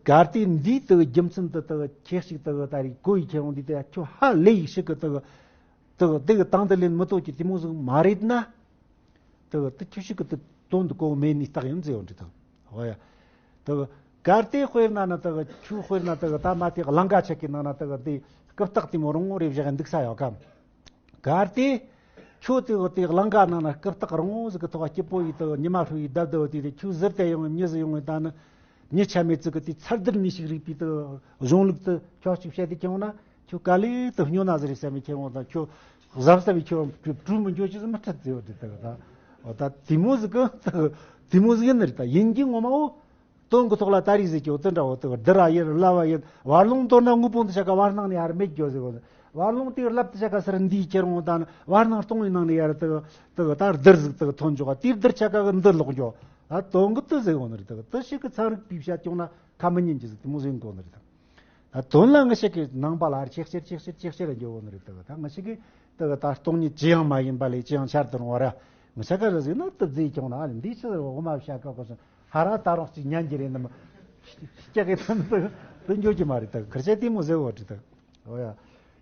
གལ་ཏེ་འདིའི་དུ་རྒྱུ་མཚན་དུ་དུ་ཁྱེད་ཞིག་དུ་ད་རེས་གོ་ཡི་ཁྱེད་རང་འདི་དུ་ཁྱོད་ཧ་ལས་ཡིག་ཞིག་གི་དུ་དུ་དེ་གི་དང་དུ་ལེན་མི་ཐུབ་ཀྱི་དེ་མོ་ཟིག་མ་རེད་ན། དུ་དུ་ཁྱོད་ཞིག་གི་དུ་དོན་དུ་གོ་མེད་ནི་རྟགས་ཡིན་ཟེར་བ་འདྲི་དང་། ཧོ་ཡ། དུ་གལ་ཏེ་དཔེར་ན་ནི་དུ་ཁྱོད་དཔེར་ན་དུ་ད་མ་དེ་གླིང་ག་ཆེ་གི་ནང་ན་དུ་དེ་རྐུབ་སྟེགས་དེ་མོ་རང་རེ་བཞག་འདུག་ས་ཡོད་གམ། གལ་ཏེ། ཁྱོད་དེ་འོ་དེ་གླིང་ག་ནང་ན་རྐུབ་སྟེགས་རིང་བོ་ཟིག་གི་ཐོག་སྐྱིད་པོ་ཡིས་དེ་ཉི་མ་ཧྲུལ་ཡིས་བསྡད་བསྡད་དེ་དེ་ཁྱོད་ཟུར་དེ་ཡོང་མྱི་ཟིག་ཡོང་ད་ནི། མྱི་ཆ་མེད་ཅིག་གི་དེ་ཚར་སྡུར་ནུས་ཤིག་རིག་པའི་དེ་གཞུང་ལུགས་དེ་ཁྱོད་ཅིག་བཤད་དེ་ཁྱེར་འོང་ན་ཁྱོད་ག་ལེ་དེ་སྨྱོ་ན་ཟིག་རེད་བསམ་མི་ཁྱེར་འོང་དང་ཁྱོད་གཟབ་གཟབ་བྱས་ཁྱོད་བྲོས་མི་འགྱོ་ཅི་ཟིག་མི་ཁྲིད་ཟེར་བ་དེ་དེ་གི་ད། འོ་ད་དེ་མོ་ཟིག་གི་དེ་དེ་མོ་ཟིག་ཡིན་ནི་རེད་ད། ཡིན་གྱི་ངོ་མ་འོ། དོན་གྱི་ཐོག་ལ་ད་རེས་ཟེར་གྱི་འོ་དེ་འདྲ་འོ་དེ་བསྡུར་ར་ཡིན་ལབ་བ་ཡིན། བར་ལུང་མདོར་ན་དངོས་པོ་འདི་ཆ་ག་བར་སྣང་ནས་ཧར་མེད་གྱོ་ཟེར་གོ་ནི། བར་ལུང་དེ་ལབ་དེ་ཆ་ག་སར་འདིའི་ཁྱེར་འོང་དང་བར་སྣང་སྟོང་བའི་ནང་ནས་ཡར་དེ་དེ་ད་བསྡུར་ཟིག་དེ་ཐོན་འཇོག་དེ་བསྡུར་ཆ་ག་གི་འདི་ལོག་འཇོག་ད་དོན་གྱི་དེ་ཟེར་གོ་ནི་རེད། དེ་དེ་ཞིག་གི་ཚན་རིག་པའི་བཤད་ཀྱོང་ན་ཁ་མི་ཉན་གྱི་ཟིག་དེ་མོ་ཟེར་གོ་ནི་རེད། ད་དོན་ལ་ང་ཞིག་གི་ནང་པ་ལ་ཆེག་ཆེར་ཆེག་ཆེར་ཆེག་ཆེར་འགྱོ་གོ་ནི་རེད། དེ་ད་ང་ཞིག་གི་དེ་ད་སྟོང་ཉིད་ཅི་ཡང་མ་ཡིན་པ་ལས་ཅི་ཡང་ཆར་དུ་རུང་བ་ར། ང་ཞིག་ག་རེ་ཟེར་ན་དེ་བརྫིས་ཀྱང་ན་འདི་ཕྱི་དབུ་མ་བཤད་ཀ་གོ་སོང་ཧ་ར་ད་རུང་ཅིག་ཉན་གྱི་རེད་ནམ། སྐྱ་གི་དོན་དུ་དུ་འགྱོ་གི་མ་རེད། ད་ཁར་ཆད་དེ་མོ་ཟེར་བ་རེད། ད་འོ་ཡ།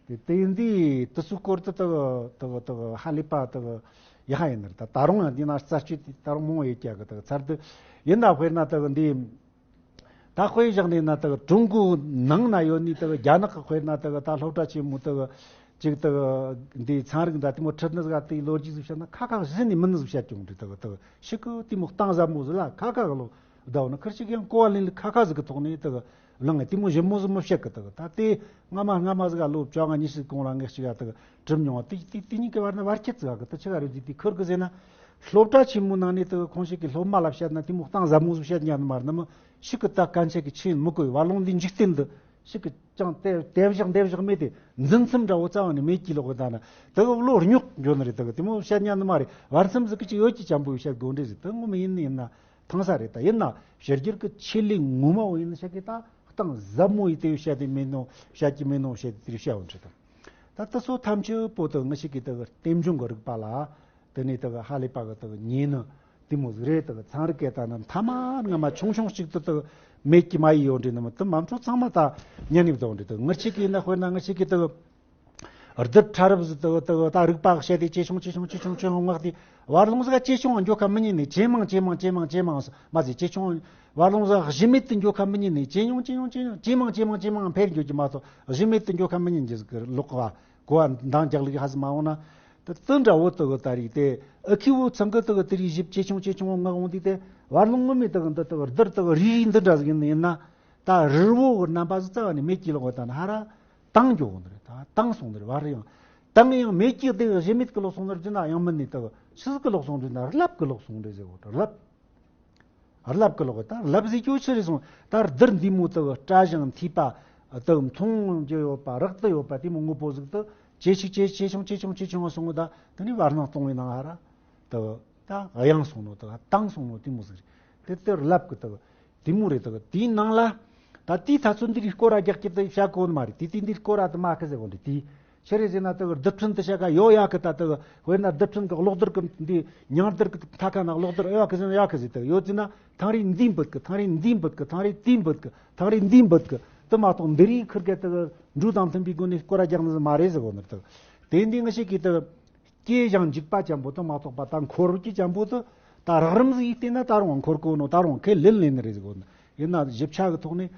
དེ་དེ་འདི་དུ་སུ་སྐོར་དུ་དུ་དུ་དུ་ཧ་ལས་པ་དུ་ཡ་ཧ་ཡིན་ནི་རེད། ད་ད་རུང་ཡང་འདི་ན་རྩ་བཅུད་དེ་ད་རུང་མང་བོ་ཡོད་ཀྱ་གི་དུ་ཚར་དུ་ཡིན་ན་དཔེར་ན་དུ་འདི། ད་དཔེ་བཞག་ནས་ན་དག་ཀྲུང་གོའི་ནང་ན་ཡོད་ནི་དག་རྒྱ་ནག་གི་དཔེར་ན་དག་ད་སློབ་གྲྭ་ཆེན་མོ་དག་ཅིག་དག་འདི་ཚན་རིག་འདྲ་དེ་མོ་ཁྲིད་ནི་ཟིག་དེའི་ལོ་རྒྱུས་ཟིག་བཤད་ན་ཁ་ཁ་གཞི་ནས་མིན་ནི་ཟིག་བཤད་ཀྱང་འདི་དག་དག་ཤི་ཀི་དེ་མོ་གཏིང་ཟབ་མོ་ཟིག་ལ་ཁ་ཁ་གི་ལོ་ཟླ་བ་ན་ཁིར་ཅིག་ཡང་གོ་བ་ལེན་ལི་ཁ་ཁ་ཟིག་གི་ཐོག་ནས་དག་ལང་དེ་མོ་ཞིབ་མོ་ཟིག་མི་བཤད་གི། དག་ད་དེ་སྔ་མ་སྔ་མ་ཟིག་ལོ་བཅོ་ལྔ་ཉི་ཤུ་གོང་ལ་ངས་ཞིག་དག་གྲུབ་མྱོང་བ་དེ་དེ་དེ་གཉིས་ཀྱི་བར་ན་བར་ཁྱད་ཟིག་གི་དེ་ཆི་ག་རེད་ཟིག་དེ་ཁིར་གི་ཟེར་ན། སློབ་གྲྭ་ཆེན་མོའི་ནང་ནས་དེ་ཁོང་ཞིག་གིས་སློབ་མ་ལ་བཤད་ན་དེ་མོ་གཏིང་ཟབ་མོ་ཟིག་བཤད་ཉན་ནི་མ་རེད་ནི་མི་ཞིག་གི་ད་གན་ཆད་ཀྱི་ཆོས་མི་གོ་བའི་བར་ལུང་འདི་འཇིག་རྟེན་འདི་ཞིག་གི་ཅང་དེ་དེ་བཞག་འདེབས་བཞག་མེད་དེ་འཛིན་མཚམས་འདྲ་བོ་རྩ་བ་ནས་མེད་ཀྱི་ལོག་གི་ད་ན་དེ་གི་བློ་རྙོག་འགྱོ་ནི་རེད། དེ་གི་དེ་མོ་བཤད་ཉན་ནི་མ་རེད། བར་མཚམས་ཟིག་གི་ཅིག་ཡོད་ཀྱི་ཅམ་པོ་བཤད་དགོས་འདྲེ་ཟིག་དེ་ངོ་མ་ཡིན་ནི་ཡིན་ན་ཐང་ས་རེད། ད་ཡིན་ན་ཕྱི་རྒྱལ་གི་ཆེད་ལས་ངོ་མ་བོ་ཡིན་ན་ཞིག་གི་ད་གཏིང་ཟབ་མོ་ཡིས་དེ་བཤད་དེ་མེད་ནོ་བཤད་ཀྱི་མེད་ནོ་བཤད་དེ་དེ་བཤད་འོ་འདྲེ་དང་། ད་དེ་ཚོ་ཐམས་ཅད་པོ་དེ་ང་ཞིག་གི་དེ་གི་རྟེན་འབྱུང་གི་རིག་པ་ལ། དེ་ནས་དེ་གི་ཧ་ལས་པ་གི་དེ་གི་ཉེ་ནི་དེ་མོ་ཟིག་རེད། དེ་གི་ཚན་རིག་སྐད་དང་ནི་མཐའ་མ་སྔ་མ་ཆུང་ཆུང་ཞིག་ཏུ་དེ་གི་མེད་ཀྱི་མ་ཡི་ཡོད་འདྲེ་ནི་མི་དེ་མ་འཕྲོ་ཚང་མ་ད་ཉན་ནི་བདག་འདྲེ། དེ་ང་ཞིག་གི་ན་དཔེར་ན་ང་ཞིག་གི་དེ་གི་རྡུལ་ཕྲ་རབ་ཟིག་དེ་གི་དེ་གི་ད་རིག་པ་བཤད་དེ་ཇེ་ཆུང་ཇེ་ཆུང་ཇེ་ཆུང་ཇེ་ཆུང་ངག་དེ་བར་ལུང་ཟིག་ཇེ་ཆུང་འགྱོ་ཁ་མི་ཉན་ནི་ཇེ་མང་ཇེ་མང་ཇེ་མང་ཇེ་མང་མ་ཟིག་ཇེ་ཆུང་བར་ལུང་ཟིག་གཞི་མེད་དུ་འགྱོ་ཁ་མི་ཉན་ནི་ཇེ་ཉུང་ཇེ་ཉུང་ཇེ་ཉུང་ཇེ་མང་ཇེ་མང་ཇེ་མང་འཕེལ་འགྱོ་གི་མ་གཏོགས་གཞི་མེད་དུ་འགྱོ་ཁ་མི་ཉན་གྱི་ཟིག་གི་ལོག་ག་བ། གོ་བ་འདང་རྒྱག་ལུགས་ཧ་ཟི་མ་འོང་ན། དེ་དེ་འདྲ་བོ་དེ་གི་ད་རིག་དེ་ཨ་ཁི་བོ་ཚང་གི་དེ་གི་དེ་རིག་ཞིབ་ཇེ་ཆུང་ཇེ་ཆུང་བོ་ངག་འོང་དུས་དེ་བར་ལུང་ངོ་མའི་དེ་གི་འདི་དེ་གི་རྡུལ་དེ་གི་རིལ་རིལ་འདི་འདྲ་ཟིག་ཡིན་ཡིན་ན། ད་རིལ་བོ་གི་རྣམ་པ་ཟིག་རྩ་བ་ནས་མེད་ཀྱི་ལོག་ད་ན་ཧ་ར་དྭངས་འགྱོ་གི་འདི་རེད། ད་དྭངས་སོང་འདི་རེད། བར་རེ་ཡང་དྭངས་ཡང་མེད་ཀྱི་དེ་གི་གཞི་མེད་ཀྱི་ལོག་སོང་འདི་རེད་ན་ཡང་མིན་ནི་དེ་གི་ཆི་ཟིག་གི་ལོག་སོང་འདི་ན་རླབས་ཀྱི་ལོག་སོང་འདི་ཟེར་གོ་རླབས། རླབས་ཀྱི་ལོག་ད་རླབས་ཟེར་རྒྱུ་ཆི་རེད་སོང་། ད་རྡུལ་འདི་མོ་དེ་གི་བཀྲ་ཞིང་མཐུས་པ་དེ་མཐོང་རྒྱུ་ཡོད་པ་རག་ཏུ་ཡོད་པ་དེ་མོ་དངོས་པོ་ཟིག་དེ་ཇེ་ཆུང་ཇེ་ཇེ་ཆུང་ཇེ་ཆུང་ཇེ་ཆུང་སོང་གི་ད་དེ་ནི་བར་སྣང་སྟོང་བའི་ནང་ཧ་ར་དེ་ད་གཡེང་སོང་ནོ་དེ་དྭངས་སོང་ནོ་དེ་མོ་ཟིག་རེད། དེ་དེ་རླབས་ཀྱི་དེ་དེ་མོ་རེད། དེ་དེའི་ནང་ལ་ད་དེའི་ཐ་ཚོད་འདི་རིགས་སྐོར་ར་རྒྱག་གི་དེ་བྱ་གོ་ནི་མ་རེད། དེ་དེ་འདི་སྐོར་ར་དེ་མ་ཁི་ཟེར་གོ་འདི་དེའི་ཆི་རེད་ཟེར་ན་དེ་གི་རྡུལ་ཕྲན་དེ་བྱ་ག་ཡོ་ཡ་གི་ད་དེ་གི་དཔེར་ན་རྡུལ་ཕྲན་གི་གློག་རྡུལ་གི་འདི་ཉང་རྡུལ་གི་མཐའ་ཁ་ན་གློག་རྡུལ་ཨེ་ཡ་གི་ཟེར་ན་ཡ་གི་ཟེར་དེ་གི་ཡོད་ཟེར་ན་ཐང་རིག་འདི་འབུད་གི་ཐང་རིག་འདི་འབུད་གི་ཐང་རིག་དེ་འབུད་གི་ཐང་རིག་འདི་འབུད་གི་དེ་མ་གཏོགས་འདི་རིགས་ཁིར་གི་དེ་གི་འབྲུ་དང་མཐུན་པའི་སྒོ་ནས་སྐོར་ར་རྒྱག་ནི་ཟིག་མ་རེད་ཟེར་གོ་ནི་དེ་གི་དེ་འདི་ང་ཞིག་གི་དེ་གི་སྐྱེ་ཞིང་འཇིག་པ་ཅན་པོ་དེ་མ་གཏོགས་པ་ད་འཁོར་གྱི་ཅན་པོ་དེ་ད་རགས་རིམ་ཟིག་ཡིས་བལྟས་ན་ད་རུང་འཁོར་གོ་ནོ་ད་རུང་ཁས་ལེན་ལེན་ནི་རེད་ཟེར་གོ་ནི་ཡིན་ན་ཞིབ་ཆ་གི་ཐོག་ནས།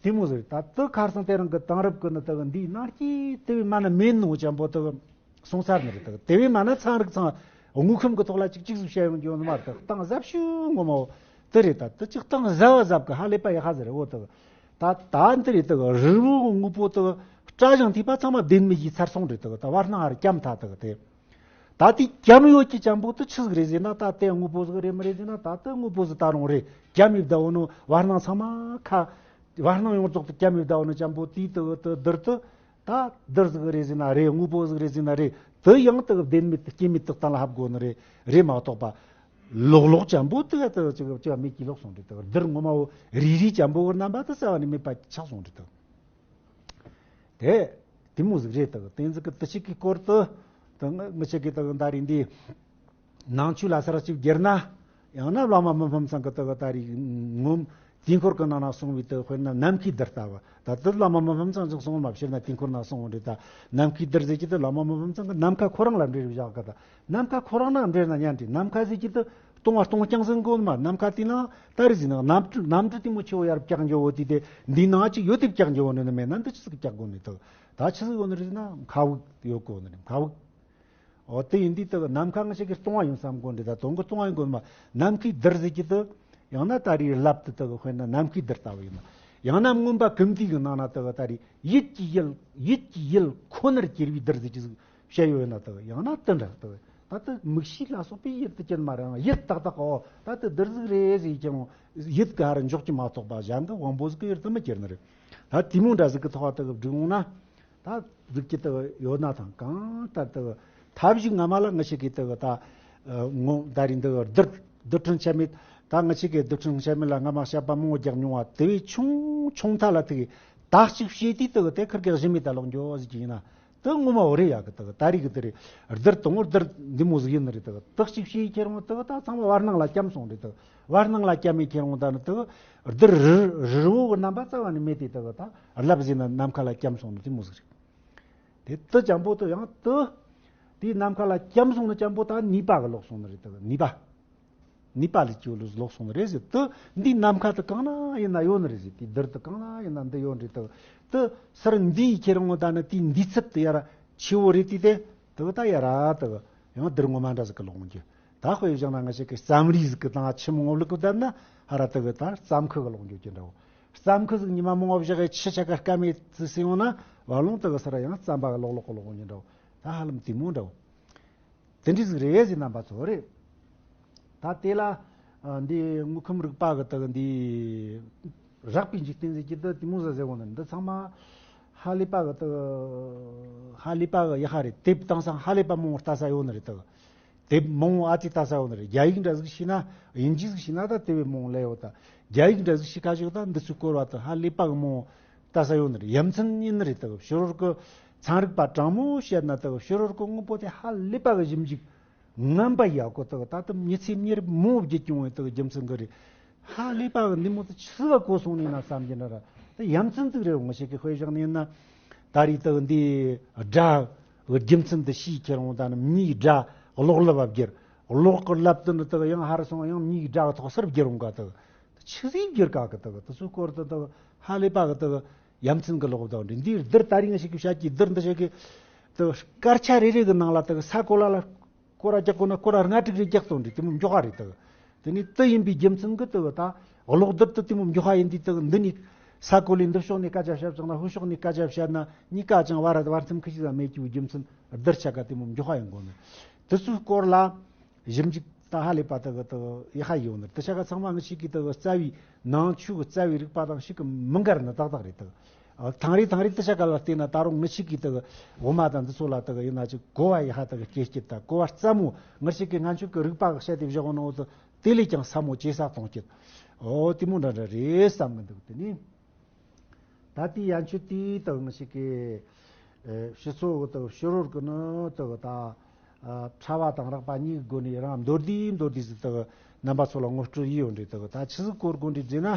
དེ་མོ་ཟེར་ད་དེ་ཁར་སང་དེ་རིང་གི་དེང་རབས་ཀྱི་ནི་དེ་གི་འདིའི་ནང་སྐྱེས་དེ་བས་མ་ན་མེད་ནོ་ཅན་པོ་དེ་གི་སོང་ཚར་ནི་རེད། དེ་གི་དེ་བས་མ་ན་ཚན་རིག་ཚང་དངོས་ཁམས་ཀྱི་ཐོག་ལ་ཅིག་ཅིག་ཟིག་བཤད་ཡོང་རྒྱུ་ནི་མ་དེ་གི་གཏིང་ཟབ་ཤོས་ངོ་མ་བོ་དེ་རེད། ད་དེ་ཅིག་གཏིང་ཟབ་ཟབ་གི་ཧ་ལས་པ་ཡི་ཧ་ཟེར་རེད་འོ་དེ་གི་ད་ད་འདི་རེད། དེ་གི་རིལ་བུ་གི་དངོས་པོ་དེ་གི་བཀྲ་ཞིང་མཐུས་པ་ཚང་མ་བདེན་མེད་ཀྱི་ཚར་སོང་རེད། དེ་གི་ད་བར་སྣང་ཧར་སྐྱམ་ཐ་དེ་གི་དེ། ད་དེ་སྐྱམ་ཡོད་ཀྱི་ཅན་པོ་དེ་ཆི་ཟིག་རེད་ཟེར་ན་ད་དེ་དངོས་པོ་ཟིག་རེད་མི་རེད་ཟེར་ན་ད་དེ་དངོས་པོ་ཟིག་ད་རུང་རེད། སྐྱམ་ཡིབ་ད་འོ་ནོ་བར་སྣང་ཚང་མ་ཁ། བར་སྣང་ཡོངས་རྫོགས་དེ་སྐྱམ་ཡིབ་ད་འོ་ནོ་ཅན་པོ་དེའི་དེ་དེ་རྡུལ་དེ་ད་རྡུལ་ཟིག་རེད་ཟེར་ན་རེད། དངོས་པོ་ཟིག་རེད་ཟེར་ན་རེད། དེ་ཡང་དེ་བདེན་མེད་དེ་སྐྱེ་མེད་དེ་གཏན་ལ་ཕབ་དགོས་ནི་རེད། རེད་མ་གཏོགས་པ། ལོག་ལོག་ཅན་པོ་དེ་དེ་ཅིག་ཅིག་མེད་ཀྱི་ལོག་སོང་རེད། དེ་རྡུལ་ངོ་མ་བོ་རིལ་རིལ་ཅན་པོ་གི་རྣམ་པ་དེ་རྩ་བ་ནས་མེད་པ་ཆགས་སོང་རེད། དེ། དེ་དེ་མོ་ཟིག་རེད། དག་དེ་ཟིག་གི་དེ་ཞིག་གི་སྐོར་དུ་དེ་ང་ང་ཞིག་གི་དག་ད་རེས་འདི་ནང་ཆོས་ལ་ས་ར་ཅིག་བསྒྱུར་ན་ཡང་ན་བླ་མ་མི་ཕམ་ཚང་གི་དག་ད་རེས་ངོམ་ དུས་འཁོར་གྱི་ནང་ན་གསུངས་པའི་དེ་དཔེར་ན་ནམ་མཁའི་རྡུལ་ལྟ་བུ། ད་དེ་བླ་མ་མི་ཕམ་ཚང་ཅིག་གསུངས་མ་ཕྱིར་ན་དུས་འཁོར་ནང་གསུངས་འདྲ། ད་ནམ་མཁའི་རྡུལ་ཟེར་གྱི་དེ་བླ་མ་མི་ཕམ་ཚང་གི་ནམ་མཁའ་ཁོ་རང་ལ་འབྲེལ་བཞག་གི། ད་ནམ་མཁའ་ཁོ་རང་ན་འབྲེལ་ན་ཉན་འདྲ། ནམ་མཁའ་ཟེར་གྱི་དེ་སྟོང་བ་སྟོང་རྐྱང་ཟེར་གོ་ནི་མ། ནམ་མཁའ་དེ་ན་ད་རེས་ཟིན་ན་གནམ་གྲུ་གནམ་གྲུ་དེ་མོ་ཆེ་བོ་ཡར་བཀྱག་འགྱོ་བོ་དེ་དེ་འདི་ནང་ཅིག་ཡོད་དེ་བཀྱག་འགྱོ་བོ་ནི་ནི་མེད་ན་འདི་ཆི་ཟིག་བཀྱག་དགོ་ནི། དེ་ད་ཆི་ཟིག་ཡོད་ནི་རེད་ན་མཁའ་དབུགས་ཡོད་གོ་ནི་རེད། མཁའ་དབུགས། འོ་དེ་ཡིན་དུས་དེ་གི་ནམ་མཁའ་ང་ཞིག་གི་སྟོང་བ་ཡིན་བསམ་གོ་འདྲ། ད་དོན་གི་སྟོང་བ་ཡིན་གོ་མ། ནམ་མཁའི་རྡུལ་ཟེར་གྱི་དེ་ཡང་ན་ད་རེས་རླབས་དེ་དེ་གི་དཔེར་ན་ནམ་མཁའི་རྡུལ་ལྟ་བུ་ཡིན་ན། ཡང་ན་མངོན་པ་ཀུན་བཏུས་གི་ནང་ན་དེ་གི་ད་རེས་ཡིད་ཀྱི་ཡུལ་ཡིད་ཀྱི་ཡུལ་ཁོ་ནར་གྱུར་པའི་རྡུལ་ཟེར་གྱི་ཟིག་བཤད་ཡོད་ན། དེ་གི་ཡང་ན་དེ་འདྲ་དེ་གི་ད་དེ་མིག་ཤེས་ལ་སོགས་པའི་ཡུལ་དུ་གྱུར་མ་རེད། ཡུལ་ཏག་ཏག་གི་འོ་ད་དེ་རྡུལ་ཟིག་རེད་ཟེར་ཀྱང་ཡུལ་གི་ཧ་ར་འཇོག་གི་མ་གཏོགས་པ་གཞན་གི་དབང་པོ་ཟིག་གི་ཡུལ་དུ་མི་གྱུར་ནི་རེད། ད་དེ་མོ་འདྲ་ཟིག་གི་ཐོག་དེ་གི་བསྒྲིགས་འོང་ན། ད་གཟུགས་ཀྱི་དེ་ཡོད་ན་ཐང་གང་ལྟར་དེ་ཐབས་ཤིག་སྔ་མ་ལ་ང་ཞིག་གིས་དེ་ད་ངོ་ད་རིང་དེ་རྡུལ་རྡུལ་ཕྲན་ཆ་མེད། ད་ང་ཞིག་གིས་རྡུལ་ཕྲན་ཆ་མེད་ལ་སྔ་མ་བཤད་པ་མང་བོ་རྒྱག་མྱོང་བ་དེ་བས་ཆུང་ཆུང་མཐའ་ལ་ཐུག་གི་ད་ཅིག་བཤད་དུས་དེ་དེ་ཁིར་གེ་གཞི་མེད་ད་ལོག་འགྱོ་ཟིག་ཅིག་ཡིན་ན་དེ་ངོ་མ་འོ་རེད་ཡ་གི། དེ་ད་རིག་གི་དེ་རེད། རྡུལ་དང་པོ་རྡུལ་འདི་མོ་ཟིག་ཡིན་ནི་རེད། དེ་ད་ཅིག་བཤད་ཁྱེར་འོང་དེ་ད་ཚང་མ་བར་སྣང་ལ་བསྐྱམས་སོང་རེད། དེ་བར་སྣང་ལ་བསྐྱམས་མེད་ཁྱེར་འོང་ད་ནི་དེ་རྡུལ་རི་རི་བོ་གི་རྣམ་པ་རྩ་བ་ནས་མེད་དེ་དེ་ད་རླབས་ཟིན་ན་ནམ་མཁའ་ལ་བསྐྱམས་སོང་ནི་དེ་མོ་ཟིག་རེད། དེ་དེ་ཅན་པོ་དེ་ཡང་དེ་དེའི་ནམ་མཁའ་ལ་བསྐྱམས་སོང་ནི་ཅན་པོ་ད་ནུས་པ་གི་ལོག་སོང་ནི་རེད། དེ་ནུས་པ་ནུས་པ་ལས་སྐྱེ་བོ་ལོག་སོང་ནི་རེད་ཟེར། དེ་འདིའི་ནམ་མཁའ་དེ་གང་ན་ཡིན་ན་ཡོད་ནི་རེད་ཟེར། དེའི་རྡུལ་དེ་གང་ན་ཡིན་ན་འདི་ཡོད་རེད། དེ་དེ་སར་འདིའི་ཁྱེར་འོང་ད་ནི་དེའི་འདིའི་ཚད་དེ་ཡར་ཆེ་བོ་རེད། དེ་དེ་དེ་ད་ཡར་དེ་ཡང་རྡུལ་ངོ་མ་འདྲ་ཟིག་གི་ལོག་འོང་རྒྱུ། ད་དཔེ་བཞག་ན་ང་ཞིག་གི་རྩམ་རིགས་ཟིག་གི་སྟེང་ཆུ་མང་བོ་བླུགས་གི་བསྡད་ན་ཧ་ར་དེ་གི་ད་རྩམ་ཁུ་གི་ལོག་འགྱོ་གི་འདྲ་བོ། རྩམ་ཁུ་ཟིག་ཉི་མ་མང་བོ་བཞག་གི་ཆུ་ཆ་ག་སྐམ་མེད་ཙི་སི་ཡོང་ན་བ་ལོང་དེ་གི་སར་ཡང་རྩམ་པ་གི་ལོག་ལོག་གི་ལོག་འགྱོ་འདྲ་བོ། ད་ཧ་ལམ་དེ་མོ་འདྲ་བོ། དེ་འདྲ་ཟིག་རེད་ཟེར་རྣམ་པ་ཚོ་རེད། ད་དེ་ལ་ཨ་འདི་དངོས་ཁམས་རིག་པ་གི་དེ་གི་འདི་རགས་པའི་འཇིག་རྟེན་ཟེར་གྱི་དེ་དེ་མོ་ཟིག་ཟེར་གོ་ནི། འདི་ཚང་མ་ཧ་ལས་པ་གི་དེ་གི་ཧ་ལས་པ་གི་ཡ་ཧ་རེད། དེབ་དེང་སང་ཧ་ལས་པ་མང་བོ་ལྟ་ས་ཡོད་ནི་རེད། དེ་གི་དེབ་མང་བོ་ཨ་ཙི་ལྟ་ས་ཡོད་ནི་རེད། རྒྱ་ཡིག་འདྲ་ཟིག་ཤེས་ན་དབྱིན་ཇི་ཟིག་ཤེས་ན་ད་དེ་བས་མང་བོ་ལས་ཡོད། ད་རྒྱ་ཡིག་འདྲ་ཟིག་ཤེས་ཁ་ཞིག་ད་འདི་ཚོའི་སྐོར་བ་དེ་ཧ་ལས་པ་གི་མང་བོ་ལྟ་ས་ཡོད་ནི་རེད། ཡ་མཚན་ཡིན་ནི་རེད། ད་ཕྱི་རོལ་གི་ཚན་རིག་པ་དྲང་མོ་བཤད་ན་ད་ཕྱི་རོལ་གི་དངོས་པོ་དེ་ཧ་ལས་པ་གི་ཞིབ་འཇུག་ངན་པ་ཡག་གོ། ད་ད་ད་མྱི་ཚེ་མྱི་རབས་མང་བོ་བརྒྱུད་ཀྱང་བའི་ད་རྒྱུ་མཚན་གི་རེད། ཧ་ལས་པ་གི་འདི་མོ་དེ་ཆི་ཟིག་ག་གོ་སོང་ནི་ན་བསམ་གྱི་ན་ར། ད་ཡ་མཚན་ཟིག་རེད། ངོ་ཤེས་གི་དཔེ་བཞག་ནི་ཡིན་ན་ད་རེས་ད་འདི་དགྲ་རྒྱུ་མཚན་དེ་ཤེས་ཁྱེར་འོང་ད་ནི་མིའི་དགྲ་གློག་ཀླད་པ་བསྒྱུར། གློག་གི་ཀླད་དེ་ནི་ད་ཡང་ཧ་ར་སོང་ཡང་མིའི་དགྲ་གི་ཐོག་སར་བསྒྱུར་འོང་ག་ད། ཆི་ཟིག་བསྒྱུར་ག་གི་ད་དེ་ཚོའི་སྐོར་དུ་ད་ཧ་ལས་པ་གི་ད་ཡ་མཚན་གི་ལོག་ད་འདྲ། འདིའི་རྡུལ་ད་རེས་ང་ཞིག་གི་བཤད་ཀྱི་རྡུལ་འདི་ཞིག་གི་ད་སྐར་ཆ་རེ་རེ་གི་ནང་ལ་ད་ས་གོ་ལ་ལ་སྐོར་ར་རྒྱག་གོ་ན་སྐོར་ར་ལྔ་དྲུག་རེ་རྒྱག་སོང་འདྲ། དེ་མོ་མགྱོགས་ཧ་རེད་ད། དེ་ནི་དེ་ཡིན་པའི་རྒྱུ་མཚན་གི་ད་ད་གློག་རྡུལ་དེ་དེ་མོ་མགྱོགས་ཧ་ཡིན་དུས་ད་འདི་ནི་ས་གོ་ལས་འདི་ཕྱོགས་ནས་སྐད་ཆ་བཤད་བྱུང་ན་ཕྱི་ཕྱོགས་ནས་སྐད་ཆ་བཤད་ན་གཉིས་ཀ་ཅང་བར་བར་མཚམས་ཁི་ཞིག་ཙམ་མེད་ཀྱི་རྒྱུ་མཚན་རྡུལ་ཆ་ག་དེ་མོ་མགྱོགས་ཧ་ཡིན་དགོས་ནི། དེ་ཚོའི་སྐོར་ལ་ཞིབ་འཇུག་ད་ཧ་ལས་པ་ད་གི་ད་ཡག་ཧ་ཡོད་ནི། དེ་ཆ་ག་ཚང་མ་ང་ཞིག་གི་ད་གི་རྩ་བའི་ནང་ཆོས་གི་རྩ་བའི་རིག་པ་དང་ཞིག་གི་མི་འགལ་ནི་ཏག་ཏག་རེད་ད། ཐང་རེ་ཐང་རེ་དེ་ཆ་ག་ལ་བལྟས་ན་ད་རུང་ང་ཞིག་གི་ད་གི་འོ་མ་དང་འདི་ཚོ་ལ་ད་གི་ཡིན་ན་ཅིག་གོ་བ་ཡག་ཧ་ད་གི་སྐྱེ་སྐྱིད་ད་གོ་བ་སྩ་མོ་ང་ཞིག་གི་སྔ་ཆོས་གི་རིག་པ་གི་བཤད་དེ་བཞག་ནོ་ད་དེ་ལས་ཀྱང་ས་མོ་ཇེ་ས་གཏོང་སྐྱིད། འོ་དེ་མོ་འདྲ་འདྲ་རེད་བསམ་གི་འདུག་དེ་ནི། ད་ལྟའི་ཡན་ཆོད་དེའི་དག་ངི་ཞིག་གི་ཨེ་སྤྱི་ཚོགས་དག་ཕྱི་རོལ་གི་ནི་དག་ད་ཨ་ཕྲ་བ་དང་རགས་པ་གཉིས་ཀྱི་སྒོ་ནས་རང་མདོར་བསྡུས་མདོར་བསྡུས་ཟིག་དག་རྣམ་པ་ཚོ་ལ་ངོ་སྤྲོད་ཡིན་ཡོད་འདྲ། དག་ད་ཆི་ཟིག་གོ་དགོས་འདྲ་ཟེར་ན་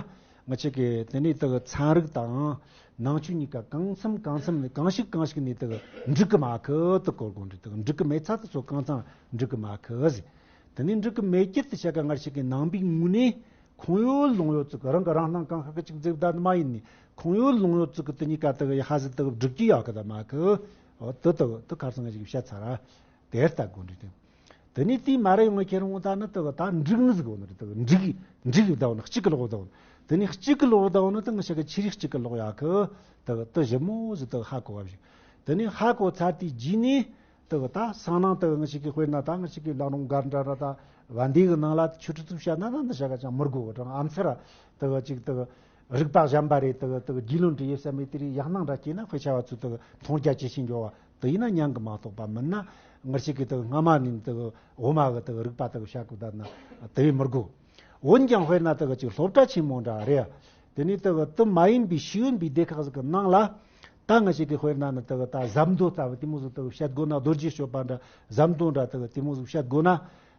ངི་ཞིག་གི་དེ་ནས་དག་ཚན་རིག་དང་ནང་ཆོས་གཉིས་ཀ་གང་འཚམ་གང་འཚམ་ནས་གང་ཞིག་གང་ཞིག་ནས་དག་འགྲིག་གི་མ་ཁི་དག་གོ་དགོས་འདྲ། དག་འགྲིག་གི་མེད་ཚ་དེ་ཚོ་གང་འཚམ་འགྲིག་གི་མ་ཁི་ཟེར། དེ་ནས་འགྲིག་གི་མེད་རྒྱུ་དེ་ཆ་ག་ངི་ཞིག་གི་ནང་པའི་ངོས་ནས། ཁོང་ཡོད་ལོང་ཡོད་ཙིག་རང་གི་རང་སྣང་གང་ཤར་གི་ཅིག་འཛེག་བསྡད་ནི་མ་ཡིན་ནི། ཁོང་ཡོད་ལོང་ཡོད་ཙིག་གི་དེ་གཉིས་ཀ་དག་ཡ་ཧ་ཟི་དག་སྒྲིག་གི་ཡོད་གི་ད་མ་གི། འོ་དེ་དག་དེ་ཁར་སང་ཞིག་བཤད་ཚར་ར། དེ་ལྟ་དགོས་འདྲ་དེ། དེ་ནས་དེའི་མ་རེ་ཡོང་ཁྱེར་འོང་ད་ནི་དག་ད་འགྲིག་ནི་ཟིག་འོ་ནི་རེད། དག་འགྲིག་འགྲིག་བསྡད་འོ་ནི་གཅིག་གི་ལོག་བསྡད་འོ་ནི། དེ་ནས་གཅིག་གི་ལོག་བསྡད་འོ་ནི་དེ་ངི་ཞིག་གི་ཆི་རིགས་གཅིག་གི་ལོག་ཡོད་གི། དག་དེ་ཞིབ་མོ་ཟིག་དག་ཧ་གོ་བ་ཞིག་དེ་ནས་ཧ་གོ་ཚར་དེའི་རྗེས་ནས། དེ་གི་ད་སང་ནང་དེ་གི་ང་ཞིག་གི་དཔེར་ན་ད་ང་ཞིག་གི་བླ་རུང་སྒར་འདྲ་ར་ད་བན་དེ་གི་ནང་ལ་ཆོས་ཁྲིད་ཚུགས་བཤད་ན་ད་འདི་བྱ་ག་ཅང་མི་དགོས་གི། ཀྲང་ཨམ་ཚེ་ར་དེ་གི་ཅིག་དེ་གི་རིག་པ་གཞན་པ་རེད། དེ་གི་དེ་གི་རྒྱུས་ལོན་འདྲ་ཡོད་ས་མེད། དེ་རིགས་ཡག་སྣང་འདྲ་སྐྱེས་ན་དཔེ་ཆ་བ་ཚོས་དེ་གི་མཐོང་རྒྱ་ཇེ་ཆེ་འགྱོ་བ་དེ་ཡིན་ན་ཉན་གི་མ་གཏོགས་པ་མིན་ན། ང་ཞིག་གི་དེ་གི་སྔ་མ་ནས་དེ་གི་འོ་མ་གི་དེ་གི་རིག་པ་དེ་གི་བཤད་གི་བསྡད་ན་དེ་བས་མི་དགོས། འོན་ཀྱང་དཔེར་ན་དེ་གི་ཅིག་སློབ་གྲྭ་ཆེན་མོ་འདྲ་རེད། དེ་ནས་དེ་གི་དེ་མ་ཡིན་པའི་ཤེས་ཡོན་པའི་སྡེ་ཁག་ཟིག་གི་ནང་ལ་ད་ང་ཞིག་གི་དཔེར་ན་ནི་དེ་གི་ད་ཟམ་མདོ་ལྟ་བུ་དེ་མོ་ཟིག་དེ་གི་བཤད་དགོས་ན། རྡོ་རྗེ་གཅོད་པ་འདྲ་ཟམ་མདོ་འདྲ་དེ་གི་དེ་མོ་ཟིག་བཤད་དགོས་ན།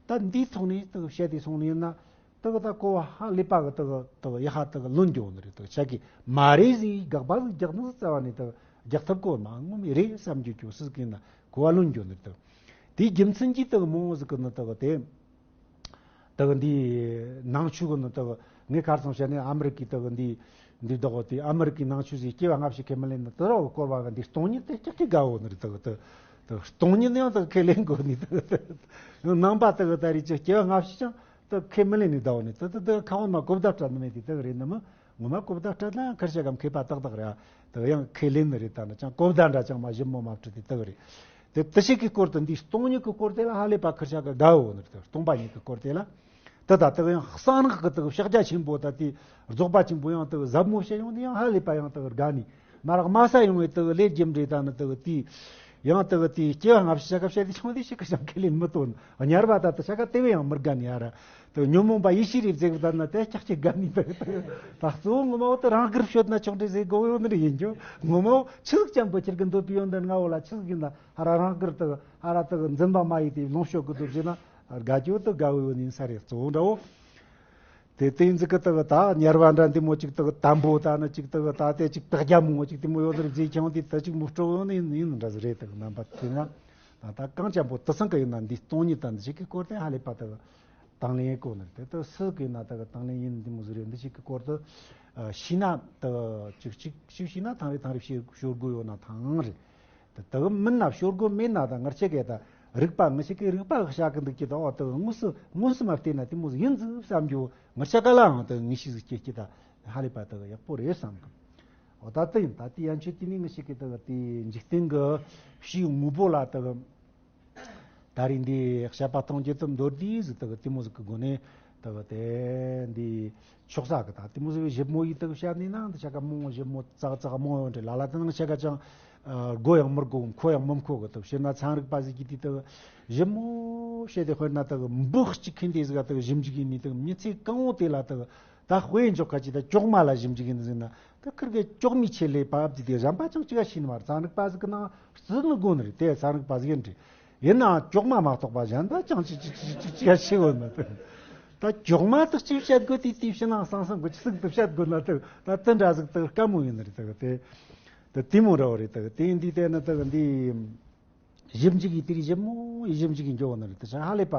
ད་འདིའི་ཐོག་ནས་དེ་གི་བཤད་དེ་སོང་ནི་ཡིན་ན། དག་ད་གོ་བ་ཧ་ལས་པ་གི་དག་དག་ཡ་ཧ་དག་ལོན་འགྱོ་ནི་རེད། དག་ཆ་གི་མ་རེད་ཟིག་དགག་པ་ཟིག་རྒྱག་ནི་རྩ་བ་ནས་དག་རྒྱག་ཐབས་གོ་མ་ངོ་མི་རེད་བསམ་རྒྱུ་ཁྱོད་སུ་གིན་ན་གོ་བ་ལོན་འགྱོ་ནི་རེད། དག་དེའི་རྒྱུ་མཚན་གྱིས་དག་མང་བོ་ཟིག་གི་ནི་དག་དེ་དག་འདི་ནང་ཆོས་གི་ནི་དག་ངས་ཁར་སང་བཤད་ནས་ཨ་མི་རི་ཀའི་དག་འདི་འདི་དག་དེ་ཨ་མི་རི་ཀའི་ནང་ཆོས་ཟིག་སྐྱེ་བ་སྔ་ཕྱི་ཁས་མི་ལེན་ནི་དེ་ར་བོ་སྐོར་བ་གི་འདི་སྟོང་ཉིད་དེ་ཀྱག་ཀྱི་དགའ་བོ་ནི་རེད། དག་དག་སྟོང་ཉིད་ནི་ཡང་དག་ཁས་ལེན་དགོ་ནི་དག་དག་ནང་པ་དག་ད་རེས་ཀྱི་སྐྱེ་བ་སྔ་ཕྱི་ཅང་དག་ཁས་མི་ལེན་ནི་ཟླ་བ་ནི་དེ་དེ་དེ་ཁ་འོང་མ་གོ་བརྡ་སྤྲད་ནི་མེད་དེ་དེ་རེད་ནི་མི་ངོ་མ་གོ་བརྡ་སྤྲད་ན་ཁར་བྱ་གམ་མཁས་པ་ཏག་ཏག་རེད། དེ་ཡང་ཁས་ལེན་ནི་རེད། ད་ནི་ཅང་གོ་བརྡ་འདྲ་ཅང་མ་ཞིབ་མོ་མ་སྤྲད་དེ་དེ་རེད། དེ་དེ་ཞིག་གི་སྐོར་དུ་འདི་སྟོང་ཉིད་ཀྱི་སྐོར་དེ་ལ་ཧ་ལས་པ་ཁར་བྱ་གི་དགའ་བོ་ནི་རེད། སྟོང་པ་ཉིད་ཀྱི་སྐོར་དེ་ལ་དེ་ད་དེ་ཡང་གསང་སྔགས་ཀྱི་དེ་ཕྱག་རྒྱ་ཆེན་པོ་ད་དེ་རྫོགས་པ་ཆེན་པོ་ཡང་དེ་ཟབ་མོ་བཤད་ཡོང་དེ་ཡང་ཧ་ལས་པ་ཡང་དེ་དགའ་ནི། མ་རག་མ་ས་ཡོང་བའི་དག་ལས་རྒྱུ་འབྲས་དང་ནི་དག་དེ། ཡང་དག་དེ་སྐྱེ་བ་སྔ་ཕྱི་ཆ་ག་བཤད་དེ་ཆུང་དེ་ཞིག་གི་ཞབས་ཁས་ལེན་མི་དོན། དམྱལ་བ་ད་དུ་ཆ་ག་དེ་བས་ཡང་མི་དགའ་ནི་ཡ་ར། དག་ཉོན་མོངས་པ་ཡེ་ཤེས་རེ་བརྩེགས་ད་ན་དེ་ཀྱག་ཀྱི་དགའ་ནི་དག་དག་ད་གཙོ་བོ་ངོ་མ་བོ་དེ་རང་དགར་བཤད་ན་ཆོག་འདྲེ་ཟེར་དགོས་ཡོད་ནི་རེད་ཡིན་རྒྱུ། ངོ་མ་བོ་ཆི་ཟིག་ཅན་པོ་ཁྱེར་གི་འདོད་པའི་ཡོན་ཏན་ལྔ་བོ་ལ་ཆི་ཟིག་ཡིན་ན་ཧ་ར་རང་དགར་དག་ཧ་ར་དག་འཛིན་པ་མ་ཡིན་ཏེ་ལོངས་སྤྱོད་གི་འདོད་བྱེད་ན་དགའ་རྒྱུ་དག་དགའ་བོ་ཡོད་ནི་ས་རེད། གཙོ་བོ་འདྲ་བོ། དེ་དེ་ཡིན་ཟིག་གི་དག་ད་དམྱལ་བ་འདྲ་འདི་མོ་ཅིག་དག་དམ་པོ་ད་ནི་ཅིག་དག་ད་དེ་ཅིག་དག་རྒྱ་མོ་ཅིག་དེ་མོ་ཡོད་ནི་རེད། ཅང་དེ་ད་ཅིག་མོ་སྤྲོ་ཡོད་ནི་ཡིན་ཡིན་འདྲ་ཟིག་རེད། དག་རྣམ་པ་དེ་ན་ད་ད་གང་ཅན་པོ་དུ་སང་གི་ཡིན་ན་འདི་སྟོང་ཉིད་ད་འདི་ཞིག་གི་སྐོར་དེ་ཧ་ལས་པ་དག་དང་ལེན་གོ་ནི་རེད། དེ་ད་སུ་གི་ཡིན་ན་དག་དང་ལེན་ཡིན་འདི་མོ་ཟིག་རེད། འདི་ཞིག་གི་སྐོར་དུ་ཤི་ན་དག་ཅིག་ཅིག་ཅིག་ཤི་ན་ཐང་རེ་ཐང་རེ་ཤོར་དགོས་ཡོད་ན་ཐང་རེད། དེ་དག་མིན་ན་ཤོར་དགོས་མེད་ན་ད་ངར་ཆེ་གེ་ད་རིག་པ་ངི་ཞིག་གི་རིག་པ་བྱ་གི་འདུག་ཀྱི་ད་འོ་དག་དངོས་སུ་དངོས་སུ་མ་བལྟས་ན་དེ་མོ་ཡིན་ཟིག་བསམ་རྒྱུ་ངར་ཆ་ག་ལའང་དག་ངི་ཤི་ཟིག་སྐྱེ་ཀྱི་ད་ཧ་ལས་པ་དག་ཡག་པོ་རེད་བསམ་གི། འོ་ད་དེ་ཡིན། ད་དེ་ཡན་ཆོད་དེ་ནི་ངི་ཞིག་གི་དག་དེ་འཇིག་རྟེན་གི་ཕྱིའི་དངོས་པོ་ལ་དག་ད་རིང་འདི་བཤད་པ་གཏོང་རྒྱུ་དུ་མདོར་བསྡུས་ཟིག་དག་དེ་མོ་ཟིག་གི་སྒོ་ནས་དག་དེ་འདི་ཆོག་ས་གི་ད་དེ་མོ་ཟིག་ཞིབ་མོ་ཡིས་དག་བཤད་ནས་ན་འདི་ཆ་ག་མང་ཞིབ་མོ་ཙག་ཙག་མང་ཡོད་འདྲ་ལ་ལ་དེ་ནང་ཆ་ག་ཅང་དགོས་ཡང་མི་དགོས་མཁོ་ཡང་མི་མཁོ་གི་དག་བཤད་ན་ཚན་རིག་པ་ཟིག་གིས་དེ་དག་ཞིབ་མོ་བཤད་དེ་དཔེར་ན་དག་འབུ་གཅིག་ཁེན་དེ་ཟིག་ག་དག་ཞིབ་འཇུག་ཡིན་ནི་དག་མི་ཚེ་གང་བོ་དེ་ལ་དག་ད་དཔེ་འཇོག་ཁ་ཅིག་ད་ཅོག་མ་ལ་ཞིབ་འཇུག་ཡིན་ཟིན་ན་ད་ཁིར་གེ་ཅོག་མི་ཆེ་ལས་པ་དེ་དེ་གཞན་པ་ཅང་ཅི་ག་ཤེས་ནི་མ་རེད། ཚན་རིག་པ་ཟིག་གི་ནང་རྩིས་ནི་དགོས་ནི་རེད། དེ་ཚན་རིག་པ་ཟིག་ཡིན་རེད། ཡིན་ནའང་ཅོག་མ་མ་གཏོགས་པ་གཞན་པ་ཅང་ཅི་ཅི་ཅི་ཅི་ཅི་ག་ཤེས་གོ་ནི་རེད། ད་ཅོག་མ་དག་ཅིག་བཤད་དགོས་དེ་དེ་ཕྱི་ནང་གསང་གསང་གི་ཅི་ཟིག་དུ་བཤད་དགོས་ན་དག་ད་དེ་འདྲ་ཟིག་དག་དཀའ་མོ་ཡིན་ནི་རེད། དག་དེ་དེ་དེ་མོ་ར་བ་རེད། དག་དེ་འདི་དེ་ནི་དག་འདི། ཞིབ་འཇུག་གི་དེ་རིགས་ཞིབ་མོ་ཡིས་ཞིབ་འཇུག་གི་འགྱོ་བ་ནི་རེད། དེ་ཆ་ཧ་ལས་པ་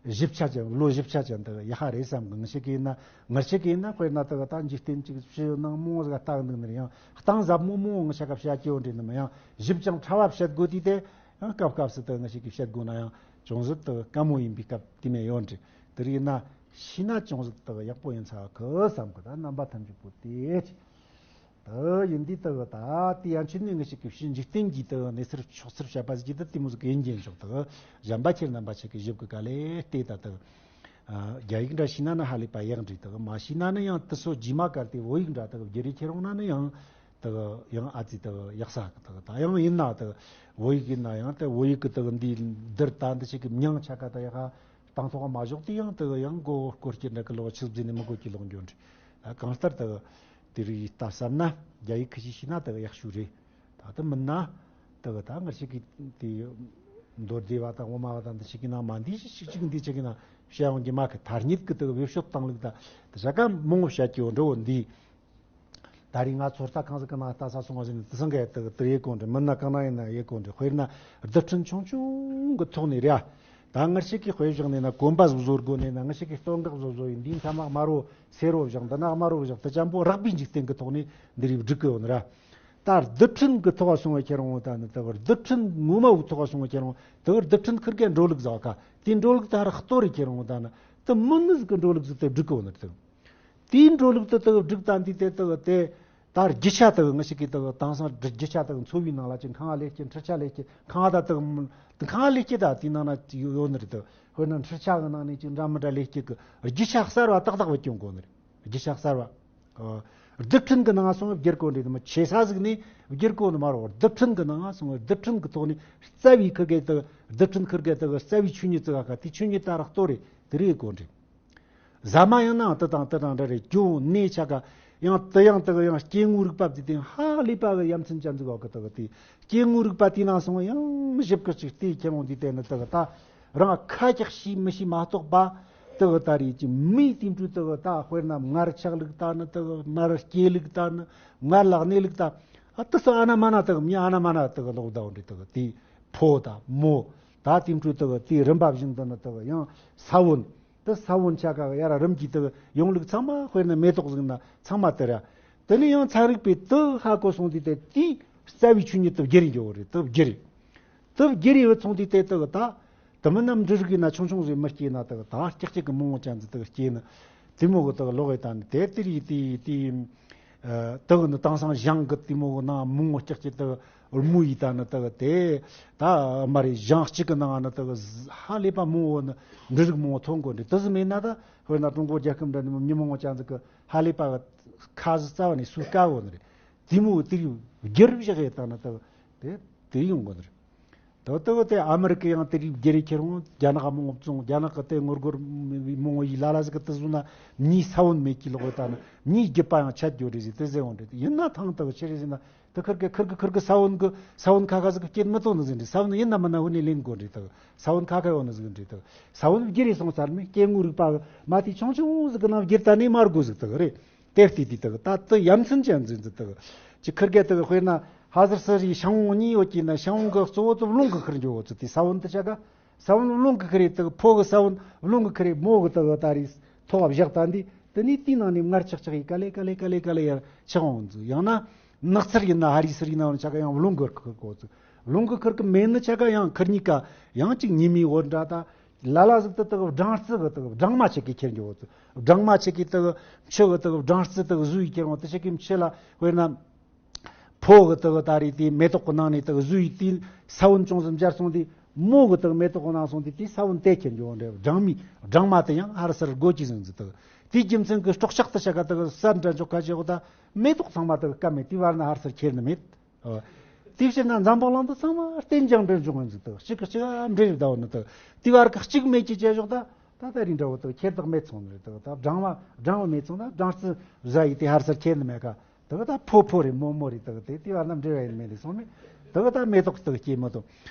ཞིབ་ཆ་ཅན་བློ་ཞིབ་ཆ་ཅན་དེ་ཡག་ཧ་རེད་བསམ་གི། ངི་ཞིག་གི་ཡིན་ན་ངར་ཞིག་གི་ཡིན་ན་དཔེར་ན་དེ་ག་ད་འཇིག་རྟེན་གཅིག་ཕྱི་ཡོད་ནང་མོ་ཟིག་ལྟ་གི་འདུག་ནི་རེད། ཡང་གཏིང་ཟབ་མོ་མོ་ངི་ཞིག་ག་བཤད་ཀྱི་ཡོད་འདྲི་ནི་མི་ཡང་ཞིབ་ཅིང་ཕྲ་བ་བཤད་དགོས་དུས་དེ་ཡང་སྐབས་སྐབས་སུ་དེ་ངི་ཞིག་གིས་བཤད་དགོས་ན་ཡང་ཅུང་ཟད་དེ་དཀའ་མོ་ཡིན་པའི་སྐབས་དེ་མེད་ཡོད་འདྲི། དེ་རིགས་ཡིན་ན་ཤེས་ན་ཅུང་ཟད་དེ་ཡག་པོ་ཡིན་ཚ་གི་བསམ་གི། ད་རྣམ་པ་ཐམས་ཅད་པོ་དེ། དེ་ཡིན་དུས་དེ་གི་ད་དེ་ཡང་ཆོས་ནི་ངི་ཞིག་གི་ཕྱི་འཇིག་རྟེན་གྱི་དེ་གནས་ཚུལ་ཕྱོགས་ཚུལ་བཤད་པ་ཟིག་གི་དེ་དེ་མོ་ཟིག་གི་ཡིན་གྱི་འཇོག་དེ་གི་གཞན་པ་ཁྱེད་རྣམ་པ་ཆེ་གི་ཞིབ་གི་ག་ལེ་བལྟས་ད་དེ་གི་རྒྱ་ཡིག་འདྲ་ཤེས་ན་ནི་ཧ་ལས་པ་ཡག་འདྲི། དེ་གི་མ་ཤེས་ན་ནི་ཡང་དེ་སོ་རྗེས་མ་གར་དེ་བོད་ཡིག་འདྲ་དེ་གི་བསྒྱུར་རེ་ཁྱེར་འོང་ན་ནི་ཡང་དེ་གི་ཡང་ཨ་ཙི་དེ་གི་ཡག་ས་གི། དེ་གི་ད་ཡང་ཡིན་ན་དེ་གི་བོད་ཡིག་ཡིན་ན་ཡང་དེ་བོད་ཡིག་གི་དེ་གི་འདི་འདིར་ད་འདི་ཞིག་གི་མྱིང་ཆ་ག་ད་ཡག་ག་དང་ཐོག་མ་ཞོག་དེ་ཡང་དེ་གི་ཡང་མགོ་སྐོར་གྱི་འདྲ་གི་ལོག་ཆིག་བརྫིས་ནས་མི་དགོས་ཀྱི་ལོག་འགྱོ་འདྲི། གང་ལྟར་དེ་གི་དེ་རིགས་ལྟ་བསམ་ན་རྒྱ་ཡིག་ཁི་ཤི་ཤི་ན་དེ་གི་ཡག་ཤོས་རེད། ད་དེ་མིན་ན་དེ་གི་ད་ངར་ཞིག་གི་དེ་མདོ་སྡེ་བ་དང་དབུ་མ་བ་དང་འདི་ཞིག་གི་ནང་མ་འདི་ཞིག་ཅིག་འདི་ཅིག་གི་ནང་བཤད་འོང་གི་མ་གི། ཐ་སྙད་གི་དེ་གི་བེད་སྤྱོད་བཏང་ལུགས་ད་དེ་ཞག་ག་མང་བོ་བཤད་ཀྱི་ཡོད་འགྲོ་འདི། ད་རིང་ང་ཚོ་ལྟ་གང་ཟིག་གི་ནང་ལྟ་ས་སོང་བ་ཟིན་ནི་དེ་སང་གི་དེ་གི་དེ་ཡེ་གོ་འདྲི། མིན་ན་གང་ན་ཡིན་ན་ཡེ་གོ་འདྲི། དཔེར་ན་རྡུལ་ཕྲན་ཆུང་ཆུང་གི་ཐོག་ནས་རེད་ཨ། ད་ངར་ཞིག་གི་དཔེ་བཞག་ནས་ན་གོམ་པ་བཟོ་བཟོ་དགོས་ནས་ན་ངར་ཞིག་གི་སྟོད་འགག་བཟོ་བཟོ་ཡིན། འདིའི་མཐའ་མ་དམར་བོ་སེར་བོ་བཞག་འདི་ན་དམར་བོ་བཞག་དེ་ཅན་པོ་རགས་པའི་འཇིག་རྟེན་གི་ཐོག་ནས་འདི་རིགས་སྒྲིག་གི་ཡོད་ནི་ར། ད་རྡུལ་ཕྲན་གི་ཐོག་སོང་བ་ཁྱེར་འོང་ད་ནི་དེ་གི་རྡུལ་ཕྲན་ངོ་མ་བོའི་ཐོག་སོང་བ་ཁྱེར་འོང་དེ་གི་རྡུལ་ཕྲན་ཁིར་གའི་འགྲོ་ལུགས་ཟ་བ་ཁ་དེའི་འགྲོ་ལུགས་ད་ར་གཏོར་རེ་ཁྱེར་འོང་ད་ནི་དེ་མི་ནི་ཟིག་གི་འགྲོ་ལུགས་ཟིག་དེ་སྒྲིག་གི་ཡོད་ནི་རེད། དེ་དེའི་འགྲོ་ལུགས་དེ་དེ་གི་སྒྲིག་ད་འདི་དེ་དེ་གི་དེ་ད་རྒྱུ་ཆ་དེ་གི་ངི་ཞིག་གི་དེ་གི་དེང་སང་རྒྱུ་ཆ་དེ་གི་འཚོ་བའི་ནང་ལ་ཅིག་ཁང་བ་ལས་སྐྱེ། འཕྲུལ་ཆ་ལས་སྐྱེ། ཁང་བ་ད་དེ་གི་དེ་ཁང་བ་ལས་སྐྱེ་ད་དེའི་ནང་ན་ཅིག་ཡོད་ནི་རེད། དེ་དཔེར་ན་འཕྲུལ་ཆ་གི་ནང་ནས་ཅིག་འདྲ་མི་འདྲ་ལས་སྐྱེ་གི་རྒྱུ་ཆ་གསར་བ་ཏག་ཏག་བེད་སྤྱོད་གོ་ནི་རེད། རྒྱུ་ཆ་གསར་བ། ཨ། རྡུལ་ཕྲན་གི་ནང་སོང་བསྒྱུར་གོ་འདྲི་དེ་མ་ཆེ་ས་ཟིག་ནས་བསྒྱུར་གོ་ནི་མ་རོ། རྡུལ་ཕྲན་གི་ནང་སོང་རྡུལ་ཕྲན་གི་ཐོག་ནས་རྩ་བའི་ཁི་གེ་དག་རྡུལ་ཕྲན་ཁི་གེ་དག་རྩ་བའི་ཆོས་ཉིད་ཙི་ག་ཁ་དེ་ཆོས་ཉིད་ད་རག་ལྟོ་རེད། དེ་རེད་གོ་འདྲི། ཟ་མ་ཡང་ནའང་དེ་དང་དེ་དང་འདྲ་རེད། གྱོང་གནས་ཆ་ག་ཡང་དེ་ཡང་དག་ཡང་སྐྱེ་དངོས་རིག་པ་དེ་དེ་ཧ་ལས་པ་གི་ཡ་མཚན་ཅན་ཟིག་ག་གི་དག་དེ་སྐྱེ་དངོས་རིག་པ་དེ་ནང་སོང་ཡང་ཞིབ་ཀི་ཅིག་དེ་ཁྱེད་རང་འདི་དེ་ནི་དག་ད་རང་ཁ་ཀྱག་ཤི་མི་ཤི་མ་གཏོགས་པ། དག་ད་རེས་ཀྱི་མིའི་དེ་འཕྲོས་དག་ད་དཔེར་ན་མངལ་ཆགས་ལུགས་ད་ནི་དག་མངལ་སྐྱེ་ལུགས་ད་ནི་མངལ་ལ་གནས་ལུགས་ད། ཨ་དུ་སུ་ཨ་ན་མ་ན་དག་མྱི་ཨ་ན་མ་ན་དག་ལོག་ད་འོན་ཏེ་དག་དེ་ཕོ་ད་མོ་ད་དེ་འཕྲོས་དག་དེ་རིམ་པ་བཞིན་དུ་ནི་དག་ཡང་ས་བོན་དུ་ས་བོན་ཆ་ག་ཡ་ར་རིམ་གྱིས་དག་ཡོང་ལུགས་ཚང་མ་དཔེར་ན་མེ་ཏོག་ཟིག་ན་ཚང་མ་དེ་ར། དེ་ནས་ཡང་ཚན་རིག་པས་དུ་ཧ་གོ་སོང་དུས་དེ་དེའི་རྩ་བའི་ཆོས་ཉིད་དུ་བསྒྱུར་ཡོད་རེད། དུ་བསྒྱུར། དུ་བསྒྱུར་ཡོད་ཚོང་དུས་དེ་དག་ད། དུ་མི་རྣམས་འབྲུ་རིགས་ཡིན་ན་ཆུང་ཆུང་ཟིག་མི་སྐྱེ་ན་དག་ད་ཀྱག་ཀྱག་གི་མང་བོ་ཅན་ཟིག་དག་སྐྱེ་ན། དེ་མོ་གི་དག་ལོག་ཡོད་ད་ནི་དེ་དེ་རིགས་དེ་དེ། དག་ནི་དེང་སང་ཞང་གི་དེ་མོ་གི་ནང་མང་བོ་ཀྱག་ཀྱག་དག་རྨོ་ཡི་ད་ནི་དག་དེ། ད་མ་རེད། ཞང་གཅིག་གི་ནང་ནི་དག་ཧ་ལས་པ་མང་བོ་ནི་འབྲུ་རིགས་མང་བོ་ཐོན་དགོས་འདྲི། དུ་ཟིག་མེད་ན་ད་དཔེར་ན་ཀྲུང་གོ་རྒྱལ་ཁབ་འདྲ་ནི་མི་མང་བོ་ཅན་ཟིག་གི་ཧ་ལས་པ་ཁ་ཟིག་རྩ་བ་ནས་སུ་དཀའ་བོ་ནི་རེད། དེ་མོ་དེ་རིགས་བསྒྱུར་བཞག་ཡོད་ད་ནི་དག་དེ་དེ་ཡོང་དགོས་ནི་རེད། དོ་དོ་དེ་ཨ་མི་རི་ཀ་ཡང་དེ་རིགས་བསྒྱུར་ཁྱེར་འོང་། རྒྱ་ནག་མང་བཙོང་། རྒྱ་ནག་གི་དེ་ངོ་རྒོལ་མང་བོ་ཡི་ལ་ལ་ཟིག་གི་དེ་བཟུང་ན་མྱིའི་ས་བོན་མེད་ཀྱི་ལོག་ཡོད་ད་ནི་མྱིའི་རྒྱུད་པ་ཡང་ཆད་འགྱོ་རེད་ཟེར་དེ་ཟེར་འོང་རེད། ཡིན་ན་ཐང་དག་ཆི་རེད་ཟེར་ན་དེ་ཁིར་གི་ཁིར་གི་ཁིར་གི་ས་བོན་གི་ས་བོན་ཁ་ཁ་ཟིག་གི་སྐྱེད་མི་ཐོན་ནི་ཟིག་རེད། ས་བོན་ཡིན་ན་མིན་ན་ཧུ་ནས་ལེན་དགོས་རེད། དག་ས་བོན་ཁ་ཁ་ཡོང་ནི་ཟིག་རེད། དག་ས་བོན་བསྒྱུར་རེ་སོང་ཚར་མེད། སྐྱེ་དངོས་རིག་པ་མ་དེ་ཆུང་ཆུང་ཟིག་གི་ནང་བསྒྱུར་ད་ནས་མ་དགོས་ཟིག་དག་རེད། དེ་ལྟས་དེ་དག་ད་དུ་ཡ་མཚན་ཅན་ཟིག་འཛིན་དུ་དག་ཅི་ཁིར་གེ་དག་དཔེར་ན་ཧ་ཟར་སི་རི་ཤང་བོ་གཉིས་ཡོད་ཀྱི་ན་ཤང་བོ་གི་གཙོ་བོ་དུ་རླུང་གི་ཁིར་འཇོག་བོ་ཚུ་དེ་ས་བོན་དུ་ཆ་ག་ས་བོན་རླུང་གི་ཁིར་རེ་དག་ཕོ་གི་ས་བོན་རླུང་གི་ཁིར་རེ་མོ་གི་དག་ད་རེས་ཐོག་བཞག་ད་འདི་དེ་ནས་དེའི་ནང་ནས་མངར་ཆག་ཆག་ཡི་ག་ལེ་ག་ལེ་ག་ལེ་ག་ལེ་ཡར་ཆག་འོང་ཚུ། ཡང་ན་ནགས་ཚལ་ཡིན་ན་ཧ་རི་སི་རི་ན་བོ་ཆ་ག་ཡང་རླུང་གི་ཁིར་གོ་ཚུ། རླུང་གི་ཁིར་གི་མེད་ནི་ཆ་ག་ཡང་ཁིར་གཉིས་ཀ་ཡང་གཅིག་ཉི་མའི་འོད་འདྲ་ད། ལ་ལ་ཟིག་ཏུ་དག་སྦྲང་རྩི་གི་དག་སྦྲང་མ་ཆེ་གེ་ཁྱེར་འགྱོ་ཚུ། སྦྲང་མ་ཆེ་གེ་དག་མཆུ་གི་དག་སྦྲང་རྩི་དག་བཟོས་ཡི་ཁྱེར་འོང་དུ་ཆེ་གེ་མཆུ་ལ་དཔེར་ན་ཕོ་གི་དག་ད་རེས་དེ་མེ་ཏོག་གི་ནང་ནས་དག་བཟོས་ཡི་དེ་ས་བོན་ཅུང་ཟད་འབྱར་སོང་དེ་མོ་གི་དག་མེ་ཏོག་གི་ནང་སོང་དེ་དེ་ས་བོན་དེ་ཁྱེར་འགྱོ་འདྲ། སྦྲང་མའི་སྦྲང་མ་དེ་ཡང་ཧར་སར་སྒོ་གྱི་ཟིན་ཟིན་དག་དེའི་རྒྱུ་མཚན་གི་སྲོག་ཆགས་དུ་ཆ་ག་དག་ས་འདྲ་འཇོག་ཁ་བྱེད་འོ་ད་མེ་ཏོག་ཚང་མ་དག་སྐམ་མེད་དེ་བར་ན་ཧར་སར་ཁྱེར་ནི་མེད། ཨོ། དེ་བྱས་ན་འཛམ་བུ་གླིང་དུ་ཚང་མ་རྟེན་ཅིང་འབྲེལ་འབྱུང་བའི་འཛུགས་དག་གཅིག་གི་གཅིག་འབྲེལ་བསྡད་ནི་དག་དེ་བར་གི་གཅིག་མེད་ཀྱི་བྱས་ཞོག་ད་ད་ད་རིང་འདྲ་བོ་དག་ཁྱེར་དག་མེད་སོང་ནི་རེད། དག་ད་སྦྲང་བ་སྦྲང་བ་མེད་སོང་ན་སྦྲང་རྩི་བཟའ་ཡི་དེ་ཧར་སར་ཁྱེར་ནི་མེད་ཀ། དག་ད་ཕོ་ཕོ་རེད་མོ་མོ་རེད། དག་དེ་དེ་བར་ན་འབྲེལ་བ་ཡིན་མེད་ལས་སོང་མེད། དག་ད་མེ་ཏོག་དག་སྐྱེས་མི་ཐུབ།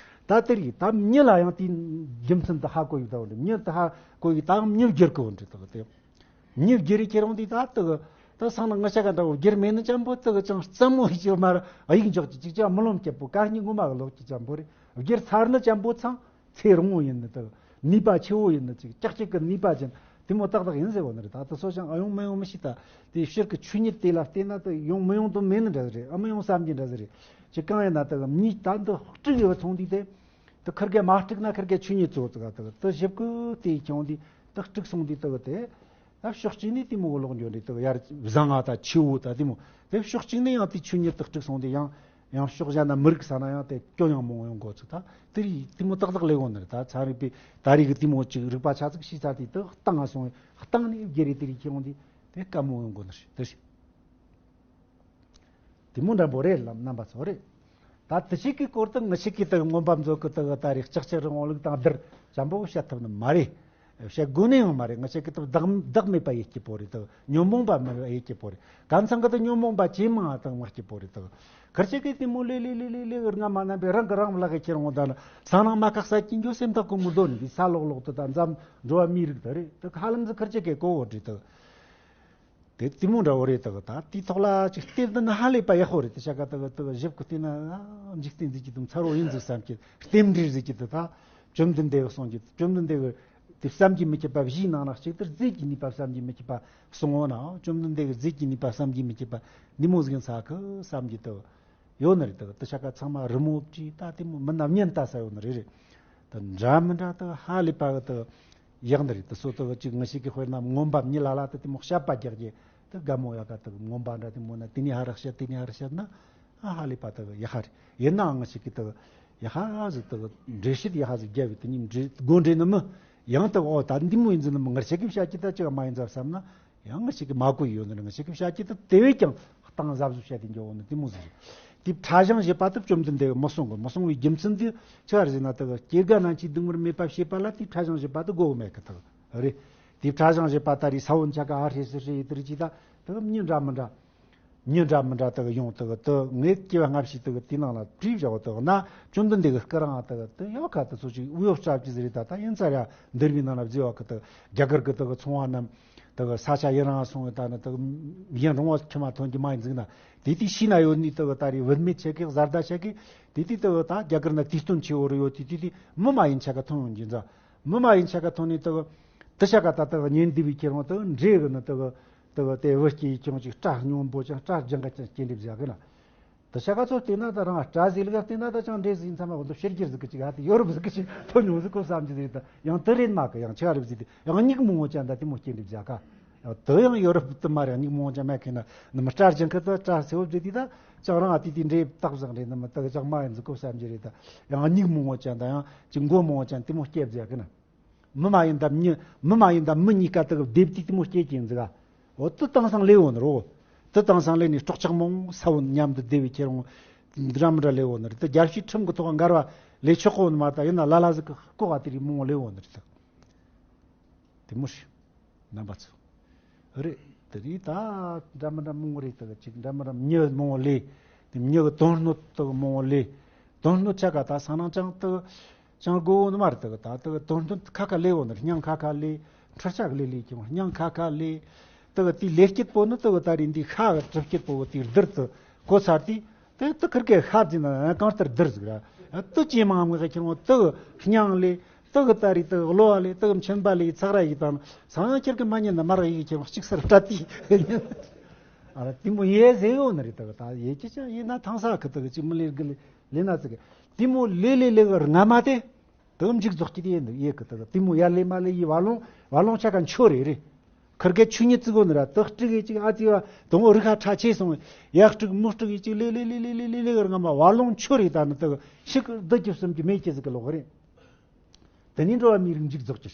ད་དེ་རིགས་ད་མྱི་ལ་ཡང་དེའི་རྒྱུ་མཚན་དུ་ཧ་གོ་ཡི་བསྡད་པ་རེད། མྱི་དུ་ཧ་གོ་ཡི་ད་མྱི་བསྒྱུར་གི་བོ་འདྲི་དག་དེ། མྱི་བསྒྱུར་རེ་ཁྱེར་འོང་དུས་ད་དག་ད་སང་ན་ང་ཅག་ག་འདྲ་བོ་བསྒྱུར་མེད་ནི་ཅན་པོ་དག་ཅང་རྩ་མོ་ཡི་ཅིག་མར་དབྱུག་འཇོག་ཅིག་ཅིག་ཅང་མི་ལོམ་སྐྱེ་པོ་དཀའ་སྙིང་ངོ་མ་གི་ལོག་ཅིག་ཅན་པོ་རེད། བསྒྱུར་ཚར་ནི་ཅན་པོ་ཚང་ཚེ་རིང་བོ་ཡིན་ནི་དག་ནུས་པ་ཆེ་བོ་ཡིན་ནི་ཅིག་ཀྱག་ཀྱག་གི་ནུས་པ་ཅན་དེ་མོ་ཏག་ཏག་ཡིན་ཟེར་བ་ནི་རེད། ད་ད་སོ་ཅང་ཨ་ཡོང་མི་ཡོང་མི་ཤེས། ད་དེ་ཕྱིར་གི་ཆོས་ཉིད་དེ་ལ་བལྟས་ན་ད་ཡོང་མི་ཡོང་དུ་མེད་ནི་འདྲ་ཟིག་རེད། ཨ་མི་ཡོང་བསམ་གྱི་འདྲ་ཟིག་རེད། ཅི་གང་ཡིན་ན་དག་མྱི་ད་འདི་དཀྲུག་ཡོད་ཚོང་དུས་དེ། དེ་ཁིར་གེ་མ་དཀྲུག་ན་ཁིར་གེ་ཆོས་ཉིད་གཙོ་བོ་ཙི་ག་དག་དེ་ཞིབ་ཀི་དེ་ཁྱོང་དེ་དེ་དཀྲུག་སོང་དེ་དག་དེ། ད་ཕྱོགས་གཅིག་ནས་དེ་མོ་གི་ལོག་འགྱོ་རེད། དག་ཡར་བཟང་ང་ད་ཆེ་བོ་ད་དེ་མོ་དེ་ཕྱོགས་གཅིག་ནས་ཡང་དེ་ཆོས་ཉིད་དག་དཀྲུག་སོང་དེ་ཡང་ཡང་ཕྱོགས་གཞན་ན་མི་རིགས་ས་ན་ཡང་དེ་སྐྱོན་ཡང་མང་ཡོང་གོ་ཚུལ་ད་དེ་རིགས་དེ་མོ་ཏག་ཏག་ལས་གོ་ནི་རེད། ད་ཚན་རིག་པས་ད་རིགས་གི་དེ་མོ་ཅིག་རིག་པ་ཆ་ཚིག་ཤེས་ཚར་དེ་དག་བཏང་ང་སོང་བཏང་ནས་བརྒྱུད་རེ་དེ་རིགས་ཁྱོང་དེ་དེ་དཀའ་མོ་ཡོང་གོ་ནི་རེད། དེ་རེད། དེ་མོ་འདྲ་པོ་རེད་ལམ་རྣམ་པ་ཚོ་རེད། ད་དེ་ཞིག་གི་སྐོར་དུ་ངི་ཞིག་གིས་དེ་མངོན་པ་མཛོད་ཀྱི་དེ་ད་རེས་ལྕགས་ཆུ་རི་བོང་ལུགས་དང་བསྡུར་ཅམ་པོ་བཤད་ཐུབ་ནི་མ་རེད། བཤད་དགོས་ནི་ཡང་མ་རེད། ངི་ཞིག་གིས་དེ་བདག་བདག་མེད་པ་ཡེ་སྐྱིད་པོ་རེད། དེ་ཉོན་མོངས་པ་མེད་པ་ཡེ་སྐྱིད་པོ་རེད། གང་ཚང་གི་དེ་ཉོན་མོངས་པ་ཇེ་མང་ང་དང་མ་སྐྱིད་པོ་རེད། དེ་ཁར་ཆེ་གི་དེ་མོ་ལེ་ལེ་ལེ་ལེ་ལེ་རང་གི་རང་མ་ལག་གི་ཁྱེར་འོང་ད་ན་སང་ནང་མ་ཁག་ས་ཀྱི་འགྱོ་སེམས་ཐག་གི་མི་འདོད་ནི་ས་ལོག་ལོག་དུ་ད་འཛམ་འགྲོ་བ་མིའི་རིགས་དེ་རེད། དེ་ཧ་ལམ་ཟི་ཁར་ཆེ་གི་གོ་བོ་རེད། དེ། དེ་དེ་མོ་འདྲ་བོ་རེད། དག་ད་དེའི་ཐོག་ལ་ཅིག་བལྟས་བསྡད་ན་ཧ་ལས་པ་ཡག་པོ་རེད། དེ་ཆ་ག་དག་དག་ཞིབ་ཀི་བལྟས་ན་ཨ་འཇིག་རྟེན་འཛིན་གྱི་དུ་མཚར་བོ་ཡིན་ཟིག་བསམ་གྱི་རྟེན་འབྲེལ་ཟིག་གྱི་དུ་ད་བཅོམ་ལྡན་འདས་གི་གསུང་གྱི་བཅོམ་ལྡན་འདས་གི་དེ་བསམ་གྱིས་མི་ཁྱབ་པ་བཞིའི་ནང་ན་གཅིག་དེར་རྫས་ཀྱི་ནུས་པ་བསམ་གྱིས་མི་ཁྱབ་པ་གསུང་འོ་ན་བཅོམ་ལྡན་འདས་གི་རྫས་ཀྱི་ནུས་པ་བསམ་གྱིས་མི་ཁྱབ་པ་འདི་མོ་ཟིག་ཡིན་ས་གི་བསམ་གྱི་དུ། ཡོད་ནི་རེད། དག་དེ་ཆ་ག་ཚང་མ་རི་མོ་བྲིས་ད་དེ་མོ་མི་ན་བརྙན་ལྟ་ས་ཡོད་ནི་རེད་རེད། དེ་འདྲ་མི་འདྲ་དག་ཧ་ལས་པ་གི་དག་ཡག་འདི་རེད། དེ་སོ་དག་ཅིག་ངི་ཞིག་གི་དཔེར་ན་མངོན་པ་མྱི་ལ་ལ་དེ་དེ་མོ་བཤད་པ་རྒྱག་རྒྱུ་དེ་དགའ་མོ་ཡག་ག་དག་མངོན་པ་འདྲ་དེ་མོ་ན་དེ་ནས་ཧ་རག་བཤད་དེ་ནས་ཧ་རག་བཤད་ན་ཨ་ཧ་ལས་པ་དག་ཡག་ཧ་རེད། ཡིན་ནའང་ངི་ཞིག་གི་དག་ཡག་ཧ་ཟིག་དག་འགྲེལ་བཤད་ཡག་ཧ་ཟིག་རྒྱབ་བས་དེ་ནས་འགྲེལ་དགོས་འདྲེ་ནི་མི་ཡང་དག་ཨོ་ད་འདི་མོ་ཡིན་ཟིན་ནི་མི་ངི་ཞིག་གི་བཤད་ཀྱི་ད་ཅི་ག་མ་ཡིན་ཟབ་བསམ་ན། ཡང་ང་ཞིག་གིས་མ་གོ་ཡོད་ནི་རེད། ང་ཞིག་གིས་བཤད་ཀྱི་ད་དེ་བས་ཀྱང་གཏིང་ཟབ་ཟོབ་བཤད་དེ་འཇོག་འོང་ནི་དེ་མོ་ཟིག་རེད། དེ་ཕྲ་ཞིང་བཞི་པ་དེ་བཅོམ་ལྡན་འདས་མི་གསུང་གི་མི་གསུང་བའི་རྒྱུ་མཚན་དེ་ཆི་བ་རེད་ཟེར་ན་དེ་སྐྱེ་རྒ་ན་འཆིའི་སྡུག་བསྔལ་མེད་པ་བྱེད་པ་ལ་དེ་ཕྲ་ཞིང་བཞི་པ་དེ་དགོས་མེད་གི་དེ་རེད། དེ་ཕྲ་ཞིང་བཞི་པ་ད་རེས་ས་བོན་ཆ་ག་ཨ་ཧྲེ་སི་ཧྲེ་ཡི་དེ་རེད་ཅི་ད་དེ་མྱི་འདྲ་མི་འདྲ། མྱི་འདྲ་མི་འདྲ་དག་ཡོང་དག་དུ་ངས་སྐྱེ་བ་སྔ་ཕྱི་དག་དེའི་ནང་ལ་བྲིས་བཞག་དག་ན་བཅོམ་ལྡན་འདས་ཀྱི་སྐུ་རིང་དག་དུ་ཡོད་ཁ་དུ་སོ་ཅིག་འུ་ཡོད་སྲབ་ཅིག་ཟེར་རེད། ད་ད་ཡིན་ཚར་ཡ་འདིར་བའི་ནང་ལ་བཟོས་བ་ཁ་དུ་རྒྱ་གར་གྱི་དག་ཚོང་བ་རྣམས་དག་ས་ཆ་ཡི་རང་སོང་བའི་ད་ནི་དག་ཡན་རོང་བ་ཁྱི་མ་ཐོན་གྱི་མ་ཡིན་ཟིག་ན་དེ་དུས་ཤི་ན་ཡོད་ནི་དག་ད་རེས་བུད་མེད་ཆེ་གེ་བཟའ་ཟླ་ཆེ་གེ་དེ་དུས་དག་ད་རྒྱ་གར་ན་དུས་སྟོན་ཆེ་བོ་རུ་ཡོད་དུས་དུས་དུས་མི་མ་ཡིན་ཆ་ག་ཐོན་ཡོང་གི་འཛའ། མི་མ་ཡིན་ཆ་ག་ཐོན་ནི་དག་དུ་ཆ་ག་ད་དག་ཉན་འདི་བའི་ཁྱེད་རང་དག་འདྲེ་གི་ནི་དག་དེ་བུ་སྐྱེས་ཡི་ཁྱོད་ཅིག་སྐྲ་སྙོམས་པོ་ཅང་སྐྲ་ལྗང་ག་ཅང་སྐྱེ་འདྲེ་བཞག་གི་ན། དེ་ཤ་ཁ་ཚོ་བལྟས་ན་ད་རང་སྐྲ་ཟིག་ལ་བལྟས་ན་ད་ཅང་འདྲེ་ཟིག་མཚམས་མ་འོ་འདི་ཕྱི་རྒྱལ་ཟིག་གི་ཅིག་ཧ་དེ་ཡོ་རོབ་ཟིག་གི་ཅིག་ཐོན་མྱོང་ཟིག་གོ་བསམ་གྱི་ཟིག་ད་ཡང་དེ་རེད་མ་གི་ཡང་ཆི་ཧ་རེད་ཟིག་དེ་ཡང་སྙིགས་མོ་ངོ་ཅན་ད་དེ་མོ་སྐྱེ་འདྲེ་བཞག་ག། ཡང་དེ་ཡང་ཡོ་རོབ་དུ་མ་རེད། སྙིགས་མོ་ངོ་ཅན་མ་ཁེ་ན་ནི་མི་སྐྲ་ལྗང་གི་ད་སྐྲ་སེ་བོ་བྲིས་དེ་ད་ཅང་རང་ཨ་དེ་དེ་འདྲེ་བཏགས་བཞག་འདྲེ་ནི་མི་ད་གི་ཅང་མ་ཡིན་ཟིག་གོ་བསམ་གྱི་རེད། ད་ཡང་སྙིགས་མོ་ངོ་ཅན་ད་ཡང་ཅིག་མགོ་མོ་ངོ་ཅན་དེ་མོ་སྐྱེ་བཞག་གི་ན། མི་མ་ཡིན་དང་མྱི་མི་མ་ཡིན་དང་མི་གཉིས་ཀ་དག་སྡེབ་དུས་དེ་མོ་སྐྱེ་གྱིན་ཟིག་ག། འོ་དུ་དང་སང་ལས་འོ་ནི་རོ། དུ་དང་སང་ལས་ནི་སྲོག་ཆགས་མང་ས་བོ་མཉམ་དུ་སྡེ་བའི་ཁྱེད་རང་འདྲ་མི་འདྲ་ལས་འོ་ནི་རེད། དུ་རྒྱལ་སྤྱིའི་ཁྲིམས་ཀྱི་ཐོག་འགལ་བ་ལས་ཆོག་གོ་ནི་མ་ད་ཡིན་ན་ལ་ལ་ཟིག་གི་ལྐོག་ག་དེ་རིགས་མང་བོ་ལས་འོ་ནི་རེད། དེ་མོ་ཞིག་རྣམ་པ་ཚོ། རེད། དེ་རིགས་ད་འདྲ་མི་འདྲ་མང་བོ་རེད། དག་ཅིག་འདྲ་མི་འདྲ་མྱི་མང་བོ་ལས། དེ་མྱི་གི་དོན་སྣོད་དག་མང་བོ་ལས། དོན་སྣོད་ཆ་ག་ད་སང་ནང་ཅང་དག་ཅང་དགོས་བོ་ནི་མ་རེད། དག་ད་དག་དོན་སྣོད་ཁ་ཁ་ལས་བོ་ནི་སྙིང་ཁ་ཁ་ལས། འཕྲུལ་ཆ་གི་ལས་ལས་ཀྱང་སྙིང་ཁ་ཁ་ལས། དག་དེ་ལས་སྐྱིད་པོ་ནི་དག་ད་རིང་འདི་ཤ་གི་གྲུབ་སྐྱིད་པོ་དེ་བསྡུར་དུ་གོ་ཚར་དུས། དེ་དུ་ཁིར་གེ་ཤ་ཟིན་ན་གང་ལྟར་བསྡུར་ཟིག་ར། དུ་ཅི་མང་མི་ཁྱེར་འོང་དུ་སྙིང་ལས། དུ་གི་ད་རིགས་དུ་གློ་བ་ལས། དུ་གི་མཆིན་པ་ལས། ཚག་ར་ཡིག་དང་སང་ཁྱེར་གི་མ་ཉན་ན་མར་ཡིག་ཁྱེར་གཅིག་སར་སྤྲད་དེ། ཨ་ར་དེ་མོ་ཡེ་ཟེ་ཡོད་ནི་རེད། དུ་གི་ད་ཡེ་ཅི་ཅང་ཡིན་ན་ཐང་ས་གི་དུ་གི་ཅི་མི་ལས་གི་ལས་ན་ཟིག་དེ་མོ་ལས་ལས་ལས་གི་རྔ་མ་དེ། དུ་མཇུག་རྫོགས་ཀྱི་དེ་ཡིན་འདུག་ཡེ་གི་དུ་གི་དེ་མོ་ཡར་ལས་མར་ལས་ཡི་བ་ལོང་བ་ལོང་ཆ་ག་འཆོ་རེ་རེ། ཁིར་གེ་ཆུ་ཉི་བརྩི་གོ་ནི་ར་དག་སྤྲི་གེ་ཅིག་ཨ་ཙི་བ་དང་བོ་རི་ཁ་ཁྲ་ཆེ་སོང་། ཡག་སྤྲི་མོ་སྤྲི་གེ་ཅིག་ལེ་ལེ་ལེ་ལེ་ལེ་ལེ་ལེ་གི་རྔ་མ་བ་ལོང་ཆོ་རེ་ད་ནི་དག་ཤིག་བདུད་ཀྱི་གསུམ་གྱི་མེ་ཁྱེ་ཟིག་གི་ལོག་རེ། དེ་ནས་འགྲོ་བ་མིའི་རིགས་མཇུག་རྫོགས་ཀྱི་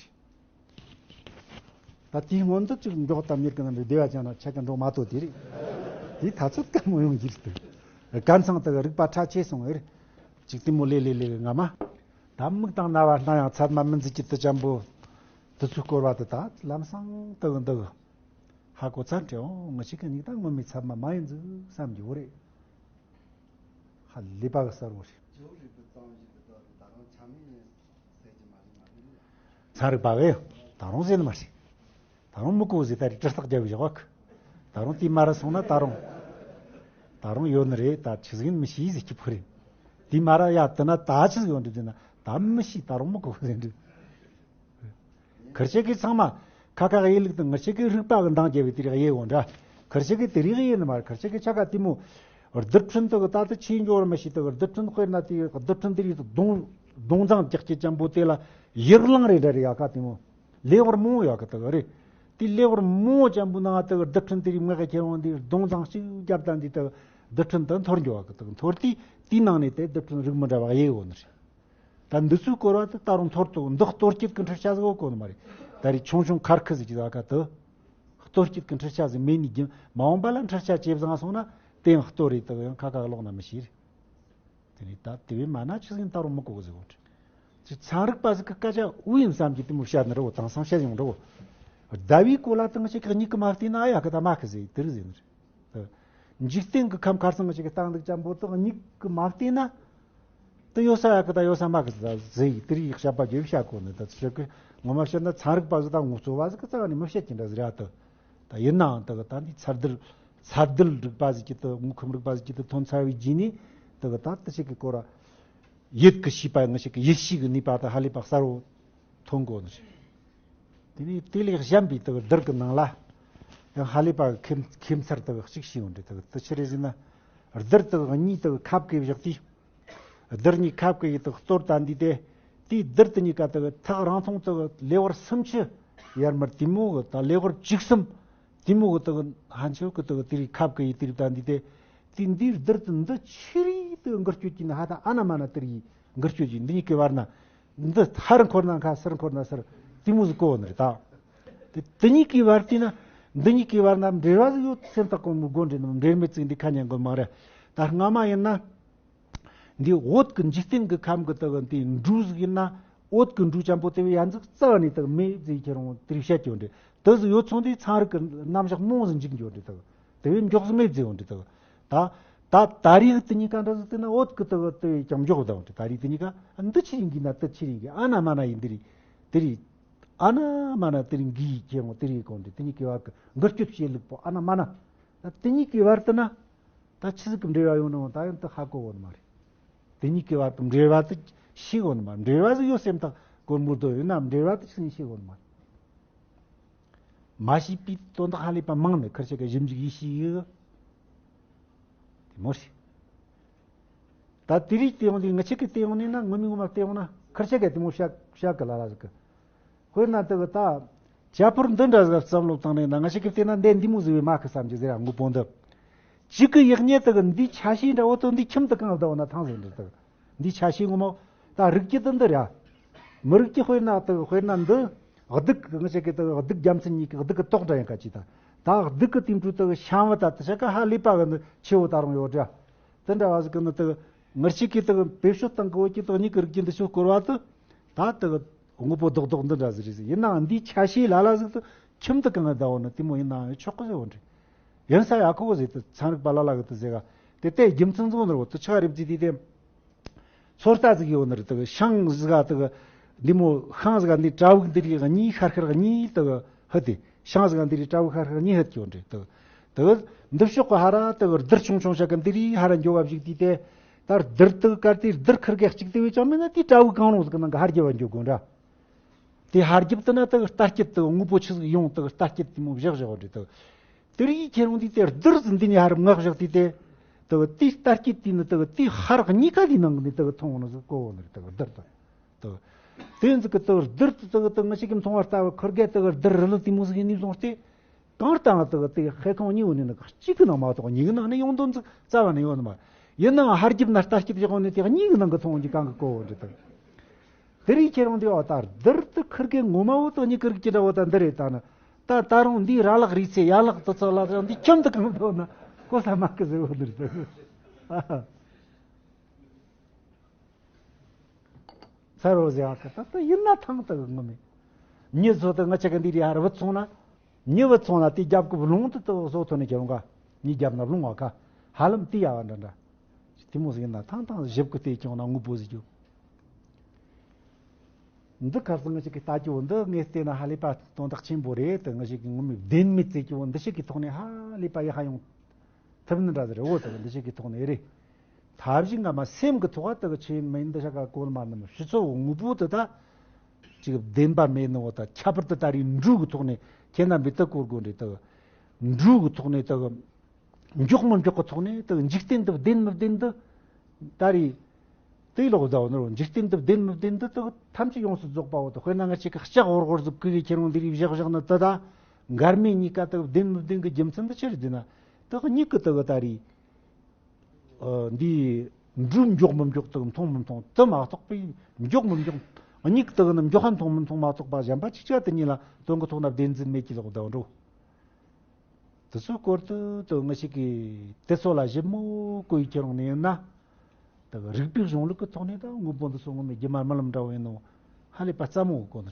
རེད། ད་དེའི་སྔོན་དུ་ཅིག་མགྱོགས་དང་མྱུར་གི་རྣམ་པའི་བདེ་བ་ཅན་ལ་ཆ་ག་འགྲོ་མ་ཐོ་དེ་རེད། དེའི་ཐ་ཚོད་དཀའ་མོ་ཡོང་གི་རེད། དཀའ་མཚང་དག་རིག་པ་ཁྲ་ཆེ་སོང་བས་རེད། ཅིག་དེ་མོ་ལེ་ལེ་ལེ་གི་རྔ་མ། ད་མིག་དང་རྣ་བ་སྣ་ཡང་ཚད་མ་མི་འཛིན་གྱི་དུ་ཅམ་པོ། དུ་ཚོད་སྐོར་བ་དུ་ད་ལམ་སང་དུ་གི་འདུག་ཧ་གོ་ཚར་འདྲེ་འོང་ངི་ཞིག་གི་ཉིག་ད་ངོ་མའི་ཚད་མ་མ་ཡིན་ཟིག་བསམ་རྒྱུ་བོ་རེད། ཧ་ལས་པ་གི་གསར་བོ་རེད། ཇོ་རིག་པའི་གཙང་བཞི་གི་བདག་དེ་ད་རང་ཆ་མེད་ཡིན་ཟེར་གྱི་མ་རེད་མ་རེད། ཚན་རིག་པ་གི་ད་རུང་ཟེར་ནི་མ་རེད། ད་རུང་མི་གོ་ཟེར་ད་རེད་དྲི་རྟགས་རྒྱབ་བཞག་གི་ད་རུང་དེ་མ་ར་སོང་ན་ད་རུང་ད་རུང་ཡོད་ནི་རེད། ད་ཆི་ཟིག་ཡིན་མི་ཤེས་ཟེར་གྱི་ཕུ་རེད། དེ་མ་ར་ཡ་དེ་ན་ད་ཆི་ཟིག་ཡོད་འདྲི་ཟེར་ན་ད་མི་ཤེས། ད་རུང་མི་གོ་ཟེར་འདྲི། ཁིར་ཆེ་གི་ཚང་མ་ཁ་ཁ་གཡས་ལུགས་དང་ངི་ཆེ་གི་རིག་པ་གི་འདང་རྒྱབ་པའི་དེ་རིགས་གཡས་འོ་འདྲ། ཁིར་ཆེ་གི་དེ་རིགས་གཡས་ནི་མ་རེད། ཁིར་ཆེ་གི་ཆ་ག་དེ་མོ་རྡུལ་ཕྲན་དག་ད་ལྟ་ཆེས་འབྱོར་མི་ཤེས་དག་རྡུལ་ཕྲན་དཔེར་ན་དེ་རྡུལ་ཕྲན་དེ་རིགས་དུ་གདོང་གདོང་འཛིང་རྒྱག་ཀྱི་ཅན་པོ་དེ་ལ་ཡིར་ལང་རེ་འདྲ་རེ་ཡ་ཀ་དེ་མོ་ལེ་བར་མོ་ཡ་ཀ་དག་རེད། དེ་ལེ་བར་མོ་ཅན་པོ་ནང་དག་རྡུལ་ཕྲན་དེ་རིགས་མངག་གི་ཁྱེར་འོང་དེ་གདོང་འཛིང་ཞིག་རྒྱབ་ད་འདི་དག་རྡུལ་ཕྲན་དུ་འཐོར་འགྱོ་བ་གི་དག་འཐོར་དུས་དེའི་ནང་ནས་དེ་རྡུལ་ཕྲན་རིགས་མི་འདྲ་བ་གཡས་འོ་ནི་རེད། ད་འདི་ཚོའི་སྐོར་བ་དེ་ད་རུང་འཐོར་ཐུབ་འདི་གཏོར་སྐྱེད་ཀྱི་འཕྲུལ་ཆ་ཟིག་ཡོད་གོ་ནི་མ་རེད། ད་རེས་ཆུང་ཆུང་ཁར་ཁི་ཟིག་གི་ཟ་ཁ་དུ་གཏོར་སྐྱེད་ཀྱི་འཕྲུལ་ཆ་ཟིག་མེད་ནི་རྒྱུན་མ་འོངས་པ་ལ་འཕྲུལ་ཆ་ཇེ་བཟང་སོང་ན་དེ་ཡང་གཏོར་རེད་དུ་ཡང་ཁ་ཁ་ལོག་ན་མི་ཤེས་རེད། དེ་ནས་ད་དེ་བས་མ་ན་ཆི་ཟིག་ད་རུང་མི་གོ་གི་ཟིག་འོང་དྲི། ཚན་རིག་པ་ཟིག་གི་སྐད་ཆ་འུ་ཡིན་བསམ་གྱི་དེ་མོ་བཤད་ནི་རེད་བོ། དེང་སང་བཤད་ཡོང་རེད་བོ། ཟླ་བའི་གོ་ལ་དང་ཞིག་གི་མྱིག་གི་མ་བལྟས་ན་ཨ་ཡ་གི་ད་མ་གི་ཟིག་དེ་རིགས་ཟིག་ནི་རེད། འཇིག་རྟེན་གྱི་ཁམས་ཁར་སང་ཞིག་གི་སྟེང་འདུག་ཅམ་པོ་དག་མྱིག་གིས་མ་བལྟས་ན། དེ་ཡོད་ས་ཡག་གི་ད་ཡོད་ས་མ་གི་ཟེར་ཡིག་དེ་རིགས་བཤད་པ་བརྗོད་བཤད་གོ་ནི་ད་ཚོད་གི་ངོ་མ་བཤད་ན་ཚན་རིག་པ་ཟིག་དང་ངོ་གཙོ་བ་ཟིག་གི་རྩ་བ་ནས་མི་བཤད་ཀྱི་འདྲ་ཟིག་ར་དུ། ད་ཡིན་ནའང་དག་ད་འདི་ཚ་རྡུལ་ཚ་རྡུལ་རིག་པ་ཟིག་གི་དུ་དངོས་ཁམས་རིག་པ་ཟིག་གི་དུ་ཐོན་ཚར་བའི་རྗེས་ནས་དག་ད་དེ་ཞིག་གི་སྐོར་ཡིད་ཀྱི་ཤེས་པ་ང་ཞིག་གི་ཡིད་ཤེས་ཀྱི་ནུས་པ་དང་ཧ་ལས་པ་གསར་བོ་ཐོན་གོ་ནི་རེད། དེ་ནས་དེ་ལས་གཞན་པའི་དག་རྡུལ་གྱི་ནང་ལ་ཡང་ཧ་ལས་པ་ཁེམ་ཁེམ་ཚར་དག་གཅིག་ཤེས་ཡོང་འདྲ་དག་དེ་ཆི་རེད་ཟེར་ན། རྡུལ་དག་གཉིས་དག་ཁབ་གེ་བཞག་དུས། རྡུལ་གཉིས་ཁབ་གེ་ཡི་དག་གཏོར་ད་འདི་དེ། དེའི་རྡུལ་དེ་གཉིས་ཀ་དག་ཐག་རིང་ཐུང་དག་ལེ་བར་སུམ་ཅུ་ཡར་མར་དེ་མོ་གི་ད་ལེ་བར་བཅུ་གསུམ། དེ་མོ་གི་དག་ཧན་ཆོ་གི་དག་དེ་རིགས་ཁབ་གེ་ཡི་དེ་རིགས་ད་འདི་དེ། དེ་འདིའི་རྡུལ་དེ་འདི་ཆི་རིགས་དེ་འགུལ་སྐྱོད་ཀྱི་ན་ཧ་ད་ཨ་ན་མ་ན་དེ་རིགས་འགུལ་སྐྱོད་ཀྱི་འདི་གཉིས་ཀའི་བར་ན། འདི་ཧར་འཁོར་ན་ཁ་སར་འཁོར་ན་སར་དེ་མོ་ཟིག་གོ་ནི་རེད་ད། དེ་དེ་གཉིས་ཀའི་བར་དེ་ན་འདི་གཉིས་ཀའི་བར་ན་འབྲེལ་བ་ཟིག་ཡོད་སེམས་ཐག་གོང་མོ་སྒོ་འབྲེལ་ནམ་འབྲེལ་མེད་ཚིག་འདི་ཁ་ཉན་དགོས་མ་རེད། ད་སྔ་མ་ཡིན་ན། འདི་འོད་ཀྱི་འཇིག་རྟེན་གྱི་ཁམས་ཀྱི་དག་འདི་འབྲུ་ཟིག་ཡིན་ན། འོད་ཀྱི་འབྲུ་ཅན་པོ་དེ་བས་ཡ་འཛུག་རྩ་བ་ནས་དག་མེད་ཟིག་ཁྱེར་འོང་དེ་རིགས་བཤད་ཀྱི་ཡོད་འདྲི། དེ་ཟིག་ཡོད་ཚོང་དེ་ཚན་རིག་གི་རྣམ་གཞག་རྨོངས་ཟིག་འཇིག་འགྱོ་འདྲི་དག་དེ་བས་མགྱོགས་སུ་མེད་ཟེར་འོང་འདྲི་དག་ད་ད་ད་རེས་དེ་གཉིས་ཀ་འདྲ་ཟིག་དེ་ན་འོད་ཀི་དག་དེ་བས་ཀྱང་མགྱོགས་ད་འོང་འདྲི། ད་རེས་དེ་གཉིས་ཀ་འདི་ཆི་ཡིན་གི་ན་དེ་ཆི་ཡིན་གི་ཨ་ན་མ་ན་ཡིན་འདི་རེད། དེ་རེད། ཨ་ན་མ་ན་དེ་རེད་འགི་ཡིས་ཁྱེར་འོང་དེ་རེད་གོ་འདྲི། དེ་གཉིས་ཀའི་བར་གི་འགུལ་སྐྱོད་བྱེད་ལུགས་པོ་ཨ་ན་མ་ན། ད་དེ་གཉིས་ཀའི་བར་དུ་ན། ད་ཆི་ཟིག་གི་འབྲེལ་བ་ཡོང་ནའང་ད་ཡང་དུ་ཧ་གོ་གོ་ནི་མ་རེད། དེ་གཉིས་ཀྱི་བར་དུ་འབྲེལ་བ་དུ་ཤེས་གོ་ནི་མ་རེད། འབྲེལ་བ་ཟིག་ཡོད་སེམས་ཐག་གོར་མོ་དོ་ཡོད་ན་འབྲེལ་བ་དུ་ཆི་ཟིག་ཤེས་གོ་ནི་མ་རེད། མ་ཤེས་པའི་དོན་དག་ཧ་ལས་པ་མང་ནི་ཁར་ཆ་ག་ཞིབ་འཇུག་ཡིད་ཤེས་ཡིག་དེ་མོ་ཤེས། ད་དེ་རིགས་དེ་ཡོང་དུས་ངི་ཆ་གི་དེ་ཡོང་ནི་ན་ངོ་མི་ངོ་མ་དེ་ཡོང་ན་ཁར་ཆ་ག་དེ་མོ་བཤད་བཤད་གི་ལ་ལ་ཟིག་གི་དཔེར་ན་དེ་གི་ད། བྱ་ཕོར་འདི་འདྲ་ཟིག་བསམ་བློ་བཏང་ནས་ན་ང་ཞིག་གིས་བལྟས་ན་འདི་འདི་མོ་ཟིག་བས་མ་ཁི་བསམ་གྱི་ཟེར་ཡ་དངོས་པོ་འདི། གཅིག་གི་ཡག་ཉེས་དེ་གི་འདི་ཆ་ཤས་འདྲ་བོ་དོ་འདི་ཁྱིམ་དུ་གང་བསྡད་བ་ན་ཐང་ཟིག་འདྲ་དེ་གི་འདི་ཆ་ཤས་ངོ་མ་ད་རིགས་ཀྱི་དེ་འདི་ར། མི་རིགས་ཀྱི་དཔེར་ན་དེ་གི་དཔེར་ན་འདི་གདུགས་ང་ཞིག་གིས་དེ་གི་གདུགས་རྒྱལ་མཚན་གཉིས་ཀྱི་གདུགས་གི་ཏོག་འདྲ་ཡང་ག་ཅི་ད་ད་གདུགས་གི་དེ་འཕྲུལ་དེ་གི་ཤམ་བུ་ད་དེ་ཆ་ག་ཧ་ལས་པ་གི་འདི་ཆེ་བོ་ད་རུང་ཡོད་འདྲ། དེ་འདྲ་བ་ཟིག་གི་ནི་དེ་གི་ངར་ཞིག་གིས་དེ་གི་བེད་སྤྱོད་བཏང་གི་འོ་ཀྱི་དེ་གི་གཉིས་ཀྱི་རིགས་ཀྱི་འདི་ཆོ་སྐོར་བ་དེ། ད་དེ་གི་དངོས་པོ་རྡོག་རྡོག་འདི་འདྲ་ཟིག་རེད་ཟེར། ཡིན་ནའང་འདིའི་ཆ་ཤས་ལ་ལ་ཟིག་ཏུ་ཁྱིམ་དུ་གང་ང་ཟླ་བོ་ནི་དེ་མོ་ཡིན་ནའང་ཆོག་གི་ཟེར་བོ་འདྲ། ཡིན་ས་ཡ་ཁོ་བོ་ཟེར་དུ་ཚན་རིག་པ་ལ་ལ་གི་དུ་ཟེར་ག་དེ་ལྟའི་རྒྱུ་མཚན་ཟིག་ནོར་བོ་དུ་ཆགས་རེད་ཟེར་དུས་དེ། ཚོད་ལྟ་ཟིག་ཡོད་ནི་རེད། དུ་ཤིང་ཟིག་ག་དུ་འདི་མོ་ཤིང་ཟིག་ག་འདི་བྲག་ཕུག་འདི་རིགས་གཉིས་ཤར་ཤར་གཉིས་དུ་ཧི་དེ་ཤིང་ཟིག་ག་འདི་རིགས་བྲག་ཕུག་ཤར་ཤར་གཉིས་ཧི་ཀྱོ་འདྲ་དུ། དེ་འདི་ཕྱོགས་གི་ཧ་ར་དེ་རྡུལ་ཆུང་ཆུང་ཞིག་གི་འདི་རིགས་ཧ་ར་འགྱོ་བ་བཞིག་དུས་དེ། ད་རྡུལ་དེ་གར་དེ་རྡུལ་ཁིར་གེ་གཅིག་དེ་བས་ཀྱང་མིན་ན་དེ་བྲག་ཕུག་གང་རུང་ཟིག་གི་ནང་གི་ཧར་རྒྱབ་བ་འགྱོ་དགོས་འདྲ། དེ་ཧར་རྒྱབ་དེ་ན་དེ་ལྟ་སྐྱེད་དེ་དངོས་པོ་ཆི་ཟིག་ཡོང་དེ་ལྟ་སྐྱེད་དེ་མོ་བཞག་བཞག་འདྲ་དེ། དེ་རིགས་ཁྱེད་རང་དེ་དེ་རྡུལ་ཟིག་འདི་ནས་ཧ་ར་མངག་བཞག་དུས་དེ། དེ་དེ་ལྟ་སྐྱེད་དེ་ནི་དེ་དེ་ཧར་གཉིས་ཀ་དེ་ནང་གི་ནི་དེ་མཐོང་ནི་ཟིག་གོ་བོ་ནི་དེ་རྡུལ་དེ། དེ་དེ་ཟིག་གི་དེ་རྡུལ་དེ་དེ་དེ་ང་ཞིག་གིས་མཐོང་བ་ལྟ་བུ་ཁིར་གེ་དེ་རྡུལ་རི་ལི་དེ་མོ་ཟིག་ཡིན་ནི་སོང་སྟེ། གང་ལྟར་དེ་དེ་ཧེ་ཁང་གཉིས་བོ་ནི་ནི་གཅིག་གི་ནང་མ་གཏོགས་གཉིས་ཀྱི་ནང་ནས་ཡོང་དོན་ཟིག་རྩ་བ་ནས་ཡོད་ནི་མ། ཡིན་ནའང་ཧར་རྒྱབ་ན་ལྟ་སྐྱེད་བཞག་ནི་དེ་གཉིས་ཀྱི་ནང་གི་མཐོང་གི་གང་གི་གོ་བོ་འདྲ་དེ། དེ་རིགས་ཁྱེད་རང་དེ་འོ་ད་རྡུལ་དེ་ཁིར་གེ་ངོ་མ་བོ་དང་གཉིས་ཀི་རིགས་ཀྱི་འདྲ་བོ་ད་འདི་རེད། ད་ནི་ད་ད་རུང་འདིའི་ར་ལག་རིས་ཚེ་ཡ་ལག་དུ་ཚག་ལ་ད་འདི་ཁྱིམ་དུ་གང་ཐོན་ན་གོ་ས་མ་ཀི་ཟེར་བོ་འདི་རེད། ཚར་བོ་ཟེར་བ་ཀི་ད་ད་ཡིན་ན་ཐང་དུ་ངོ་མེད། མྱི་བཟོ་དུ་ང་ཅག་གི་འདི་རེད་ཧར་བུད་སོང་ན། མྱི་བུད་སོང་ན་དེ་རྒྱབ་ཀི་བུ་ལུང་དུ་དུ་བཟོ་ཐོན་ནས་ཁྱེད་རང་ག་མྱི་རྒྱབ་ན་ལུང་བ་ཀ་ཧ་ལམ་དེ་ཡ་བ་འདྲ་འདྲ། དེ་མོ་ཟིག་ཡིན་ན་ཐང་ཐང་ཞིབ་ཀི་དེ་ཀྱང་ན་དངོས་པོ་ཟིག་རྒྱུ། འདི་ཁ་སང་ཅིག་གི་ལྟ་རྒྱུ་འདི་ངས་བལྟས་ན་ཧ་ལས་པ་དོན་དག་ཆེན་པོ་རེད་དེ། ང་ཞིག་གི་ངོ་མའི་བདེན་མེད་བཙལ་རྒྱུ་འདི་ཞིག་གི་ཐོག་ནས་ཧ་ལས་པ་ཡག་ཧ་ཡོང་ཐུབ་ནི་འདྲ་ཟེར་འོ་དེ་འདི་ཞིག་གི་ཐོག་ནས་རེད། ཐབས་ཤིག་ང་མ་སེམས་གི་ཐོག་དེ་གི་ཆེ་མིན་འདི་ཞག་ག་གོལ་མ་ནམ་ཕྱི་ཚོ་དངོས་པོ་དེ་ད་ཅིག་བདེན་པ་མེད་ནི་འོ་ད་ཁྱད་པར་དུ་ད་རེས་འབྲུ་གི་ཐོག་ནས་ཁྱེད་རྣམ་པས་དེ་གོ་དགོས་རེད་དེ། འབྲུ་གི་ཐོག་ནས་དེ་གི་མགྱོགས་མི་མགྱོགས་ཀྱི་ཐོག་ནས་དེ་འཇིག་རྟེན་དུ་བདེན་མི་བདེན་འདི། ད་རེས་དེ་ལོག་བཟླ་བ་ནོར་འཇིག་རྟེན་དུ་བདེན་མི་བདེན་འདི་དེ་ཐམས་ཅད་ཡོངས་སུ་རྫོགས་པའོ། དེ་དཔེར་ན་ང་ཅིག་གི་ལྕགས་འོར་འོར་ཟིག་གི་ཁྱེད་རང་འདི་རིགས་བཞག་བཞག་ན་དེ་ད་མགར་མེ་གཉིས་ཀ་དེ་བདེན་མི་བདེན་གི་རྒྱུ་མཚན་འདི་ཆི་རེད་ཟེར་ན། དེ་གཉིས་ཀི་དེ་གི་ད་རེས་འདི་འབྲུ་མགྱོགས་མི་མགྱོགས་དེ་མཐོང་མི་མཐོང་དེ་མ་གཏོགས་པའི་མགྱོགས་མི་མགྱོགས་གཉིས་ཀི་དེ་གི་ནི་མགྱོགས་ཧ་མཐོང་མི་མཐོང་མ་གཏོགས་པ་གཞན་པ་ཅིག་ཅག་དེ་གཉིས་ལ་དོན་གི་ཐོག་ན་བདེན་འཛིན་མེད་ཀི་ལོག་བཟླ་བ་འགྲོ། དེ་ཚོའི་སྐོར་དུ་དེ་ང་ཞིག་གིས་དེ་ཚོ་ལ་ཞིབ་མོ་གོ་ཡི་ཁྱེད་རང་ནས་ཡིན་ན། དེ་རིགས་པའི་གཞུང་ལུགས་ཀྱི་ཐོག་ནས་ད་དངོས་པོ་འདི་ཚོ་ངོ་མའི་སྒྱུ་མ་རྨི་ལམ་འདྲ་བོ་ཡིན་ནོ། ཧ་ལས་པ་རྩ་མོ་གོ་ནི་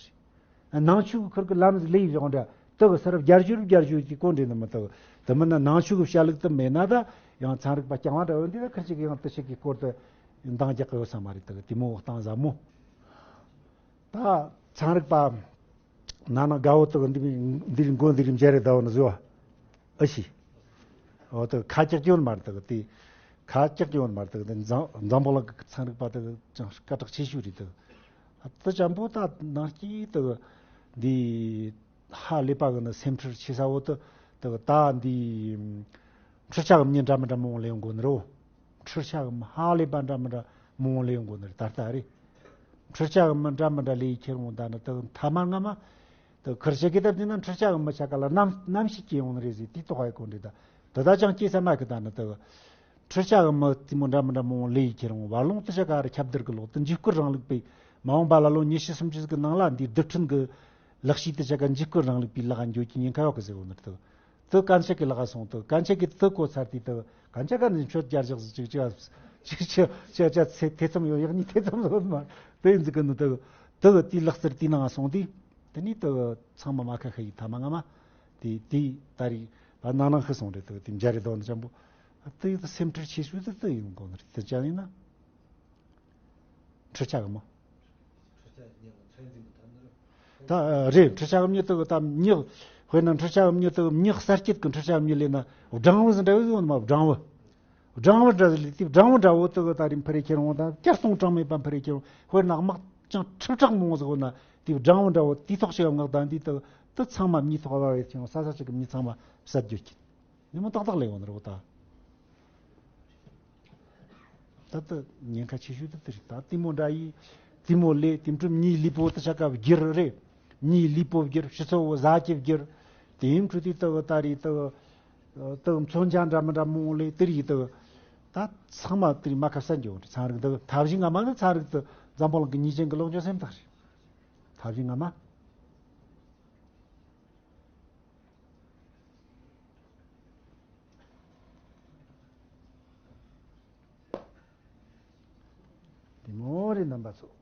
རེད། ནང་ཆོས་ཀྱི་ཁུར་གྱི་ལམ་ཟིག་ལས་ཡི་བཞག་འདྲ་དེ་གི་སར་བརྒྱར་བཞུར་བརྒྱར་བཞུར་གྱི་གོ་འདྲེ་ནི་མི་དེ་གི་དེ་མིན་ན་ནང་ཆོས་ཀྱི་བཤད་ལུགས་དེ་མེད་ན་ད་ཡང་ཚན་རིག་པ་རྐྱང་བ་འདྲ་བོ་འདི་ད་ཁུར་ཅིག་གི་ཡང་དེ་ཞིག་གི་སྐོར་དུ་འདང་རྒྱག་གི་ཡོད་ས་མ་རེད། དེ་གི་དེ་མོ་བཏང་ཟབ་མོ། ད་ཚན་རིག་པ། ན་ན་དགའ་བོ་དག་འདི་འདིར་མགོ་འདིར་མཇལ་རེ་ཟླ་བ་ནི་བཟོ་བ། ཨ་ཤི། འོ་དག་ཁ་ལྕགས་ཀྱི་ཡོད་མ་རེད་དག་དེ། ཁ་ལྕགས་ཀྱི་ཡོད་མ་རེད་དག་དེ་འཛམ་འཛམ་བུ་གླིང་གི་ཚན་རིག་པ་དག་ཅང་སྐད་གྲགས་ཆེ་ཤོས་རེད་དག་དེ་ཅང་པོ་ད་ནང་སྐྱིད་དག་འདི་ཧ་ལས་པ་གི་ནི་སེམས་ཁྲལ་ཆེ་ས་བོ་དག་དག་ད་འདི། འཕྲུལ་ཆས་གི་མྱི་འདྲ་མི་འདྲ་མང་བོ་ལེན་དགོས་ནི་རོ། འཕྲུལ་ཆས་གི་མི་ཧ་ལས་པ་འདྲ་མི་འདྲ་མང་བོ་ལེན་དགོས་ནི་རེད་ད་ལྟ་རེད། འཕྲུལ་ཆས་གི་མི་འདྲ་མི་འདྲ་ལས་ཁྱེར་འོང་ད་ནི་དེ་མཐའ་མ་སྔ་མ། དེ་ཁུར་ཆེ་གི་སྟབས་བྱས་ན་འཕྲུལ་ཆས་གི་མི་ཆ་ག་ལ་གནམ་གནམ་གཤིས་སྐྱེ་ཡོང་ནི་རེད་ཟེར་དེ་རྟོགས་ཡ་གོ་འདྲི་ད། དེ་ད་ཅང་སྐྱེ་ས་མ་གི་ད་ནི་དེ། འཕྲུལ་ཆས་གི་མི་དེ་མོ་འདྲ་མི་འདྲ་མང་བོ་ལས་ཁྱེར་འོང་བར་ལོང་དེ་ཆ་ག་ར་ཁྱབ་བརྡལ་གི་ལོག་དེ་འཇིགས་སྐུལ་རིང་ལུགས་པས་མ་འོངས་པ་ལ་ལོ་ཉི་ཤུ་སུམ་ཅུ་ཟིག་གི་ནང་ལ་འདིའི་རྡུལ་ཕྲན་གི་ལག་ཤེས་དེ་ཆ་ག་འཇིགས་སྐུལ་རིང་ལུགས་པའི་ལག་འགྱོ་གི་ཉེན་ཁ་ཡོད་གི་ཟེར་བོ་ནི་དེ། དུ་གན་ཆེ་གི་ལག་སོང་དུ་གན་ཆེ་གི་དུ་གོ་ཚར་དུས་དུ་གན་ཆེ་ག་ནི་མཆོད་རྒྱལ་ཞག་ཅིག་ཅིག་ཅིག་ཅིག་ཅིག་ཅིག་ཚེ་ཐེ་ཚོམ་ཡོད་ཡག་ཉིད་ཐེ་ཚོམ་ཡོད་མ་དེ་ཡིན་ཟིག་གི་ནི་དུ་དུ་དེའི་ལག་རྩལ་དེའི་ནང་སོང་དུས་དེ་ནི་དུ་ཚང་མ་མ་ཁ་ཁ་ཡི་ཐ་མ་ང་མ་དེ་དེ་ད་རེས་ ད་ནང་ནང་ཤི་སོང་རེད། དེ་དེ་འཇའ་རེ་དོན་ཅན་པོ། དེ་ཡི་སེམས་ཁྲལ་ཆེ་ཤོས་དེ་དེ་ཡིན་དགོས་ནི་རེད། དེ་ཅང་ཡིན་ན། འཕྲུལ་ཆ་གི་མོ། ད་རེད། འཕྲུལ་ཆ་གི་མྱི་དེ་གི་ད་མྱི། དཔེར་ན་འཕྲུལ་ཆ་གི་མྱི་དེ་གི་མྱི་གསར་སྐྱེས་ཀྱི་འཕྲུལ་ཆ་གི་མྱི་ལས་ན་སྦྲང་བུ་ཟིག་འདྲ་བོ་ཡོད་མ། སྦྲང་བུ། སྦྲང་བུ་འདྲ་ཟིག་ལས། དེ་སྦྲང་བུ་འདྲ་བོ་དེ་གི་ད་རེས་འཕུར་རེ་ཁྱེར་འོང་དང་། བསྐྱར་གཏོང་གྲངས་མེད་པ་འཕུར་རེ་ཁྱེར་འོང་། དཔེར་ན་དམག་ཅང་ཁྲི་ཕྲག་མང་བོ་ཟིག་ཡོད་ན། དེ་སྦྲང་བུ་འདྲ་བོ་དེ་ཐོག་ཞིག་མངགས་དང་། དེ་དེ་དེ་ཚང་མ་མྱི་ཐོག་ལ་རེ་ཁྱེར་འོང་། ས་ས་ཅིག་གི་མྱི་ཚང་མ་བསད་རྒྱུ་ཀྱི། ནི་མོ་ཏག་ཏག་ལས་ཡོང་ནི་རེད་ད། ད་ལྟ་ཉེན་ཁ་ཆེ་ཤོས་དེ་དེ་རེད། ད་དེ་མོ་འདྲ་ཡིས། དེ་མོ་ལས་དེ་འཕྲོ་མྱིའི་ལུས་པོ་དེ་ཆ་ག་བསྒྱུར་རེད། མྱིའི་ལུས་པོ་བསྒྱུར། ཕྱི་ཚོ་བོ་ཟ་གྱི་བསྒྱུར། དེ་ཡིན་འཕྲོ་དེ་ལྟ་བུ་ད་རེས་ལྟ་བུ། ལྟ་བུ་མཚོན་ཆ་འདྲ་མི་འདྲ་མང་ལས་དེ་རེད་ལྟ་བུ། ད་ཚང་མ་དེ་རེད། མ་ཁ་བསད་འགྱོ་རེད། ཚན་རིག་འདི་ཐབས་ཤེས་སྔ་མ་ནི་ཚན་རིག་དེ་འཛམ་བུ་གླིང་གི་ཉེས་ཅན་གྱི་གློག་འཕྲིན་སེམས་ཐག་རེད། ཐབས་ཤེས་སྔ་མ། དེ་མོ་རེད་རྣམ་པ་ཚོ།